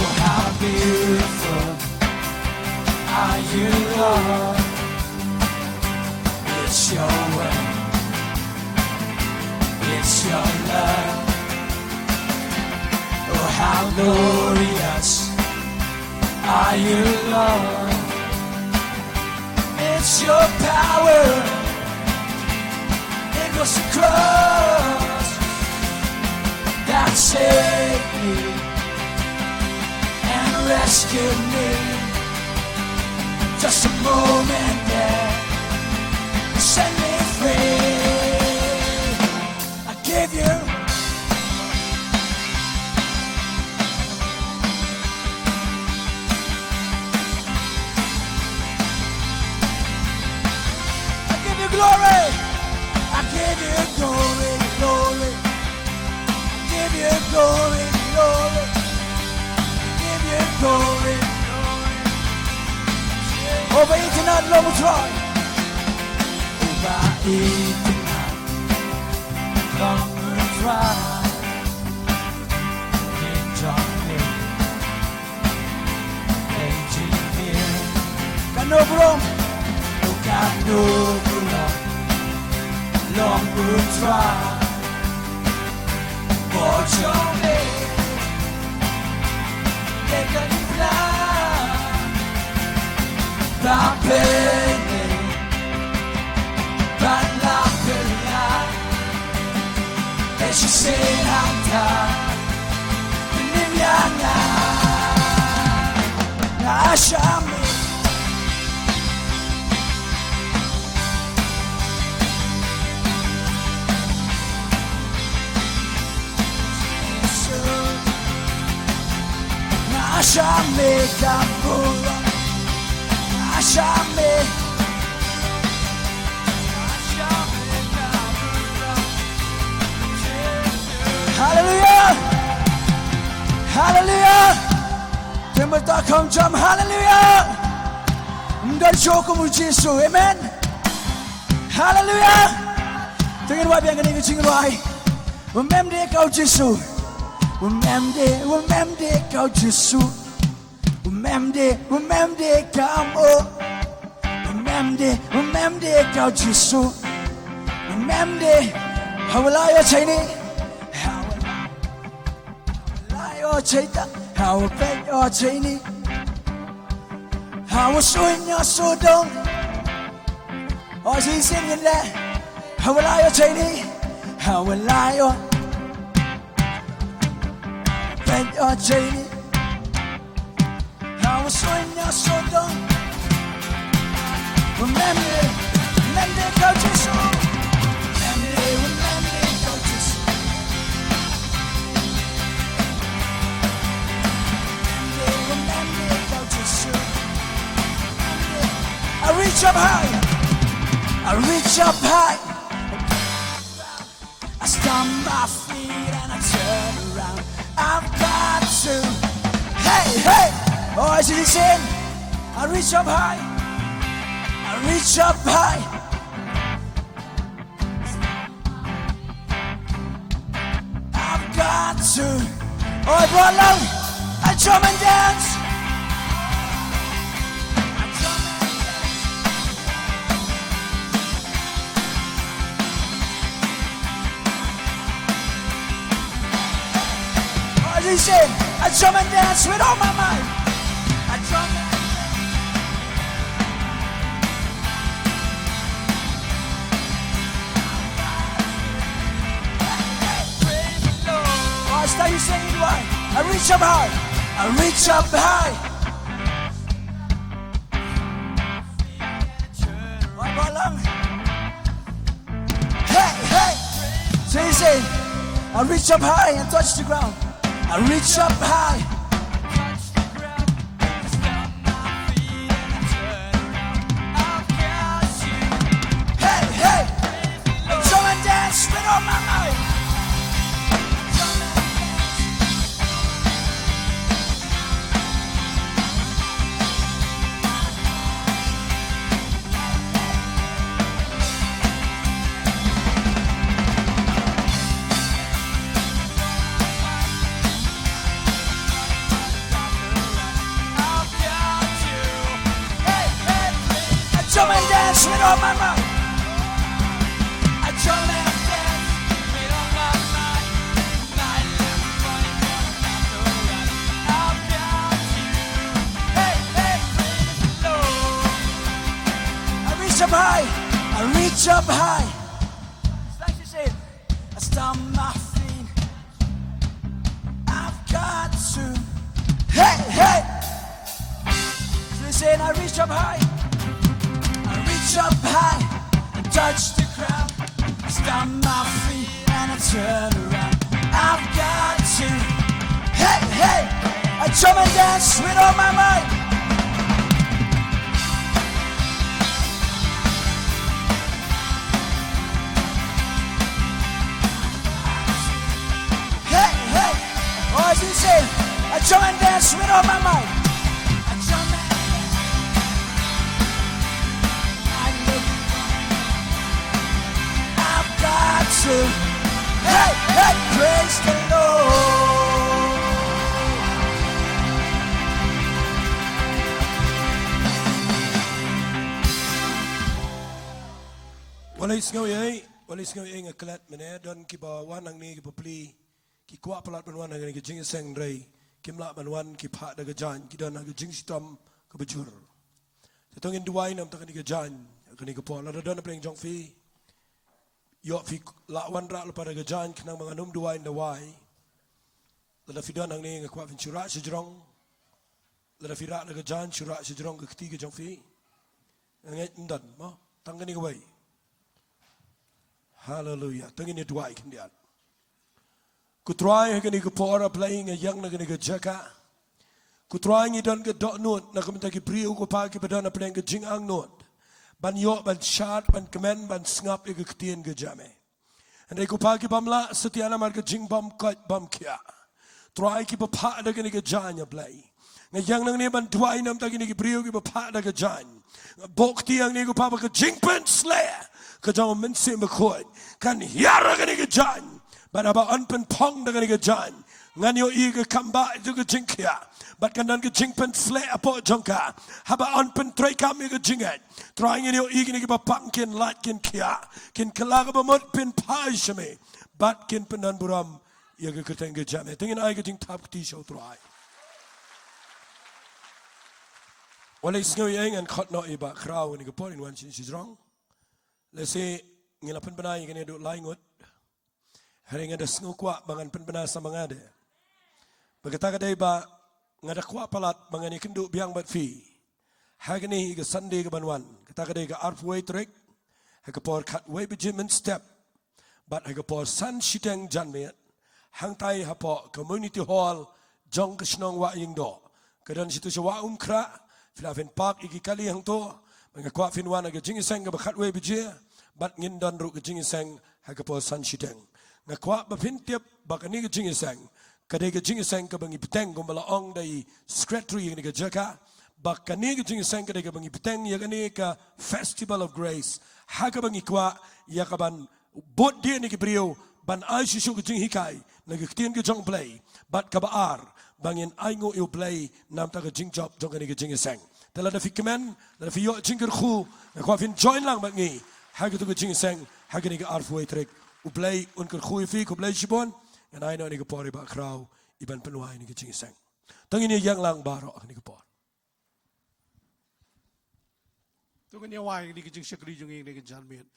Oh, how beautiful are you, Lord. It's your word. It's your love. Oh, how glorious are you, Lord. It's your power. It was the cross that saved me and rescued me. Just a moment there, set me free. I give you, I give you glory. I give you glory, glory. I give you glory, glory. I give you glory, glory. Over each and every one, Lord, we try. Over each and every one, Lord, we try. Enjoy me. Kano burom, oh kano burom, long burom tra. Bojome, lekan pla, bapene, ban la pela. Te shisien hangta, nim ïa nga, nga shah mih. Nga shah mih tambur, nga shah mih. Haleluya. Haleluya. Te mynta kham jam, haleluya. Ym don shuh kum u Jisu. Amen. Haleluya. Te ngin wad biang kane ka jingrwai. Wym em de ka u Jisu. Wym em de, wym em de ka u Jisu. Wym em de, wym em de ka mo. Wym em de, wym em de ka u Jisu. Wym em de. Hawala yo chaini. Hawala yo chaita. Hawala yo chaini. Hawa suin yo sudong. O si sin ngin le. Hawala yo chaini. Hawala yo. Pet yo chaini. Hawa suin yo sudong. Remember, remember ka u Jisu. Remember, remember ka u Jisu. Remember, remember ka u Jisu. I reach up high. I reach up high. I stomp my feet and I turn around. I've got to. Hey, hey. Oh, is it the same? I reach up high. I reach up high. I've got to. Oh, everyone, long. A drum and dance. Oh, as he said, a drum and dance with all my might. A drum and dance. Oh, I start you singing why? I reach up high. I reach up high. Why, why long? Hey, hey. So you say, I reach up high and touch the ground. I reach up high. Hey, hey. Come and dance with all my might. I jump and dance with all my might. I jump and dance with all my might. I reach up high. I reach up high. It's like she said, I stomp my feet. I've got to. Hey, hey. Listen, I reach up high. I reach up high and touch the ground. I stomp my feet and I turn around. I've got to. Hey, hey. I jump and dance with all my might. Hey, hey. Oh, as you say, I jump and dance with all my might. I jump and dance. I look. I've got to. Hey, hey, praise the Lord. Wat la sngew ei, wat la sngew ei, nga klet mynne don kiba wan hangne kiba plie, ki kwah palat ban wan hangne ka jingïaseng hynrei kim lah ban wan, ki phah da ka jaiñ, ki don ha ka jingshitom kaba jur. Te to ngin duwai namar kane ka jaiñ, kane ka por, lada don na pdeng jong phi, ïoh phi lah wanrah lypa da ka jaiñ, khnang ba ngan ym duwai, duwai. Lada phi don hangne nga kwah phin shu rah shajrong. Lada phi rah da ka jaiñ shu rah shajrong ka kti ka jong phi. Nga ngeit ym don mo, tang kane kawei. Haleluya. To ngin ïa duwai khyndiat. Ko Trai, ha kane ka por, A Blei, nga ïeng na kane ka jaka. Ko Trai, ngi don ka dohnud na ka bynta ki briew, ko Pa, kiba don na pdeng ka jingangnud ban ïoh, ban shad, ban kmen, ban sngap ïa ka ktien ka jong me. Hynrei ko Pa, ki bym lah satia namar ka jingbym koit bym khiah. Trai, kiba phah da kane ka jaiñ, A Blei. Nga ïeng nangne ban duwai namar kine ki briew kiba phah da ka jaiñ. Nga buh kti hangne ko Pa ba ka jingpynshlur, ka jong u Mynsiem Bakhuid kan hiar ha kane ka jaiñ. Bad haba yn pynphong da kane ka jaiñ, ngan ïohi ka kam ba ïa ka jingkhiah, bad kan don ka jingpynsleh hapoh jong ka. Haba yn pyntreikam ïa ka jingngeit, Trai, ngan ïohi kine kiba pang kin lait, kin khiah, kin kylla kaba mut pynphai sha me, bad kin pyndon burom ïa ka kyrteng ka jong me. Te ngin ai ka jingthap kti sha u Trai. Wat la sngew ïa ngan khot noh ïa i Bah Khraw ha kane ka por, in wan sha shajrong. Lehse ngi la pynbna ïa kane haduh lai ngut. Hynrei nga da sngew kwah ba ngan pynbna sa ma nga de. Bad kata ka dei ba nga da kwah palat ba ngan ïakynduh biang bad phi ha kane ka Sunday kaban wan. Kata ka dei ka arphew wei tarik, ha ka por khatwei baje mynstep, bad ha ka por san shiteng janmiet, hangtai hapoh Community Hall jong ka shnong Wahïingdoh. Ka don shatu sha Wah Umkhrah, phi lah phin park ïa ki kali hangto. Bad nga kwah phin wan ha ka jingïaseng kaba khatwei baje, bad ngin don ruh ka jingïaseng ha ka por san shiteng. Nga kwah ba phin tip ba kane ka jingïaseng ka dei ka jingïaseng kaba ngi bteng, kumba la ong da i secretary ïa kane ka jaka, ba kane ka jingïaseng ka dei kaba ngi bteng ïa kane ka Festival of Grace, ha kaba ngi kwah ïa kaban bud die na ki briew ban ai shisha ka jinghikai na ka ktien ka jong U Blei, bad kaba ar, ba ngin ainguh ïa U Blei namar ka jingjop jong kane ka jingïaseng. Te lada phi kmen, lada phi ïoh jingkyrkhu, nga kwah phin join lang bad ngi ha katu ka jingïaseng ha kane ka arphew wei tarik. U Blei un kyrkhu ïa phi, khublei shibun. Ngan ai noh ïa kane ka por ïa i Bah Khraw iban pynwai ïa kane ka jingïaseng. To ngin ïa ïeng lang baroh ha kane ka por. To ngin ïa wai ïa kane ka jingshakri jong ngi ha kane ka janmiet.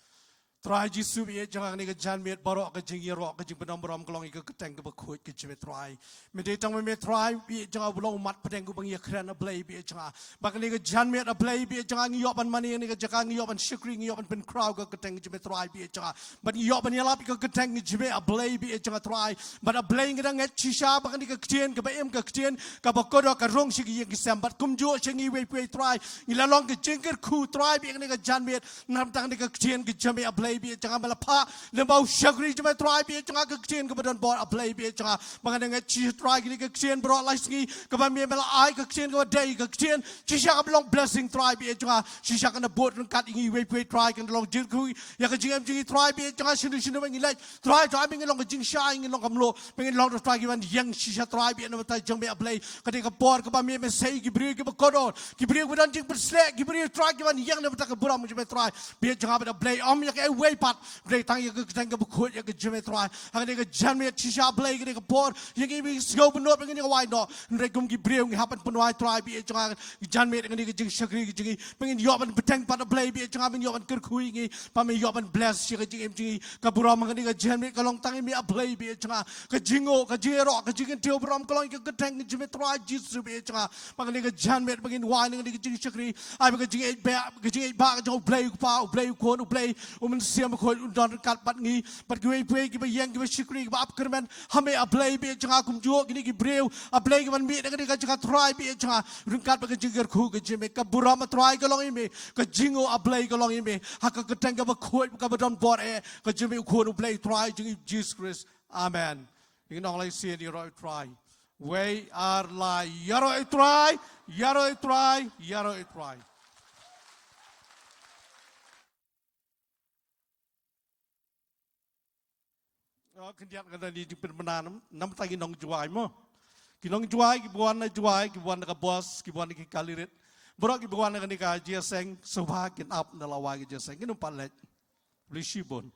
Trai Jisu, bad ïa jong nga ha kane ka janmiet baroh ka jingïaroh, ka jingpyndonkam ka long ïa ka kyrteng kaba khuid ka jong me Trai. Me dei tang me Trai, bad ïa jong nga u long u mat pdeng uba ngi ïakren, A Blei, bad ïa jong nga. Bad ha kane ka janmiet A Blei, bad ïa jong nga ngi ïoh ban mane ha kane ka jaka, ngi ïoh ban shakri, ngi ïoh ban pynkhraw ïa ka kyrteng ka jong me Trai, bad ïa jong nga. Bad ngi ïoh ban ïalap ïa ka kyrteng ka jong me A Blei, bad ïa jong nga Trai. Bad A Blei, ngi da ngeit shisha ba kane ka ktien kaba im, ka ktien kaba kordor, ka rung sha ki ïing ki sem. Bad kumjuh sha ngi iwei pa iwei Trai, ngi la long ka jingkyrkhu Trai, bad ïa kane ka janmiet namar kane ka ktien ka jong me A Blei, bad ïa jong nga, me la phah lem bad u shakri jong me Trai, bad ïa jong nga, ka ktien kaba don bor A Blei, bad ïa jong nga. Bad nga da ngeit shisha Trai kane ka ktien baroh lai sngi kaba me, me la ai, ka ktien kaba dei, ka ktien shisha kaba long blessing Trai, bad ïa jong nga. Shisha kan da bud ryngkat ïa ngi iwei pa iwei Trai, kan da long jingkyrkhu ïa ka jingim jong ngi Trai, bad ïa jong nga, shano shano ba ngi leit Trai, Trai, ba ngin long ka jingshai, ngin long ka mluh, ba ngin long Trai kiban ïeng shisha Trai, bad ïa na ka bynta jong me A Blei. Ka dei ka por kaba me, me sei ki briew kiba kordor, ki briew kiba don jingpynshlur, ki briew Trai kiban ïeng na ka bynta ka burom jong me Trai. Bad ïa jong nga, bad A Blei, ym ïa kaei wei pat, Blei, tang ïa ka kyrteng kaba khuid ïa ka jong me Trai. Ha kane ka janmiet shisha Blei, ka dei ka por ïa ngi ba ngi sngew bynnud ba ngin ïa wai noh. Hynrei kum ki briew ngi hap ban pynwai Trai, bad ïa jong nga, ka janmiet kane ka jingshakri ka jong ngi, ba ngin ïoh ban bteng pat A Blei, bad ïa jong nga, ba ngin ïoh ban kyrkhu ïa ngi, ba me ïoh ban bless ïa ka jingim jong ngi. Ka burom ha kane ka janmiet ka long tang ïa me A Blei, bad ïa jong nga. Ka jingnguh, ka jingïaroh, ka jingkyntiew burom ka long ïa ka kyrteng ka jong me Trai Jisu, bad ïa jong nga. Bad ha kane ka janmiet ba ngin wai na kane ka jingshakri, ai ba ka jingïeit ba, ka jingïeit ba ka jong U Blei U Kpa, U Blei U Khun, U Blei U Mynsiem Bakhuid un don ryngkat bad ngi, bad kiwei pa iwei kiba ïeng, kiba shakri, kiba ap kyrmen ha me A Blei, bad ïa jong nga, kumjuh kine ki briew A Blei kiban mih na kane ka jaka Trai, bad ïa jong nga, ryngkat bad ka jingkyrkhu ka jong me. Ka burom A Trai ka long ïa me, ka jingnguh A Blei ka long ïa me, ha ka kyrteng kaba khuid kaba don bor eh ka jong me U Khun U Blei Trai jong ngi Jisu Khrist. Amen. Ngin ong lai sien, ïaroh ïa U Trai. Wei ar lai, ïaroh ïa U Trai, ïaroh ïa U Trai, ïaroh ïa U Trai. Oh, khyndiat nga da ni jingpynbna nam, namar ta ki nong Jowai mo. Ki nong Jowai, kiba wan na Jowai, kiba wan na ka bos, kiba wan na ki kali rit. Baroh kiba wan na kane ka jingïaseng, sngewbha kin ap na lawei ka jingïaseng, kin ym pat leit. Khublei shibun.